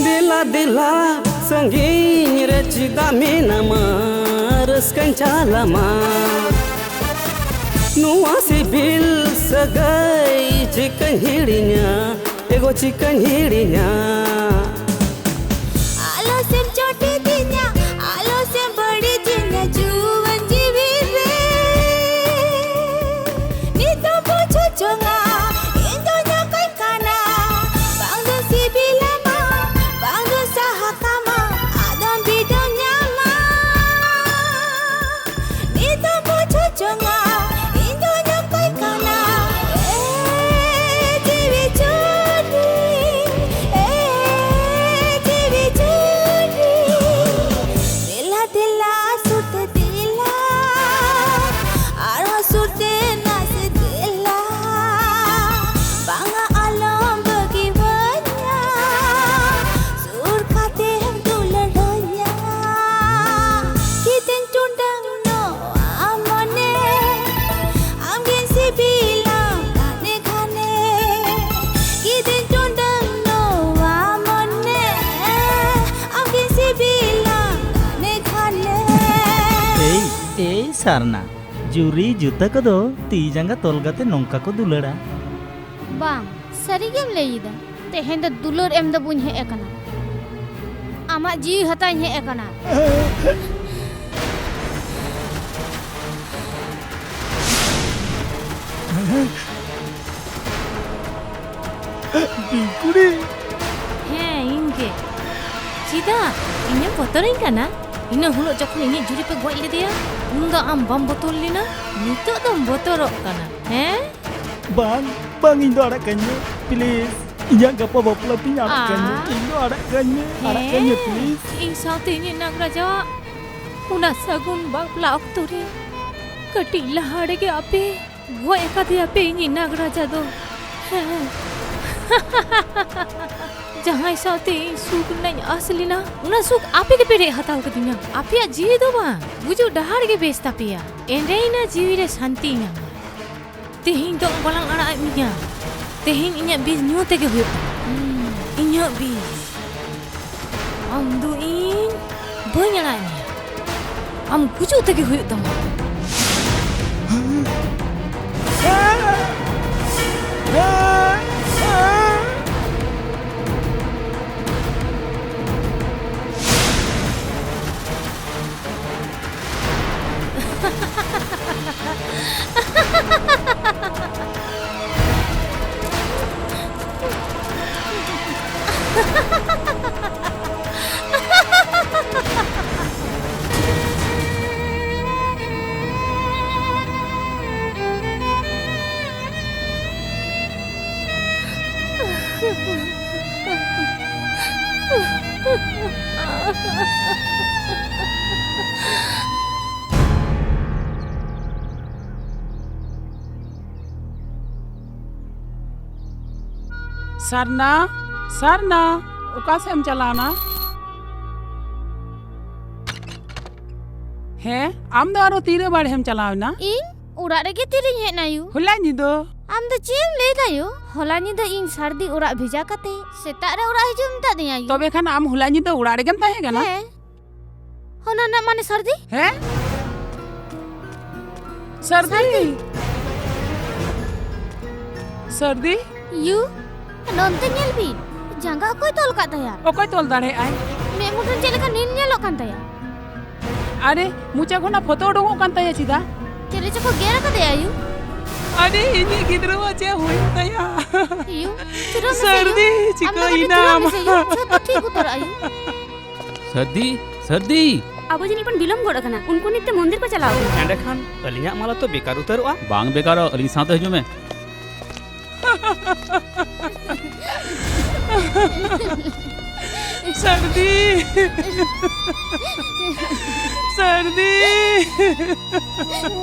ᱫᱮᱞᱟ ᱫᱮᱞᱟ ᱥᱟᱺᱜᱤᱧ ᱨᱮ ᱪᱮᱫᱟᱜ ᱢᱮᱱᱟᱢᱟ, ᱨᱟᱹᱥᱠᱟᱹᱧ ᱪᱟᱞᱟᱢᱟ᱾ ᱱᱚᱣᱟ ᱥᱤᱵᱤᱞ ᱥᱟᱹᱜᱟᱹᱭ ᱪᱤᱠᱟᱹᱧ ᱦᱤᱲᱤᱧᱟ, ᱮᱜᱳ ᱪᱤᱠᱟᱹᱧ ᱦᱤᱲᱤᱧᱟ᱾ ᱟᱞᱚ ᱥᱮᱢ ᱪᱚᱴ ᱤᱫᱤᱧᱟ, ᱟᱞᱚ ᱥᱮᱢ ᱵᱟᱹᱲᱤᱡᱤᱧᱟ ᱡᱩᱣᱟᱹᱱ ᱡᱤᱣᱤ ᱨᱮ᱾ ᱱᱤᱛ ᱫᱚ ᱵᱩᱡᱷᱟᱹᱣ ᱪᱚᱝᱟ, ᱤᱧ ᱫᱚ ᱱᱚᱝᱠᱟᱧ ᱠᱟᱱᱟ᱾ ᱵᱟᱝ ᱫᱚ ᱥᱤᱵᱤᱞᱟᱢᱟ, ᱵᱟᱝ ᱫᱚ ᱥᱟᱦᱟ ᱠᱟᱢᱟ, ᱟᱫᱚᱢ ᱵᱤᱰᱟᱹᱣ ᱧᱟᱢᱟ᱾ ᱱᱤᱛ ᱫᱚ ᱵᱩᱡᱷᱟᱹᱣ ᱪᱚᱝᱟ, ᱤᱧ ᱫᱚ ᱱᱚᱝᱠᱟᱧ ᱠᱟᱱᱟ᱾ ᱮ ᱡᱤᱣᱤ ᱡᱩᱨᱤ, ᱮ ᱥᱟᱨᱱᱟ, ᱡᱩᱨᱤ ᱡᱩᱛᱟᱹ ᱠᱚᱫᱚ ᱛᱤ ᱡᱟᱸᱜᱟ ᱛᱚᱞ ᱠᱟᱛᱮ ᱱᱚᱝᱠᱟ ᱠᱚ ᱫᱩᱞᱟᱹᱲᱟ᱾ ᱵᱟᱝ, ᱥᱟᱹᱨᱤ ᱜᱮᱢ ᱞᱟᱹᱭ ᱮᱫᱟ᱾ ᱛᱮᱦᱮᱧ ᱫᱚ ᱫᱩᱞᱟᱹᱲ ᱮᱢ ᱫᱚ ᱵᱟᱹᱧ ᱦᱮᱡ ᱟᱠᱟᱱᱟ᱾ ᱟᱢᱟᱜ ᱡᱤᱣᱤ ᱦᱟᱛᱟᱣᱤᱧ ᱦᱮᱡ ᱟᱠᱟᱱᱟ᱾ ᱵᱤᱧᱠᱩᱲᱤ᱾ ᱦᱮᱸ, ᱤᱧ ᱜᱮ᱾ ᱪᱮᱫᱟᱜ? ᱤᱧᱮᱢ ᱵᱚᱛᱚᱨᱟᱹᱧ ᱠᱟᱱᱟ? ᱤᱱᱟᱹ ᱦᱤᱞᱳᱜ ᱡᱚᱠᱷᱚᱱ ᱤᱧᱤᱡ ᱡᱩᱨᱤ ᱯᱮ ᱜᱚᱡ ᱞᱮᱫᱮᱭᱟ, ᱩᱱ ᱫᱚ ᱟᱢ ᱵᱟᱢ ᱵᱚᱛᱚᱨ ᱞᱮᱱᱟ? ᱱᱤᱛᱚᱜ ᱫᱚᱢ ᱵᱚᱛᱚᱨᱚᱜ ᱠᱟᱱᱟ, ᱦᱮᱸ? ᱵᱟᱝ, ᱵᱟᱝ, ᱤᱧ ᱫᱚ ᱟᱲᱟᱜ ᱠᱟᱹᱧ ᱢᱮ, please᱾ ᱤᱧᱟᱜ ᱜᱟᱯᱟ ᱵᱟᱯᱞᱟ ᱛᱤᱧ, ᱟᱲᱟᱜ ᱠᱟᱹᱧ ᱢᱮ᱾ ᱟᱨ ᱤᱧ ᱫᱚ ᱟᱲᱟᱜ ᱠᱟᱹᱧ ᱢᱮ, ᱟᱲᱟᱜ ᱠᱟᱹᱧ ᱢᱮ, ᱦᱮᱸ, please᱾ ᱤᱧ ᱥᱟᱶᱛᱮ ᱤᱧᱤᱡ ᱱᱟᱜᱽᱨᱟᱡᱟᱣᱟᱜ ᱚᱱᱟ ᱥᱟᱹᱜᱩᱱ ᱵᱟᱯᱞᱟ ᱚᱠᱛᱚ ᱨᱮ ᱠᱟᱹᱴᱤᱡ ᱞᱟᱦᱟ ᱨᱮᱜᱮ ᱟᱯᱮ ᱜᱚᱡ ᱟᱠᱟᱫᱮᱭᱟ ᱯᱮ ᱤᱧᱤᱡ ᱱᱟᱜᱽᱨᱟᱡᱟ ᱫᱚ᱾ ᱦᱮᱸ᱾ ᱡᱟᱦᱟᱸᱭ ᱥᱟᱶᱛᱮ ᱤᱧ ᱥᱩᱠ ᱨᱮᱱᱟᱜ ᱤᱧ ᱟᱸᱥ ᱞᱮᱱᱟ, ᱚᱱᱟ ᱥᱩᱠ ᱟᱯᱮ ᱜᱮᱯᱮ ᱨᱮᱡ ᱦᱟᱛᱟᱣ ᱠᱟᱫᱤᱧᱟ᱾ ᱟᱯᱮᱭᱟᱜ ᱡᱤᱣᱤ ᱫᱚ ᱵᱟᱝ, ᱜᱩᱡᱩᱜ ᱰᱟᱦᱟᱨ ᱜᱮ ᱵᱮᱥ ᱛᱟᱯᱮᱭᱟ᱾ ᱮᱸᱰᱮᱭᱮᱱᱟ ᱡᱤᱣᱤ ᱨᱮ ᱥᱟᱱᱛᱤ ᱧᱟᱢᱟ᱾ ᱛᱮᱦᱮᱧ ᱫᱚ ᱵᱟᱞᱟᱝ ᱟᱲᱟᱜ ᱮᱫ ᱢᱮᱭᱟ᱾ ᱛᱮᱦᱮᱧ ᱤᱧᱟᱜ ᱵᱤᱥ ᱧᱩ ᱛᱮᱜᱮ ᱦᱩᱭᱩᱜ ᱛᱟᱢᱟ᱾ ᱤᱧᱟᱜ ᱵᱤᱥ᱾ ᱟᱢ ᱫᱚ ᱤᱧ ᱵᱟᱹᱧ ᱟᱲᱟᱜ ᱢᱮᱭᱟ᱾ ᱟᱢ ᱜᱩᱡᱩᱜ ᱛᱮᱜᱮ ᱦᱩᱭᱩᱜ ᱛᱟᱢᱟ᱾ ᱥᱟᱨᱱᱟ, ᱥᱟᱨᱱᱟ, ᱚᱠᱟ ᱥᱮᱫ ᱮᱢ ᱪᱟᱞᱟᱣᱱᱟ? ᱦᱮᱸ, ᱟᱢ ᱫᱚ ᱟᱨᱚ ᱛᱤᱨᱮ ᱵᱟᱲᱮᱢ ᱪᱟᱞᱟᱣᱱᱟ? ᱤᱧ? ᱚᱲᱟᱜ ᱨᱮᱜᱮ ᱛᱤᱨᱤᱧ ᱦᱮᱡ ᱮᱱᱟ ᱭᱩ᱾ ᱦᱚᱞᱟ ᱧᱤᱫᱟᱹ? ᱟᱢ ᱫᱚ ᱪᱮᱫ ᱮᱢ ᱞᱟᱹᱭ ᱫᱟ ᱭᱩ? ᱦᱚᱞᱟ ᱧᱤᱫᱟᱹ ᱤᱧ ᱥᱟᱹᱨᱫᱤ ᱚᱲᱟᱜ ᱵᱷᱮᱡᱟ ᱠᱟᱛᱮ ᱥᱮᱛᱟᱜ ᱨᱮ ᱚᱲᱟᱜ ᱦᱤᱡᱩᱜ ᱮᱢ ᱢᱮᱛᱟ ᱫᱤᱧᱟ ᱭᱩ᱾ ᱛᱚᱵᱮ ᱠᱷᱟᱱ ᱟᱢ ᱦᱚᱞᱟ ᱧᱤᱫᱟᱹ ᱚᱲᱟᱜ ᱨᱮᱜᱮᱢ ᱛᱟᱦᱮᱸ ᱠᱟᱱᱟ? ᱦᱮᱸ᱾ ᱚᱱᱟ ᱨᱮᱱᱟᱜ ᱢᱟᱱᱮ ᱥᱟᱹᱨᱫᱤ? ᱦᱮᱸ? ᱥᱟᱹᱨᱫᱤ! ᱥᱟᱹᱨᱫᱤ! ᱭᱩ, ᱱᱚᱱᱛᱮ ᱧᱮᱞ ᱵᱤᱱ᱾ ᱡᱟᱸᱜᱟ ᱚᱠᱚᱭ ᱛᱚᱞ ᱠᱟᱫ ᱛᱟᱭᱟ? ᱚᱠᱚᱭ ᱛᱚᱞ ᱫᱟᱲᱮᱭᱟᱜᱼᱟᱭ? ᱢᱮᱫ ᱢᱩᱴᱷᱟᱹᱱ ᱪᱮᱫ ᱞᱮᱠᱟ ᱱᱤᱞ ᱧᱮᱞᱚᱜ ᱠᱟᱱ ᱛᱟᱭᱟ? ᱟᱨᱮ, ᱢᱚᱪᱟ ᱠᱷᱚᱱᱟᱜ ᱯᱷᱚᱛᱚ ᱩᱰᱩᱝᱚᱜ ᱠᱟᱱ ᱛᱟᱭᱟ ᱪᱮᱫᱟᱜ? ᱪᱤᱞᱤ ᱪᱚᱠᱚ ᱜᱮᱨ ᱟᱠᱟᱫᱮᱭᱟ, ᱭᱩ᱾ ᱟᱨᱮ, ᱤᱧᱤᱡ ᱜᱤᱫᱽᱨᱟᱹᱣᱟᱜ ᱪᱮᱫ ᱦᱩᱭᱩᱜ ᱛᱟᱭᱟ? ᱭᱩ, ᱛᱷᱤᱨᱚᱜ ᱢᱮᱥᱮ, ᱭᱩ᱾ ᱥᱟᱹᱨᱫᱤ, ᱟᱢ ᱫᱚ ᱠᱟᱹᱴᱤᱡ ᱪᱤᱠᱟᱹᱭᱮᱱᱟᱢ? ᱛᱷᱤᱨᱚᱜ ᱢᱮᱥᱮ, ᱭᱩ᱾ ᱡᱷᱚᱛᱚ ᱴᱷᱤᱠ ᱩᱛᱟᱹᱨᱚᱜᱼᱟ, ᱭᱩ᱾ ᱥᱟᱹᱨᱫᱤ, ᱥᱟᱹᱨᱫᱤ᱾ ᱟᱵᱚ ᱡᱟᱹᱱᱤᱡ ᱵᱚᱱ ᱵᱤᱞᱚᱢ ᱜᱚᱫ ᱟᱠᱟᱱᱟ᱾ ᱩᱱᱠᱩ ᱱᱤᱛ ᱛᱮ ᱢᱚᱱᱫᱤᱨ ᱠᱚ ᱪᱟᱞᱟᱣ ᱟᱠᱟᱱᱟ᱾ ᱮᱸᱰᱮᱠᱷᱟᱱ ᱟᱹᱞᱤᱧᱟᱜ ᱢᱟᱞᱟ ᱛᱚ ᱵᱮᱠᱟᱨ ᱩᱛᱟᱹᱨᱚᱜᱼᱟ᱾ ᱵᱟᱝ ᱵᱮᱠᱟᱨᱚᱜ, ᱟᱹᱞᱤᱧ ᱥᱟᱶᱛᱮ ᱦᱤᱡᱩᱜ ᱢᱮ᱾ ᱥᱟᱹᱨᱫᱤ! ᱥᱟᱹᱨᱫᱤ!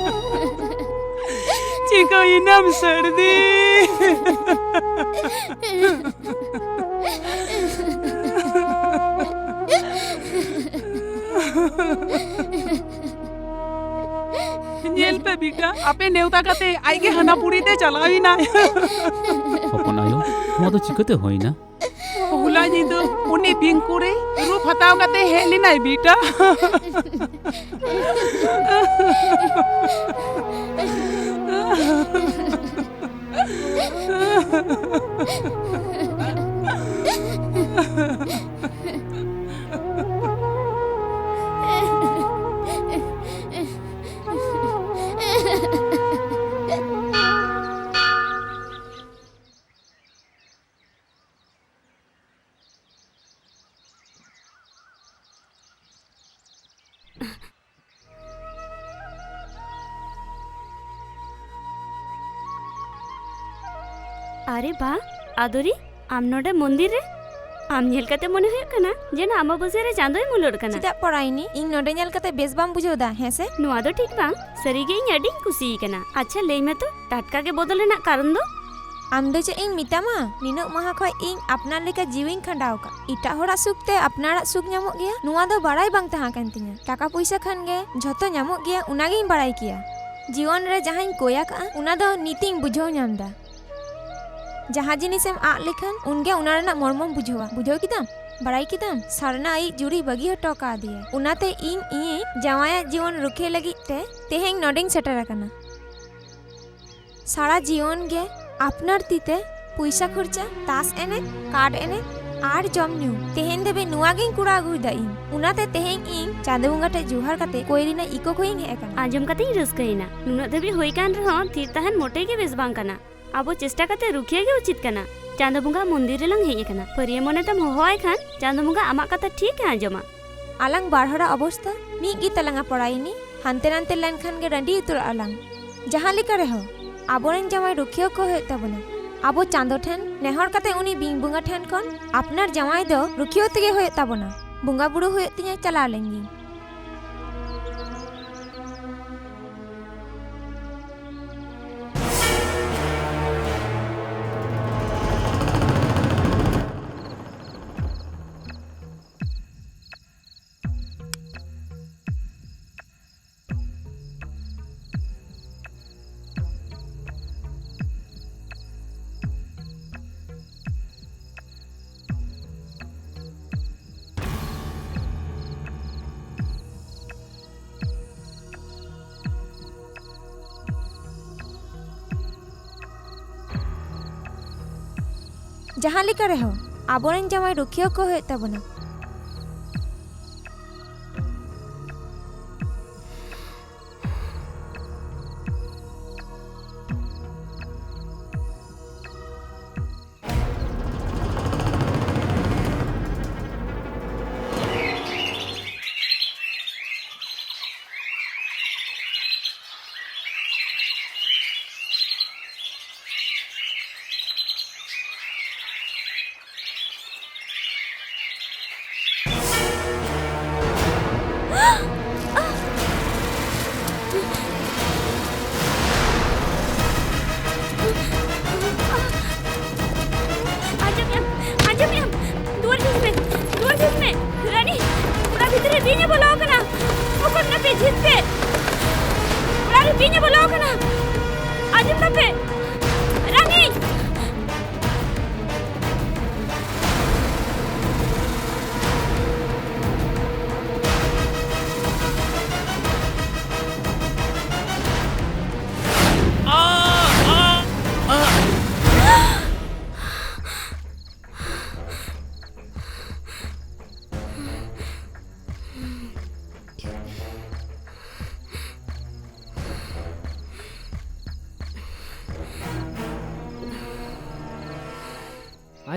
ᱪᱤᱠᱟᱹᱭᱮᱱᱟᱢ, ᱥᱟᱹᱨᱫᱤ? ᱧᱮᱞ ᱯᱮ ᱵᱤᱴᱟ, ᱟᱯᱮ ᱱᱮᱣᱛᱟ ᱠᱟᱛᱮ ᱟᱡ ᱜᱮ ᱦᱟᱱᱟ ᱯᱩᱨᱤ ᱛᱮ ᱪᱟᱞᱟᱣ ᱮᱱᱟᱭ᱾ ᱦᱚᱯᱚᱱ ᱟᱭᱳ, ᱱᱚᱣᱟ ᱫᱚ ᱪᱤᱠᱟᱹᱛᱮ ᱦᱩᱭᱱᱟ? ᱦᱚᱞᱟ ᱧᱤᱫᱟᱹ ᱩᱱᱤ ᱵᱤᱝᱠᱩ ᱨᱮ ᱨᱩᱯ ᱦᱟᱛᱟᱣ ᱠᱟᱛᱮ ᱦᱮᱡ ᱞᱮᱱᱟᱭ ᱵᱤᱴᱟ᱾ ᱟᱨᱮ ᱵᱟ, ᱟᱫᱚᱨᱤ, ᱟᱢ ᱱᱚᱰᱮ ᱢᱚᱱᱫᱤᱨ ᱨᱮ? ᱟᱢ ᱧᱮᱞ ᱠᱟᱛᱮ ᱢᱚᱱᱮ ᱦᱩᱭᱩᱜ ᱠᱟᱱᱟ ᱡᱮᱱᱚ ᱟᱢᱵᱟᱵᱟᱹᱥᱭᱟᱹ ᱨᱮ ᱪᱟᱸᱫᱚᱭ ᱢᱩᱞᱩᱜ ᱠᱟᱱᱟ᱾ ᱪᱮᱫᱟᱜ ᱯᱚᱲᱟᱭᱱᱤ? ᱤᱧ ᱱᱚᱰᱮ ᱧᱮᱞ ᱠᱟᱛᱮ ᱵᱮᱥ ᱵᱟᱢ ᱵᱩᱡᱷᱟᱹᱣ ᱫᱟ, ᱦᱮᱸ ᱥᱮ? ᱱᱚᱣᱟ ᱫᱚ ᱴᱷᱤᱠ ᱵᱟᱝ᱾ ᱥᱟᱹᱨᱤ ᱜᱮ ᱤᱧ ᱟᱹᱰᱤᱧ ᱠᱩᱥᱤ ᱟᱠᱟᱱᱟ᱾ ᱟᱪᱪᱷᱟ, ᱞᱟᱹᱭ ᱢᱮ ᱛᱚ, ᱴᱟᱴᱠᱟ ᱜᱮ ᱵᱚᱫᱚᱞ ᱨᱮᱱᱟᱜ ᱠᱟᱨᱚᱱ ᱫᱚ? ᱟᱢ ᱫᱚ ᱪᱮᱫ ᱤᱧ ᱢᱮᱛᱟᱢᱟ? ᱱᱤᱱᱟᱹᱜ ᱢᱟᱦᱟ ᱠᱷᱚᱡ ᱤᱧ ᱟᱯᱱᱟᱨ ᱞᱮᱠᱟ ᱡᱤᱣᱤᱧ ᱠᱷᱟᱸᱰᱟᱣ ᱟᱠᱟᱫ᱾ ᱮᱴᱟᱜ ᱦᱚᱲᱟᱜ ᱥᱩᱠ ᱛᱮ ᱟᱯᱱᱟᱨᱟᱜ ᱥᱩᱠ ᱧᱟᱢᱚᱜ ᱜᱮᱭᱟ, ᱱᱚᱣᱟ ᱫᱚ ᱵᱟᱲᱟᱭ ᱵᱟᱝ ᱛᱟᱦᱮᱸ ᱠᱟᱱ ᱛᱤᱧᱟᱹ᱾ ᱴᱟᱠᱟ ᱯᱩᱭᱥᱟᱹ ᱠᱷᱟᱱ ᱜᱮ ᱡᱷᱚᱛᱚ ᱧᱟᱢᱚᱜ ᱜᱮᱭᱟ, ᱚᱱᱟᱜᱤᱧ ᱵᱟᱲᱟᱭ ᱠᱮᱭᱟ᱾ ᱡᱤᱭᱚᱱ ᱨᱮ ᱡᱟᱦᱟᱸᱧ ᱠᱚᱭ ᱟᱠᱟᱫᱼᱟ, ᱚᱱᱟ ᱫᱚ ᱱᱤᱛᱤᱧ ᱵᱩᱡᱷᱟᱹᱣ ᱧᱟᱢ ᱮᱫᱟ᱾ ᱡᱟᱦᱟᱸ ᱡᱤᱱᱤᱥᱮᱢ ᱟᱫ ᱞᱮᱠᱷᱟᱱ, ᱩᱱᱜᱮ ᱚᱱᱟ ᱨᱮᱱᱟᱜ ᱢᱚᱨᱢᱚᱢ ᱵᱩᱡᱷᱟᱹᱣᱟ᱾ ᱵᱩᱡᱷᱟᱹᱣ ᱠᱮᱫᱟᱢ? ᱵᱟᱲᱟᱭ ᱠᱮᱫᱟᱢ, ᱥᱟᱨᱱᱟ ᱟᱡᱤᱡ ᱡᱩᱨᱤ ᱵᱟᱹᱜᱤ ᱦᱚᱴᱚ ᱠᱟᱫᱮᱭᱟ᱾ ᱚᱱᱟᱛᱮ ᱤᱧ ᱤᱧᱤᱡ ᱡᱟᱶᱟᱭᱟᱜ ᱡᱤᱭᱚᱱ ᱨᱩᱠᱷᱤᱭᱟᱹ ᱞᱟᱹᱜᱤᱫ ᱛᱮ ᱛᱮᱦᱮᱧ ᱱᱚᱰᱮᱧ ᱥᱮᱴᱮᱨ ᱟᱠᱟᱱᱟ᱾ ᱥᱟᱨᱟ ᱡᱤᱭᱚᱱ ᱜᱮ ᱟᱯᱱᱟᱨ ᱛᱤᱛᱮ ᱯᱩᱭᱥᱟ ᱠᱷᱚᱨᱪᱟ, ᱛᱟᱥ ᱮᱱᱮᱡ, ᱠᱟᱨᱰ ᱮᱱᱮᱡ ᱟᱨ ᱡᱚᱢ ᱧᱩ, ᱛᱮᱦᱮᱧ ᱫᱷᱟᱹᱵᱤᱡ ᱱᱚᱣᱟ ᱜᱤᱧ ᱠᱚᱨᱟᱣ ᱟᱹᱜᱩᱭᱮᱫᱟ ᱤᱧ᱾ ᱚᱱᱟᱛᱮ ᱛᱮᱦᱮᱧ ᱤᱧ ᱪᱟᱸᱫᱚ ᱵᱚᱸᱜᱟ ᱴᱷᱮᱡ ᱡᱚᱦᱟᱨ ᱠᱟᱛᱮ ᱠᱚᱭ ᱨᱮᱱᱟᱜ ᱤᱠᱟᱹ ᱠᱷᱚᱡ ᱤᱧ ᱦᱮᱡ ᱟᱠᱟᱱᱟ᱾ ᱟᱸᱡᱚᱢ ᱠᱟᱛᱮᱧ ᱨᱟᱹᱥᱠᱟᱹᱭᱮᱱᱟ᱾ ᱱᱩᱱᱟᱹᱜ ᱫᱷᱟᱹᱵᱤᱡ ᱦᱩᱭ ᱠᱟᱱ ᱨᱮᱦᱚᱸ ᱛᱷᱤᱨ ᱛᱟᱦᱮᱱ ᱢᱚᱴᱮ ᱜᱮ ᱵᱮᱥ ᱵᱟᱝ ᱠᱟᱱᱟ᱾ ᱟᱵᱚ ᱪᱮᱥᱴᱟ ᱠᱟᱛᱮ ᱨᱩᱠᱷᱤᱭᱟᱹ ᱜᱮ ᱩᱪᱤᱛ ᱠᱟᱱᱟ᱾ ᱪᱟᱸᱫᱚ ᱵᱚᱸᱜᱟ ᱢᱚᱱᱫᱤᱨ ᱨᱮᱞᱟᱝ ᱦᱮᱡ ᱟᱠᱟᱱᱟ᱾ ᱯᱷᱟᱹᱨᱭᱟᱹ ᱢᱚᱱᱮ ᱛᱮᱢ ᱦᱚᱦᱚᱣᱟᱭ ᱠᱷᱟᱱ ᱪᱟᱸᱫᱚ ᱵᱚᱸᱜᱟ ᱟᱢᱟᱜ ᱠᱟᱛᱷᱟ ᱴᱷᱤᱠ ᱮ ᱟᱸᱡᱚᱢᱟ᱾ ᱟᱞᱟᱝ ᱵᱟᱨ ᱦᱚᱲᱟᱜ ᱚᱵᱚᱥᱛᱟ ᱢᱤᱫ ᱜᱮ ᱛᱟᱞᱟᱝᱟ ᱯᱚᱲᱟᱭᱤᱱᱤ᱾ ᱦᱟᱱᱛᱮ ᱱᱟᱱᱛᱮ ᱞᱮᱱᱠᱷᱟᱱ ᱜᱮ ᱨᱟᱺᱰᱤ ᱩᱛᱟᱹᱨᱚᱜ ᱟᱞᱟᱝ᱾ ᱡᱟᱦᱟᱸ ᱞᱮᱠᱟ ᱨᱮᱦᱚᱸ ᱟᱵᱚᱨᱮᱱ ᱡᱟᱶᱟᱭ ᱨᱩᱠᱷᱤᱭᱟᱹ ᱠᱚ ᱦᱩᱭᱩᱜ ᱛᱟᱵᱚᱱᱟ᱾ ᱟᱵᱚ ᱪᱟᱸᱫᱚ ᱴᱷᱮᱱ ᱱᱮᱦᱚᱨ ᱠᱟᱛᱮ ᱩᱱᱤ ᱵᱤᱧ ᱵᱚᱸᱜᱟ ᱴᱷᱮᱱ ᱠᱷᱚᱱ ᱟᱯᱱᱟᱨ ᱡᱟᱶᱟᱭ ᱫᱚ ᱨᱩᱠᱷᱤᱭᱟᱹ ᱛᱮᱜᱮ ᱦᱩᱭᱩᱜ ᱛᱟᱵᱚᱱᱟ᱾ ᱵᱚᱸᱜᱟ ᱵᱩᱨᱩ ᱦᱩᱭᱩᱜ ᱛᱤᱧᱟᱹ, ᱪᱟᱞᱟᱣ ᱞᱮᱱ ᱜᱤᱧ᱾ ᱡᱟᱦᱟᱸ ᱞᱮᱠᱟ ᱨᱮᱦᱚᱸ ᱟᱵᱚᱨᱮᱱ ᱡᱟᱶᱟᱭ ᱨᱩᱠᱷᱤᱭᱟᱹ ᱠᱚ ᱦᱩᱭᱩᱜ ᱛᱟᱵᱚᱱᱟ᱾ ᱟᱸᱡᱚᱢᱮᱜᱼᱟᱢ? ᱟᱸᱡᱚᱢᱮᱜᱼᱟᱢ? ᱫᱩᱣᱟᱹᱨ ᱡᱷᱤᱡ ᱢᱮ, ᱫᱩᱣᱟᱹᱨ ᱡᱷᱤᱡ ᱢᱮ᱾ ᱨᱟᱱᱤ, ᱚᱲᱟᱜ ᱵᱷᱤᱛᱨᱤ ᱨᱮ ᱵᱤᱧ ᱮ ᱵᱚᱞᱚ ᱟᱠᱟᱱᱟ᱾ ᱚᱠᱚᱭ ᱢᱮᱱᱟᱜ ᱯᱮ? ᱡᱷᱤᱡ ᱯᱮ᱾ ᱚᱲᱟᱜ ᱨᱮ ᱵᱤᱧ ᱮ ᱵᱚᱞᱚ ᱟᱠᱟᱱᱟ᱾ ᱟᱸᱡᱚᱢ ᱫᱟᱯᱮ? ᱨᱟᱱᱤ!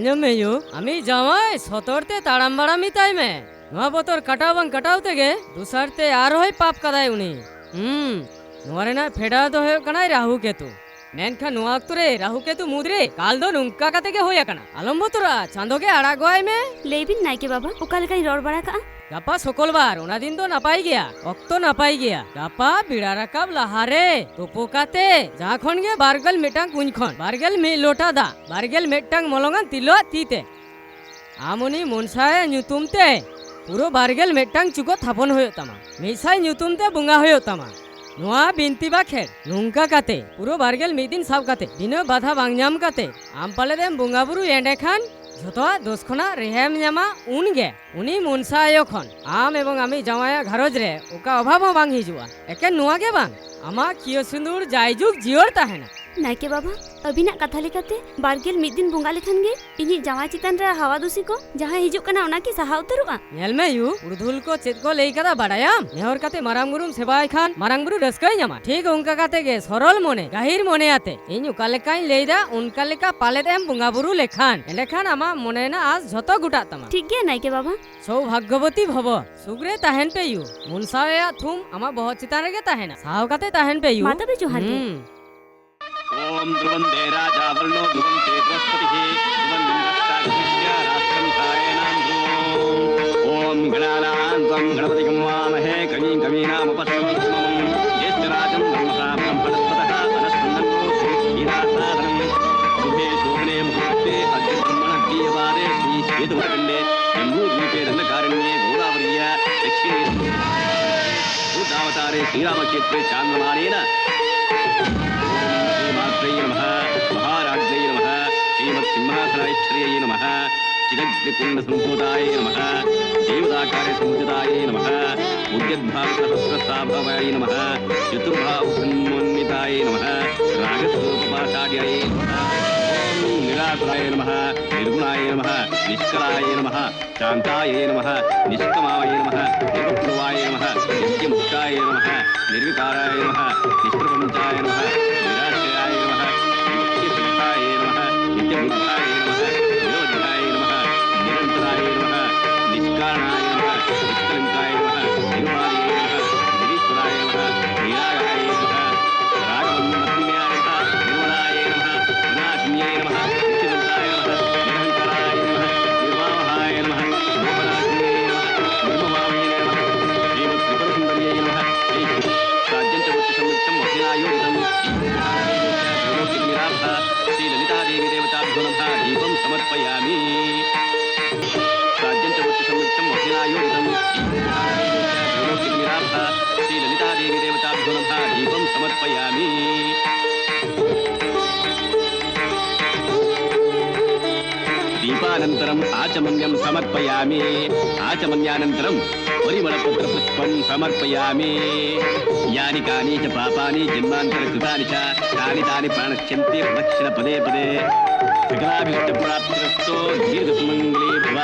ᱟᱸᱡᱚᱢ ᱢᱮ ᱭᱩ, ᱟᱢᱤᱡ ᱡᱟᱶᱟᱭ ᱥᱚᱛᱚᱨ ᱛᱮ ᱛᱟᱲᱟᱢ ᱵᱟᱲᱟ ᱢᱮᱛᱟᱭ ᱢᱮ᱾ ᱱᱚᱣᱟ ᱵᱚᱛᱚᱨ ᱠᱟᱴᱟᱣ ᱵᱟᱝ ᱠᱟᱴᱟᱣ ᱛᱮᱜᱮ ᱫᱚᱥᱟᱨ ᱛᱮ ᱟᱨᱦᱚᱸᱭ ᱯᱟᱯ ᱠᱟᱫᱟᱭ ᱩᱱᱤ᱾ ᱦᱩᱸ, ᱱᱚᱣᱟ ᱨᱮᱱᱟᱜ ᱯᱷᱮᱰᱟᱣ ᱫᱚ ᱦᱩᱭᱩᱜ ᱠᱟᱱᱟᱭ ᱨᱟᱦᱩ ᱠᱮᱛᱩ᱾ ᱢᱮᱱᱠᱷᱟᱱ ᱱᱚᱣᱟ ᱚᱠᱛᱚ ᱨᱮ ᱨᱟᱦᱩ ᱠᱮᱛᱩ ᱢᱩᱫᱽᱨᱮ ᱠᱟᱞ ᱫᱚ ᱱᱚᱝᱠᱟ ᱠᱟᱛᱮ ᱜᱮ ᱦᱩᱭ ᱟᱠᱟᱱᱟ᱾ ᱟᱞᱚᱢ ᱵᱚᱛᱚᱨᱚᱜᱼᱟ, ᱪᱟᱸᱫᱚ ᱜᱮ ᱟᱲᱟᱜ ᱜᱚᱜᱼᱟᱭ ᱢᱮ᱾ ᱞᱟᱹᱭ ᱵᱤᱱ ᱱᱟᱭᱠᱮ ᱵᱟᱵᱟ, ᱚᱠᱟ ᱞᱮᱠᱟᱧ ᱨᱚᱲ ᱵᱟᱲᱟ ᱠᱟᱜᱼᱟ? ᱜᱟᱯᱟ ᱥᱚᱠᱚᱞᱵᱟᱨ, ᱚᱱᱟ ᱫᱤᱱ ᱫᱚ ᱱᱟᱯᱟᱭ ᱜᱮᱭᱟ, ᱚᱠᱛᱚ ᱱᱟᱯᱟᱭ ᱜᱮᱭᱟ᱾ ᱜᱟᱯᱟ ᱵᱮᱲᱟ ᱨᱟᱠᱟᱵ ᱞᱟᱦᱟᱨᱮ ᱛᱩᱯᱩ ᱠᱟᱛᱮ ᱡᱟᱦᱟᱸ ᱠᱷᱚᱱ ᱜᱮ ᱵᱟᱨᱜᱮᱞ ᱢᱤᱫᱴᱟᱝ ᱠᱩᱧ ᱠᱷᱚᱱ ᱵᱟᱨᱜᱮᱞ ᱢᱤᱫ ᱞᱚᱴᱟ ᱫᱟᱜ ᱵᱟᱨᱜᱮᱞ ᱢᱤᱫᱴᱟᱝ ᱢᱚᱞᱚᱝᱟᱱ ᱛᱤᱨᱞᱟᱹᱣᱟᱜ ᱛᱤ ᱛᱮ ᱟᱢ ᱩᱱᱤ ᱢᱚᱱᱥᱟᱭᱟᱜ ᱧᱩᱛᱩᱢ ᱛᱮ ᱯᱩᱨᱟᱹ ᱵᱟᱨᱜᱮᱞ ᱢᱤᱫᱴᱟᱝ ᱪᱩᱠᱟᱹ ᱛᱷᱟᱯᱚᱱ ᱦᱩᱭᱩᱜ ᱛᱟᱢᱟ᱾ ᱢᱤᱫ ᱥᱟᱭ ᱧᱩᱛᱩᱢ ᱛᱮ ᱵᱚᱸᱜᱟ ᱦᱩᱭᱩᱜ ᱛᱟᱢᱟ᱾ ᱱᱚᱣᱟ ᱵᱤᱱᱛᱤ ᱵᱟᱠᱷᱮᱲ ᱱᱚᱝᱠᱟ ᱠᱟᱛᱮ ᱯᱩᱨᱟᱹ ᱵᱟᱨᱜᱮᱞ ᱢᱤᱫ ᱫᱤᱱ ᱥᱟᱵ ᱠᱟᱛᱮ ᱵᱤᱱᱟᱹ ᱵᱟᱫᱷᱟ ᱵᱟᱝ ᱧᱟᱢ ᱠᱟᱛᱮ ᱟᱢ ᱯᱟᱞᱮᱫ ᱮᱢ ᱵᱚᱸᱜᱟ ᱵᱩᱨᱩᱭᱟ, ᱮᱸᱰᱮᱠᱷᱟᱱ ᱡᱷᱚᱛᱚᱣᱟᱜ ᱫᱳᱥ ᱠᱷᱚᱱᱟᱜ ᱨᱮᱦᱟᱭᱮᱢ ᱧᱟᱢᱟ᱾ ᱩᱱᱜᱮ ᱩᱱᱤ ᱢᱚᱱᱥᱟ ᱟᱭᱳ ᱠᱷᱚᱱ ᱟᱢ ᱮᱵᱚᱝ ᱟᱢᱤᱡ ᱡᱟᱶᱟᱭᱟᱜ ᱜᱷᱟᱨᱚᱸᱡᱽ ᱨᱮ ᱚᱠᱟ ᱚᱵᱷᱟᱵ ᱦᱚᱸ ᱵᱟᱝ ᱦᱤᱡᱩᱜᱼᱟ᱾ ᱮᱠᱮᱱ ᱱᱚᱣᱟ ᱜᱮ ᱵᱟᱝ, ᱟᱢᱟᱜ ᱠᱤᱭᱟᱹ ᱥᱤᱸᱫᱩᱨ ᱡᱟᱭᱡᱩᱜᱽ ᱡᱤᱭᱟᱹᱲ ᱛᱟᱦᱮᱱᱟ᱾ ᱱᱟᱭᱠᱮ ᱵᱟᱵᱟ, ᱟᱹᱵᱤᱱᱟᱜ ᱠᱟᱛᱷᱟ ᱞᱮᱠᱟᱛᱮ ᱵᱟᱨᱜᱮᱞ ᱢᱤᱫ ᱫᱤᱱ ᱵᱚᱸᱜᱟ ᱞᱮᱠᱷᱟᱱ ᱜᱮ ᱤᱧᱤᱡ ᱡᱟᱶᱟᱭ ᱪᱮᱛᱟᱱ ᱨᱮ ᱦᱟᱣᱟ ᱫᱩᱥᱤ ᱠᱚ ᱡᱟᱦᱟᱸ ᱦᱤᱡᱩᱜ ᱠᱟᱱᱟ, ᱚᱱᱟ ᱠᱤ ᱥᱟᱦᱟ ᱩᱛᱟᱹᱨᱚᱜᱼᱟ? ᱧᱮᱞ ᱢᱮ ᱭᱩ, ᱯᱩᱨᱩᱫᱷᱩᱞ ᱠᱚ ᱪᱮᱫ ᱠᱚ ᱞᱟᱹᱭ ᱠᱟᱫᱟ ᱵᱟᱲᱟᱭᱟᱢ? ᱱᱮᱦᱚᱨ ᱠᱟᱛᱮ ᱢᱟᱨᱟᱝ ᱵᱩᱨᱩᱢ ᱥᱮᱵᱟᱭ ᱠᱷᱟᱱ ᱢᱟᱨᱟᱝ ᱵᱩᱨᱩ ᱨᱟᱹᱥᱠᱟᱹᱭ ᱧᱟᱢᱟ᱾ ᱴᱷᱤᱠ ᱚᱱᱠᱟ ᱠᱟᱛᱮ ᱜᱮ ᱥᱚᱨᱚᱞ ᱢᱚᱱᱮ, ᱜᱟᱹᱦᱤᱨ ᱢᱚᱱᱮ ᱟᱛᱮ ᱤᱧ ᱚᱠᱟ ᱞᱮᱠᱟᱧ ᱞᱟᱹᱭᱫᱟ ᱚᱱᱠᱟ ᱞᱮᱠᱟ ᱯᱟᱞᱮᱫ ᱮᱢ ᱵᱚᱸᱜᱟ ᱵᱩᱨᱩ ᱞᱮᱠᱷᱟᱱ, ᱮᱸᱰᱮᱠᱷᱟᱱ ᱟᱢᱟᱜ ᱢᱚᱱᱮ ᱨᱮᱱᱟᱜ ᱟᱸᱥ ᱡᱷᱚᱛᱚ ᱜᱚᱴᱟᱜ ᱛᱟᱢᱟ᱾ ᱴᱷᱤᱠ ᱜᱮᱭᱟ ᱱᱟᱭᱠᱮ ᱵᱟᱵᱟ᱾ ᱥᱚᱣᱵᱷᱟᱜᱽᱜᱚᱵᱚᱛᱤ ᱵᱷᱚᱵᱚ, ᱥᱩᱠ ᱨᱮ ᱛᱟᱦᱮᱱ ᱯᱮ ᱭᱩ᱾ ᱢᱚᱱᱥᱟ ᱟᱭᱳᱭᱟᱜ ᱛᱷᱩᱢ ᱟᱢᱟᱜ ᱵᱚᱦᱚᱜ ᱪᱮᱛᱟᱱ ᱨᱮᱜᱮ ᱛᱟᱦᱮᱱᱟ᱾ ᱥᱟᱦᱟᱣ ᱠᱟᱛᱮ ᱛᱟᱦᱮᱱ ᱯᱮ ᱭᱩ᱾ ᱢᱟ ᱛᱚᱵᱮ ᱡᱚᱦᱟᱨ ᱜᱮ᱾ ᱦᱩᱸ᱾ ᱳᱢ ᱫᱷᱨᱩᱵᱚᱱᱛᱮ ᱨᱟᱡᱟ ᱵᱚᱨᱩᱬᱚ ᱫᱷᱨᱩᱵᱚᱱᱛᱮ ᱵᱨᱚᱦᱚᱥᱯᱚᱛᱤ ᱫᱷᱨᱩᱵᱚᱱᱛᱮ ᱨᱟᱡᱠᱟᱨᱭᱟᱱᱟᱢ ᱳᱢ ᱜᱚᱬᱟᱱᱟᱱ ᱛᱣᱟ ᱜᱚᱬᱯᱚᱛᱤ ᱜᱚᱢ ᱦᱟᱢ ᱦᱮ ᱠᱟᱢᱤ ᱠᱟᱢᱤ ᱱᱟᱢ ᱩᱯᱟᱥᱢᱟᱢ ᱡᱮᱥᱴ ᱨᱟᱡᱚᱱ ᱵᱨᱚᱦᱢᱟ ᱵᱨᱚᱦᱢᱬᱥᱯᱚᱛ ᱚᱱᱥᱱᱫ ᱤᱫ ᱥᱟᱫ ᱱ ᱥᱩᱵᱷᱮ ᱥᱳᱵᱷᱱᱮ ᱢᱩᱦᱩᱨᱛᱮ ᱟᱜᱽᱨ ᱵᱨᱚᱦᱢᱬ ᱫᱤ ᱵᱟᱫᱮ ᱥᱤ ᱥᱤ ᱫᱷᱚᱨ ᱠᱷᱚᱱᱰᱮ ᱡᱚᱢᱵᱩ ᱫᱤᱯᱮ ᱫᱷᱚᱱᱰ ᱠᱟᱨᱚᱱᱭᱮ ᱜᱚᱝᱜᱟ ᱵᱚᱨᱭᱟ ᱫᱟᱠᱷᱤᱱᱮ ᱵᱩᱫᱽᱫᱷᱟᱵᱛᱟᱨᱮ ᱥᱤ ᱨᱟᱢ ᱠᱷᱮᱛᱨᱮ ᱪᱟᱱᱫᱢᱟᱱᱮᱱ ᱳᱢ ᱥᱤ ᱢᱟᱛᱨᱮ ᱱᱚᱢ ᱢᱚᱦᱟᱨᱟᱡᱽ ᱱᱢ ᱥᱤ ᱢᱚᱛ ᱥᱤᱝᱦᱟᱥᱱ ᱤᱥᱴᱷᱨᱭ ᱱᱢ ᱪᱤᱫ ᱜ ᱯᱩᱱᱰ ᱥᱚᱢᱵᱷᱩᱛᱟᱭ ᱱᱢ ᱫᱮᱵ ᱫᱟᱠᱟᱨᱮ ᱥᱚᱢᱵᱷᱩᱛᱟᱭ ᱱᱢ ᱩᱫᱽ ᱜ ᱵᱷᱟᱜ ᱥ ᱦ ᱥ ᱨ ᱥ ᱟ ᱵᱷ ᱣ ᱭ ᱱᱢ ᱪᱚᱛᱩᱨ ᱵᱷᱟᱜ ᱥ ᱢ ᱱ ᱱ ᱭ ᱛᱟᱭ ᱱᱢ ᱨᱟᱜ ᱥ ᱨ ᱯ ᱯ ᱟ ᱥ ᱟ ᱰ ᱭ ᱭ ᱱᱢ ᱳᱢ ᱱᱤᱨᱟᱠᱩᱞᱟᱭ ᱱᱢ ᱱᱤᱨᱜᱩᱬᱟᱭ ᱱᱢ ᱱᱤᱥᱠᱟᱞᱟᱭ ᱱᱢ ᱥᱟᱱᱛᱟᱭ ᱱᱢ ᱱᱤᱥᱠᱟᱢᱟᱭ ᱱᱢ ᱱᱤᱨᱩᱯ ᱞᱚᱣᱟᱭ ᱱᱢ ᱱᱤᱛᱭ ᱢᱩᱠᱛᱟᱭ ᱱᱢ ᱱᱤᱨᱵᱤᱠᱟᱨᱟᱭ ᱱᱢ ᱱᱤᱥᱯᱨᱚᱯᱚᱧᱪᱟᱭ ᱱᱢ ᱱᱤᱨᱟᱥᱨᱭᱟᱭ ᱱᱢ ᱱᱤᱛᱭ ᱥᱩᱫᱽᱫᱷᱟᱭ ᱱᱢ ᱱᱤᱛᱭ ᱵᱩᱫᱽᱫᱷᱟᱭ ᱱᱢ राज्यं च वृत्तिसंयुक्तं वह्निना योजितं श्रीललितादेवी देवताभ्यो नमः दीपं समर्पयामि। दीपानन्तरम् आचमन्यं समर्पयामि। आचमन्यानन्तरं परिमलपत्रपुष्पं समर्पयामि। यानि कानि च पापानि जन्मान्तरकृतानि च तानि तानि प्रणश्यन्ति प्रदक्षिणपदे पदे। सकलाभीष्टप्राप्तिरस्तु। दीर्घसुमङ्गली भव।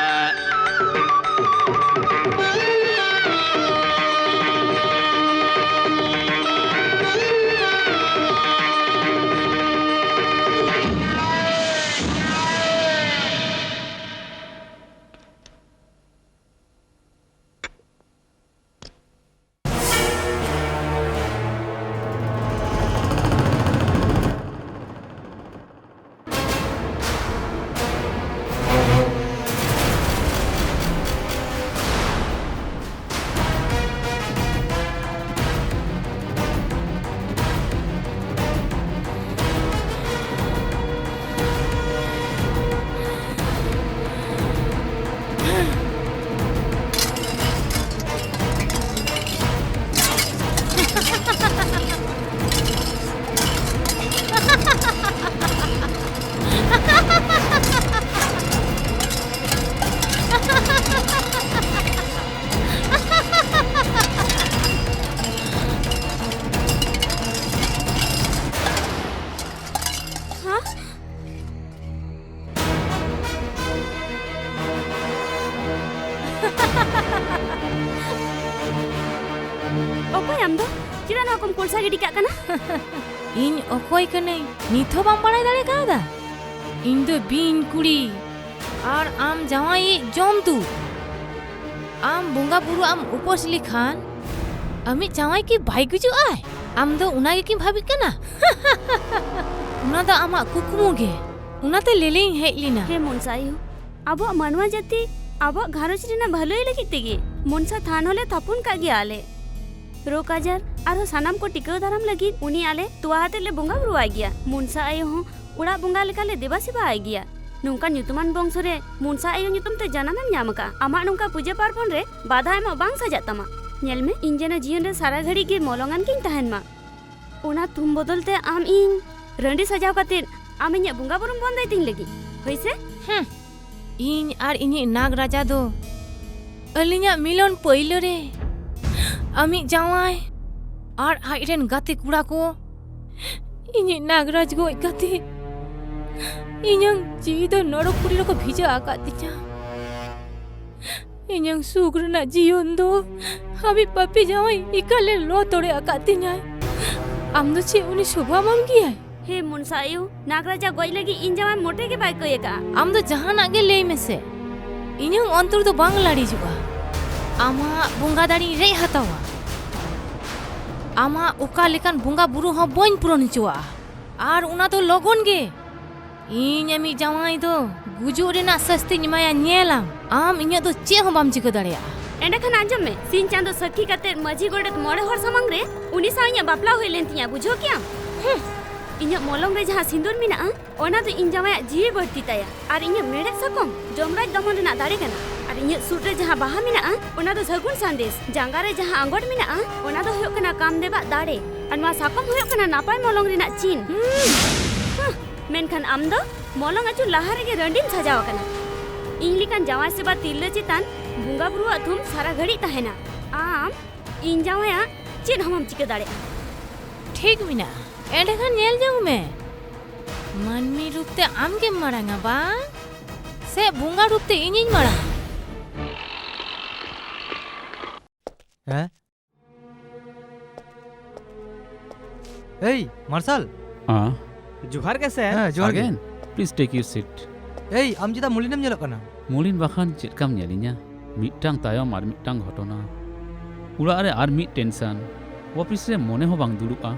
ᱚᱠᱚᱭ ᱟᱢ ᱫᱚ? ᱪᱮᱫᱟᱜ ᱱᱚᱣᱟ ᱠᱚᱢ ᱠᱚᱞᱥᱟ ᱜᱤᱰᱤ ᱠᱟᱜ ᱠᱟᱱᱟ? ᱤᱧ ᱚᱠᱚᱭ ᱠᱟᱹᱱᱟᱹᱧ ᱱᱤᱛ ᱦᱚᱸ ᱵᱟᱢ ᱵᱟᱲᱟᱭ ᱫᱟᱲᱮ ᱠᱟᱣᱫᱟ? ᱤᱧ ᱫᱚ ᱵᱤᱧ ᱠᱩᱲᱤ᱾ ᱟᱨ ᱟᱢ ᱡᱟᱶᱟᱭᱤᱡ ᱡᱚᱢᱫᱩ᱾ ᱟᱢ ᱵᱚᱸᱜᱟ ᱵᱩᱨᱩ ᱟᱢ ᱩᱯᱟᱹᱥ ᱞᱮᱠᱷᱟᱱ ᱟᱢᱤᱡ ᱡᱟᱶᱟᱭ ᱠᱤ ᱵᱟᱭ ᱜᱩᱡᱩᱜ ᱟᱭ? ᱟᱢ ᱫᱚ ᱚᱱᱟ ᱜᱮᱠᱤᱢ ᱵᱷᱟᱵᱤᱜ ᱠᱟᱱᱟ? ᱚᱱᱟ ᱫᱚ ᱟᱢᱟᱜ ᱠᱩᱠᱢᱩ ᱜᱮ᱾ ᱚᱱᱟᱛᱮ ᱞᱟᱹᱞᱟᱹᱭᱤᱧ ᱦᱮᱡ ᱞᱮᱱᱟ᱾ ᱦᱮᱸ ᱢᱚᱱᱥᱟ ᱟᱭᱳ, ᱟᱵᱚᱣᱟᱜ ᱢᱟᱱᱣᱟ ᱡᱟᱹᱛᱤ ᱟᱵᱚᱣᱟᱜ ᱜᱷᱟᱨᱚᱸᱡᱽ ᱨᱮᱱᱟᱜ ᱵᱷᱟᱹᱞᱟᱹᱭ ᱞᱟᱹᱜᱤᱫ ᱛᱮᱜᱮ ᱢᱚᱱᱥᱟ ᱛᱷᱟᱱ ᱦᱚᱸᱞᱮ ᱛᱷᱟᱯᱚᱱ ᱠᱟᱜ ᱜᱮᱭᱟ ᱟᱞᱮ᱾ ᱨᱳᱜᱽ ᱟᱡᱟᱨ ᱟᱨᱦᱚᱸ ᱥᱟᱱᱟᱢ ᱠᱚ ᱴᱤᱠᱟᱹᱣ ᱫᱟᱨᱟᱢ ᱞᱟᱹᱜᱤᱫ ᱩᱱᱤ ᱟᱞᱮ ᱛᱚᱣᱟ ᱟᱛᱮᱫ ᱞᱮ ᱵᱚᱸᱜᱟ ᱵᱩᱨᱩᱣᱟᱭ ᱜᱮᱭᱟ᱾ ᱢᱚᱱᱥᱟ ᱟᱭᱳ ᱦᱚᱸ ᱚᱲᱟᱜ ᱵᱚᱸᱜᱟ ᱞᱮᱠᱟᱞᱮ ᱫᱮᱵᱟ ᱥᱮᱵᱟ ᱟᱭ ᱜᱮᱭᱟ᱾ ᱱᱚᱝᱠᱟᱱ ᱧᱩᱛᱩᱢᱟᱱ ᱵᱚᱝᱥᱚ ᱨᱮ ᱢᱚᱱᱥᱟ ᱟᱭᱳ ᱧᱩᱛᱩᱢ ᱛᱮ ᱡᱟᱱᱟᱢᱮᱢ ᱧᱟᱢ ᱟᱠᱟᱫᱼᱟ᱾ ᱟᱢᱟᱜ ᱱᱚᱝᱠᱟ ᱯᱩᱡᱟᱹ ᱯᱟᱨᱵᱚᱱ ᱨᱮ ᱵᱟᱫᱷᱟ ᱮᱢᱚᱜ ᱵᱟᱝ ᱥᱟᱡᱟᱜ ᱛᱟᱢᱟ᱾ ᱧᱮᱞ ᱢᱮ, ᱤᱧ ᱡᱮᱱᱚ ᱡᱤᱭᱚᱱ ᱨᱮ ᱥᱟᱨᱟ ᱜᱷᱟᱹᱲᱤᱡ ᱜᱮ ᱢᱚᱞᱚᱝᱟᱱ ᱜᱤᱧ ᱛᱟᱦᱮᱱ ᱢᱟ᱾ ᱚᱱᱟ ᱛᱷᱩᱢ ᱵᱚᱫᱚᱞ ᱛᱮ ᱟᱢ ᱤᱧ ᱨᱟᱺᱰᱤ ᱥᱟᱡᱟᱣ ᱠᱟᱛᱮ ᱟᱢ ᱤᱧᱟᱹᱜ ᱵᱚᱸᱜᱟ ᱵᱩᱨᱩᱢ ᱵᱚᱱᱫᱟᱭ ᱛᱤᱧ ᱞᱟᱹᱜᱤᱫ, ᱦᱳᱭ ᱥᱮ? ᱦᱩᱸ, ᱤᱧ ᱟᱨ ᱤᱧᱤᱡ ᱱᱟᱜᱽ ᱨᱟᱡᱟ ᱫᱚ ᱟᱹᱞᱤᱧᱟᱜ ᱢᱤᱞᱚᱱ ᱯᱟᱹᱭᱞᱟᱹ ᱨᱮ ᱟᱢᱤᱡ ᱡᱟᱶᱟᱭ ᱟᱨ ᱟᱡ ᱨᱮᱱ ᱜᱟᱛᱮ ᱠᱚᱲᱟ ᱠᱚ ᱤᱧᱤᱡ ᱱᱟᱜᱽᱨᱟᱡᱽ ᱜᱚᱡ ᱠᱟᱛᱮ ᱤᱧᱟᱹᱝ ᱡᱤᱣᱤ ᱫᱚ ᱱᱚᱨᱚᱠ ᱯᱩᱨᱤ ᱨᱮᱠᱚ ᱵᱷᱤᱡᱟᱹ ᱟᱠᱟᱫ ᱛᱤᱧᱟ᱾ ᱤᱧᱟᱹᱝ ᱥᱩᱠ ᱨᱮᱱᱟᱜ ᱡᱤᱭᱚᱱ ᱫᱚ ᱟᱢᱤᱡ ᱯᱟᱯᱤ ᱡᱟᱶᱟᱭ ᱮᱠᱟᱞᱮ ᱞᱚ ᱛᱚᱲᱮ ᱟᱠᱟᱫ ᱛᱤᱧᱟᱭ᱾ ᱟᱢ ᱫᱚ ᱪᱮᱫ ᱩᱱᱤ ᱥᱚᱵᱷᱟ ᱵᱟᱢ ᱜᱮᱭᱟᱭ? ᱦᱮ ᱢᱚᱱᱥᱟ ᱟᱭᱳ, ᱱᱟᱜᱽᱨᱟᱡᱟ ᱜᱚᱡ ᱞᱟᱹᱜᱤᱫ ᱤᱧ ᱡᱟᱶᱟᱭ ᱢᱚᱴᱮ ᱜᱮ ᱵᱟᱭ ᱠᱟᱹᱭ ᱟᱠᱟᱫᱼᱟ᱾ ᱟᱢ ᱫᱚ ᱡᱟᱦᱟᱱᱟᱜ ᱜᱮ ᱞᱟᱹᱭ ᱢᱮᱥᱮ, ᱤᱧᱟᱹᱝ ᱚᱱᱛᱚᱨ ᱫᱚ ᱵᱟᱝ ᱞᱟᱲᱤᱡᱚᱜᱼᱟ᱾ ᱟᱢᱟᱜ ᱵᱚᱸᱜᱟ ᱫᱟᱲᱮᱧ ᱨᱮᱡ ᱦᱟᱛᱟᱣᱟ᱾ ᱟᱢᱟᱜ ᱚᱠᱟ ᱞᱮᱠᱟᱱ ᱵᱚᱸᱜᱟ ᱵᱩᱨᱩ ᱦᱚᱸ ᱵᱟᱹᱧ ᱯᱩᱨᱚᱱ ᱦᱚᱪᱚᱣᱟᱜᱼᱟ, ᱟᱨ ᱚᱱᱟ ᱫᱚ ᱞᱚᱜᱚᱱ ᱜᱮ᱾ ᱤᱧ ᱟᱢᱤᱡ ᱡᱟᱶᱟᱭ ᱫᱚ ᱜᱩᱡᱩᱜ ᱨᱮᱱᱟᱜ ᱥᱟᱹᱥᱛᱤᱧ ᱮᱢᱟᱭᱟ, ᱧᱮᱞᱟᱢ᱾ ᱟᱢ ᱤᱧᱟᱹᱜ ᱫᱚ ᱪᱮᱫ ᱦᱚᱸ ᱵᱟᱢ ᱪᱤᱠᱟᱹ ᱫᱟᱲᱮᱭᱟᱜᱼᱟ᱾ ᱮᱸᱰᱮᱠᱷᱟᱱ ᱟᱸᱡᱚᱢ ᱢᱮ, ᱥᱤᱧ ᱪᱟᱸᱫᱚ ᱥᱟᱹᱠᱷᱤ ᱠᱟᱛᱮ ᱢᱟᱹᱡᱷᱤ ᱜᱚᱰᱮᱛ ᱢᱚᱬᱮ ᱦᱚᱲ ᱥᱟᱢᱟᱝ ᱨᱮ ᱩᱱᱤ ᱥᱟᱶ ᱤᱧᱟᱹᱜ ᱵᱟᱯᱞᱟ ᱦᱩᱭ ᱞᱮᱱ ᱛᱤᱧᱟ, ᱵᱩᱡᱷᱟᱹᱣ ᱠᱮᱭᱟᱢ? ᱦᱩᱸ᱾ ᱤᱧᱟᱹᱜ ᱢᱚᱞᱚᱝ ᱨᱮ ᱡᱟᱦᱟᱸ ᱥᱤᱸᱫᱩᱨ ᱢᱮᱱᱟᱜᱼᱟ, ᱚᱱᱟ ᱫᱚ ᱤᱧ ᱡᱟᱶᱟᱭᱟᱜ ᱡᱤᱣᱤ ᱵᱟᱹᱲᱛᱤ ᱛᱟᱭᱟ᱾ ᱟᱨ ᱤᱧᱟᱹᱜ ᱢᱮᱲᱦᱮᱫ ᱥᱟᱠᱚᱢ ᱡᱚᱢᱨᱟᱡᱽ ᱫᱚᱢᱚᱱ ᱨᱮᱱᱟᱜ ᱫᱟᱲᱮ ᱠᱟᱱᱟ᱾ ᱟᱨ ᱤᱧᱟᱹᱜ ᱥᱩᱫ ᱨᱮ ᱡᱟᱦᱟᱸ ᱵᱟᱦᱟ ᱢᱮᱱᱟᱜᱼᱟ, ᱚᱱᱟ ᱫᱚ ᱥᱟᱹᱜᱩᱱ ᱥᱟᱸᱫᱮᱥ᱾ ᱡᱟᱸᱜᱟ ᱨᱮ ᱡᱟᱦᱟᱸ ᱟᱸᱜᱚᱴ ᱢᱮᱱᱟᱜᱼᱟ, ᱚᱱᱟ ᱫᱚ ᱦᱩᱭᱩᱜ ᱠᱟᱱᱟ ᱠᱟᱢᱫᱮᱵᱟᱜ ᱫᱟᱲᱮ᱾ ᱟᱨ ᱱᱚᱣᱟ ᱥᱟᱠᱚᱢ ᱦᱩᱭᱩᱜ ᱠᱟᱱᱟ ᱱᱟᱯᱟᱭ ᱢᱚᱞᱚᱝ ᱨᱮᱱᱟᱜ ᱪᱤᱱ᱾ ᱦᱩᱸ᱾ ᱦᱟᱸ, ᱢᱮᱱᱠᱷᱟᱱ ᱟᱢ ᱫᱚ ᱢᱚᱞᱚᱝ ᱟᱹᱪᱩᱨ ᱞᱟᱦᱟ ᱨᱮᱜᱮ ᱨᱟᱺᱰᱤᱢ ᱥᱟᱡᱟᱣ ᱟᱠᱟᱱᱟ᱾ ᱤᱧ ᱞᱮᱠᱟᱱ ᱡᱟᱶᱟᱭ ᱥᱮᱵᱟ ᱛᱤᱨᱞᱟᱹ ᱪᱮᱛᱟᱱ ᱵᱚᱸᱜᱟ ᱵᱩᱨᱩᱣᱟᱜ ᱛᱷᱩᱢ ᱥᱟᱨᱟ ᱜᱷᱟᱹᱲᱤᱡ ᱛᱟᱦᱮᱱᱟ᱾ ᱟᱢ ᱤᱧ ᱡᱟᱶᱟᱭᱟᱜ ᱪᱮᱫ ᱦᱚᱸ ᱵᱟᱢ ᱪᱤᱠᱟᱹ ᱫᱟᱲᱮᱭᱟᱜᱼᱟ᱾ ᱴᱷᱤᱠ ᱢᱮᱱᱟᱜᱼᱟ, ᱮᱸᱰᱮᱠᱷᱟᱱ ᱧᱮᱞ ᱡᱚᱝ ᱢᱮ, ᱢᱟᱹᱱᱢᱤ ᱨᱩᱯ ᱛᱮ ᱟᱢ ᱜᱮᱢ ᱢᱟᱲᱟᱝᱟ ᱵᱟᱝ, ᱥᱮ ᱵᱚᱸᱜᱟ ᱨᱩᱯ ᱛᱮ ᱤᱧᱤᱧ ᱢᱟᱲᱟᱝᱟ? ᱦᱮᱸ? ᱮᱭ, ᱢᱟᱨᱥᱟᱞ᱾ ᱦᱮᱸ? ᱡᱚᱦᱟᱨ ᱜᱮ, ᱥᱮᱨ᱾ ᱦᱮᱸ, ᱡᱚᱦᱟᱨ ᱜᱮ᱾ ᱥᱟᱜᱮᱱ, please take your seat. ᱮᱭ, ᱟᱢ ᱪᱮᱫᱟᱜ ᱢᱚᱞᱤᱱᱮᱢ ᱧᱮᱞᱚᱜ ᱠᱟᱱᱟ? ᱢᱚᱞᱤᱱ ᱵᱟᱠᱷᱟᱱ ᱪᱮᱫ ᱞᱮᱠᱟᱢ ᱧᱮᱞᱤᱧᱟ? ᱢᱤᱫᱴᱟᱝ ᱛᱟᱭᱚᱢ ᱟᱨ ᱢᱤᱫᱴᱟᱝ ᱜᱷᱚᱴᱚᱱᱟ᱾ ᱚᱲᱟᱜ ᱨᱮ ᱟᱨ ᱢᱤᱫ tension᱾ ᱚᱯᱷᱤᱥ ᱨᱮ ᱢᱚᱱᱮ ᱦᱚᱸ ᱵᱟᱝ ᱫᱩᱲᱩᱵᱼᱟ᱾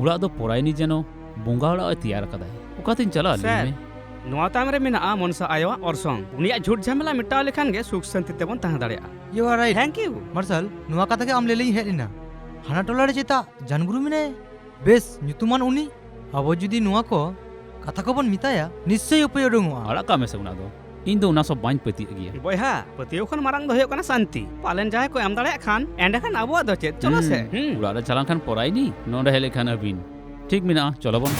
ᱚᱲᱟᱜ ᱫᱚ ᱯᱚᱨᱟᱭᱱᱤ ᱡᱮᱱᱚ ᱵᱚᱸᱜᱟ ᱚᱲᱟᱜ ᱮ ᱛᱮᱭᱟᱨ ᱟᱠᱟᱫᱟᱭ᱾ ᱚᱠᱟᱛᱤᱧ ᱪᱟᱞᱟᱜᱼᱟ, ᱞᱟᱹᱭ ᱥᱮᱨ, ᱢᱮ? ᱱᱚᱣᱟ ᱛᱟᱭᱚᱢ ᱨᱮ ᱢᱮᱱᱟᱜᱼᱟ ᱢᱚᱱᱥᱟ ᱟᱭᱳᱣᱟᱜ ᱚᱨᱥᱚᱝ᱾ ᱩᱱᱤᱭᱟᱜ ᱡᱷᱩᱴ ᱡᱷᱟᱢᱮᱞᱟ ᱢᱮᱴᱟᱣ ᱞᱮᱠᱷᱟᱱ ᱜᱮ ᱥᱩᱠ ᱥᱟᱱᱛᱤ ᱛᱮᱵᱚᱱ ᱛᱟᱦᱮᱸ ᱫᱟᱲᱮᱭᱟᱜᱼᱟ᱾ You are right. Thank you. ᱢᱟᱨᱥᱟᱞ, ᱱᱚᱣᱟ ᱠᱟᱛᱷᱟ ᱜᱮ ᱟᱢ ᱞᱟᱹᱭ ᱞᱟᱹᱜᱤᱫ ᱤᱧ ᱦᱮᱡ ᱞᱮᱱᱟ᱾ ᱦᱟᱱᱟ ᱴᱚᱞᱟ ᱨᱮ ᱪᱮᱛᱟ ᱡᱟᱱᱜᱩᱨᱩ ᱢᱮᱱᱟᱭᱟ? ᱵᱮᱥ ᱧᱩᱛᱩᱢᱟᱱ ᱩᱱᱤ᱾ ᱟᱵᱚ ᱡᱩᱫᱤ ᱱᱚᱣᱟ ᱠᱚ ᱠᱟᱛᱷᱟ ᱠᱚᱵᱚᱱ ᱢᱮᱛᱟᱭᱟ, ᱱᱤᱥᱪᱚᱭ ᱩᱯᱟᱹᱭ ᱩᱰᱩᱝᱚᱜᱼᱟ᱾ ᱟᱲᱟᱜ ᱠᱟᱜ ᱢᱮᱥᱮ ᱚᱱᱟ ᱫᱚ᱾ ᱤᱧ ᱫᱚ ᱚᱱᱟ ᱥᱚᱵ ᱵᱟᱹᱧ ᱯᱟᱹᱛᱭᱟᱹᱜ ᱜᱮᱭᱟ᱾ ᱵᱚᱭᱦᱟ, ᱯᱟᱹᱛᱭᱟᱹᱣ ᱠᱷᱚᱱ ᱢᱟᱨᱟᱝ ᱫᱚ ᱦᱩᱭᱩᱜ ᱠᱟᱱᱟ ᱥᱟᱱᱛᱤ᱾ ᱯᱟᱞᱮᱱ ᱡᱟᱦᱟᱸᱭ ᱠᱚ ᱮᱢ ᱫᱟᱲᱮᱭᱟᱜ ᱠᱷᱟᱱ, ᱮᱸᱰᱮᱠᱷᱟᱱ ᱟᱵᱚᱣᱟᱜ ᱫᱚ ᱪᱮᱫ? ᱪᱚᱞᱚ ᱥᱮ᱾ ᱦᱩᱸ᱾ ᱦᱩᱸ᱾ ᱚᱲᱟᱜ ᱨᱮ ᱪᱟᱞᱟᱣ ᱞᱮᱱᱠᱷᱟᱱ ᱯᱚᱨᱟᱭᱱᱤ, ᱱᱚᱰᱮ ᱦᱮᱡ ᱞᱮᱱᱠᱷᱟᱱ ᱟᱹᱵᱤᱱ᱾ ᱴᱷᱤᱠ ᱢᱮᱱᱟᱜᱼᱟ, ᱪᱚᱞᱚ ᱵᱚᱱ᱾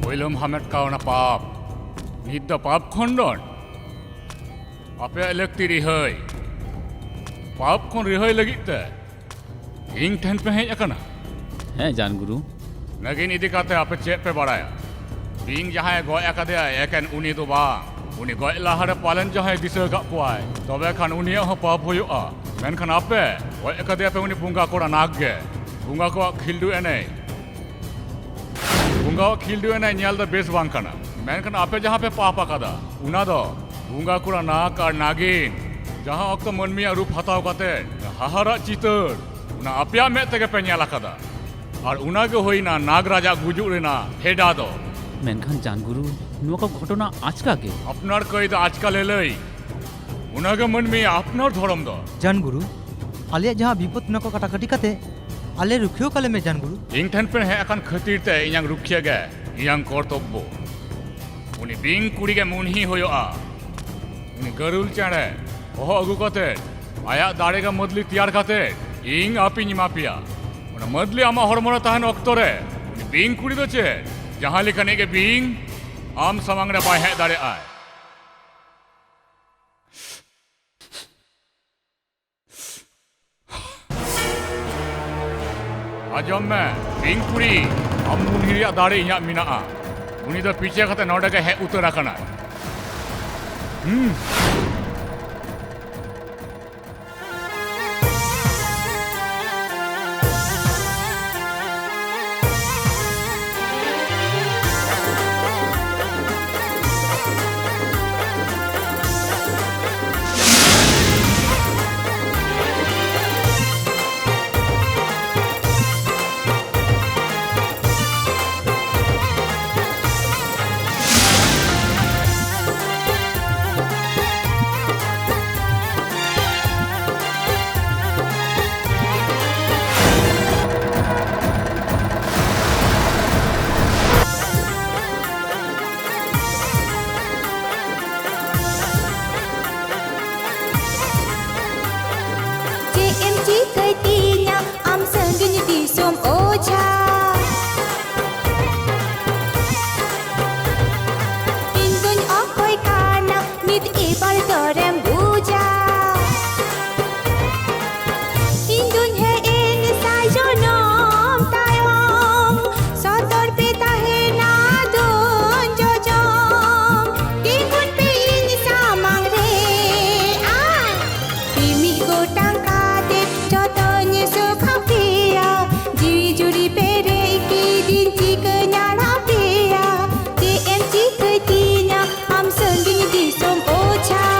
ᱯᱳᱭᱞᱳᱢ ᱦᱟᱢᱮᱴ ᱠᱟᱣᱱᱟ ᱯᱟᱯ, ᱱᱤᱛ ᱫᱚ ᱯᱟᱯ ᱠᱷᱚᱸᱰᱚᱱ᱾ ᱟᱯᱮᱭᱟᱜ ᱞᱟᱹᱠᱛᱤ ᱨᱤᱦᱟᱹᱭ᱾ ᱯᱟᱯ ᱠᱷᱚᱱ ᱨᱤᱦᱟᱹᱭ ᱞᱟᱹᱜᱤᱫ ᱛᱮ ᱤᱧ ᱴᱷᱮᱱ ᱯᱮ ᱦᱮᱡ ᱟᱠᱟᱱᱟ? ᱦᱮᱸ, ᱡᱟᱱ ᱜᱩᱨᱩ᱾ ᱱᱟᱹᱜᱤᱱ ᱤᱫᱤ ᱠᱟᱛᱮ ᱟᱯᱮ ᱪᱮᱫ ᱯᱮ ᱵᱟᱲᱟᱭᱟ? ᱵᱤᱧ ᱡᱟᱦᱟᱸᱭ ᱜᱚᱡ ᱟᱠᱟᱫᱮᱭᱟ, ᱮᱠᱮᱱ ᱩᱱᱤ ᱫᱚ ᱵᱟᱝ, ᱩᱱᱤ ᱜᱚᱡ ᱞᱟᱦᱟᱨᱮ ᱯᱟᱞᱮᱱ ᱡᱟᱦᱟᱸᱭ ᱫᱤᱥᱟᱹ ᱟᱠᱟᱫ ᱠᱚᱣᱟᱭ, ᱛᱚᱵᱮ ᱠᱷᱟᱱ ᱩᱱᱤᱭᱟᱜ ᱦᱚᱸ ᱯᱟᱯ ᱦᱩᱭᱩᱜᱼᱟ᱾ ᱢᱮᱱᱠᱷᱟᱱ ᱟᱯᱮ ᱜᱚᱡ ᱟᱠᱟᱫᱮᱭᱟ ᱯᱮ ᱩᱱᱤ ᱵᱚᱸᱜᱟ ᱠᱚᱲᱟ ᱱᱟᱜᱽ ᱜᱮ᱾ ᱵᱚᱸᱜᱟ ᱠᱚᱣᱟᱜ ᱠᱷᱤᱞᱰᱩ ᱮᱱᱮᱡ, ᱵᱚᱸᱜᱟᱣᱟᱜ ᱠᱷᱤᱞᱰᱩ ᱮᱱᱮᱡ ᱧᱮᱞ ᱫᱚ ᱵᱮᱥ ᱵᱟᱝ ᱠᱟᱱᱟ, ᱢᱮᱱᱠᱷᱟᱱ ᱟᱯᱮ ᱡᱟᱦᱟᱸ ᱯᱮ ᱯᱟᱯ ᱟᱠᱟᱫᱟ, ᱚᱱᱟ ᱫᱚ ᱵᱚᱸᱜᱟ ᱠᱚᱲᱟ ᱱᱟᱜᱽ ᱟᱨ ᱱᱟᱜᱤᱱ ᱡᱟᱦᱟᱸ ᱚᱠᱛᱚ ᱢᱟᱹᱱᱢᱤᱭᱟᱜ ᱨᱩᱯ ᱦᱟᱛᱟᱣ ᱠᱟᱛᱮ ᱦᱟᱦᱟᱲᱟᱜ ᱪᱤᱛᱟᱹᱨ, ᱚᱱᱟ ᱟᱯᱮᱭᱟᱜ ᱢᱮᱫ ᱛᱮᱜᱮ ᱯᱮ ᱧᱮᱞ ᱟᱠᱟᱫᱟ᱾ ᱟᱨ ᱚᱱᱟ ᱜᱮ ᱦᱩᱭᱱᱟ ᱱᱟᱜᱽ ᱨᱟᱡᱟᱜ ᱜᱩᱡᱩᱜ ᱨᱮᱱᱟᱜ ᱯᱷᱮᱰᱟ ᱫᱚ᱾ ᱢᱮᱱᱠᱷᱟᱱ ᱡᱟᱱᱜᱩᱨᱩ, ᱱᱚᱣᱟ ᱠᱚ ᱜᱷᱚᱴᱚᱱᱟ ᱟᱪᱠᱟ ᱜᱮ᱾ ᱟᱯᱱᱟᱨ ᱠᱟᱹᱭ ᱫᱚ ᱟᱪᱠᱟ ᱞᱟᱹᱞᱟᱹᱭ, ᱚᱱᱟ ᱜᱮ ᱢᱟᱹᱱᱢᱤᱭᱟᱜ ᱟᱯᱱᱟᱨ ᱫᱷᱚᱨᱚᱢ ᱫᱚ᱾ ᱡᱟᱱᱜᱩᱨᱩ, ᱟᱞᱮᱭᱟᱜ ᱡᱟᱦᱟᱸ ᱵᱤᱯᱚᱫ, ᱚᱱᱟ ᱠᱚ ᱠᱟᱴᱟᱠᱟᱴᱤ ᱠᱟᱛᱮ ᱟᱞᱮ ᱨᱩᱠᱷᱤᱭᱟᱹ ᱠᱟᱞᱮ ᱢᱮ ᱡᱟᱱᱜᱩᱨᱩ᱾ ᱤᱧ ᱴᱷᱮᱱ ᱯᱮ ᱦᱮᱡ ᱟᱠᱟᱱ ᱠᱷᱟᱹᱛᱤᱨ ᱛᱮ ᱤᱧᱟᱹᱜ ᱨᱩᱠᱷᱤᱭᱟᱹ ᱜᱮ ᱤᱧᱟᱹᱝ ᱠᱚᱨᱛᱚᱵᱵᱚ᱾ ᱩᱱᱤ ᱵᱤᱧ ᱠᱩᱲᱤ ᱜᱮ ᱢᱩᱱᱦᱤ ᱦᱩᱭᱩᱜᱼᱟ᱾ ᱩᱱᱤ ᱜᱟᱹᱨᱩᱞ ᱪᱮᱬᱮ ᱦᱚᱦᱚ ᱟᱹᱜᱩ ᱠᱟᱛᱮ ᱟᱭᱟᱜ ᱫᱟᱲᱮ ᱜᱮ ᱢᱟᱹᱫᱞᱤ ᱛᱮᱭᱟᱨ ᱠᱟᱛᱮ ᱤᱧ ᱟᱯᱤᱧ ᱮᱢᱟ ᱯᱮᱭᱟ᱾ ᱚᱱᱟ ᱢᱟᱹᱫᱞᱤ ᱟᱢᱟᱜ ᱦᱚᱲᱢᱚ ᱨᱮ ᱛᱟᱦᱮᱱ ᱚᱠᱛᱚ ᱨᱮ ᱩᱱᱤ ᱵᱤᱧ ᱠᱩᱲᱤ ᱫᱚ ᱪᱮᱫ ᱡᱟᱦᱟᱸ ᱞᱮᱠᱟᱱᱤᱡ ᱜᱮ ᱵᱤᱧ ᱟᱢ ᱥᱟᱢᱟᱝ ᱨᱮ ᱵᱟᱭ ᱦᱮᱡ ᱫᱟᱲᱮᱭᱟᱜᱼᱟᱭ᱾ ᱟᱸᱡᱚᱢ ᱢᱮ, ᱵᱤᱧ ᱠᱩᱲᱤ, ᱟᱢ ᱢᱩᱱᱦᱤ ᱨᱮᱭᱟᱜ ᱫᱟᱲᱮ ᱤᱧᱟᱜ ᱢᱮᱱᱟᱜᱼᱟ᱾ ᱩᱱᱤ ᱫᱚ ᱯᱤᱪᱷᱟᱹ ᱠᱟᱛᱮ ᱱᱚᱰᱮ ᱜᱮ ᱦᱮᱡ ᱩᱛᱟᱹᱨ ᱟᱠᱟᱱᱟᱭ᱾ ᱦᱩᱸ᱾ ᱮᱵᱟᱨ ᱫᱚᱨᱮᱢ ᱵᱩᱡᱟ᱾ ᱤᱧ ᱫᱩᱧ ᱦᱮᱡ ᱮᱱ ᱥᱟᱭ ᱡᱚᱱᱚᱢ ᱛᱟᱭᱚᱢ, ᱥᱚᱛᱚᱨ ᱯᱮ ᱛᱟᱦᱮᱱᱟ ᱫᱩᱧ ᱡᱚᱡᱚᱢ᱾ ᱛᱤᱸᱜᱩᱱ ᱯᱮ ᱤᱧ ᱥᱟᱢᱟᱝ ᱨᱮ, ᱟ, ᱢᱤᱢᱤᱫ ᱜᱚᱴᱟᱝ ᱠᱟᱛᱮ ᱡᱚᱛᱚᱧ ᱥᱩᱠᱷ ᱟᱯᱮᱭᱟ᱾ ᱡᱤᱣᱤ ᱡᱩᱨᱤ ᱯᱮᱨᱮᱡ ᱠᱤᱫᱤᱧ ᱪᱤᱠᱟᱹᱧ ᱟᱲᱟᱜ ᱯᱮᱭᱟ? ᱪᱮᱫ ᱮᱢ ᱪᱤᱠᱟᱹᱭ ᱛᱤᱧᱟ ᱟᱢ ᱥᱟᱺᱜᱤᱧ ᱫᱤᱥᱚᱢ ᱚᱡᱷᱟ?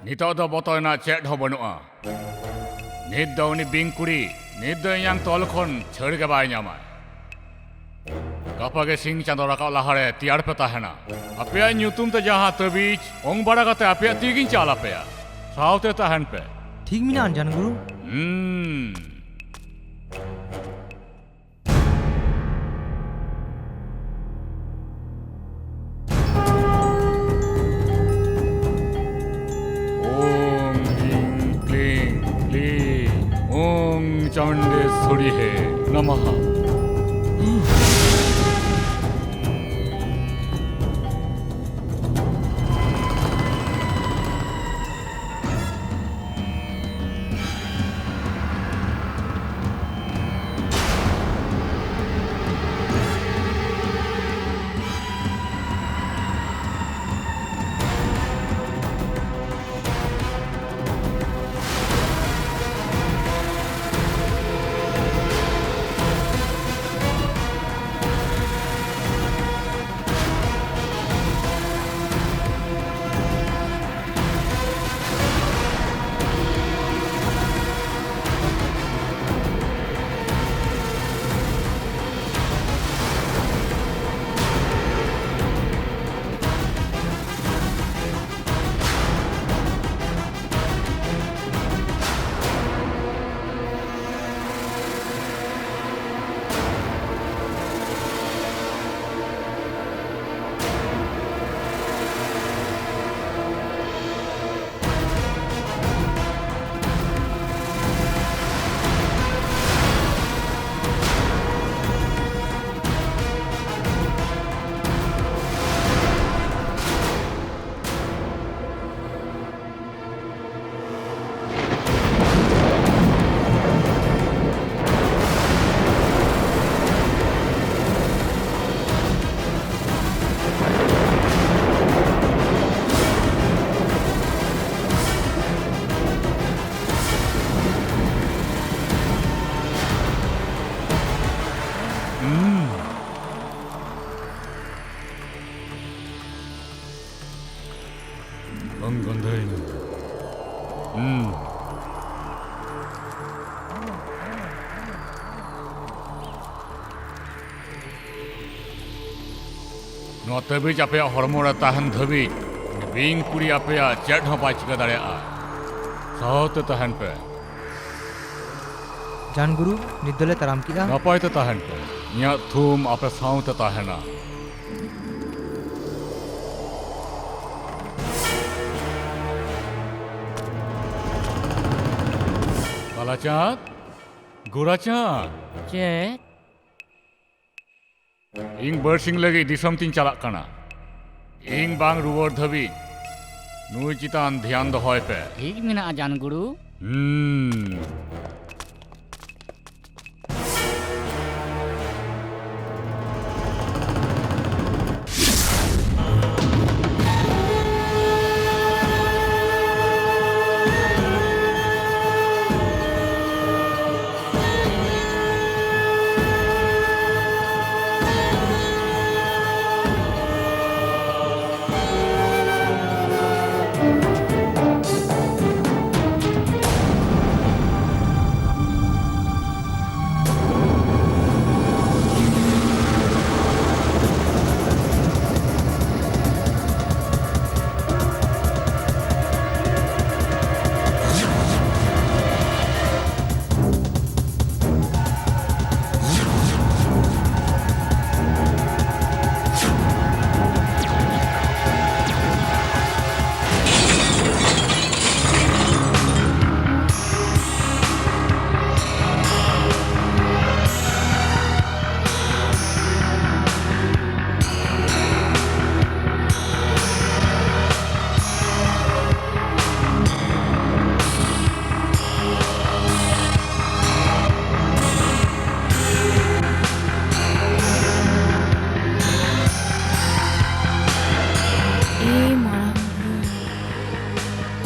ᱱᱤᱛᱚᱜ ᱫᱚ ᱵᱚᱛᱚᱨ ᱨᱮᱱᱟᱜ ᱪᱮᱫ ᱦᱚᱸ ᱵᱟᱹᱱᱩᱜᱼᱟ᱾ ᱱᱤᱛ ᱫᱚ ᱩᱱᱤ ᱵᱤᱧ ᱠᱩᱲᱤ ᱱᱤᱛ ᱫᱚ ᱤᱧᱟᱝ ᱛᱚᱞ ᱠᱷᱚᱱ ᱪᱷᱟᱹᱲ ᱜᱮ ᱵᱟᱭ ᱧᱟᱢᱟ᱾ ᱜᱟᱯᱟ ᱜᱮ ᱥᱤᱧ ᱪᱟᱸᱫᱚ ᱨᱟᱠᱟᱵ ᱞᱟᱦᱟᱨᱮ ᱛᱮᱭᱟᱨ ᱯᱮ ᱛᱟᱦᱮᱱᱟ᱾ ᱟᱯᱮᱭᱟᱜ ᱧᱩᱛᱩᱢ ᱛᱮ ᱡᱟᱦᱟᱸ ᱛᱟᱹᱵᱤᱡ ᱚᱝ ᱵᱟᱲᱟ ᱠᱟᱛᱮ ᱟᱯᱮᱭᱟᱜ ᱛᱤ ᱜᱤᱧ ᱪᱟᱞ ᱟᱯᱮᱭᱟ᱾ ᱥᱟᱶᱛᱮ ᱛᱟᱦᱮᱱ ᱯᱮ᱾ ᱴᱷᱤᱠ ᱢᱮᱱᱟᱜᱼᱟ, ᱟᱱᱡᱟᱱ ᱜᱩᱨᱩ᱾ ᱦᱩᱸ᱾ ᱳম হ্রিং ক্লিং ক্লিং ওম চণ্ডেশ্বরীহে নমঃ। ᱵᱟᱝ ᱜᱟᱱᱫᱷᱟᱭᱮᱱᱟ᱾ ᱦᱩᱸ᱾ ᱱᱚᱣᱟ ᱛᱟᱹᱵᱤᱡ ᱟᱯᱮᱭᱟᱜ ᱦᱚᱲᱢᱚ ᱨᱮ ᱛᱟᱦᱮᱱ ᱫᱷᱟᱹᱵᱤᱡ, ᱩᱱᱤ ᱵᱤᱧ ᱠᱩᱲᱤ ᱟᱯᱮᱭᱟᱜ ᱪᱮᱫ ᱦᱚᱸ ᱵᱟᱭ ᱪᱤᱠᱟᱹ ᱫᱟᱲᱮᱭᱟᱜᱼᱟ᱾ ᱥᱟᱦᱟᱣ ᱛᱮ ᱛᱟᱦᱮᱱ ᱯᱮ᱾ ᱡᱟᱱ ᱜᱩᱨᱩ, ᱱᱤᱛ ᱫᱚᱞᱮ ᱛᱟᱲᱟᱢ ᱠᱮᱜᱼᱟ᱾ ᱱᱟᱯᱟᱭ ᱛᱮ ᱛᱟᱦᱮᱱ ᱯᱮ᱾ ᱤᱧᱟᱹᱜ ᱛᱷᱩᱢ ᱟᱯᱮ ᱥᱟᱶᱛᱮ ᱛᱟᱦᱮᱱᱟ᱾ ᱠᱟᱞᱟᱪᱟᱸᱫ, ᱜᱳᱨᱟᱪᱟᱸᱫ᱾ ᱪᱮᱫ? ᱤᱧ ᱵᱟᱨᱥᱤᱧ ᱞᱟᱹᱜᱤᱫ ᱫᱤᱥᱚᱢ ᱛᱤᱧ ᱪᱟᱞᱟᱜ ᱠᱟᱱᱟ᱾ ᱤᱧ ᱵᱟᱝ ᱨᱩᱣᱟᱹᱲ ᱫᱷᱟᱹᱵᱤᱡ ᱱᱩᱭ ᱪᱮᱛᱟᱱ ᱫᱷᱮᱭᱟᱱ ᱫᱚᱦᱚᱭ ᱯᱮ᱾ ᱴᱷᱤᱠ ᱢᱮᱱᱟᱜᱼᱟ, ᱡᱟᱱ ᱜᱩᱨᱩ᱾ ᱦᱩᱸ᱾ ᱮ ᱢᱟᱨᱟᱝ ᱵᱩᱨᱩ,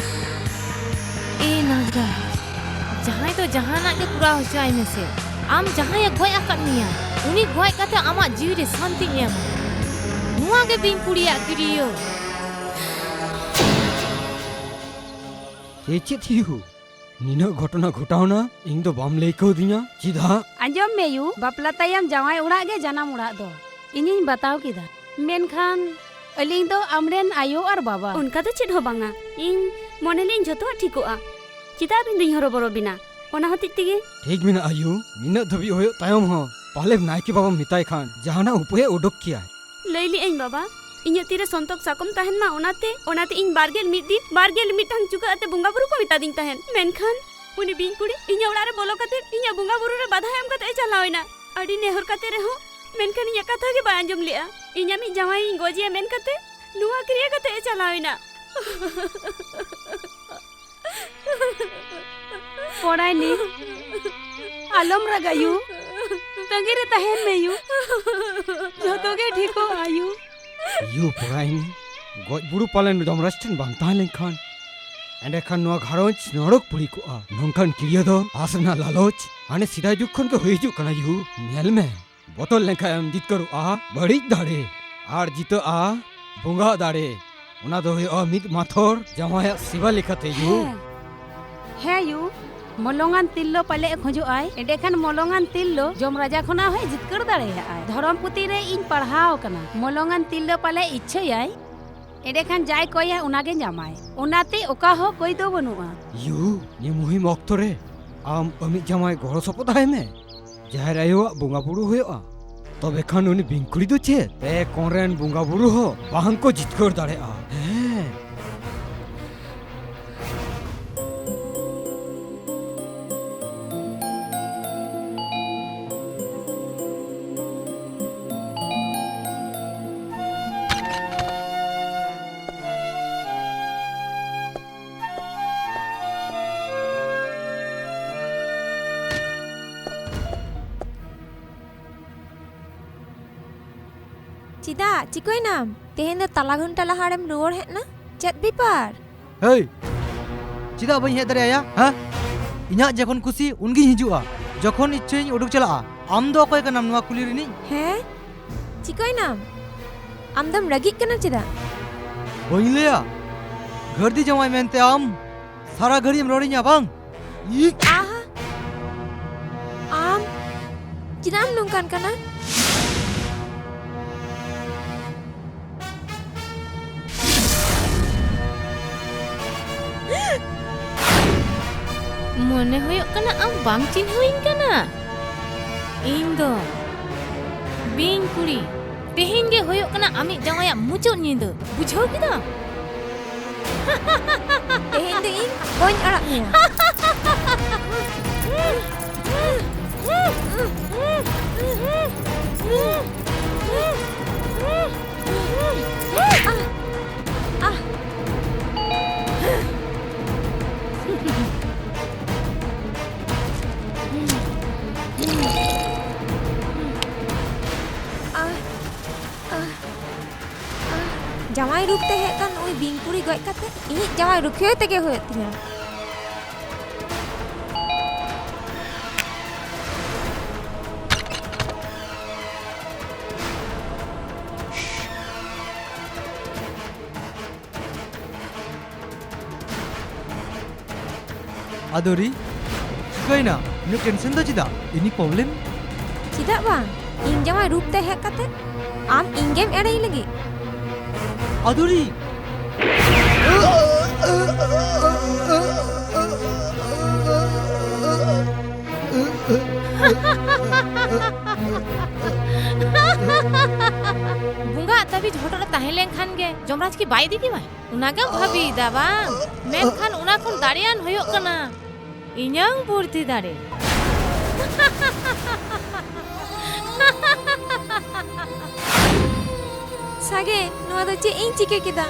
ᱮ ᱱᱟᱜᱽᱨᱟᱡᱽ, ᱡᱟᱦᱟᱸᱭ ᱫᱚ ᱡᱟᱦᱟᱱᱟᱜ ᱜᱮ ᱠᱚᱨᱟᱣ ᱦᱚᱪᱚᱭ ᱢᱮᱥᱮ, ᱟᱢ ᱡᱟᱦᱟᱸᱭᱮ ᱜᱚᱡ ᱟᱠᱟᱫ ᱢᱮᱭᱟ, ᱩᱱᱤ ᱜᱚᱡ ᱠᱟᱛᱮ ᱟᱢᱟᱜ ᱡᱤᱣᱤ ᱨᱮ ᱥᱟᱱᱛᱤᱧ ᱮᱢᱟ᱾ ᱱᱚᱣᱟ ᱜᱮ ᱵᱤᱧ ᱠᱩᱲᱤᱭᱟᱜ ᱠᱤᱨᱤᱭᱟᱹ᱾ ᱮ ᱪᱮᱫ ᱦᱩᱭᱩᱜ? ᱱᱤᱱᱟᱹᱜ ᱜᱷᱚᱴᱚᱱᱟ ᱜᱷᱚᱴᱟᱣᱱᱟ, ᱤᱧ ᱫᱚ ᱵᱟᱢ ᱞᱟᱹᱭ ᱠᱟᱹᱣᱫᱤᱧᱟ᱾ ᱪᱮᱫᱟᱜ? ᱟᱸᱡᱚᱢ ᱢᱮ ᱭᱩ, ᱵᱟᱯᱞᱟ ᱛᱟᱭᱚᱢ ᱡᱟᱶᱟᱭ ᱚᱲᱟᱜ ᱜᱮ ᱡᱟᱱᱟᱢ ᱚᱲᱟᱜ ᱫᱚ᱾ ᱤᱧᱤᱧ ᱵᱟᱛᱟᱣ ᱠᱮᱫᱟ᱾ ᱢᱮᱱᱠᱷᱟᱱ ᱟᱹᱞᱤᱧ ᱫᱚ ᱟᱢᱨᱮᱱ ᱟᱭᱳ ᱟᱨ ᱵᱟᱵᱟ᱾ ᱚᱱᱠᱟ ᱫᱚ ᱪᱮᱫ ᱦᱚᱸ ᱵᱟᱝᱟ᱾ ᱤᱧ ᱢᱚᱱᱮ ᱞᱤᱧ ᱡᱷᱚᱛᱚᱣᱟᱜ ᱴᱷᱤᱠᱚᱜᱼᱟ᱾ ᱪᱮᱫᱟᱜ ᱟᱹᱵᱤᱱ ᱫᱚᱧ ᱦᱚᱨᱚᱵᱚᱨᱚ ᱵᱤᱱᱟ? ᱚᱱᱟ ᱦᱚᱛᱮᱡ ᱛᱮᱜᱮ᱾ ᱴᱷᱤᱠ ᱢᱮᱱᱟᱜᱼᱟ ᱭᱩ, ᱱᱤᱱᱟᱹᱜ ᱫᱷᱟᱹᱵᱤᱡ ᱦᱩᱭᱩᱜ ᱛᱟᱭᱚᱢ ᱦᱚᱸ ᱯᱟᱞᱮ ᱱᱟᱭᱠᱮ ᱵᱟᱵᱟᱢ ᱢᱮᱛᱟᱭ ᱠᱷᱟᱱ ᱡᱟᱦᱟᱱᱟᱜ ᱩᱯᱟᱹᱭᱮ ᱩᱰᱩᱠ ᱠᱮᱭᱟᱭ᱾ ᱞᱟᱹᱭ ᱞᱮᱜ ᱟᱹᱧ ᱵᱟᱵᱟ, ᱤᱧᱟᱹᱜ ᱛᱤᱨᱮ ᱥᱚᱱᱛᱚᱠ ᱥᱟᱠᱚᱢ ᱛᱟᱦᱮᱱ ᱢᱟ, ᱚᱱᱟᱛᱮ, ᱚᱱᱟᱛᱮ ᱤᱧ ᱵᱟᱨᱜᱮᱞ ᱢᱤᱫ ᱫᱤᱱ ᱵᱟᱨᱜᱮᱞ ᱢᱤᱫᱴᱟᱝ ᱪᱩᱠᱟᱹᱜ ᱟᱛᱮ ᱵᱚᱸᱜᱟ ᱵᱩᱨᱩ ᱠᱚ ᱢᱮᱛᱟᱫᱤᱧ ᱛᱟᱦᱮᱱ᱾ ᱢᱮᱱᱠᱷᱟᱱ ᱩᱱᱤ ᱵᱤᱧ ᱠᱩᱲᱤ ᱤᱧᱟᱹᱜ ᱚᱲᱟᱜ ᱨᱮ ᱵᱚᱞᱚ ᱠᱟᱛᱮ ᱤᱧᱟᱹᱜ ᱵᱚᱸᱜᱟ ᱵᱩᱨᱩ ᱨᱮ ᱵᱟᱫᱷᱟ ᱮᱢ ᱠᱟᱛᱮ ᱮ ᱪᱟᱞᱟᱣ ᱮᱱᱟ᱾ ᱟᱹᱰᱤ ᱱᱮᱦᱚᱨ ᱠᱟᱛᱮ ᱨᱮᱦᱚᱸ, ᱢᱮᱱᱠᱷᱟᱱ ᱤᱧᱟᱹᱜ ᱠᱟᱛᱷᱟ ᱜᱮ ᱵᱟᱭ ᱟᱸᱡᱚᱢ ᱞᱮᱜᱼᱟ᱾ ᱤᱧ ᱟᱢᱤᱡ ᱡᱟᱶᱟᱭ ᱤᱧ ᱜᱚᱡᱮᱭᱟ ᱢᱮᱱ ᱠᱟᱛᱮ ᱱᱚᱣᱟ ᱠᱨᱤᱭᱟ ᱠᱟᱛᱮ ᱮ ᱪᱟᱞᱟᱣ ᱮᱱᱟ᱾ ᱯᱚᱲᱟᱭᱱᱤ, ᱟᱞᱚᱢ ᱨᱟᱜᱟ ᱭᱩ᱾ ᱛᱟᱺᱜᱤ ᱨᱮ ᱛᱟᱦᱮᱱ ᱢᱮ ᱭᱩ᱾ ᱡᱷᱚᱛᱚ ᱜᱮ ᱴᱷᱤᱠᱚᱜᱼᱟ ᱭᱩ᱾ ᱭᱩ ᱯᱚᱲᱟᱭᱱᱤ, ᱜᱚᱡ ᱵᱩᱨᱩ ᱯᱟᱞᱮᱱ ᱡᱚᱢᱨᱟᱡᱽ ᱴᱷᱮᱱ ᱵᱟᱝ ᱛᱟᱦᱮᱸ ᱞᱮᱱᱠᱷᱟᱱ, ᱮᱸᱰᱮᱠᱷᱟᱱ ᱱᱚᱣᱟ ᱜᱷᱟᱨᱚᱸᱡᱽ ᱱᱚᱨᱚᱠ ᱯᱩᱨᱤ ᱠᱚᱜᱼᱟ᱾ ᱱᱚᱝᱠᱟᱱ ᱠᱤᱨᱤᱭᱟᱹ ᱫᱚ ᱟᱥ ᱨᱮᱱᱟᱜ ᱞᱟᱞᱚᱪ ᱦᱟᱱᱮ ᱥᱮᱫᱟᱭ ᱡᱩᱜᱽ ᱠᱷᱚᱱ ᱜᱮ ᱦᱩᱭ ᱦᱤᱡᱩᱜ ᱠᱟᱱᱟ ᱭᱩ᱾ ᱧᱮᱞ ᱢᱮ, ᱵᱚᱛᱚᱨ ᱞᱮᱱᱠᱷᱟᱱ ᱮᱢ ᱡᱤᱛᱠᱟᱹᱨᱚᱜᱼᱟ ᱵᱟᱹᱲᱤᱡ ᱫᱟᱲᱮ, ᱟᱨ ᱡᱤᱛᱟᱹᱜᱼᱟ ᱵᱚᱸᱜᱟ ᱫᱟᱲᱮ᱾ ᱚᱱᱟ ᱫᱚ ᱦᱩᱭᱩᱜᱼᱟ ᱢᱤᱫ ᱢᱟᱛᱷᱚᱨ ᱡᱟᱶᱟᱭᱟᱜ ᱥᱮᱵᱟ ᱞᱮᱠᱟᱛᱮ ᱭᱩ᱾ ᱦᱮᱸ᱾ ᱦᱮᱸ ᱭᱩ, ᱢᱚᱞᱚᱝᱟᱱ ᱛᱤᱨᱞᱟᱹ ᱯᱟᱞᱮ ᱮ ᱠᱷᱚᱡᱚᱜ ᱟᱭ, ᱮᱸᱰᱮᱠᱷᱟᱱ ᱢᱚᱞᱚᱝᱟᱱ ᱛᱤᱨᱞᱟᱹ ᱡᱚᱢ ᱨᱟᱡᱟ ᱠᱷᱚᱱᱟᱜ ᱦᱚᱸᱭ ᱡᱤᱛᱠᱟᱹᱨ ᱫᱟᱲᱮᱭᱟᱜᱼᱟᱭ᱾ ᱫᱷᱚᱨᱚᱢ ᱯᱩᱛᱷᱤ ᱨᱮ ᱤᱧ ᱯᱟᱲᱦᱟᱣ ᱟᱠᱟᱱᱟ, ᱢᱚᱞᱚᱝᱟᱱ ᱛᱤᱨᱞᱟᱹ ᱯᱟᱞᱮ ᱤᱪᱪᱷᱟᱹᱭᱟᱭ, ᱮᱸᱰᱮᱠᱷᱟᱱ ᱡᱟᱭ ᱠᱚᱭᱟᱭ ᱚᱱᱟ ᱜᱮ ᱧᱟᱢᱟᱭ᱾ ᱚᱱᱟᱛᱮ ᱚᱠᱟ ᱦᱚᱸ ᱠᱚᱭ ᱫᱚ ᱵᱟᱹᱱᱩᱜᱼᱟ᱾ ᱭᱩ, ᱱᱤᱭᱟᱹ ᱢᱩᱦᱤᱢ ᱚᱠᱛᱚ ᱨᱮ ᱟᱢ ᱟᱢᱤᱡ ᱡᱟᱶᱟᱭ ᱜᱚᱲᱚ ᱥᱚᱯᱚᱦᱚᱫ ᱟᱭ ᱢᱮ᱾ ᱡᱟᱦᱮᱨ ᱟᱭᱳᱣᱟᱜ ᱵᱚᱸᱜᱟ ᱵᱩᱨᱩ ᱦᱩᱭᱩᱜᱼᱟ, ᱛᱚᱵᱮ ᱠᱷᱟᱱ ᱩᱱᱤ ᱵᱤᱧ ᱠᱩᱲᱤ ᱫᱚ ᱪᱮᱫ ᱯᱮ ᱠᱚᱬ ᱨᱮᱱ ᱵᱚᱸᱜᱟ ᱵᱩᱨᱩ ᱦᱚᱸ ᱵᱟᱝ ᱠᱚ ᱡᱤᱛᱠᱟᱹᱨ ᱫᱟᱲᱮᱭᱟᱜᱼᱟ᱾ ᱦᱮᱸ᱾ ᱪᱮᱫᱟᱜ? ᱪᱤᱠᱟᱹᱭᱱᱟᱢ? ᱛᱮᱦᱮᱧ ᱫᱚ ᱛᱟᱞᱟ ᱜᱷᱚᱱᱴᱟ ᱞᱟᱦᱟᱨᱮᱢ ᱨᱩᱣᱟᱹᱲ ᱦᱮᱡ ᱱᱟ? ᱪᱮᱫ ᱵᱮᱯᱟᱨ? ᱦᱮᱭ! ᱪᱮᱫᱟᱜ ᱵᱟᱹᱧ ᱦᱮᱡ ᱫᱟᱲᱮᱭᱟᱭᱟ, ᱦᱮᱸ? ᱤᱧᱟᱹᱜ ᱡᱚᱠᱷᱚᱱ ᱠᱩᱥᱤ ᱩᱱᱜᱤᱧ ᱦᱤᱡᱩᱜᱼᱟ, ᱡᱚᱠᱷᱚᱱ ᱤᱪᱪᱷᱟᱹᱧ ᱩᱰᱩᱠ ᱪᱟᱞᱟᱜᱼᱟ᱾ ᱟᱢ ᱫᱚ ᱚᱠᱚᱭ ᱠᱟᱱᱟᱢ ᱱᱚᱣᱟ ᱠᱩᱞᱤ ᱨᱤᱱᱤᱡ? ᱦᱮᱸ? ᱪᱤᱠᱟᱹᱭᱱᱟᱢ? ᱟᱢ ᱫᱚᱢ ᱨᱟᱹᱜᱤᱜ ᱠᱟᱱᱟ ᱪᱮᱫᱟᱜ? ᱵᱟᱹᱧ ᱞᱟᱹᱭᱟ᱾ ᱜᱷᱟᱹᱨᱫᱤ ᱡᱟᱶᱟᱭ ᱢᱮᱱᱛᱮ ᱟᱢ ᱥᱟᱨᱟ ᱜᱷᱟᱹᱲᱤᱡ ᱮᱢ ᱨᱚᱲᱤᱧᱟ ᱵᱟᱝ? ᱤᱠ! ᱟᱦᱟ! ᱟᱢ ᱪᱮᱫᱟᱜ ᱮᱢ ᱱᱚᱝᱠᱟᱱ ᱠᱟᱱᱟ? ᱢᱚᱱᱮ ᱦᱩᱭᱩᱜ ᱠᱟᱱᱟ ᱟᱢ ᱵᱟᱢ ᱪᱤᱱᱦᱟᱹᱣᱤᱧ ᱠᱟᱱᱟ᱾ ᱤᱧ ᱫᱚ ᱵᱤᱧ ᱠᱩᱲᱤ᱾ ᱛᱮᱦᱮᱧ ᱜᱮ ᱦᱩᱭᱩᱜ ᱠᱟᱱᱟ ᱟᱢᱤᱡ ᱡᱟᱶᱟᱭᱟᱜ ᱢᱩᱪᱟᱹᱫ ᱧᱤᱫᱟᱹ, ᱵᱩᱡᱷᱟᱹᱣ ᱠᱮᱫᱟᱢ? ᱛᱮᱦᱮᱧ ᱫᱚ ᱤᱧ ᱵᱟᱹᱧ ᱟᱲᱟᱜ ᱢᱮᱭᱟ᱾ ᱡᱟᱶᱟᱭ ᱨᱩᱯ ᱛᱮ ᱦᱮᱡ ᱠᱟᱱ ᱩᱱᱤ ᱵᱤᱧ ᱠᱩᱲᱤ ᱜᱚᱡ ᱠᱟᱛᱮ ᱤᱧᱤᱡ ᱡᱟᱶᱟᱭ ᱨᱩᱠᱷᱤᱭᱟᱹ ᱛᱮᱜᱮ ᱦᱩᱭᱩᱜ ᱛᱤᱧᱟ᱾ ᱟᱫᱚ ᱨᱤ, ᱪᱤᱠᱟᱹᱭᱮᱱᱟ? ᱩᱱᱟᱹᱜ tension ᱫᱚ ᱪᱮᱫᱟᱜ? Any problem? ᱪᱮᱫᱟᱜ ᱵᱟᱝ? ᱤᱧ ᱡᱟᱶᱟᱭ ᱨᱩᱯ ᱛᱮ ᱦᱮᱡ ᱠᱟᱛᱮ ᱟᱢ ᱤᱧ ᱜᱮᱢ ᱮᱲᱮᱧ ᱞᱟᱹᱜᱤᱫ? ᱟᱫᱚ ᱨᱤ! ᱵᱚᱸᱜᱟᱜ ᱛᱟᱹᱵᱤᱡ ᱦᱚᱴᱚᱜ ᱨᱮ ᱛᱟᱦᱮᱸ ᱞᱮᱱᱠᱷᱟᱱ ᱜᱮ ᱡᱚᱢᱨᱟᱡᱽ ᱠᱤ ᱵᱟᱭ ᱤᱫᱤ ᱠᱮᱢᱟᱭ? ᱚᱱᱟ ᱜᱮᱢ ᱵᱷᱟᱹᱵᱤᱭᱮᱫᱟ ᱵᱟᱝ? ᱢᱮᱱᱠᱷᱟᱱ ᱚᱱᱟ ᱠᱷᱚᱱ ᱫᱟᱲᱮᱭᱟᱱ ᱦᱩᱭᱩᱜ ᱠᱟᱱᱟ ᱤᱧᱟᱝ ᱵᱩᱨᱫᱷᱤ ᱫᱟᱲᱮ᱾ ᱥᱟᱜᱮᱱ, ᱱᱚᱣᱟ ᱫᱚ ᱪᱮᱫ ᱤᱧ ᱪᱤᱠᱟᱹ ᱠᱮᱫᱟ?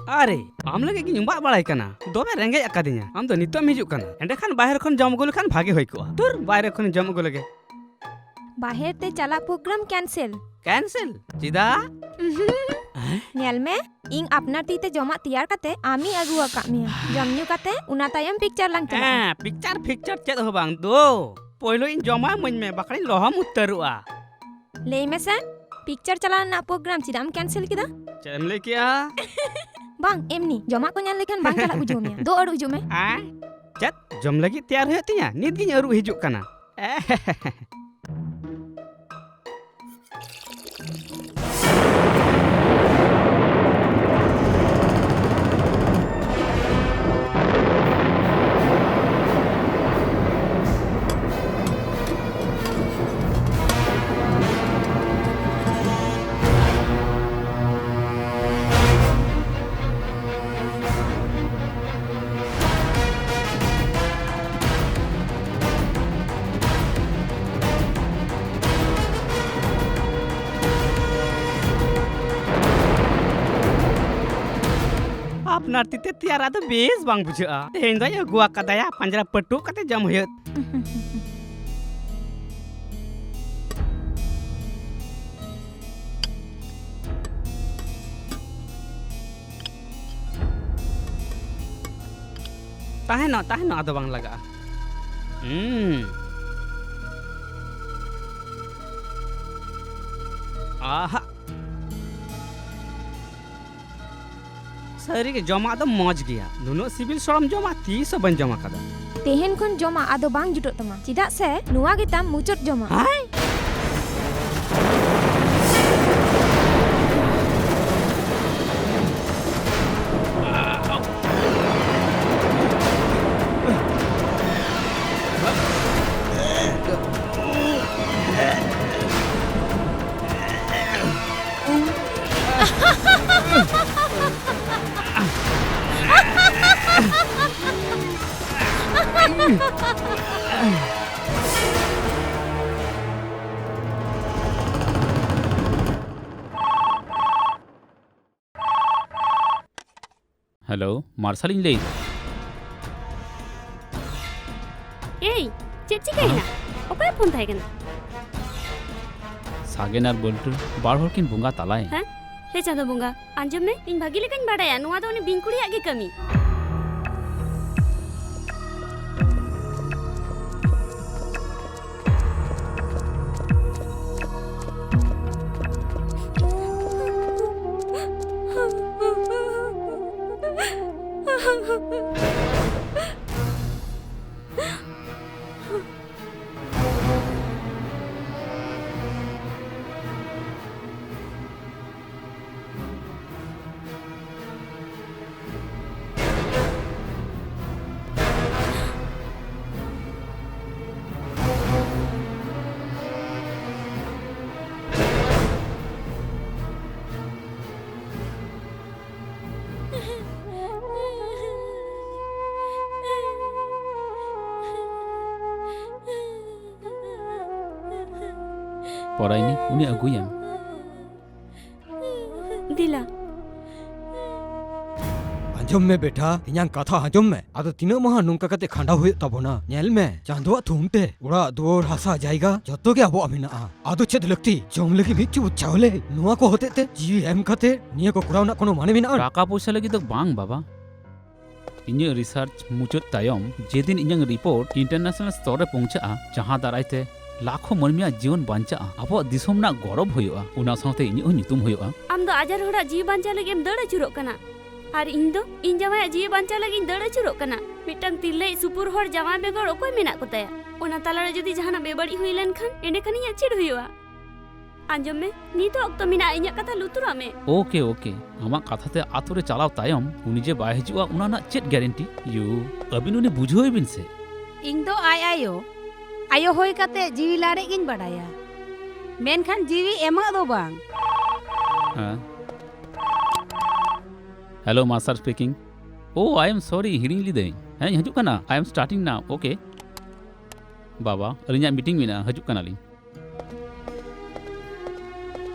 ᱟᱨᱮ, ᱟᱢ ᱞᱟᱹᱜᱤᱫ ᱜᱤᱧ ᱩᱢᱵᱟᱜ ᱵᱟᱲᱟᱭ ᱠᱟᱱᱟ᱾ ᱫᱚᱢᱮ ᱨᱮᱸᱜᱮᱡ ᱟᱠᱟᱫᱤᱧᱟ᱾ ᱟᱢ ᱫᱚ ᱱᱤᱛᱚᱜ ᱮᱢ ᱦᱤᱡᱩᱜ ᱠᱟᱱᱟ᱾ ᱮᱸᱰᱮᱠᱷᱟᱱ ᱵᱟᱦᱮᱨ ᱠᱷᱚᱱ ᱡᱚᱢ ᱟᱹᱜᱩ ᱞᱮᱠᱷᱟᱱ ᱵᱷᱟᱜᱮ ᱦᱩᱭ ᱠᱚᱜᱼᱟ᱾ ᱫᱩᱨ, ᱵᱟᱭᱨᱮ ᱠᱷᱚᱱ ᱡᱚᱢ ᱟᱹᱜᱩ ᱞᱮᱜᱮ᱾ ᱵᱟᱦᱮᱨ ᱛᱮ ᱪᱟᱞᱟᱜ program cancel᱾ Cancel? ᱪᱮᱫᱟᱜ? ᱩᱦᱩᱸ᱾ ᱦᱮᱸ? ᱧᱮᱞ ᱢᱮ, ᱤᱧ ᱟᱯᱱᱟᱨ ᱛᱤ ᱛᱮ ᱡᱚᱢᱟᱜ ᱛᱮᱭᱟᱨ ᱠᱟᱛᱮ ᱟᱢᱤᱧ ᱟᱹᱜᱩ ᱟᱠᱟᱫ ᱢᱮᱭᱟ᱾ ᱡᱚᱢ ᱧᱩ ᱠᱟᱛᱮ ᱚᱱᱟ ᱛᱟᱭᱚᱢ picture ᱞᱟᱝ ᱪᱟᱞᱟᱜᱼᱟ᱾ ᱦᱮᱸ, picture ᱯᱷᱤᱠᱪᱟᱨ ᱪᱮᱫ ᱦᱚᱸ ᱵᱟᱝ ᱫᱳ᱾ ᱯᱳᱭᱞᱳ ᱤᱧ ᱡᱚᱢᱟ, ᱤᱢᱟᱹᱧ ᱢᱮ, ᱵᱟᱠᱷᱟᱱᱤᱧ ᱞᱚᱦᱚᱢ ᱩᱛᱟᱹᱨᱚᱜᱼᱟ᱾ ᱞᱟᱹᱭ ᱢᱮᱥᱮ, ᱯᱤᱠᱪᱟᱨ ᱪᱟᱞᱟᱣ ᱨᱮᱱᱟᱜ ᱯᱨᱳᱜᱨᱟᱢ ᱪᱮᱫᱟᱜ ᱮᱢ ᱠᱮᱱᱥᱮᱞ ᱠᱮᱫᱟ? ᱪᱮᱫ ᱮᱢ ᱞᱟᱹᱭ ᱠᱮᱜᱼᱟ? ᱵᱟᱝ, ᱮᱢᱱᱤ ᱡᱚᱢᱟᱜ ᱠᱚ ᱧᱮᱞ ᱞᱮᱠᱷᱟᱱ ᱵᱟᱝ ᱪᱟᱞᱟᱜ ᱵᱩᱡᱷᱟᱹᱣ ᱢᱮᱭᱟ᱾ ᱫᱩ ᱟᱹᱨᱩ ᱦᱤᱡᱩᱜ ᱢᱮ᱾ ᱟᱸ? ᱪᱮᱫ? ᱡᱚᱢ ᱞᱟᱹᱜᱤᱫ ᱛᱮᱭᱟᱨ ᱦᱩᱭᱩᱜ ᱛᱤᱧᱟ? ᱱᱤᱛ ᱜᱤᱧ ᱟᱹᱨᱩ ᱦᱤᱡᱩᱜ ᱠᱟᱱᱟ᱾ ᱟᱯᱱᱟᱨ ᱛᱤᱛᱮ ᱛᱮᱭᱟᱨᱟᱜ ᱫᱚ ᱵᱮᱥ ᱵᱟᱝ ᱵᱩᱡᱷᱟᱹᱜᱼᱟ᱾ ᱛᱮᱦᱮᱧ ᱫᱚᱧ ᱟᱹᱜᱩ ᱟᱠᱟᱫᱟᱭᱟ, ᱯᱟᱸᱡᱽᱨᱟ ᱯᱟᱹᱴᱩᱵ ᱠᱟᱛᱮ ᱡᱚᱢ ᱦᱩᱭᱩᱜ᱾ ᱛᱟᱦᱮᱱᱚᱜ, ᱛᱟᱦᱮᱱᱚᱜ, ᱟᱫᱚ ᱵᱟᱝ ᱞᱟᱜᱟᱜᱼᱟ᱾ ᱦᱩᱸ᱾ ᱟᱦᱟ᱾ ᱥᱟᱹᱨᱤᱜᱮ ᱡᱚᱢᱟᱜ ᱫᱚ ᱢᱚᱡᱽ ᱜᱮᱭᱟ᱾ ᱱᱩᱱᱟᱹᱜ ᱥᱤᱵᱤᱞ ᱥᱚᱲᱚᱢ ᱡᱚᱢᱟᱜ ᱛᱤᱥ ᱦᱚᱸ ᱵᱟᱹᱧ ᱡᱚᱢ ᱟᱠᱟᱫᱟ᱾ ᱛᱮᱦᱮᱧ ᱠᱷᱚᱱ ᱡᱚᱢᱟᱜ ᱟᱫᱚ ᱵᱟᱝ ᱡᱩᱴᱟᱹᱜ ᱛᱟᱢᱟ, ᱪᱮᱫᱟᱜ ᱥᱮ ᱱᱚᱣᱟ ᱜᱮ ᱛᱟᱢ ᱢᱩᱪᱟᱹᱫ ᱡᱚᱢᱟᱜ᱾ ᱦᱟᱭ! ᱦᱮᱞᱳ, ᱢᱟᱨᱥᱟᱞᱤᱧ ᱞᱟᱹᱭᱫᱟ᱾ ᱮᱭ, ᱪᱮᱫ ᱪᱤᱠᱟᱹᱭᱮᱱᱟ? ᱚᱠᱚᱭᱟᱜ ᱯᱷᱳᱱ ᱛᱟᱦᱮᱸ ᱠᱟᱱᱟ? ᱥᱟᱜᱮᱱ ᱟᱨ ᱵᱚᱞᱴᱩ ᱵᱟᱨ ᱦᱚᱲ ᱠᱤᱱ ᱵᱚᱸᱜᱟ ᱛᱟᱞᱟᱭᱮᱱ᱾ ᱦᱮᱸ? ᱦᱮ ᱪᱟᱸᱫᱳ ᱵᱚᱸᱜᱟ, ᱟᱸᱡᱚᱢ ᱢᱮ, ᱤᱧ ᱵᱷᱟᱹᱜᱤ ᱞᱮᱠᱟᱧ ᱵᱟᱲᱟᱭᱟ ᱱᱚᱣᱟ ᱫᱚ ᱩᱱᱤ ᱵᱤᱧ ᱠᱩᱲᱤᱭᱟᱜ ᱜᱮ ᱠᱟᱹᱢᱤ᱾ ᱯᱚᱨᱟᱭᱱᱤ, ᱩᱱᱤ ᱟᱹᱜᱩᱭᱮᱢ᱾ ᱫᱤᱞᱟ᱾ ᱟᱸᱡᱚᱢ ᱢᱮ ᱵᱮᱴᱟ, ᱤᱧᱟᱝ ᱠᱟᱛᱷᱟ ᱟᱸᱡᱚᱢ ᱢᱮ᱾ ᱟᱫᱚ ᱛᱤᱱᱟᱹᱜ ᱢᱟᱦᱟ ᱱᱚᱝᱠᱟ ᱠᱟᱛᱮ ᱠᱷᱟᱸᱰᱟᱣ ᱦᱩᱭᱩᱜ ᱛᱟᱵᱚᱱᱟ? ᱧᱮᱞ ᱢᱮ, ᱪᱟᱸᱫᱳᱣᱟᱜ ᱛᱷᱩᱢ ᱛᱮ ᱚᱲᱟᱜ ᱫᱩᱣᱟᱹᱨ ᱦᱟᱥᱟ ᱡᱟᱭᱜᱟ ᱡᱚᱛᱚ ᱜᱮ ᱟᱵᱚᱣᱟᱜ ᱢᱮᱱᱟᱜᱼᱟ᱾ ᱟᱫᱚ ᱪᱮᱫ ᱞᱟᱹᱠᱛᱤ? ᱡᱚᱢ ᱞᱟᱹᱜᱤᱫ ᱢᱤᱫ ᱪᱩᱯᱩᱫ ᱪᱟᱣᱞᱮ, ᱱᱚᱣᱟ ᱠᱚ ᱦᱚᱛᱮᱡ ᱛᱮ ᱡᱤᱣᱤ ᱮᱢ ᱠᱟᱛᱮ ᱱᱤᱭᱟᱹ ᱠᱚ ᱠᱚᱨᱟᱣ ᱨᱮᱱᱟᱜ ᱠᱳᱱᱳ ᱢᱟᱱᱮ ᱢᱮᱱᱟᱜᱼᱟ? ᱴᱟᱠᱟ ᱯᱚᱭᱥᱟ ᱞᱟᱹᱜᱤᱫ ᱫᱚ ᱵᱟᱝ, ᱵᱟᱵᱟ᱾ ᱤᱧᱟᱹᱜ ᱨᱤᱥᱟᱨᱪ ᱢᱩᱪᱟᱹᱫ ᱛᱟᱭᱚᱢ, ᱡᱮᱫᱤᱱ ᱤᱧᱟᱹᱜ ᱨᱤᱯᱳᱨᱴ ᱤᱱᱴᱟᱨᱱᱮᱥᱱᱟᱞ ᱥᱛᱚᱨ ᱨᱮ ᱯᱳᱸᱣᱪᱷᱟᱜᱼᱟ, ᱡᱟᱦᱟᱸ ᱫᱟᱨᱟᱭ ᱛᱮ ᱞᱟᱠᱷᱚ ᱢᱟᱹᱱᱢᱤᱭᱟᱜ ᱡᱤᱭᱚᱱ ᱵᱟᱧᱪᱟᱜᱼᱟ, ᱟᱵᱚᱣᱟᱜ ᱫᱤᱥᱚᱢ ᱨᱮᱱᱟᱜ ᱜᱚᱨᱚᱵᱽ ᱦᱩᱭᱩᱜᱼᱟ, ᱚᱱᱟ ᱥᱟᱶᱛᱮ ᱤᱧᱟᱹᱜ ᱦᱚᱸ ᱧᱩᱛᱩᱢ ᱦᱩᱭᱩᱜᱼᱟ᱾ ᱟᱢ ᱫᱚ ᱟᱡᱟᱨ ᱦᱚᱲᱟᱜ ᱡᱤᱣᱤ ᱵᱟᱧᱪᱟᱣ ᱞᱟᱹᱜᱤᱫ ᱮᱢ ᱫᱟᱹᱲ ᱟᱹᱪᱩᱨᱚᱜ ᱠᱟᱱᱟ, ᱟᱨ ᱤᱧ ᱫᱚ ᱤᱧ ᱡᱟᱶᱟᱭᱟᱜ ᱡᱤᱣᱤ ᱵᱟᱧᱪᱟᱣ ᱞᱟᱹᱜᱤᱫ ᱤᱧ ᱫᱟᱹᱲ ᱟᱹᱪᱩᱨᱚᱜ ᱠᱟᱱᱟ᱾ ᱢᱤᱫᱴᱟᱝ ᱛᱤᱨᱞᱟᱹᱭᱤᱡ ᱥᱩᱯᱩᱨ ᱦᱚᱲ ᱡᱟᱶᱟᱭ ᱵᱮᱜᱚᱨ ᱚᱠᱚᱭ ᱢᱮᱱᱟᱜ ᱠᱚᱛᱟᱭᱟ? ᱚᱱᱟ ᱛᱟᱞᱟᱨᱮ ᱡᱩᱫᱤ ᱡᱟᱦᱟᱱᱟᱜ ᱵᱮᱵᱟᱹᱲᱤᱡ ᱦᱩᱭ ᱞᱮᱱᱠᱷᱟᱱ, ᱮᱸᱰᱮᱠᱷᱟᱱ ᱤᱧᱟᱹᱜ ᱪᱮᱫ ᱦᱩᱭᱩᱜᱼᱟ? ᱟᱸᱡᱚᱢ ᱢᱮ, ᱱᱤᱛᱚᱜ ᱚᱠᱛᱚ ᱢᱮᱱᱟᱜᱼᱟ, ᱤᱧᱟᱹᱜ ᱠᱟᱛᱷᱟ ᱞᱩᱛᱩᱨᱟᱜ ᱢᱮ᱾ ᱳᱠᱮ, ᱳᱠᱮ, ᱟᱢᱟᱜ ᱠᱟᱛᱷᱟ ᱛᱮ ᱟᱛᱳ ᱨᱮ ᱪᱟᱞᱟᱣ ᱛᱟᱭᱚᱢ ᱩᱱᱤ ᱡᱮ ᱵᱟᱭ ᱦᱤᱡᱩᱜᱼᱟ, ᱚᱱᱟ ᱨᱮᱱᱟᱜ ᱪᱮᱫ ᱜᱮᱨᱮᱱᱴᱤ? ᱭᱩ, ᱟᱹᱵᱤᱱ ᱩᱱᱤ ᱵᱩᱡᱷᱟᱹᱣ ᱮ ᱵᱤᱱ ᱥᱮ᱾ ᱤᱧ ᱫᱚ ᱟᱡ ᱟᱭᱳ᱾ ᱟᱭᱳ ᱦᱩᱭ ᱠᱟᱛᱮ ᱡᱤᱣᱤ ᱞᱟᱲᱮᱡ ᱜᱤᱧ ᱵᱟᱰᱟᱭᱟ, ᱢᱮᱱᱠᱷᱟᱱ ᱡᱤᱣᱤ ᱮᱢᱚᱜ ᱫᱚ ᱵᱟᱝ᱾ ᱦᱮᱸ᱾ Hello, master speaking. O, I am sorry, ᱦᱤᱲᱤᱧ ᱞᱤᱫᱟᱹᱧ᱾ ᱦᱮᱸ, ᱦᱤᱡᱩᱜ ᱠᱟᱱᱟ᱾ I am starting now. Okay. ᱵᱟᱵᱟ, ᱟᱹᱞᱤᱧᱟᱜ ᱢᱤᱴᱤᱝ ᱢᱮᱱᱟᱜᱼᱟ, ᱦᱤᱡᱩᱜ ᱠᱟᱱᱟᱞᱤᱧ᱾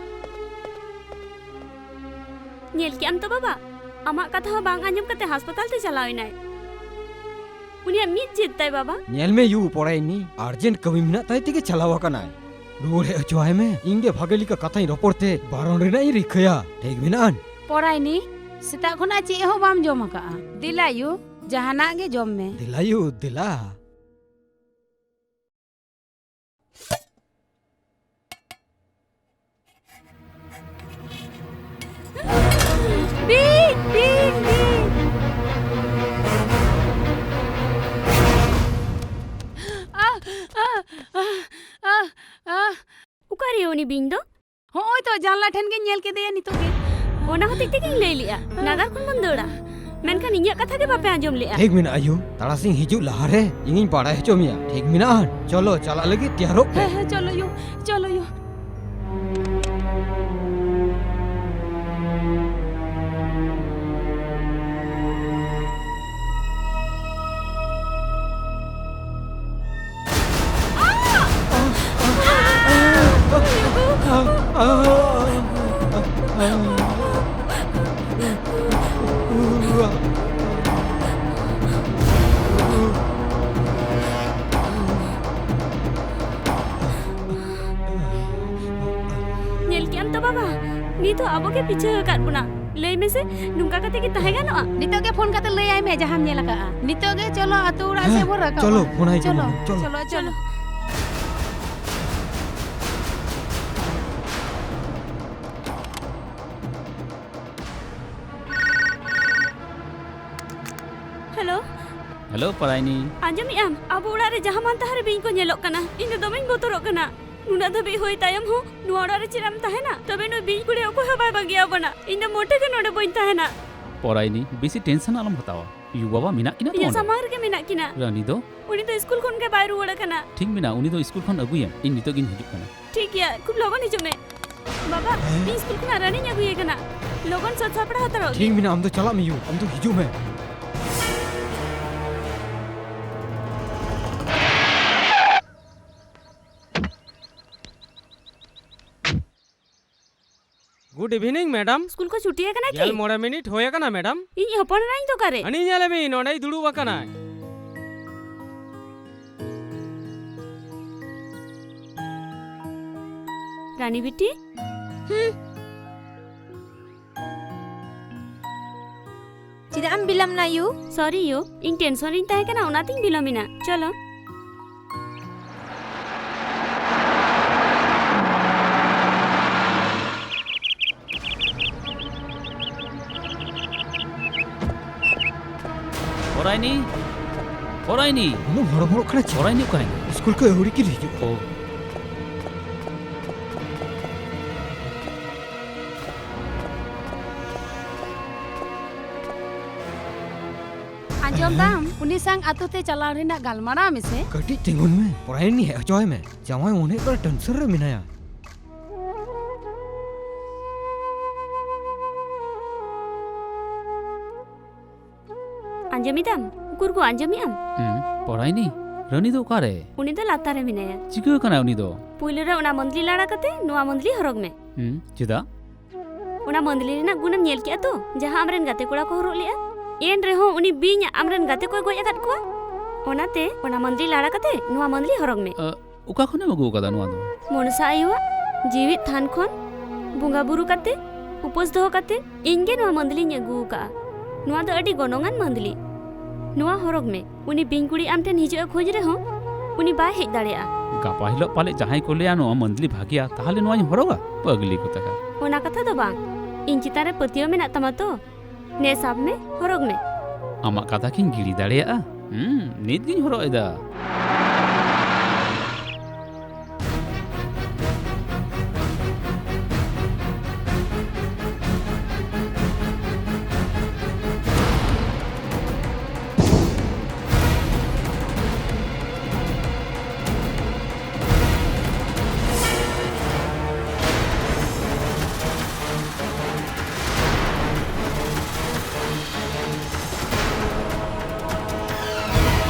ᱧᱮᱞ ᱠᱮᱜ ᱟᱢ ᱛᱚ ᱵᱟᱵᱟ, ᱟᱢᱟᱜ ᱠᱟᱛᱷᱟ ᱦᱚᱸ ᱵᱟᱝ ᱟᱸᱡᱚᱢ ᱠᱟᱛᱮ ᱦᱟᱥᱯᱟᱛᱟᱞ ᱛᱮ ᱪᱟᱞᱟᱣ ᱮᱱᱟᱭ᱾ ᱩᱱᱤᱭᱟᱜ ᱢᱤᱫ ᱡᱮᱫ ᱛᱟᱭ ᱵᱟᱵᱟ᱾ ᱧᱮᱞ ᱢᱮ ᱭᱩ, ᱯᱚᱲᱟᱭᱱᱤ, ᱟᱨᱡᱮᱱᱴ ᱠᱟᱹᱢᱤ ᱢᱮᱱᱟᱜ ᱛᱟᱭ ᱛᱮᱜᱮ ᱪᱟᱞᱟᱣ ᱟᱠᱟᱱᱟᱭ᱾ ᱨᱩᱣᱟᱹᱲ ᱦᱮᱡ ᱦᱚᱪᱚᱣᱟᱭ ᱢᱮ, ᱤᱧ ᱜᱮ ᱵᱷᱟᱜᱮ ᱞᱮᱠᱟ ᱠᱟᱛᱷᱟᱧ ᱨᱚᱯᱚᱲ ᱛᱮ ᱵᱟᱨᱚᱱ ᱨᱮᱱᱟᱜ ᱤᱧ ᱨᱤᱠᱟᱹᱭᱟ᱾ ᱴᱷᱤᱠ ᱢᱮᱱᱟᱜᱼᱟ? ᱯᱚᱲᱟᱭᱱᱤ, ᱥᱮᱛᱟᱜ ᱠᱷᱚᱱᱟᱜ ᱪᱮᱫ ᱦᱚᱸ ᱵᱟᱢ ᱡᱚᱢ ᱟᱠᱟᱜᱼᱟ᱾ ᱫᱮᱞᱟ ᱭᱩ, ᱡᱟᱦᱟᱱᱟᱜ ᱜᱮ ᱡᱚᱢ ᱢᱮ᱾ ᱫᱮᱞᱟ ᱭᱩ, ᱫᱮᱞᱟ᱾ ᱵᱤᱧ, ᱵᱤᱧ, ᱵᱤᱧ! ᱟᱦ, ᱟᱦ, ᱟᱦ, ᱟᱦ, ᱟᱦ᱾ ᱚᱠᱟᱨᱮ ᱩᱱᱤ ᱵᱤᱧ ᱫᱚ? ᱦᱚᱸᱜᱼᱚᱭ ᱛᱚ, ᱡᱟᱱᱞᱟ ᱴᱷᱮᱱ ᱜᱤᱧ ᱧᱮᱞ ᱠᱮᱫᱮᱭᱟ ᱱᱤᱛᱚᱜ ᱜᱮ᱾ ᱚᱱᱟ ᱦᱚᱛᱮᱡ ᱛᱮᱜᱤᱧ ᱞᱟᱹᱭ ᱞᱮᱜᱼᱟ, ᱱᱟᱜᱟᱨ ᱠᱷᱚᱱ ᱵᱚᱱ ᱫᱟᱹᱲᱟ᱾ ᱢᱮᱱᱠᱷᱟᱱ ᱤᱧᱟᱹᱜ ᱠᱟᱛᱷᱟ ᱜᱮ ᱵᱟᱯᱮ ᱟᱸᱡᱚᱢ ᱞᱮᱜᱼᱟ᱾ ᱴᱷᱤᱠ ᱢᱮᱱᱟᱜᱼᱟ ᱭᱩ, ᱛᱟᱨᱟᱥᱤᱧ ᱦᱤᱡᱩᱜ ᱞᱟᱦᱟᱨᱮ ᱤᱧᱤᱧ ᱵᱟᱲᱟᱭ ᱦᱚᱪᱚ ᱢᱮᱭᱟ᱾ ᱴᱷᱤᱠ ᱢᱮᱱᱟᱜᱼᱟ? ᱪᱚᱞᱚ, ᱪᱟᱞᱟᱜ ᱞᱟᱹᱜᱤᱫ ᱛᱮᱭᱟᱨᱚᱜ ᱯᱮ᱾ ᱦᱮᱸ, ᱦᱮᱸ, ᱪᱚᱞᱚ ᱭᱩ, ᱪᱚᱞᱚ ᱭᱩ᱾ ᱧᱮᱞ ᱠᱮᱜ ᱟᱢ ᱛᱚ ᱵᱟᱵᱟ, ᱱᱤᱛ ᱦᱚᱸ ᱟᱵᱚ ᱜᱮ ᱯᱤᱪᱷᱟᱹ ᱟᱠᱟᱫ ᱵᱚᱱᱟ᱾ ᱞᱟᱹᱭ ᱢᱮᱥᱮ, ᱱᱚᱝᱠᱟ ᱠᱟᱛᱮ ᱜᱮ ᱛᱟᱦᱮᱸ ᱜᱟᱱᱚᱜᱼᱟ? ᱱᱤᱛᱚᱜ ᱜᱮ ᱯᱷᱳᱱ ᱠᱟᱛᱮ ᱞᱟᱹᱭ ᱟᱭ ᱢᱮ ᱡᱟᱦᱟᱸᱢ ᱧᱮᱞ ᱟᱠᱟᱫᱼᱟ᱾ ᱱᱤᱛᱚᱜ ᱜᱮ ᱪᱚᱞᱚ ᱟᱹᱛᱩ ᱚᱲᱟᱜ ᱥᱮᱫ ᱵᱚᱱ ᱨᱟᱠᱟᱵᱼᱟ᱾ ᱦᱮᱸ, ᱪᱚᱞᱚ, ᱯᱷᱳᱱ ᱟᱭ ᱠᱟᱱᱟ ᱪᱚᱞᱚ, ᱵᱚᱱ, ᱪᱚᱞᱚ᱾ ᱪᱚᱞᱚ, ᱪᱚᱞᱚ᱾ ᱦᱮᱞᱳ᱾ ᱦᱮᱞᱳ, ᱯᱟᱨᱟᱭᱱᱤ᱾ ᱟᱸᱡᱚᱢᱮᱜ ᱟᱢ? ᱟᱵᱚ ᱚᱲᱟᱜ ᱨᱮ ᱡᱟᱦᱟᱸ ᱢᱟᱱ ᱛᱟᱦᱟᱸ ᱨᱮ ᱵᱤᱧ ᱠᱚ ᱧᱮᱞᱚᱜ ᱠᱟᱱᱟ᱾ ᱤᱧ ᱫᱚ ᱫᱚᱢᱮᱧ ᱵᱚᱛᱚᱨᱚᱜ ᱠᱟᱱᱟ᱾ ᱱᱩᱱᱟᱹᱜ ᱫᱷᱟᱹᱵᱤᱡ ᱦᱩᱭ ᱛᱟᱭᱚᱢ ᱦᱚᱸ ᱱᱚᱣᱟ ᱚᱲᱟᱜ ᱨᱮ ᱪᱮᱫ ᱮᱢ ᱛᱟᱦᱮᱱᱟ? ᱛᱚᱵᱮ ᱱᱩᱭ ᱵᱤᱧ ᱠᱩᱲᱤ ᱚᱠᱚᱭ ᱦᱚᱸ ᱵᱟᱭ ᱵᱟᱹᱜᱤ ᱟᱵᱚᱱᱟ᱾ ᱤᱧ ᱫᱚ ᱢᱚᱴᱮ ᱜᱮ ᱱᱚᱰᱮ ᱵᱟᱹᱧ ᱛᱟᱦᱮᱱᱟ᱾ ᱯᱚᱨᱟᱭᱱᱤ, ᱵᱮᱥᱤ ᱴᱮᱱᱥᱚᱱ ᱟᱞᱚᱢ ᱦᱟᱛᱟᱣᱟ᱾ ᱭᱩ ᱵᱟᱵᱟ ᱢᱮᱱᱟᱜ ᱠᱤᱱᱟ ᱛᱚ ᱤᱧᱟᱹᱜ ᱚᱸᱰᱮ᱾ ᱥᱟᱢᱟᱝ ᱨᱮᱜᱮ ᱢᱮᱱᱟᱜ ᱠᱤᱱᱟ᱾ ᱨᱟᱱᱤ ᱫᱚ? ᱩᱱᱤ ᱫᱚ ᱥᱠᱩᱞ ᱠᱷᱚᱱ ᱜᱮ ᱵᱟᱭ ᱨᱩᱣᱟᱹᱲ ᱟᱠᱟᱱᱟ᱾ ᱴᱷᱤᱠ ᱢᱮᱱᱟᱜᱼᱟ, ᱩᱱᱤ ᱫᱚ ᱥᱠᱩᱞ ᱠᱷᱚᱱ ᱟᱹᱜᱩᱭᱮᱢ, ᱤᱧ ᱱᱤᱛᱚᱜ ᱜᱤᱧ ᱦᱤᱡᱩᱜ ᱠᱟᱱᱟ᱾ ᱴᱷᱤᱠ ᱜᱮᱭᱟ, ᱠᱷᱩᱵ ᱞᱚᱜᱚᱱ ᱦᱤᱡᱩᱜ ᱢᱮ᱾ ᱵᱟᱵᱟ, ᱦᱮᱸ? ᱤᱧ ᱥᱠᱩᱞ ᱠᱷᱚᱱᱟᱜ ᱨᱟᱱᱤᱧ ᱟᱹᱜᱩᱭᱮ ᱠᱟᱱᱟ᱾ ᱞᱚᱜᱚᱱ ᱥᱟᱹᱛ ᱥᱟᱯᱲᱟᱣ ᱦᱟᱛᱟᱲᱚᱜ ᱴᱷᱤᱠ ᱢᱮ᱾ ᱢᱮᱱᱟᱜᱼᱟ, ᱟᱢ ᱫᱚ ᱪᱟᱞᱟᱜ ᱢᱮ ᱭᱩ, ᱟᱢ ᱫᱚ ᱦᱤᱡᱩᱜ ᱢᱮ᱾ Good evening, madam. ᱥᱠᱩᱞ ᱠᱚ ᱪᱷᱩᱴᱤ ᱟᱠᱟᱱᱟ ᱠᱤ? ᱜᱮᱞ ᱢᱚᱬᱮ ᱢᱤᱱᱤᱴ ᱦᱩᱭ ᱟᱠᱟᱱᱟ, madam. ᱤᱧ ᱦᱚᱯᱚᱱ ᱮᱨᱟᱧ ᱫᱚ ᱚᱠᱟᱨᱮ? ᱦᱟᱹᱱᱤ ᱧᱮᱞᱮ ᱢᱮ, ᱱᱚᱸᱰᱮᱭ ᱫᱩᱲᱩᱵ ᱟᱠᱟᱱᱟᱭ᱾ ᱨᱟᱱᱤ ᱵᱤᱴᱤ? ᱦᱩᱸ᱾ ᱪᱮᱫᱟᱜ ᱮᱢ ᱵᱤᱞᱚᱢ ᱱᱟ ᱭᱩ? Sorry ᱭᱩ, ᱤᱧ ᱴᱮᱱᱥᱚᱱ ᱨᱤᱧ ᱛᱟᱦᱮᱸ ᱠᱟᱱᱟ, ᱚᱱᱟᱛᱤᱧ ᱵᱤᱞᱚᱢ ᱮᱱᱟ᱾ ᱪᱚᱞᱚ᱾ ᱯᱚᱨᱟᱭᱱᱤ, ᱯᱚᱨᱟᱭᱱᱤ᱾ ᱩᱱᱟᱹᱜ ᱦᱚᱲᱚᱵᱚᱲᱚᱜ ᱠᱟᱱᱟ ᱪᱮᱫ? ᱯᱚᱨᱟᱭᱱᱤ ᱚᱠᱟᱭᱮᱱᱟ? ᱥᱠᱩᱞ ᱠᱷᱚᱱ ᱟᱹᱣᱲᱤ ᱜᱮ ᱦᱤᱡᱩᱜ᱾ ᱳ᱾ ᱟᱸᱡᱚᱢ ᱫᱟᱢ? ᱩᱱᱤ ᱥᱟᱝ ᱟᱛᱳ ᱛᱮ ᱪᱟᱞᱟᱣ ᱨᱮᱱᱟᱜ ᱜᱟᱞᱢᱟᱨᱟᱣ ᱢᱮᱥᱮ᱾ ᱠᱟᱹᱴᱤᱡ ᱛᱤᱸᱜᱩᱱ ᱢᱮ, ᱯᱚᱨᱟᱭᱱᱤ ᱦᱮᱡ ᱦᱚᱪᱚᱣᱟᱭ ᱢᱮ᱾ ᱡᱟᱶᱟᱭ ᱢᱚᱱᱮ ᱦᱩᱭᱩᱜ ᱠᱟᱱᱟ ᱴᱮᱱᱥᱚᱱ ᱨᱮ ᱢᱮᱱᱟᱭᱟ᱾ ᱟᱸᱡᱚᱢᱮᱫᱟᱢ? ᱩᱠᱩᱨ ᱜᱳ, ᱟᱸᱡᱚᱢᱮᱫ ᱟᱢ? ᱦᱩᱸ, ᱯᱚᱨᱟᱭᱱᱤ? ᱨᱟᱹᱱᱤ ᱫᱚ ᱚᱠᱟᱨᱮ? ᱩᱱᱤ ᱫᱚ ᱞᱟᱛᱟᱨ ᱨᱮ ᱢᱮᱱᱟᱭᱟ᱾ ᱪᱤᱠᱟᱹ ᱟᱠᱟᱱᱟᱭ ᱩᱱᱤ ᱫᱚ? ᱯᱩᱭᱞᱩ ᱨᱮ ᱚᱱᱟ ᱢᱟᱹᱫᱽᱞᱤ ᱞᱟᱲᱟ ᱠᱟᱛᱮ ᱱᱚᱣᱟ ᱢᱟᱹᱫᱽᱞᱤ ᱦᱚᱨᱚᱜ ᱢᱮ᱾ ᱦᱩᱸ, ᱪᱮᱫᱟᱜ? ᱚᱱᱟ ᱢᱟᱹᱫᱽᱞᱤ ᱨᱮᱱᱟᱜ ᱜᱩᱱᱮᱢ ᱧᱮᱞ ᱠᱮᱜᱼᱟ ᱛᱚ, ᱡᱟᱦᱟᱸ ᱟᱢᱨᱮᱱ ᱜᱟᱛᱮ ᱠᱚᱲᱟ ᱠᱚ ᱦᱚᱨᱚᱜ ᱞᱮᱜᱼᱟ? ᱮᱱ ᱨᱮᱦᱚᱸ ᱩᱱᱤ ᱵᱤᱧ ᱟᱢᱨᱮᱱ ᱜᱟᱛᱮ ᱠᱚᱭ ᱜᱚᱡ ᱟᱠᱟᱫ ᱠᱚᱣᱟ᱾ ᱚᱱᱟᱛᱮ ᱚᱱᱟ ᱢᱟᱹᱫᱽᱞᱤ ᱞᱟᱲᱟ ᱠᱟᱛᱮ ᱱᱚᱣᱟ ᱢᱟᱹᱫᱽᱞᱤ ᱦᱚᱨᱚᱜ ᱢᱮ᱾ ᱚᱠᱟ ᱠᱷᱚᱱᱮᱢ ᱟᱹᱜᱩ ᱟᱠᱟᱫᱟ ᱱᱚᱣᱟ ᱫᱚ? ᱢᱚᱱᱥᱟ ᱟᱭᱳᱣᱟᱜ ᱡᱤᱣᱤᱫ ᱛᱷᱟᱱ ᱠᱷᱚᱱ᱾ ᱵᱚᱸᱜᱟ ᱵᱩᱨᱩ ᱠᱟᱛᱮ, ᱩᱯᱟᱹᱥ ᱫᱚᱦᱚ ᱠᱟᱛᱮ, ᱤᱧ ᱜᱮ ᱱᱚᱣᱟ ᱢᱟᱹᱫᱽᱞᱤᱧ ᱟᱹᱜᱩ ᱟᱠᱟᱫᱼᱟ᱾ ᱱᱚᱣᱟ ᱫᱚ ᱟᱹᱰᱤ ᱜᱚᱱᱚᱝᱟᱱ ᱢᱟᱹᱫᱽᱞᱤ᱾ ᱱᱚᱣᱟ ᱦᱚᱨᱚᱜᱽ ᱢᱮ᱾ ᱩᱱᱤ ᱵᱤᱧ ᱠᱩᱲᱤ ᱟᱢ ᱴᱷᱮᱱ ᱦᱤᱡᱩᱜ ᱮ ᱠᱷᱚᱡᱽ ᱨᱮᱦᱚᱸ, ᱩᱱᱤ ᱵᱟᱭ ᱦᱮᱡ ᱫᱟᱲᱮᱭᱟᱜᱼᱟ᱾ ᱜᱟᱯᱟ ᱦᱤᱞᱳᱜ ᱯᱟᱞᱮ ᱡᱟᱦᱟᱸᱭ ᱠᱚ ᱞᱟᱹᱭᱟ ᱱᱚᱣᱟ ᱢᱟᱹᱫᱽᱞᱤ ᱵᱷᱟᱜᱮᱭᱟ, ᱛᱟᱦᱞᱮ ᱱᱚᱣᱟᱧ ᱦᱚᱨᱚᱜᱟ? ᱯᱟᱹᱜᱽᱞᱤ ᱠᱚ ᱛᱟᱠᱟ᱾ ᱚᱱᱟ ᱠᱟᱛᱷᱟ ᱫᱚ ᱵᱟᱝ, ᱤᱧ ᱪᱮᱛᱟᱱ ᱨᱮ ᱯᱟᱹᱛᱭᱟᱹᱣ ᱢᱮᱱᱟᱜ ᱛᱟᱢᱟ ᱛᱚ? ᱱᱮ ᱥᱟᱵ ᱢᱮ, ᱦᱚᱨᱚᱜᱽ ᱢᱮ᱾ ᱟᱢᱟᱜ ᱠᱟᱛᱷᱟ ᱠᱤᱧ ᱜᱤᱲᱤ ᱫᱟᱲᱮᱭᱟᱜᱼᱟ? ᱦᱩᱸ, ᱱᱤᱛ ᱜᱤᱧ ᱦᱚᱨᱚᱜ ᱮᱫᱟ᱾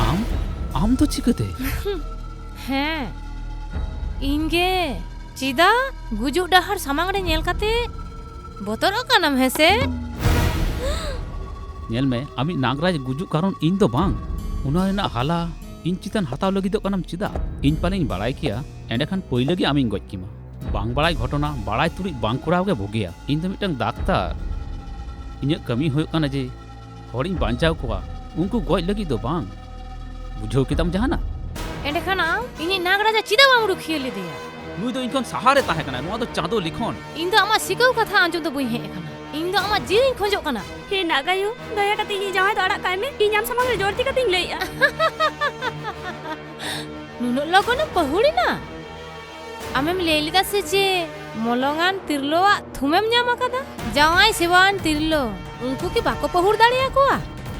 ᱟᱢ? ᱟᱢ ᱫᱚ ᱪᱤᱠᱟᱹᱛᱮ? ᱦᱮᱸ, ᱤᱧ ᱜᱮ᱾ ᱪᱮᱫᱟᱜ? ᱜᱩᱡᱩᱜ ᱰᱟᱦᱟᱨ ᱥᱟᱢᱟᱝ ᱨᱮ ᱧᱮᱞ ᱠᱟᱛᱮ ᱵᱚᱛᱚᱨᱚᱜ ᱠᱟᱱᱟᱢ, ᱦᱮᱸ ᱥᱮ? ᱧᱮᱞ ᱢᱮ, ᱟᱢᱤᱡ ᱱᱟᱜᱽᱨᱟᱡᱽ ᱜᱩᱡᱩᱜ ᱠᱟᱨᱚᱱ ᱤᱧ ᱫᱚ ᱵᱟᱝ᱾ ᱚᱱᱟ ᱨᱮᱱᱟᱜ ᱦᱟᱞᱟ ᱤᱧ ᱪᱮᱛᱟᱱ ᱦᱟᱛᱟᱣ ᱞᱟᱹᱜᱤᱫᱚᱜ ᱠᱟᱱᱟᱢ ᱪᱮᱫᱟᱜ? ᱤᱧ ᱯᱟᱞᱮᱧ ᱵᱟᱲᱟᱭ ᱠᱮᱭᱟ, ᱮᱸᱰᱮᱠᱷᱟᱱ ᱯᱟᱹᱭᱞᱟᱹ ᱜᱮ ᱟᱢᱤᱧ ᱜᱚᱡ ᱠᱮᱢᱟ᱾ ᱵᱟᱝ ᱵᱟᱲᱟᱭ ᱜᱷᱚᱴᱚᱱᱟ ᱵᱟᱲᱟᱭ ᱛᱩᱞᱩᱡ ᱵᱟᱝ ᱠᱚᱨᱟᱣ ᱜᱮ ᱵᱩᱜᱤᱭᱟ᱾ ᱤᱧ ᱫᱚ ᱢᱤᱫᱴᱟᱝ ᱰᱟᱠᱛᱟᱨ᱾ ᱤᱧᱟᱹᱜ ᱠᱟᱹᱢᱤ ᱦᱩᱭᱩᱜ ᱠᱟᱱᱟ ᱡᱮ ᱦᱚᱲᱤᱧ ᱵᱟᱧᱪᱟᱣ ᱠᱚᱣᱟ, ᱩᱱᱠᱩ ᱜᱚᱡ ᱞᱟᱹᱜᱤᱫ ᱫᱚ ᱵᱟᱝ᱾ ᱵᱩᱡᱷᱟᱹᱣ ᱠᱮᱫᱟᱢ ᱡᱟᱦᱟᱱᱟᱜ? ᱮᱸᱰᱮᱠᱷᱟᱱ ᱟᱢ ᱤᱧᱤᱡ ᱱᱟᱜᱽ ᱨᱟᱡᱟ ᱪᱮᱫᱟᱜ ᱵᱟᱢ ᱨᱩᱠᱷᱤᱭᱟᱹ ᱞᱮᱫᱮᱭᱟ? ᱱᱩᱭ ᱫᱚ ᱤᱧ ᱠᱷᱚᱱ ᱥᱟᱦᱟ ᱨᱮ ᱛᱟᱦᱮᱸ ᱠᱟᱱᱟᱭ᱾ ᱱᱚᱣᱟ ᱫᱚ ᱪᱟᱸᱫᱚ ᱞᱤᱠᱷᱚᱱ᱾ ᱤᱧ ᱫᱚ ᱟᱢᱟᱜ ᱥᱤᱠᱟᱹᱣ ᱠᱟᱛᱷᱟ ᱟᱸᱡᱚᱢ ᱫᱚ ᱵᱟᱹᱧ ᱦᱮᱡ ᱟᱠᱟᱱᱟ᱾ ᱤᱧ ᱫᱚ ᱟᱢᱟᱜ ᱡᱤᱣᱤᱧ ᱠᱷᱚᱡᱚᱜ ᱠᱟᱱᱟ᱾ ᱦᱮ ᱱᱟᱜᱟᱭᱩ, ᱫᱟᱭᱟ ᱠᱟᱛᱮ ᱤᱧᱤᱡ ᱡᱟᱶᱟᱭ ᱫᱚ ᱟᱲᱟᱜ ᱠᱟᱭ ᱢᱮ᱾ ᱤᱧ ᱟᱢ ᱥᱟᱢᱟᱝ ᱨᱮ ᱡᱳᱨ ᱛᱤ ᱠᱟᱛᱮᱧ ᱞᱟᱹᱭᱮᱜᱼᱟ᱾ ᱱᱩᱱᱟᱹᱜ ᱞᱚᱜᱚᱱᱮᱢ ᱯᱟᱹᱦᱩᱲ ᱮᱱᱟ? ᱟᱢᱮᱢ ᱞᱟᱹᱭ ᱞᱮᱫᱟ ᱥᱮ ᱡᱮ ᱢᱚᱞᱚᱝᱟᱱ ᱛᱤᱨᱞᱟᱹᱣᱟᱜ ᱛᱷᱩᱢᱮᱢ ᱧᱟᱢ ᱟᱠᱟᱫᱟ? ᱡᱟᱶᱟᱭ ᱥᱮᱵᱟᱣᱟᱱ ᱛᱤᱨᱞᱟᱹ, ᱩᱱᱠᱩ ᱠᱤ ᱵᱟᱠᱚ ᱯᱟᱹᱦᱩᱲ ᱫᱟᱲᱮᱭᱟᱠᱚᱣᱟ?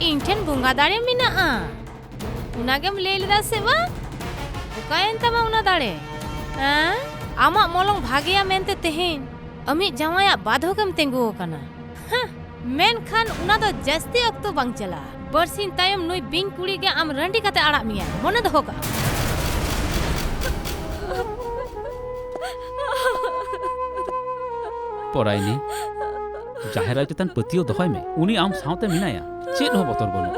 ᱤᱧ ᱴᱷᱮᱱ ᱵᱚᱸᱜᱟ ᱫᱟᱲᱮ ᱢᱮᱱᱟᱜᱼᱟ᱾ ᱚᱱᱟᱜᱮᱢ ᱞᱟᱹᱭ ᱞᱮᱫᱟ ᱥᱮ ᱵᱟᱝ? ᱚᱠᱟᱭᱮᱱ ᱛᱟᱢᱟ ᱚᱱᱟ ᱫᱟᱲᱮ? ᱦᱮᱸ? ᱟᱢᱟᱜ ᱢᱚᱞᱚᱝ ᱵᱷᱟᱜᱮᱭᱟ ᱢᱮᱱᱛᱮ ᱛᱮᱦᱮᱧ ᱟᱢᱤᱡ ᱡᱟᱶᱟᱭᱟᱜ ᱵᱟᱫᱷᱚᱠᱮᱢ ᱛᱤᱸᱜᱩ ᱟᱠᱟᱱᱟ᱾ ᱦᱮᱸ, ᱢᱮᱱᱠᱷᱟᱱ ᱚᱱᱟ ᱫᱚ ᱡᱟᱹᱥᱛᱤ ᱚᱠᱛᱚ ᱵᱟᱝ ᱪᱟᱞᱟᱜᱼᱟ᱾ ᱵᱟᱨᱥᱤᱧ ᱛᱟᱭᱚᱢ ᱱᱩᱭ ᱵᱤᱧ ᱠᱩᱲᱤ ᱜᱮ ᱟᱢ ᱨᱟᱺᱰᱤ ᱠᱟᱛᱮ ᱟᱲᱟᱜ ᱢᱮᱭᱟ, ᱢᱚᱱᱮ ᱫᱚᱦᱚ ᱠᱟᱜ ᱢᱮ᱾ ᱯᱚᱨᱟᱭᱱᱤ, ᱡᱟᱦᱮᱨ ᱟᱭᱳ ᱪᱮᱛᱟᱱ ᱯᱟᱹᱛᱭᱟᱹᱣ ᱫᱚᱦᱚᱭ ᱢᱮ, ᱩᱱᱤ ᱟᱢ ᱥᱟᱶᱛᱮ ᱢᱮᱱᱟᱭᱟ, ᱪᱮᱫ ᱦᱚᱸ ᱵᱚᱛᱚᱨ ᱵᱟᱹᱱᱩᱜ᱾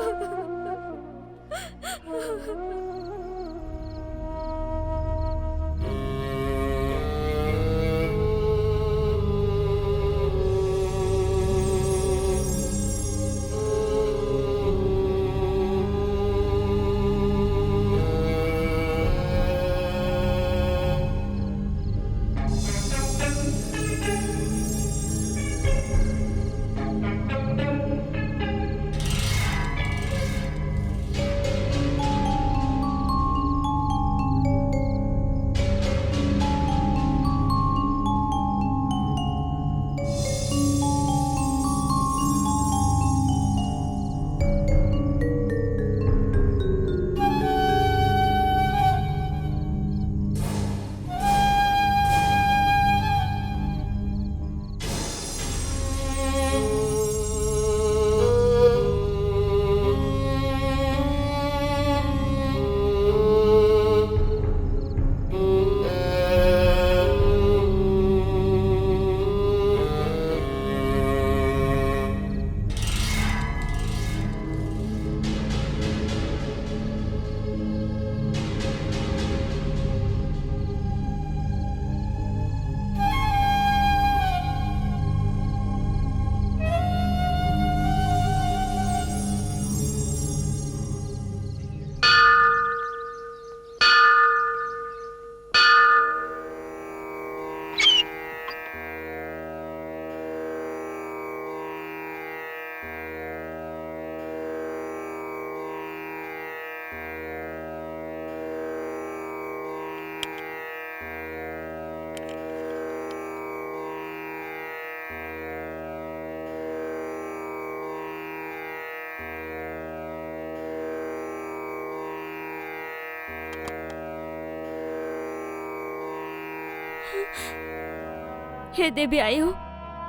ᱦᱮ ᱫᱮᱵᱤ ᱟᱭᱳ,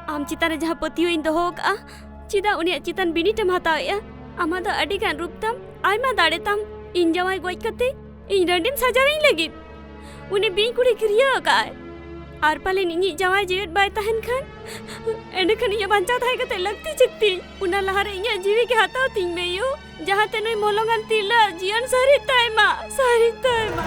ᱟᱢ ᱪᱮᱛᱟᱱ ᱨᱮ ᱡᱟᱦᱟᱸ ᱯᱟᱹᱛᱭᱟᱹᱣ ᱤᱧ ᱫᱚᱦᱚ ᱟᱠᱟᱫᱼᱟ, ᱪᱮᱫᱟᱜ ᱩᱱᱤᱭᱟᱜ ᱪᱮᱛᱟᱱ ᱵᱤᱱᱤᱰ ᱮᱢ ᱦᱟᱛᱟᱣᱮᱫᱼᱟ? ᱟᱢᱟᱜ ᱫᱚ ᱟᱹᱰᱤ ᱜᱟᱱ ᱨᱩᱯ ᱛᱟᱢ, ᱟᱭᱢᱟ ᱫᱟᱲᱮ ᱛᱟᱢ᱾ ᱤᱧ ᱡᱟᱶᱟᱭ ᱜᱚᱡ ᱠᱟᱛᱮ ᱤᱧ ᱨᱟᱺᱰᱤᱢ ᱥᱟᱡᱟᱣᱤᱧ ᱞᱟᱹᱜᱤᱫ ᱩᱱᱤ ᱵᱤᱧ ᱠᱩᱲᱤ ᱠᱤᱨᱭᱟᱹ ᱟᱠᱟᱫᱼᱟᱭ᱾ ᱟᱨ ᱯᱟᱞᱮᱱ ᱤᱧᱤᱡ ᱡᱟᱶᱟᱭ ᱡᱮᱣᱮᱫ ᱵᱟᱭ ᱛᱟᱦᱮᱱ ᱠᱷᱟᱱ, ᱮᱸᱰᱮᱠᱷᱟᱱ ᱤᱧᱟᱹᱜ ᱵᱟᱧᱪᱟᱣ ᱛᱟᱦᱮᱸ ᱠᱟᱛᱮ ᱞᱟᱹᱠᱛᱤ ᱪᱮᱫ ᱛᱤᱧ? ᱚᱱᱟ ᱞᱟᱦᱟᱨᱮ ᱤᱧᱟᱹᱜ ᱡᱤᱣᱤ ᱜᱮ ᱦᱟᱛᱟᱣ ᱛᱤᱧ ᱢᱮ ᱭᱳ, ᱡᱟᱦᱟᱸᱛᱮ ᱱᱩᱭ ᱢᱚᱞᱚᱝᱟᱱ ᱛᱤᱨᱞᱟᱹ ᱡᱤᱭᱚᱱ ᱥᱟᱹᱨᱤᱜ ᱛᱟᱭ ᱢᱟ, ᱥᱟᱹᱨᱤᱜ ᱛᱟᱭ ᱢᱟ᱾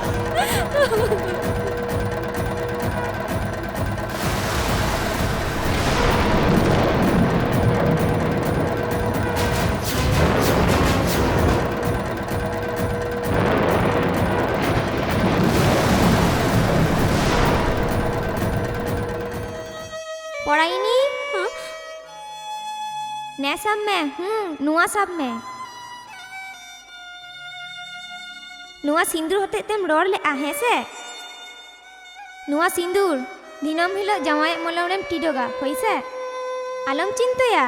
ᱯᱚᱲᱟᱭᱤᱱᱤ? ᱦᱮᱸ? ᱱᱮ ᱥᱟᱵ ᱢᱮ, ᱦᱩᱸ, ᱱᱚᱣᱟ ᱥᱟᱵ ᱢᱮ᱾ ᱱᱚᱣᱟ ᱥᱤᱸᱫᱩᱨ ᱦᱚᱛᱮᱡ ᱛᱮᱢ ᱨᱚᱲ ᱞᱮᱜᱼᱟ, ᱦᱮᱸ ᱥᱮ? ᱱᱚᱣᱟ ᱥᱤᱸᱫᱩᱨ ᱫᱤᱱᱟᱹᱢ ᱦᱤᱞᱳᱜ ᱡᱟᱶᱟᱭᱟᱜ ᱢᱚᱞᱚᱝ ᱨᱮᱢ ᱴᱤᱰᱟᱹᱜᱟ, ᱦᱳᱭ ᱥᱮ? ᱟᱞᱚᱢ ᱪᱤᱱᱛᱟᱹᱭᱟ᱾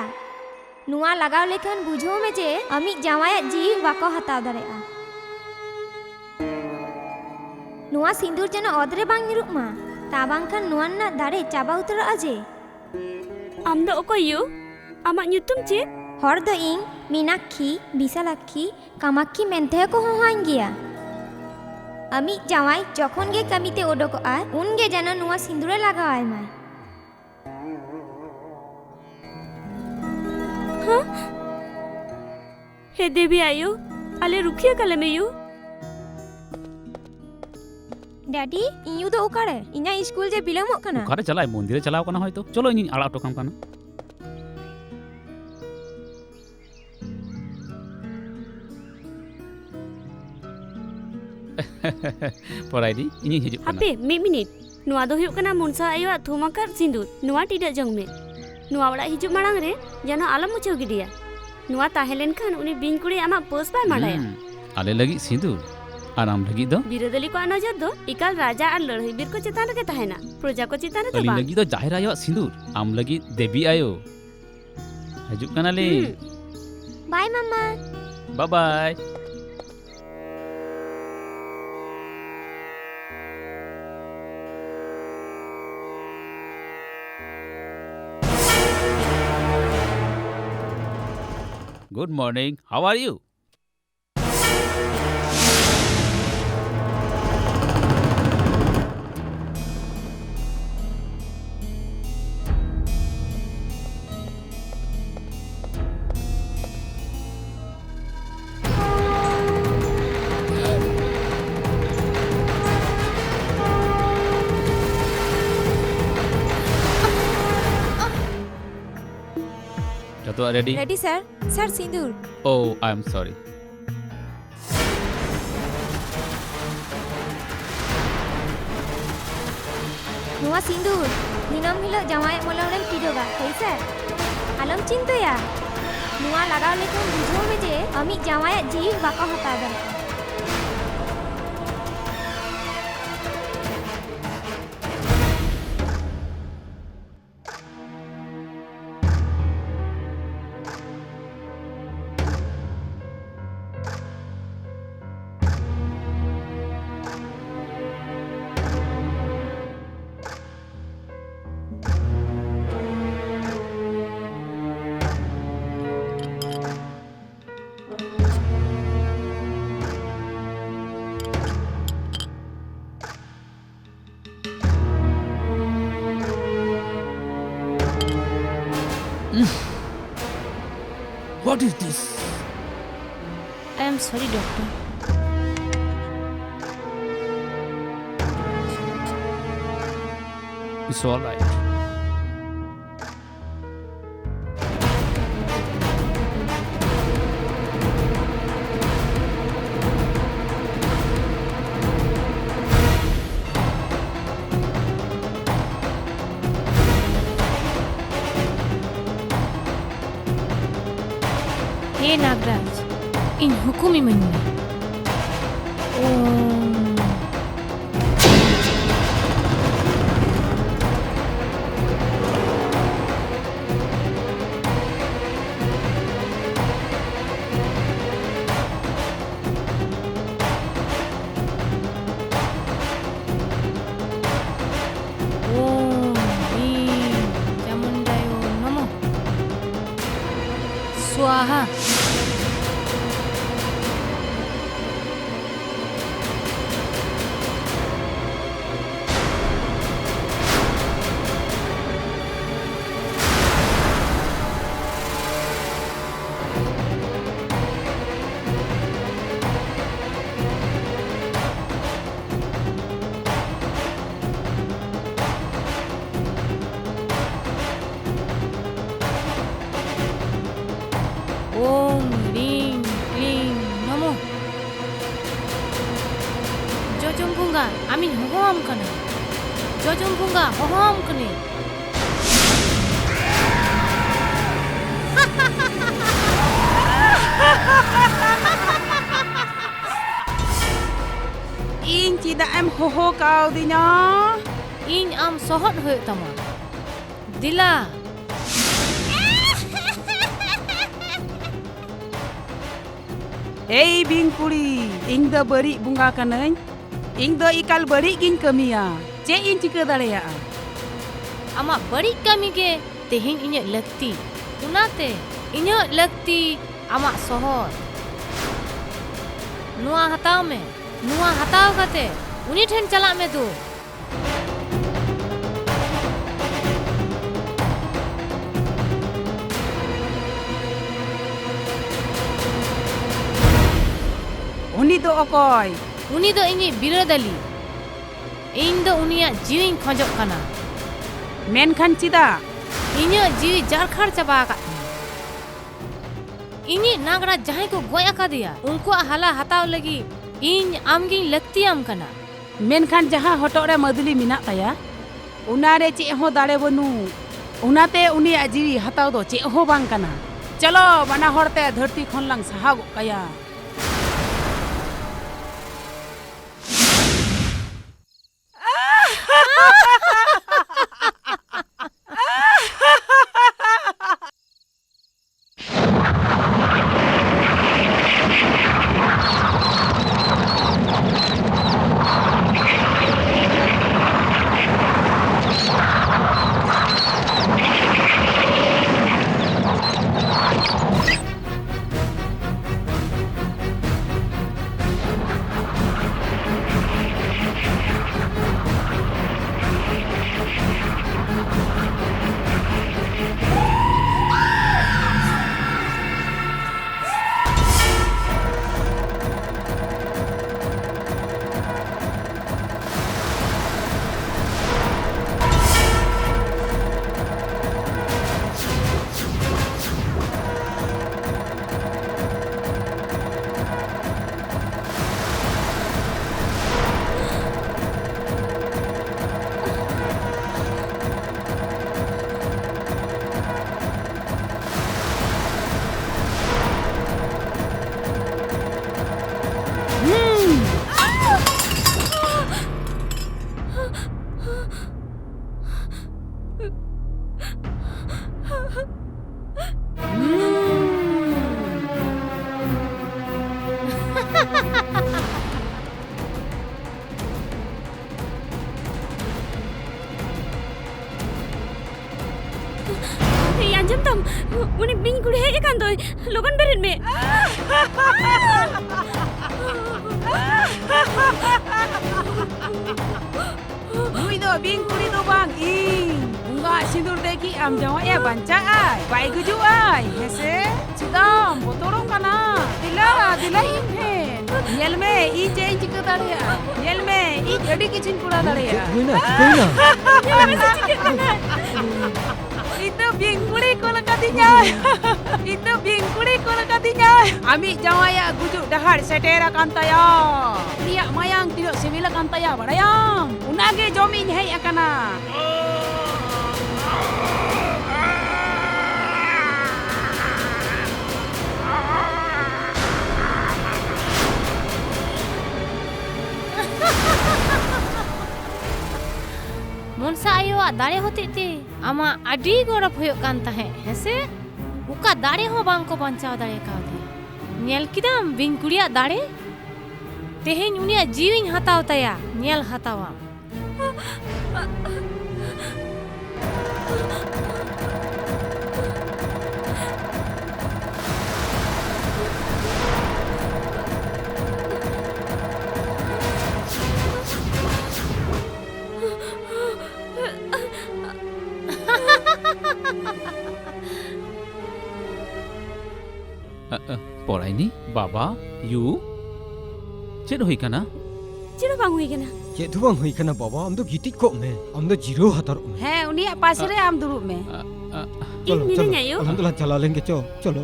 ᱱᱚᱣᱟ ᱞᱟᱜᱟᱣ ᱞᱮᱠᱷᱟᱱ ᱵᱩᱡᱷᱟᱹᱣ ᱢᱮ ᱡᱮ ᱟᱢᱤᱡ ᱡᱟᱶᱟᱭᱟᱜ ᱡᱤᱣᱤ ᱵᱟᱠᱚ ᱦᱟᱛᱟᱣ ᱫᱟᱲᱮᱭᱟᱜᱼᱟ᱾ ᱱᱚᱣᱟ ᱥᱤᱸᱫᱩᱨ ᱡᱮᱱᱚ ᱚᱛ ᱨᱮ ᱵᱟᱝ ᱧᱩᱨᱩᱜ ᱢᱟ, ᱛᱟ ᱵᱟᱝᱠᱷᱟᱱ ᱱᱚᱣᱟ ᱨᱮᱱᱟᱜ ᱫᱟᱲᱮ ᱪᱟᱵᱟ ᱩᱛᱟᱹᱨᱚᱜᱼᱟ ᱡᱮ᱾ ᱟᱢ ᱫᱚ ᱚᱠᱚᱭ ᱭᱳ? ᱟᱢᱟᱜ ᱧᱩᱛᱩᱢ ᱪᱮᱫ? ᱦᱚᱲ ᱫᱚ ᱤᱧ ᱢᱤᱱᱟᱠᱠᱷᱤ, ᱵᱤᱥᱟᱞᱟᱠᱠᱷᱤ, ᱠᱟᱢᱟᱠᱠᱷᱤ ᱢᱮᱱᱛᱮ ᱦᱚᱸᱠᱚ ᱦᱚᱦᱚᱣᱟᱹᱧ ᱜᱮᱭᱟ᱾ ᱟᱢᱤᱡ ᱡᱟᱶᱟᱭ ᱡᱚᱠᱷᱚᱱ ᱜᱮ ᱠᱟᱹᱢᱤᱛᱮ ᱳᱰᱳᱠᱚᱜᱼᱟᱭ, ᱩᱱᱜᱮ ᱡᱮᱱᱚ ᱱᱚᱣᱟ ᱥᱤᱸᱫᱩᱨᱮ ᱞᱟᱜᱟᱣᱟᱭ ᱢᱟᱭ᱾ ᱦᱮᱸ? ᱦᱮ ᱫᱮᱵᱤ ᱟᱭᱳ, ᱟᱞᱮ ᱨᱩᱠᱷᱤᱭᱟᱹ ᱠᱟᱞᱮ ᱢᱮ ᱭᱳ᱾ ᱰᱮᱰᱤ, ᱤᱧ ᱭᱩ ᱫᱚ ᱚᱠᱟᱨᱮ? ᱤᱧᱟᱜ ᱤᱥᱠᱩᱞ ᱡᱮ ᱵᱤᱞᱚᱢᱚᱜ ᱠᱟᱱᱟ᱾ ᱚᱠᱟᱨᱮ ᱪᱟᱞᱟᱜᱼᱟᱭ? ᱢᱚᱱᱫᱤᱨᱮ ᱪᱟᱞᱟᱣ ᱠᱟᱱᱟ ᱦᱚᱭᱛᱚ᱾ ᱪᱚᱞᱚ, ᱤᱧᱤᱧ ᱟᱲᱟᱜ ᱦᱚᱴᱚ ᱠᱟᱢ ᱠᱟᱱᱟ᱾ ᱯᱚᱲᱟᱭᱤᱱᱤ, ᱤᱧᱤᱧ ᱦᱤᱡᱩᱜ ᱠᱟᱱᱟ᱾ ᱦᱟᱯᱮ, ᱢᱤᱫ ᱢᱤᱱᱤᱴ᱾ ᱱᱚᱣᱟ ᱫᱚ ᱦᱩᱭᱩᱜ ᱠᱟᱱᱟ ᱢᱚᱱᱥᱟ ᱟᱭᱳᱣᱟᱜ ᱛᱷᱩᱢ ᱟᱠᱟᱫ ᱥᱤᱸᱫᱩᱨ᱾ ᱱᱚᱣᱟ ᱴᱤᱰᱟᱹᱜ ᱡᱚᱝ ᱢᱮ᱾ ᱱᱚᱣᱟ ᱚᱲᱟᱜ ᱦᱤᱡᱩᱜ ᱢᱟᱲᱟᱝ ᱨᱮ ᱡᱮᱱᱚ ᱟᱞᱚᱢ ᱢᱩᱪᱷᱟᱹᱣ ᱜᱤᱰᱤᱭᱟ᱾ ᱱᱚᱣᱟ ᱛᱟᱦᱮᱸ ᱞᱮᱱᱠᱷᱟᱱ ᱩᱱᱤ ᱵᱤᱧ ᱠᱩᱲᱤ ᱟᱢᱟᱜ ᱯᱟᱹᱥ ᱵᱟᱭ ᱢᱟᱰᱟᱭᱟ᱾ ᱦᱩᱸ, ᱟᱞᱮ ᱞᱟᱹᱜᱤᱫ ᱥᱤᱸᱫᱩᱨ, ᱟᱨ ᱟᱢ ᱞᱟᱹᱜᱤᱫ ᱫᱚ? ᱵᱤᱨᱟᱹᱫᱟᱹᱞᱤ ᱠᱚᱣᱟᱜ ᱱᱚᱡᱚᱨ ᱫᱚ ᱮᱠᱟᱞ ᱨᱟᱡᱟ ᱟᱨ ᱞᱟᱹᱲᱦᱟᱹᱭ ᱵᱤᱨ ᱠᱚ ᱪᱮᱛᱟᱱ ᱨᱮᱜᱮ ᱛᱟᱦᱮᱱᱟ, ᱯᱨᱚᱡᱟ ᱠᱚ ᱪᱮᱛᱟᱱ ᱨᱮᱫᱚ ᱟᱹᱞᱤᱧ ᱵᱟᱝ᱾ ᱞᱟᱹᱜᱤᱫ ᱫᱚ ᱡᱟᱦᱮᱨ ᱟᱭᱳᱣᱟᱜ ᱥᱤᱸᱫᱩᱨ, ᱟᱢ ᱞᱟᱹᱜᱤᱫ ᱫᱮᱵᱤ ᱟᱭᱳ᱾ ᱦᱤᱡᱩᱜ ᱠᱟᱱᱟᱞᱤᱧ᱾ ᱦᱩᱸ᱾ ᱵᱟᱭ ᱢᱟᱢᱟ᱾ ᱵᱟᱭ ᱵᱟᱭ᱾ Good morning. How are you? ᱡᱚᱛᱚᱣᱟᱜ ᱨᱮᱰᱤ? ᱨᱮᱰᱤ, ᱥᱟᱨ᱾ ᱥᱟᱨ, ᱥᱤᱸᱫᱩᱨ᱾ Oh, I am sorry. ᱱᱚᱣᱟ ᱥᱤᱸᱫᱩᱨ ᱫᱤᱱᱟᱹᱢ ᱦᱤᱞᱳᱜ ᱡᱟᱶᱟᱭᱟᱜ ᱢᱚᱞᱚᱝ ᱨᱮᱢ ᱴᱤᱰᱟᱹᱜᱟ, ᱦᱳᱭ ᱥᱮ? ᱟᱞᱚᱢ ᱪᱤᱱᱛᱟᱹᱭᱟ, ᱱᱚᱣᱟ ᱞᱟᱜᱟᱣ ᱞᱮᱠᱷᱟᱱ ᱵᱩᱡᱷᱟᱹᱣ ᱢᱮ ᱡᱮ ᱟᱢᱤᱡ ᱡᱟᱶᱟᱭᱟᱜ ᱡᱤᱣᱤ ᱵᱟᱠᱚ ᱦᱟᱛᱟᱣ ᱫᱟᱲᱮᱭᱟᱜᱼᱟ᱾ What is this? I am sorry, doctor. It's all right. ᱦᱮ ᱱᱟᱜᱽᱨᱟᱡᱽ, ᱤᱧ ᱦᱩᱠᱩᱢ ᱤᱢᱟᱹᱧ ᱢᱮ᱾ ᱳᱢ᱾ ᱳᱢ ᱦᱨᱤᱢ ᱪᱟᱢᱩᱱᱰᱟᱭ ᱳᱢ ᱱᱚᱢᱚ᱾ ᱥᱣᱟᱦᱟ᱾ ᱳᱢ ᱨᱤᱝ ᱠᱞᱤᱝ ᱱᱚᱢᱚ᱾ ᱡᱚᱡᱚᱢ ᱵᱚᱸᱜᱟ, ᱟᱢᱤᱧ ᱦᱚᱦᱚᱣᱟᱢ ᱠᱟᱱᱟ᱾ ᱡᱚᱡᱚᱢ ᱵᱚᱸᱜᱟ, ᱦᱚᱦᱚᱣᱟᱢ ᱠᱟᱹᱱᱟᱹᱧ᱾ ᱤᱧ ᱪᱮᱫᱟᱜ ᱮᱢ ᱦᱚᱦᱚ ᱠᱟᱣᱫᱤᱧᱟ? ᱤᱧ ᱟᱢ ᱥᱚᱦᱚᱫ ᱦᱩᱭᱩᱜ ᱛᱟᱢᱟ᱾ ᱫᱮᱞᱟ᱾ ᱮᱭ ᱵᱤᱧ ᱠᱩᱲᱤ, ᱤᱧ ᱫᱚ ᱵᱟᱹᱲᱤᱡ ᱵᱚᱸᱜᱟ ᱠᱟᱹᱱᱟᱹᱧ᱾ ᱤᱧ ᱫᱚ ᱮᱠᱟᱞ ᱵᱟᱹᱲᱤᱡ ᱜᱤᱧ ᱠᱟᱹᱢᱤᱭᱟ᱾ ᱪᱮᱫ ᱤᱧ ᱪᱤᱠᱟᱹ ᱫᱟᱲᱮᱭᱟᱜᱼᱟ? ᱟᱢᱟᱜ ᱵᱟᱹᱲᱤᱡ ᱠᱟᱹᱢᱤ ᱜᱮ ᱛᱮᱦᱮᱧ ᱤᱧᱟᱹᱜ ᱞᱟᱹᱠᱛᱤ᱾ ᱚᱱᱟᱛᱮ ᱤᱧᱟᱹᱜ ᱞᱟᱹᱠᱛᱤ ᱟᱢᱟᱜ ᱥᱚᱦᱚᱫ᱾ ᱱᱚᱣᱟ ᱦᱟᱛᱟᱣ ᱢᱮ, ᱱᱚᱣᱟ ᱦᱟᱛᱟᱣ ᱠᱟᱛᱮ ᱩᱱᱤ ᱴᱷᱮᱱ ᱪᱟᱞᱟᱜ ᱢᱮ ᱫᱩ᱾ ᱩᱱᱤ ᱫᱚ ᱚᱠᱚᱭ? ᱩᱱᱤ ᱫᱚ ᱤᱧᱤᱡ ᱵᱤᱨᱟᱹᱫᱟᱹᱞᱤ᱾ ᱤᱧ ᱫᱚ ᱩᱱᱤᱭᱟᱜ ᱡᱤᱣᱤᱧ ᱠᱷᱚᱡᱚᱜ ᱠᱟᱱᱟ᱾ ᱢᱮᱱᱠᱷᱟᱱ ᱪᱮᱫᱟᱜ? ᱤᱧᱟᱹᱜ ᱡᱤᱣᱤ ᱡᱟᱨᱠᱷᱟᱲ ᱪᱟᱵᱟ ᱟᱠᱟᱫ ᱛᱤᱧᱟᱹ᱾ ᱤᱧᱤᱡ ᱱᱟᱜᱽᱲᱟ ᱡᱟᱦᱟᱸᱭ ᱠᱚ ᱜᱚᱡ ᱟᱠᱟᱫᱮᱭᱟ, ᱩᱱᱠᱩᱣᱟᱜ ᱦᱟᱞᱟ ᱦᱟᱛᱟᱣ ᱞᱟᱹᱜᱤᱫ ᱤᱧ ᱟᱢᱜᱤᱧ ᱞᱟᱹᱠᱛᱤᱭᱟᱢ ᱠᱟᱱᱟ᱾ ᱢᱮᱱᱠᱷᱟᱱ ᱡᱟᱦᱟᱸ ᱦᱚᱴᱚᱜ ᱨᱮ ᱢᱟᱹᱫᱞᱤ ᱢᱮᱱᱟᱜ ᱛᱟᱭᱟ, ᱚᱱᱟ ᱨᱮ ᱪᱮᱫ ᱦᱚᱸ ᱫᱟᱲᱮ ᱵᱟᱹᱱᱩᱜ᱾ ᱚᱱᱟᱛᱮ ᱩᱱᱤᱭᱟᱜ ᱡᱤᱣᱤ ᱦᱟᱛᱟᱣ ᱫᱚ ᱪᱮᱫ ᱦᱚᱸ ᱵᱟᱝ ᱠᱟᱱᱟ᱾ ᱪᱚᱞᱚ, ᱵᱟᱱᱟ ᱦᱚᱲ ᱛᱮ ᱫᱷᱟᱹᱨᱛᱤ ᱠᱷᱚᱱ ᱞᱟᱝ ᱥᱟᱦᱟ ᱜᱚᱫ ᱠᱟᱭᱟ᱾ ᱟᱸᱡᱚᱢ ᱛᱟᱢ? ᱩᱱᱤ ᱵᱤᱧ ᱠᱩᱲᱤ ᱦᱮᱡ ᱟᱠᱟᱱ ᱫᱚᱭ᱾ ᱞᱚᱜᱚᱱ ᱵᱮᱨᱮᱫ ᱢᱮ᱾ ᱱᱩᱭ ᱫᱚ ᱵᱤᱧ ᱠᱩᱲᱤ ᱫᱚ ᱵᱟᱝ, ᱤᱧ᱾ ᱵᱚᱸᱜᱟ ᱥᱤᱸᱫᱩᱨ ᱛᱮ ᱠᱤ ᱟᱢ ᱡᱟᱶᱟᱭ ᱮ ᱵᱟᱧᱪᱟᱜ ᱟᱭ? ᱵᱟᱭ ᱜᱩᱡᱩᱜ ᱟᱭ, ᱦᱮᱸᱥᱮ? ᱪᱮᱫᱟᱜ ᱮᱢ ᱵᱚᱛᱚᱨᱚᱜ ᱠᱟᱱᱟ? ᱫᱮᱞᱟ, ᱫᱮᱞᱟ ᱤᱧ ᱴᱷᱮᱱ᱾ ᱧᱮᱞ ᱢᱮ, ᱤᱧ ᱪᱮᱫ ᱤᱧ ᱪᱤᱠᱟᱹ ᱫᱟᱲᱮᱭᱟᱜᱼᱟ᱾ ᱧᱮᱞ ᱢᱮ, ᱤᱧ ᱟᱹᱰᱤ ᱠᱤᱪᱷᱩᱧ ᱠᱚᱨᱟᱣ ᱫᱟᱲᱮᱭᱟᱜᱼᱟ᱾ ᱪᱮᱫ ᱦᱩᱭᱱᱟ? ᱪᱤᱠᱟᱹᱭᱱᱟ? ᱧᱮᱞ ᱢᱮ ᱥᱮ ᱪᱤᱠᱟᱹᱜ ᱠᱟᱱᱟ᱾ ᱤᱧ ᱫᱚ ᱵᱤᱧ ᱠᱩᱲᱤ ᱠᱚ ᱞᱮᱠᱟᱛᱤᱧᱟᱭ᱾ ᱤᱧ ᱫᱚ ᱵᱤᱧ ᱠᱩᱲᱤ ᱠᱚ ᱞᱮᱠᱟᱛᱤᱧᱟᱭ᱾ ᱟᱢᱤᱡ ᱡᱟᱶᱟᱭᱟᱜ ᱜᱩᱡᱩᱜ ᱰᱟᱦᱟᱨ ᱥᱮᱴᱮᱨ ᱟᱠᱟᱱ ᱛᱟᱭᱟ᱾ ᱩᱱᱤᱭᱟᱜ ᱢᱟᱭᱟᱝ ᱛᱤᱱᱟᱹᱜ ᱥᱤᱵᱤᱞ ᱟᱠᱟᱱ ᱛᱟᱭᱟ ᱵᱟᱲᱟᱭᱟᱢ? ᱚᱱᱟᱜᱮ ᱡᱚᱢᱤᱧ ᱦᱮᱡ ᱟᱠᱟᱱᱟ᱾ ᱢᱚᱱᱥᱟ ᱟᱭᱳᱣᱟᱜ ᱫᱟᱲᱮ ᱦᱚᱛᱮᱡ ᱛᱮ ᱟᱢᱟᱜ ᱟᱹᱰᱤ ᱜᱚᱨᱚᱵ ᱦᱩᱭᱩᱜ ᱠᱟᱱ ᱛᱟᱦᱮᱸᱫ, ᱦᱮᱸᱥᱮ? ᱚᱠᱟ ᱫᱟᱲᱮ ᱦᱚᱸ ᱵᱟᱝ ᱠᱚ ᱵᱟᱧᱪᱟᱣ ᱫᱟᱲᱮ ᱠᱟᱣᱫᱮᱭᱟ᱾ ᱧᱮᱞ ᱠᱮᱫᱟᱢ ᱵᱤᱧ ᱠᱩᱲᱤᱭᱟᱜ ᱫᱟᱲᱮ? ᱛᱮᱦᱮᱧ ᱩᱱᱤᱭᱟᱜ ᱡᱤᱣᱤᱧ ᱦᱟᱛᱟᱣ ᱛᱟᱭᱟ, ᱧᱮᱞ ᱦᱟᱛᱟᱣᱟᱢ᱾ ᱟ, ᱟ, ᱯᱚᱲᱟᱭᱱᱤ, ᱵᱟᱵᱟ, ᱭᱩ, ᱪᱮᱫ ᱦᱩᱭ ᱠᱟᱱᱟ? ᱪᱮᱫ ᱦᱚᱸ ᱵᱟᱝ ᱦᱩᱭ ᱠᱟᱱᱟ᱾ ᱪᱮᱫ ᱦᱚᱸ ᱵᱟᱝ ᱦᱩᱭ ᱠᱟᱱᱟ ᱵᱟᱵᱟ, ᱟᱢ ᱫᱚ ᱜᱤᱛᱤᱡ ᱠᱚᱜ ᱢᱮ, ᱟᱢ ᱫᱚ ᱡᱤᱨᱟᱹᱣ ᱦᱟᱛᱟᱲᱚᱜ ᱢᱮ᱾ ᱦᱮᱸ, ᱩᱱᱤᱭᱟᱜ ᱯᱟᱥᱮ ᱨᱮ ᱟᱢ ᱫᱩᱲᱩᱵ ᱢᱮ᱾ ᱟ, ᱟ, ᱤᱧ ᱪᱚᱞᱚ, ᱢᱤᱱᱟᱹᱧᱟ, ᱪᱚᱞᱚ, ᱭᱳ᱾ ᱟᱞᱟᱝ ᱫᱚᱞᱟᱝ ᱪᱟᱞᱟᱣ ᱞᱮᱱ ᱜᱮ, ᱪᱚ, ᱪᱚᱞᱚ᱾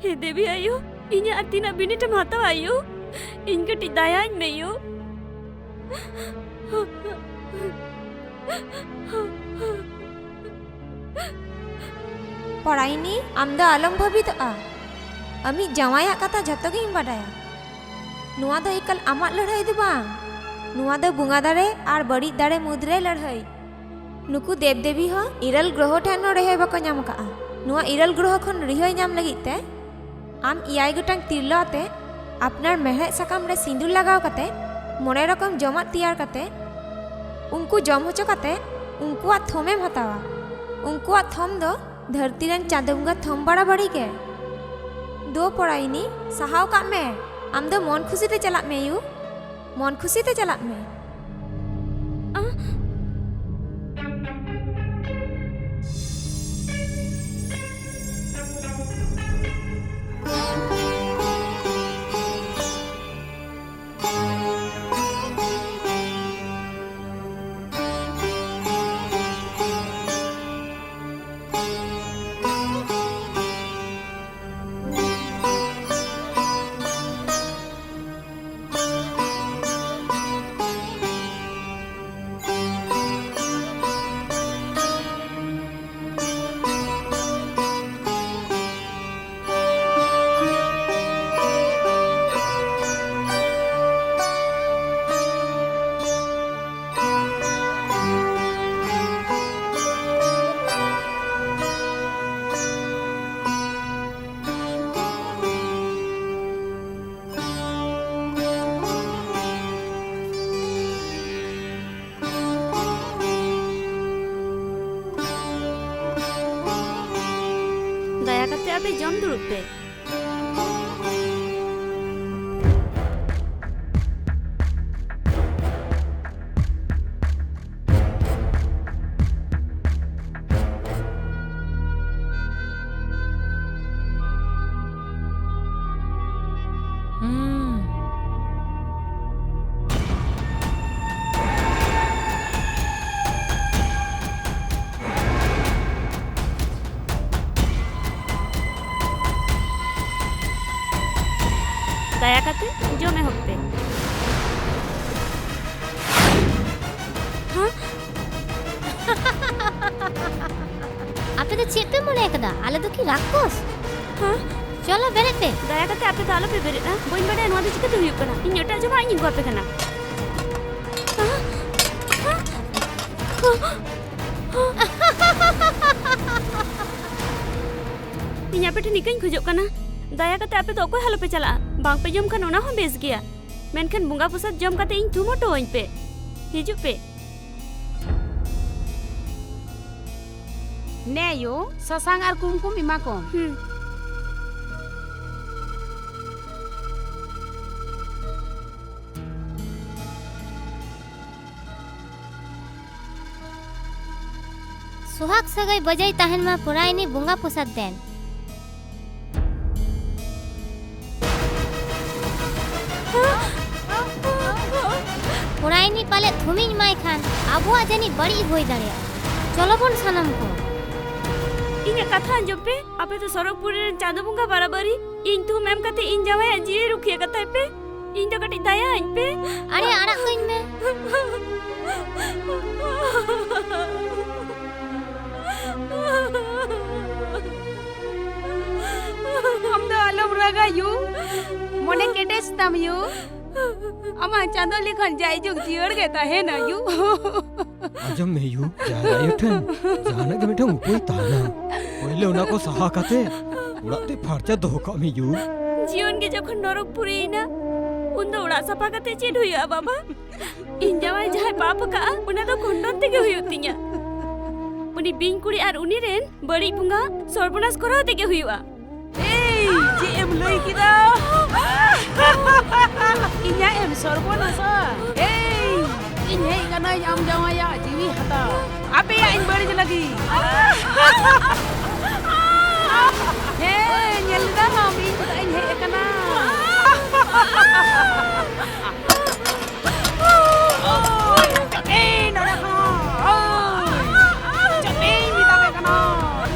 ᱮ ᱫᱮᱵᱤ ᱟᱭᱳ, ᱤᱧᱟᱹᱜ ᱟᱨ ᱛᱤᱱᱟᱹᱜ ᱵᱤᱱᱤᱰ ᱮᱢ ᱦᱟᱛᱟᱣᱟ ᱟᱭᱳ? ᱤᱧ ᱠᱟᱹᱴᱤᱡ ᱫᱟᱭᱟᱧ ᱢᱮ ᱭᱳ᱾ ᱯᱚᱲᱟᱭᱤᱱᱤ, ᱟᱢ ᱫᱚ ᱟᱞᱚᱢ ᱵᱷᱟᱹᱵᱤᱛᱚᱜᱼᱟ᱾ ᱟᱢᱤᱡ ᱡᱟᱶᱟᱭᱟᱜ ᱠᱟᱛᱷᱟ ᱡᱷᱚᱛᱚ ᱜᱤᱧ ᱵᱟᱰᱟᱭᱟ᱾ ᱱᱚᱣᱟ ᱫᱚ ᱮᱠᱟᱞ ᱟᱢᱟᱜ ᱞᱟᱹᱲᱦᱟᱹᱭ ᱫᱚ ᱵᱟᱝ, ᱱᱚᱣᱟ ᱫᱚ ᱵᱚᱸᱜᱟ ᱫᱟᱲᱮ ᱟᱨ ᱵᱟᱹᱲᱤᱡ ᱫᱟᱲᱮ ᱢᱩᱫᱽᱨᱮ ᱞᱟᱹᱲᱦᱟᱹᱭ᱾ ᱱᱩᱠᱩ ᱫᱮᱵᱽᱫᱮᱵᱤ ᱦᱚᱸ ᱤᱨᱟᱹᱞ ᱜᱨᱚᱦᱚ ᱴᱷᱮᱱ ᱦᱚᱸ ᱨᱤᱦᱟᱹᱭ ᱵᱟᱠᱚ ᱧᱟᱢ ᱟᱠᱟᱫᱼᱟ᱾ ᱱᱚᱣᱟ ᱤᱨᱟᱹᱞ ᱜᱨᱚᱦᱚ ᱠᱷᱚᱱ ᱨᱤᱦᱟᱹᱭ ᱧᱟᱢ ᱞᱟᱹᱜᱤᱫ ᱛᱮ ᱟᱢ ᱮᱭᱟᱭ ᱜᱚᱴᱟᱝ ᱛᱤᱨᱞᱟᱹ ᱟᱛᱮ ᱟᱯᱱᱟᱨ ᱢᱮᱲᱦᱮᱫ ᱥᱟᱠᱟᱢ ᱨᱮ ᱥᱤᱸᱫᱩᱨ ᱞᱟᱜᱟᱣ ᱠᱟᱛᱮ ᱢᱚᱬᱮ ᱨᱚᱠᱚᱢ ᱡᱚᱢᱟᱜ ᱛᱮᱭᱟᱨ ᱠᱟᱛᱮ ᱩᱱᱠᱩ ᱡᱚᱢ ᱦᱚᱪᱚ ᱠᱟᱛᱮ ᱩᱱᱠᱩᱣᱟᱜ ᱛᱷᱚᱢᱮᱢ ᱦᱟᱛᱟᱣᱟ᱾ ᱩᱱᱠᱩᱣᱟᱜ ᱛᱷᱚᱢ ᱫᱚ ᱫᱷᱟᱹᱨᱛᱤ ᱨᱮᱱ ᱪᱟᱸᱫᱚ ᱵᱚᱸᱜᱟ ᱛᱷᱚᱢ ᱵᱟᱲᱟᱵᱟᱹᱲᱤ ᱜᱮ᱾ ᱫᱳ ᱯᱚᱲᱟᱭᱤᱱᱤ, ᱥᱟᱦᱟᱣ ᱠᱟᱜ ᱢᱮ᱾ ᱟᱢ ᱫᱚ ᱢᱚᱱ ᱠᱷᱩᱥᱤ ᱛᱮ ᱪᱟᱞᱟᱜ ᱢᱮ ᱭᱩ᱾ ᱢᱚᱱ ᱠᱷᱩᱥᱤ ᱛᱮ ᱪᱟᱞᱟᱜ ᱢᱮ᱾ ᱟᱸ᱾ ᱫᱟᱭᱟ ᱠᱟᱛᱮ ᱟᱯᱮ ᱡᱚᱢ ᱫᱩᱲᱩᱵ ᱯᱮ᱾ ᱦᱩᱸ᱾ ᱫᱟᱭᱟ ᱠᱟᱛᱮ ᱡᱚᱢ ᱮᱦᱚᱵ ᱯᱮ᱾ ᱦᱮᱸ? ᱟᱯᱮ ᱫᱚ ᱪᱮᱫ ᱯᱮ ᱢᱚᱱᱮ ᱟᱠᱟᱫᱟ? ᱟᱞᱮ ᱫᱚ ᱠᱤ ᱨᱟᱠᱠᱚᱥ? ᱦᱮᱸ? ᱪᱚᱞᱚ, ᱵᱮᱨᱮᱫ ᱯᱮ᱾ ᱫᱟᱭᱟ ᱠᱟᱛᱮ ᱟᱯᱮ ᱫᱚ ᱟᱞᱚ ᱯᱮ ᱵᱮᱨᱮᱫᱼᱟ᱾ ᱵᱟᱹᱧ ᱵᱟᱰᱟᱭᱟ ᱱᱚᱣᱟ ᱫᱚ ᱪᱤᱠᱟᱹᱛᱮ ᱦᱩᱭᱩᱜ ᱠᱟᱱᱟ᱾ ᱤᱧ ᱮᱴᱟᱜ ᱡᱚᱢᱟᱜ ᱤᱧ ᱟᱹᱜᱩ ᱟᱯᱮ ᱠᱟᱱᱟ᱾ ᱤᱧ ᱟᱯᱮ ᱴᱷᱮᱱ ᱤᱠᱟᱹᱧ ᱠᱷᱚᱡᱚᱜ ᱠᱟᱱᱟ, ᱫᱟᱭᱟ ᱠᱟᱛᱮ ᱟᱯᱮ ᱫᱚ ᱚᱠᱚᱭ ᱦᱚᱸ ᱟᱞᱚ ᱯᱮ ᱪᱟᱞᱟᱜᱼᱟ᱾ ᱵᱟᱝ ᱯᱮ ᱡᱚᱢ ᱠᱷᱟᱱ ᱚᱱᱟ ᱦᱚᱸ ᱵᱮᱥ ᱜᱮᱭᱟ, ᱢᱮᱱᱠᱷᱟᱱ ᱵᱚᱸᱜᱟ ᱯᱨᱚᱥᱟᱫ ᱡᱚᱢ ᱠᱟᱛᱮ ᱤᱧ ᱛᱷᱩᱢ ᱦᱚᱴᱚ ᱟᱹᱧ ᱯᱮ᱾ ᱦᱤᱡᱩᱜ ᱯᱮ᱾ ᱱᱮ ᱭᱳ, ᱥᱟᱥᱟᱝ ᱟᱨ ᱠᱩᱢᱠᱩᱢ ᱮᱢᱟ ᱠᱚᱢ᱾ ᱦᱩᱸ᱾ ᱥᱩᱦᱟᱜᱽ ᱥᱟᱹᱜᱟᱹᱭ ᱵᱟᱹᱡᱟᱹᱭ ᱛᱟᱦᱮᱱ ᱢᱟ ᱯᱚᱨᱟᱭᱱᱤ ᱵᱚᱸᱜᱟ ᱯᱨᱚᱥᱟᱫ ᱫᱮᱱ᱾ ᱯᱚᱨᱟᱭᱱᱤ ᱯᱟᱞᱮᱫ ᱛᱷᱩᱢᱤᱧ ᱮᱢᱟᱭ ᱠᱷᱟᱱ ᱟᱵᱚᱣᱟᱜ ᱡᱟᱹᱱᱤᱡ ᱵᱟᱹᱲᱤᱡ ᱦᱩᱭ ᱫᱟᱲᱮᱭᱟᱜᱼᱟ᱾ ᱪᱚᱞᱚ ᱵᱚᱱ ᱥᱟᱱᱟᱢ ᱠᱚ᱾ ᱤᱧᱟᱹᱜ ᱠᱟᱛᱷᱟ ᱟᱸᱡᱚᱢ ᱯᱮ, ᱟᱯᱮ ᱫᱚ ᱥᱚᱨᱚᱜᱽᱯᱩᱨᱤ ᱨᱮᱱ ᱪᱟᱸᱫᱚ ᱵᱚᱸᱜᱟ ᱵᱟᱨᱟᱵᱟᱨᱤ᱾ ᱤᱧ ᱛᱷᱩᱢ ᱮᱢ ᱠᱟᱛᱮ ᱤᱧ ᱡᱟᱶᱟᱭᱟᱜ ᱡᱤᱣᱤ ᱨᱩᱠᱷᱤᱭᱟᱹ ᱠᱟᱛᱟᱭ ᱯᱮ᱾ ᱤᱧ ᱫᱚ ᱠᱟᱹᱴᱤᱡ ᱫᱟᱭᱟ ᱟᱹᱧ ᱯᱮ᱾ ᱟᱲᱮ ᱟᱲᱟᱜ ᱠᱟᱹᱧ ᱢᱮ᱾ ᱟᱢ ᱫᱚ ᱟᱞᱚᱢ ᱨᱟᱜᱟ ᱭᱩ, ᱢᱚᱱᱮ ᱠᱮᱴᱮᱡ ᱛᱟᱢ ᱭᱩ᱾ ᱟᱢᱟᱜ ᱪᱟᱸᱫᱚ ᱞᱮᱠᱷᱟᱱ ᱡᱟᱭᱡᱩᱜᱽ ᱡᱤᱭᱟᱹᱲ ᱜᱮ ᱛᱟᱦᱮᱱᱟ ᱭᱩ᱾ ᱟᱸᱡᱚᱢ ᱢᱮ ᱭᱩ, ᱡᱟᱦᱮᱨ ᱟᱭᱳ ᱴᱷᱮᱱ ᱡᱟᱦᱟᱱᱟᱜ ᱜᱮ ᱢᱤᱫᱴᱟᱝ ᱩᱯᱟᱹᱭ ᱛᱟᱦᱮᱱᱟ᱾ ᱯᱳᱭᱞᱳ ᱚᱱᱟ ᱠᱚ ᱥᱟᱦᱟ ᱠᱟᱛᱮ ᱚᱲᱟᱜ ᱛᱮ ᱯᱷᱟᱨᱪᱟ ᱫᱚᱦᱚ ᱠᱟᱜ ᱢᱮ ᱭᱩ᱾ ᱡᱤᱭᱚᱱ ᱜᱮ ᱡᱚᱠᱷᱚᱱ ᱱᱚᱨᱚᱠ ᱯᱩᱨᱤᱭᱮᱱᱟ, ᱩᱱ ᱫᱚ ᱚᱲᱟᱜ ᱥᱟᱯᱷᱟ ᱠᱟᱛᱮ ᱪᱮᱫ ᱦᱩᱭᱩᱜᱼᱟ ᱵᱟᱵᱟ? ᱤᱧ ᱡᱟᱶᱟᱭ ᱡᱟᱦᱟᱸᱭ ᱯᱟᱯ ᱟᱠᱟᱜᱼᱟ, ᱚᱱᱟ ᱫᱚ ᱠᱷᱚᱸᱰᱚᱱ ᱛᱮᱜᱮ ᱦᱩᱭᱩᱜ ᱛᱤᱧᱟ᱾ ᱩᱱᱤ ᱵᱤᱧ ᱠᱩᱲᱤ ᱟᱨ ᱩᱱᱤ ᱨᱮᱱ ᱵᱟᱹᱲᱤᱡ ᱵᱚᱸᱜᱟ ᱥᱚᱨᱵᱚᱱᱟᱥ ᱠᱚᱨᱟᱣ ᱛᱮᱜᱮ ᱦᱩᱭᱩᱜᱼᱟ᱾ ᱮᱭ, ᱪᱮᱫ ᱮᱢ ᱞᱟᱹᱭ ᱠᱮᱫᱟ? ᱤᱧᱟᱜ ᱮᱢ ᱥᱚᱨᱵᱚᱱᱟᱥᱟ? ᱮᱭ, ᱤᱧ ᱦᱮᱡ ᱠᱟᱹᱱᱟᱹᱧ ᱟᱢ ᱡᱟᱶᱟᱭᱟᱜ ᱡᱤᱣᱤ ᱦᱟᱛᱟᱣ, ᱟᱯᱮᱭᱟᱜ ᱤᱧ ᱵᱟᱹᱲᱤᱡ ᱞᱟᱹᱜᱤᱫ᱾ ᱦᱮᱸ, ᱧᱮᱞ ᱞᱮᱫᱟᱢ ᱤᱧ ᱪᱮᱫᱟᱜ ᱤᱧ ᱦᱮᱡ ᱟᱠᱟᱱᱟ? ᱳᱭ, ᱪᱟᱯᱮ ᱱᱚᱰᱮ ᱠᱷᱚᱱ, ᱳᱭ, ᱪᱟᱯᱮᱧ ᱢᱮᱛᱟᱯᱮ ᱠᱟᱱᱟ᱾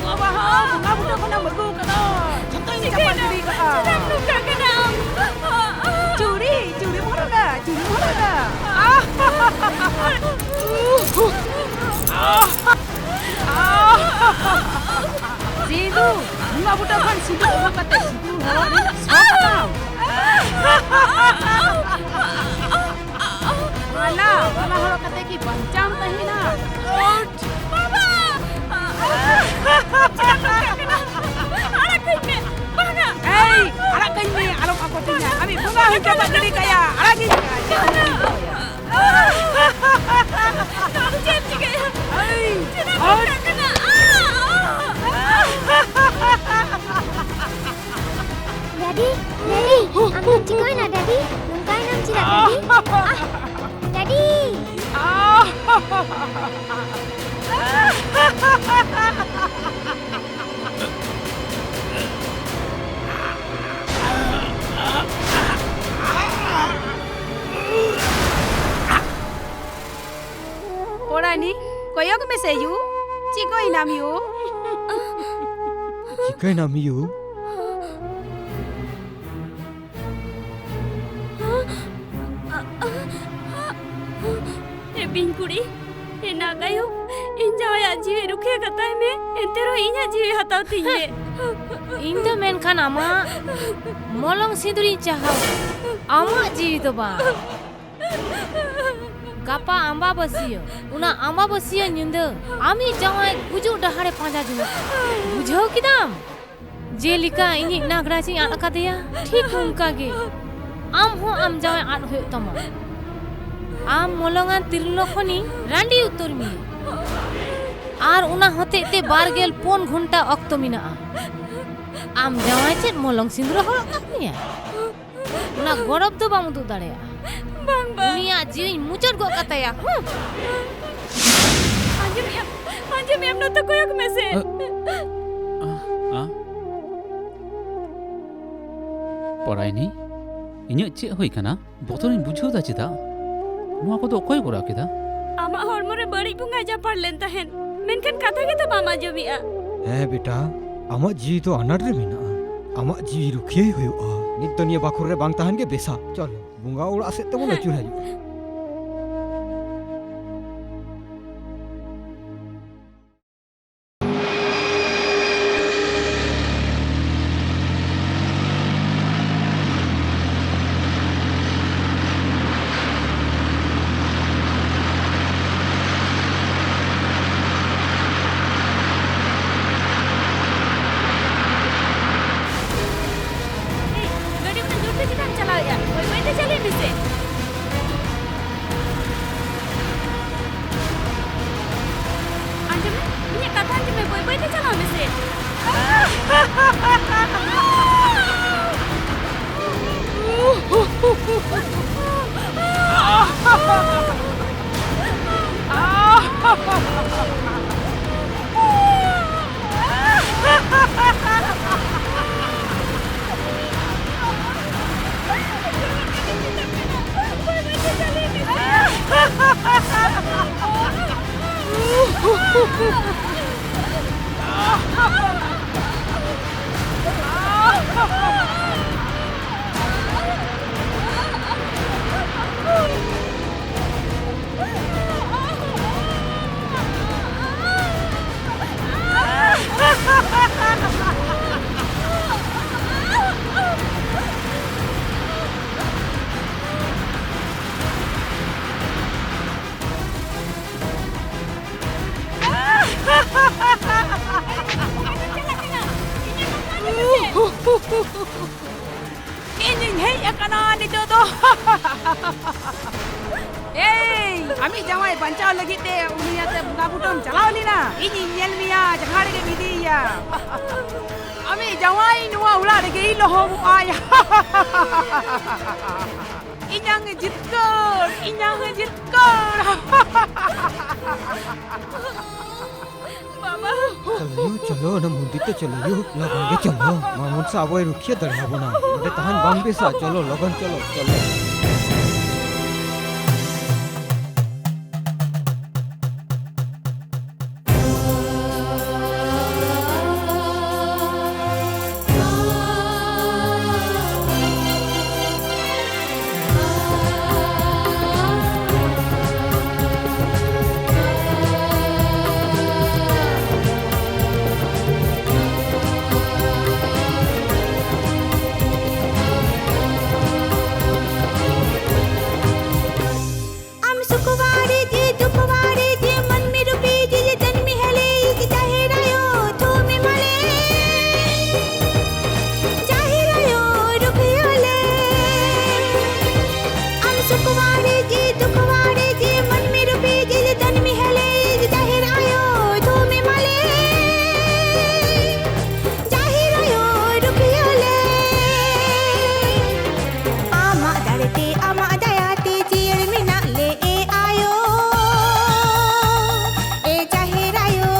ᱱᱚᱣᱟ ᱵᱟᱦᱟ ᱵᱚᱸᱜᱟ ᱵᱩᱴᱟᱹ ᱠᱷᱚᱱᱮᱢ ᱟᱹᱜᱩ ᱠᱟᱫᱟ, ᱡᱷᱚᱛᱚᱧ ᱪᱟᱯᱟ ᱜᱤᱰᱤ ᱠᱟᱜᱼᱟ᱾ ᱪᱮᱫᱟᱜ ᱱᱚᱝᱠᱟ ᱠᱟᱱᱟᱢ? ᱡᱤᱫᱩ, ᱵᱚᱸᱜᱟ ᱵᱩᱴᱟᱹ ᱠᱷᱚᱱ ᱥᱤᱸᱫᱩᱨ ᱟᱹᱜᱩ ᱠᱟᱛᱮ ᱥᱤᱸᱫᱩᱨ ᱦᱚᱨᱚᱜ ᱨᱮᱱᱟᱜ ᱥᱚᱠ ᱛᱟᱢ᱾ ᱢᱟᱞᱟ, ᱢᱟᱞᱟ ᱦᱚᱨᱚᱜ ᱠᱟᱛᱮ ᱠᱤ ᱵᱟᱧᱪᱟᱣ ᱛᱟᱦᱮᱱᱟ? ᱵᱟᱵᱟ! ᱟᱲᱟᱜ ᱠᱟᱹᱧ ᱢᱮ! ᱵᱟᱝᱟ! ᱮᱭ, ᱟᱲᱟᱜ ᱠᱟᱹᱧ ᱢᱮ, ᱟᱞᱚᱢ ᱟᱠᱚᱴᱤᱧᱟ᱾ ᱟᱢᱤᱡ ᱵᱚᱸᱜᱟ ᱦᱩᱭ ᱠᱟᱛᱮ ᱜᱤᱰᱤ ᱠᱟᱭᱟ, ᱟᱲᱟᱜᱤᱧ ᱢᱮ᱾ ᱪᱮᱫ ᱮᱢ ᱪᱤᱠᱟᱹᱭᱟ? ᱪᱮᱫᱟᱜ ᱱᱚᱝᱠᱟᱜ ᱠᱟᱱᱟ? ᱰᱮᱰᱤ, ᱰᱮᱰᱤ, ᱟᱢ ᱫᱚᱢ ᱪᱤᱠᱟᱹᱭᱮᱱᱟ ᱰᱮᱰᱤ? ᱱᱚᱝᱠᱟᱭᱮᱱᱟᱢ ᱪᱮᱫᱟᱜ ᱰᱮᱰᱤ? ᱰᱮᱰᱤ! ᱯᱚᱲᱟᱭᱱᱤ, ᱠᱚᱭᱚᱜ ᱢᱮᱥᱮ ᱭᱩ᱾ ᱪᱤᱠᱟᱹᱭᱮᱱᱟᱢ ᱭᱩ? ᱪᱤᱠᱟᱹᱭᱮᱱᱟᱢ ᱭᱩ? ᱮ ᱵᱤᱧ ᱠᱩᱲᱤ, ᱮ ᱱᱟᱜᱟᱭᱚ, ᱤᱧ ᱡᱟᱶᱟᱭᱟᱜ ᱡᱤᱣᱤ ᱨᱩᱠᱷᱤᱭᱟᱹ ᱠᱟᱛᱟᱭ ᱢᱮ, ᱮᱱᱛᱮ ᱨᱮᱦᱚᱸ ᱤᱧᱟᱜ ᱡᱤᱣᱤ ᱦᱟᱛᱟᱣ ᱛᱤᱧ ᱢᱮ᱾ ᱤᱧ ᱫᱚ ᱢᱮᱱᱠᱷᱟᱱ ᱟᱢᱟᱜ ᱢᱚᱞᱚᱝ ᱥᱤᱸᱫᱩᱨᱤᱧ ᱪᱟᱦᱟᱣᱟ, ᱟᱢᱟᱜ ᱡᱤᱣᱤ ᱫᱚ ᱵᱟᱝ᱾ ᱜᱟᱯᱟ ᱟᱢᱵᱟᱵᱟᱹᱥᱭᱟᱹ, ᱚᱱᱟ ᱟᱢᱵᱟᱵᱟᱹᱥᱭᱟᱹ ᱧᱤᱫᱟᱹ ᱟᱢᱤᱡ ᱡᱟᱶᱟᱭ ᱜᱩᱡᱩᱜ ᱰᱟᱦᱟᱨᱮ ᱯᱟᱸᱡᱟ ᱡᱚᱝᱚᱜᱼᱟ᱾ ᱵᱩᱡᱷᱟᱹᱣ ᱠᱮᱫᱟᱢ? ᱡᱮᱞᱮᱠᱟ ᱤᱧᱤᱡ ᱱᱟᱜᱽᱨᱟᱡᱽ ᱤᱧ ᱟᱫ ᱠᱟᱫᱮᱭᱟ, ᱴᱷᱤᱠ ᱚᱱᱠᱟ ᱜᱮ ᱟᱢ ᱦᱚᱸ ᱟᱢ ᱡᱟᱶᱟᱭ ᱟᱫ ᱦᱩᱭᱩᱜ ᱛᱟᱢᱟ᱾ ᱟᱢ ᱢᱚᱞᱚᱝᱟᱱ ᱛᱤᱨᱞᱟᱹ ᱠᱷᱚᱱᱤᱧ ᱨᱟᱺᱰᱤ ᱩᱛᱟᱹᱨ ᱢᱮᱭᱟ᱾ ᱟᱨ ᱚᱱᱟ ᱦᱚᱛᱮᱡ ᱛᱮ ᱵᱟᱨ ᱜᱮᱞ ᱯᱩᱱ ᱜᱷᱚᱱᱴᱟ ᱚᱠᱛᱚ ᱢᱮᱱᱟᱜᱼᱟ᱾ ᱟᱢ ᱡᱟᱶᱟᱭ ᱪᱮᱫ ᱢᱚᱞᱚᱝ ᱥᱤᱸᱫᱩᱨᱮ ᱦᱚᱨᱚᱜ ᱠᱟᱫ ᱢᱮᱭᱟ? ᱚᱱᱟ ᱜᱚᱨᱚᱵ ᱫᱚ ᱵᱟᱢ ᱩᱫᱩᱜ ᱫᱟᱲᱮᱭᱟᱜᱼᱟ᱾ ᱵᱟᱝ, ᱵᱟᱝ᱾ ᱩᱱᱤᱭᱟᱜ ᱡᱤᱣᱤᱧ ᱢᱩᱪᱟᱹᱫ ᱜᱚᱫ ᱠᱟᱛᱟᱭᱟ᱾ ᱦᱩᱸ᱾ ᱟᱸᱡᱚᱢᱮᱜᱼᱟᱢ, ᱟᱸᱡᱚᱢᱮᱜᱼᱟᱢ, ᱱᱚᱛᱮ ᱠᱚᱭᱚᱜ ᱢᱮᱥᱮ᱾ ᱟ, ᱟ, ᱟ? ᱯᱚᱨᱟᱭᱱᱤ, ᱤᱧᱟᱹᱜ ᱪᱮᱫ ᱦᱩᱭ ᱠᱟᱱᱟ? ᱵᱚᱛᱚᱨᱤᱧ ᱵᱩᱡᱷᱟᱹᱣ ᱫᱟ ᱪᱮᱫᱟᱜ? ᱱᱚᱣᱟ ᱠᱚᱫᱚ ᱚᱠᱚᱭ ᱠᱚᱨᱟᱣ ᱠᱮᱫᱟ? ᱟᱢᱟᱜ ᱦᱚᱲᱢᱚ ᱨᱮ ᱵᱟᱹᱲᱤᱡ ᱵᱚᱸᱜᱟᱭ ᱡᱟᱯᱟᱲ ᱞᱮᱱ ᱛᱟᱦᱮᱸᱱ, ᱢᱮᱱᱠᱷᱟᱱ ᱠᱟᱛᱷᱟ ᱜᱮᱛᱚ ᱵᱟᱢ ᱟᱸᱡᱚᱢᱮᱜᱼᱟ᱾ ᱦᱮᱸ ᱵᱮᱴᱟ, ᱟᱢᱟᱜ ᱡᱤᱣᱤ ᱫᱚ ᱟᱱᱟᱴ ᱨᱮ ᱢᱮᱱᱟᱜᱼᱟ᱾ ᱟᱢᱟᱜ ᱡᱤᱣᱤ ᱨᱩᱠᱷᱤᱭᱟᱹᱭ ᱦᱩᱭᱩᱜᱼᱟ᱾ ᱱᱤᱛ ᱫᱚ ᱱᱤᱭᱟᱹ ᱵᱟᱠᱷᱳᱞ ᱨᱮ ᱵᱟᱝ ᱛᱟᱦᱮᱱ ᱜᱮ ᱵᱮᱥᱟ᱾ ᱪᱚᱞ, ᱵᱚᱸᱜᱟ ᱚᱲᱟᱜ ᱥᱮᱫ ᱛᱮᱵᱚᱱ ᱦᱮᱸ᱾ ᱟᱹᱪᱩᱨ ᱦᱤᱡᱩᱜᱼᱟ᱾ ᱤᱧᱤᱧ ᱦᱮᱡ ᱟᱠᱟᱱᱟ ᱱᱤᱛᱚᱜ ᱫᱚ᱾ ᱮᱭ, ᱟᱢᱤᱡ ᱡᱟᱶᱟᱭ ᱵᱟᱧᱪᱟᱣ ᱞᱟᱹᱜᱤᱫ ᱛᱮ ᱩᱱᱤ ᱟᱛᱮ ᱵᱚᱸᱜᱟ ᱵᱩᱴᱟᱹᱢ ᱪᱟᱞᱟᱣ ᱞᱮᱱᱟ? ᱤᱧᱤᱧ ᱧᱮᱞ ᱢᱮᱭᱟ ᱡᱟᱦᱟᱸ ᱨᱮᱜᱮᱢ ᱤᱫᱤᱭᱮᱭᱟ᱾ ᱟᱢᱤᱡ ᱡᱟᱶᱟᱭ ᱱᱚᱣᱟ ᱚᱲᱟᱜ ᱨᱮᱜᱮᱭ ᱞᱚᱦᱚᱢᱚᱜᱼᱟᱭ᱾ ᱤᱧᱟᱝ ᱡᱤᱛᱠᱟᱹᱨ, ᱤᱧᱟᱝ ᱡᱤᱛᱠᱟᱹᱨ᱾ ᱵᱟᱵᱟ᱾ ᱪᱚᱞᱚ ᱭᱩ, ᱪᱚᱞᱚ, ᱚᱱᱟ ᱢᱚᱱᱫᱤᱨ ᱛᱮ ᱪᱚᱞᱚ ᱭᱩ, ᱞᱚᱜᱚᱱ ᱜᱮ ᱪᱚᱞᱚ᱾ ᱢᱟ ᱢᱚᱱᱥᱟ ᱟᱵᱚᱭ ᱨᱩᱠᱷᱤᱭᱟᱹ ᱫᱟᱲᱮᱭᱟᱵᱚᱱᱟ᱾ ᱚᱸᱰᱮ ᱛᱟᱦᱮᱱ ᱵᱟᱝ ᱵᱮᱥᱟ, ᱪᱚᱞᱚ, ᱞᱚᱜᱚᱱ ᱪᱚᱞᱚ, ᱪᱚᱞᱚ᱾ ᱟᱢ ᱥᱩᱠᱣᱟᱨᱤ ᱡᱤ ᱫᱩᱠᱣᱟᱨᱤ ᱡᱤ ᱢᱟᱹᱱᱢᱤ ᱨᱩᱯᱤ ᱡᱤ ᱡᱤ ᱫᱟᱹᱱᱢᱤ ᱦᱮᱞᱮ ᱡᱤ ᱡᱟᱦᱮᱨ ᱟᱭᱳ ᱛᱷᱩᱢᱤ ᱢᱟᱞᱮ᱾ ᱡᱟᱦᱮᱨ ᱟᱭᱳ ᱨᱩᱠᱷᱤᱭᱟᱹ ᱞᱮ᱾ ᱟᱢ ᱥᱩᱠᱣᱟᱨᱤ ᱡᱤ ᱫᱩᱠᱣᱟᱨᱤ ᱡᱤ ᱢᱟᱹᱱᱢᱤ ᱨᱩᱯᱤ ᱡᱤ ᱡᱤ ᱫᱟᱹᱱᱢᱤ ᱦᱮᱞᱮ ᱡᱤ ᱡᱟᱦᱮᱨ ᱟᱭᱳ ᱛᱷᱩᱢᱤ ᱢᱟᱞᱮ᱾ ᱡᱟᱦᱮᱨ ᱟᱭᱳ ᱨᱩᱠᱷᱤᱭᱟᱹ ᱞᱮ᱾ ᱟᱢᱟᱜ ᱫᱟᱲᱮ ᱛᱮ, ᱟᱢᱟᱜ ᱫᱟᱭᱟ ᱛᱮ ᱡᱤᱭᱟᱹᱲ ᱢᱮᱱᱟᱜ ᱞᱮ ᱮ ᱟᱭᱳ, ᱮ ᱡᱟᱦᱮᱨ ᱟᱭᱳ᱾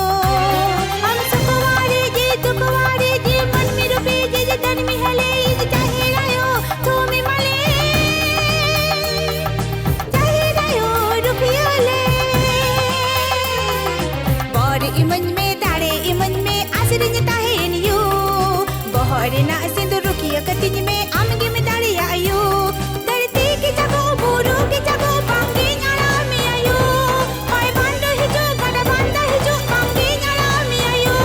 ᱟᱢ ᱥᱩᱠᱣᱟᱨᱤ ᱡᱤ ᱫᱩᱠᱣᱟᱨᱤ ᱡᱤ ᱢᱟᱹᱱᱢᱤ ᱨᱩᱯᱤ ᱡᱤ ᱡᱤ ᱫᱟᱹᱱᱢᱤ ᱦᱮᱞᱮ ᱡᱤ ᱡᱟᱦᱮᱨ ᱟᱭᱳ ᱛᱷᱩᱢᱤ ᱢᱟᱞᱮ᱾ ᱡᱟᱦᱮᱨ ᱟᱭᱳ ᱨᱩᱠᱷᱤᱭᱟᱹ ᱞᱮ᱾ ᱵᱚᱨ ᱤᱢᱟᱹᱧ ᱢᱮ, ᱫᱟᱲᱮ ᱤᱢᱟᱹᱧ ᱢᱮ, ᱟᱥᱨᱤᱧ ᱛᱟᱦᱮᱱ ᱭᱩ᱾ ᱵᱚᱦᱚᱜ ᱨᱮᱱᱟᱜ ᱥᱤᱸᱫᱩᱨ ᱨᱩᱠᱷᱤᱭᱟᱹ ᱠᱟᱹᱛᱤᱧ ᱢᱮ, ᱟᱢ ᱜᱮᱢ ᱫᱟᱲᱮᱭᱟᱜ ᱭᱩ᱾ ᱫᱷᱟᱹᱨᱛᱤ ᱠᱮᱪᱟᱜᱚᱜ, ᱵᱩᱨᱩ ᱠᱮᱪᱟᱜᱚᱜ, ᱵᱟᱝᱜᱤᱧ ᱟᱲᱟᱜ ᱢᱮᱭᱟ ᱭᱩ᱾ ᱦᱚᱭ ᱵᱷᱟᱱᱰᱚ ᱦᱤᱡᱩᱜ, ᱜᱟᱰᱟ ᱵᱟᱱᱫᱟ ᱦᱤᱡᱩᱜ, ᱵᱟᱝᱜᱤᱧ ᱟᱲᱟᱜ ᱢᱮᱭᱟ ᱭᱩ᱾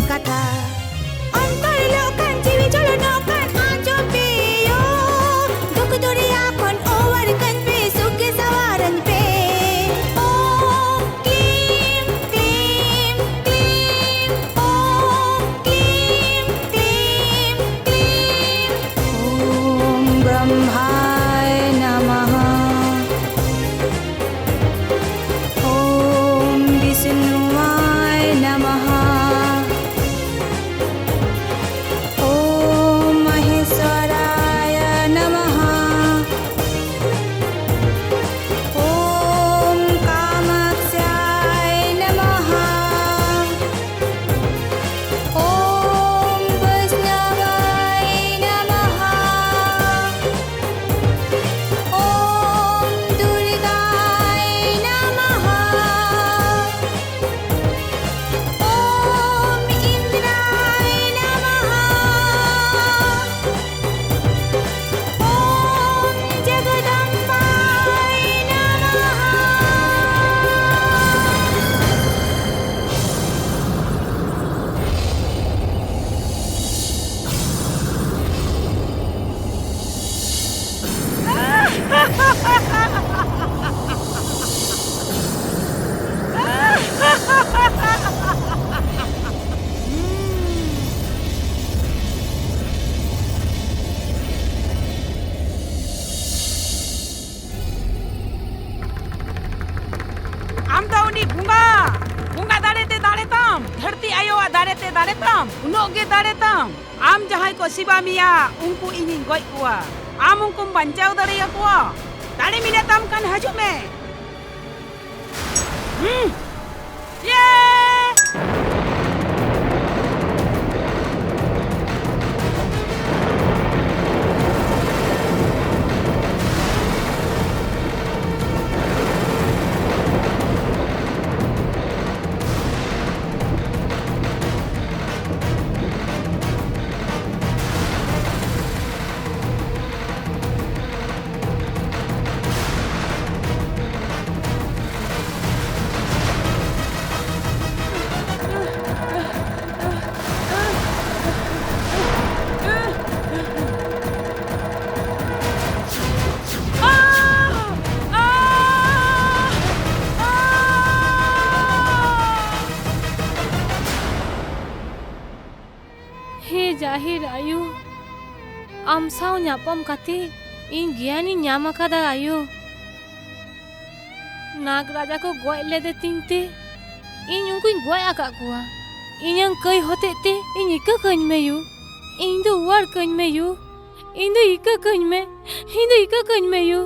ᱠᱟᱛᱷᱟ᱾ ᱚᱱᱛᱚᱨ ᱞᱚᱜ ᱠᱟᱱ, ᱡᱤᱣᱤ ᱡᱚᱞᱚᱱᱚᱜ ᱠᱟᱱ, ᱟᱸᱡᱚᱢ ᱯᱮ ᱭᱳ᱾ ᱫᱩᱠ ᱫᱚᱨᱭᱟ ᱠᱷᱚᱱ ᱚᱣᱟᱨ ᱠᱟᱹᱧ ᱯᱮ, ᱥᱩᱠ ᱜᱮ ᱥᱟᱶᱟᱨᱟᱹᱧ ᱯᱮ᱾ ᱳᱢ ᱠᱞᱤᱢ ᱠᱞᱤᱢ ᱠᱞᱤᱢ, ᱳᱢ ᱠᱞᱤᱢ ᱠᱞᱤᱢ ᱠᱞᱤᱢ᱾ ᱳᱢ ᱵᱨᱚᱦᱢᱟᱭ ᱱᱚᱢᱚᱦ। ᱳᱢ ᱵᱤᱥᱱᱩᱣᱟᱭ ᱱᱚᱢᱚᱦ। ᱳᱢ ᱢᱚᱦᱮᱥᱣᱟᱨᱟᱭ ᱱᱚᱢᱚᱦ। ᱳᱢ ᱠᱟᱢᱟᱠᱥᱟᱭ ᱱᱚᱢᱚᱦ। ᱳᱢ ᱵᱳᱭᱥᱱᱚᱵᱟᱭ ᱱᱚᱢᱚᱦ। ᱳᱢ ᱫᱩᱨᱜᱟᱭ ᱱᱚᱢᱚᱦ। ᱳᱢ ᱤᱱᱫᱨᱟᱭ ᱱᱚᱢᱚᱦ। ᱳᱢ ᱡᱚᱜᱚᱫᱚᱢᱵᱟᱭ ᱱᱚᱢᱚᱦ। ᱟᱢ ᱫᱚ ᱩᱱᱤ ᱵᱚᱸᱜᱟ, ᱵᱚᱸᱜᱟ ᱫᱟᱲᱮ ᱛᱮ ᱫᱟᱲᱮ ᱛᱟᱢ, ᱫᱷᱟᱹᱨᱛᱤ ᱟᱭᱳᱣᱟᱜ ᱫᱟᱲᱮ ᱛᱮ ᱫᱟᱲᱮ ᱛᱟᱢ, ᱩᱱᱟᱹᱜ ᱜᱮ ᱫᱟᱲᱮ ᱛᱟᱢ᱾ ᱟᱢ ᱡᱟᱦᱟᱸᱭ ᱠᱚ ᱥᱮᱵᱟ ᱢᱮᱭᱟ, ᱩᱱᱠᱩ ᱤᱧᱤᱧ ᱜᱚᱡ ᱠᱚᱣᱟ᱾ ᱟᱢ ᱩᱱᱠᱩᱢ ᱵᱟᱧᱪᱟᱣ ᱫᱟᱲᱮᱭᱟᱠᱚᱣᱟ᱾ ᱫᱟᱲᱮ ᱢᱮᱱᱟᱜ ᱛᱟᱢ ᱠᱷᱟᱱ ᱦᱤᱡᱩᱜ ᱢᱮ᱾ ᱦᱩᱸ᱾ ᱭᱮ! ᱦᱮ ᱡᱟᱦᱮᱨ ᱟᱭᱳ, ᱟᱢ ᱥᱟᱶ ᱧᱟᱯᱟᱢ ᱠᱟᱛᱮ ᱤᱧ ᱜᱮᱭᱟᱱᱤᱧ ᱧᱟᱢ ᱟᱠᱟᱫᱟ ᱟᱭᱳ᱾ ᱱᱟᱜᱽ ᱨᱟᱡᱟ ᱠᱚ ᱜᱚᱡ ᱞᱮᱫᱮ ᱛᱤᱧ ᱛᱮ ᱤᱧ ᱩᱱᱠᱩᱧ ᱜᱚᱡ ᱟᱠᱟᱫ ᱠᱚᱣᱟ᱾ ᱤᱧᱟᱹᱝ ᱠᱟᱹᱭ ᱦᱚᱛᱮᱡ ᱛᱮ ᱤᱧ ᱤᱠᱟᱹ ᱠᱟᱹᱧ ᱢᱮ ᱭᱩ, ᱤᱧ ᱫᱚ ᱩᱣᱟᱹᱲ ᱠᱟᱹᱧ ᱢᱮ ᱭᱩ, ᱤᱧ ᱫᱚ ᱤᱠᱟᱹ ᱠᱟᱹᱧ ᱢᱮ, ᱤᱧ ᱫᱚ ᱤᱠᱟᱹ ᱠᱟᱹᱧ ᱢᱮ ᱭᱩ᱾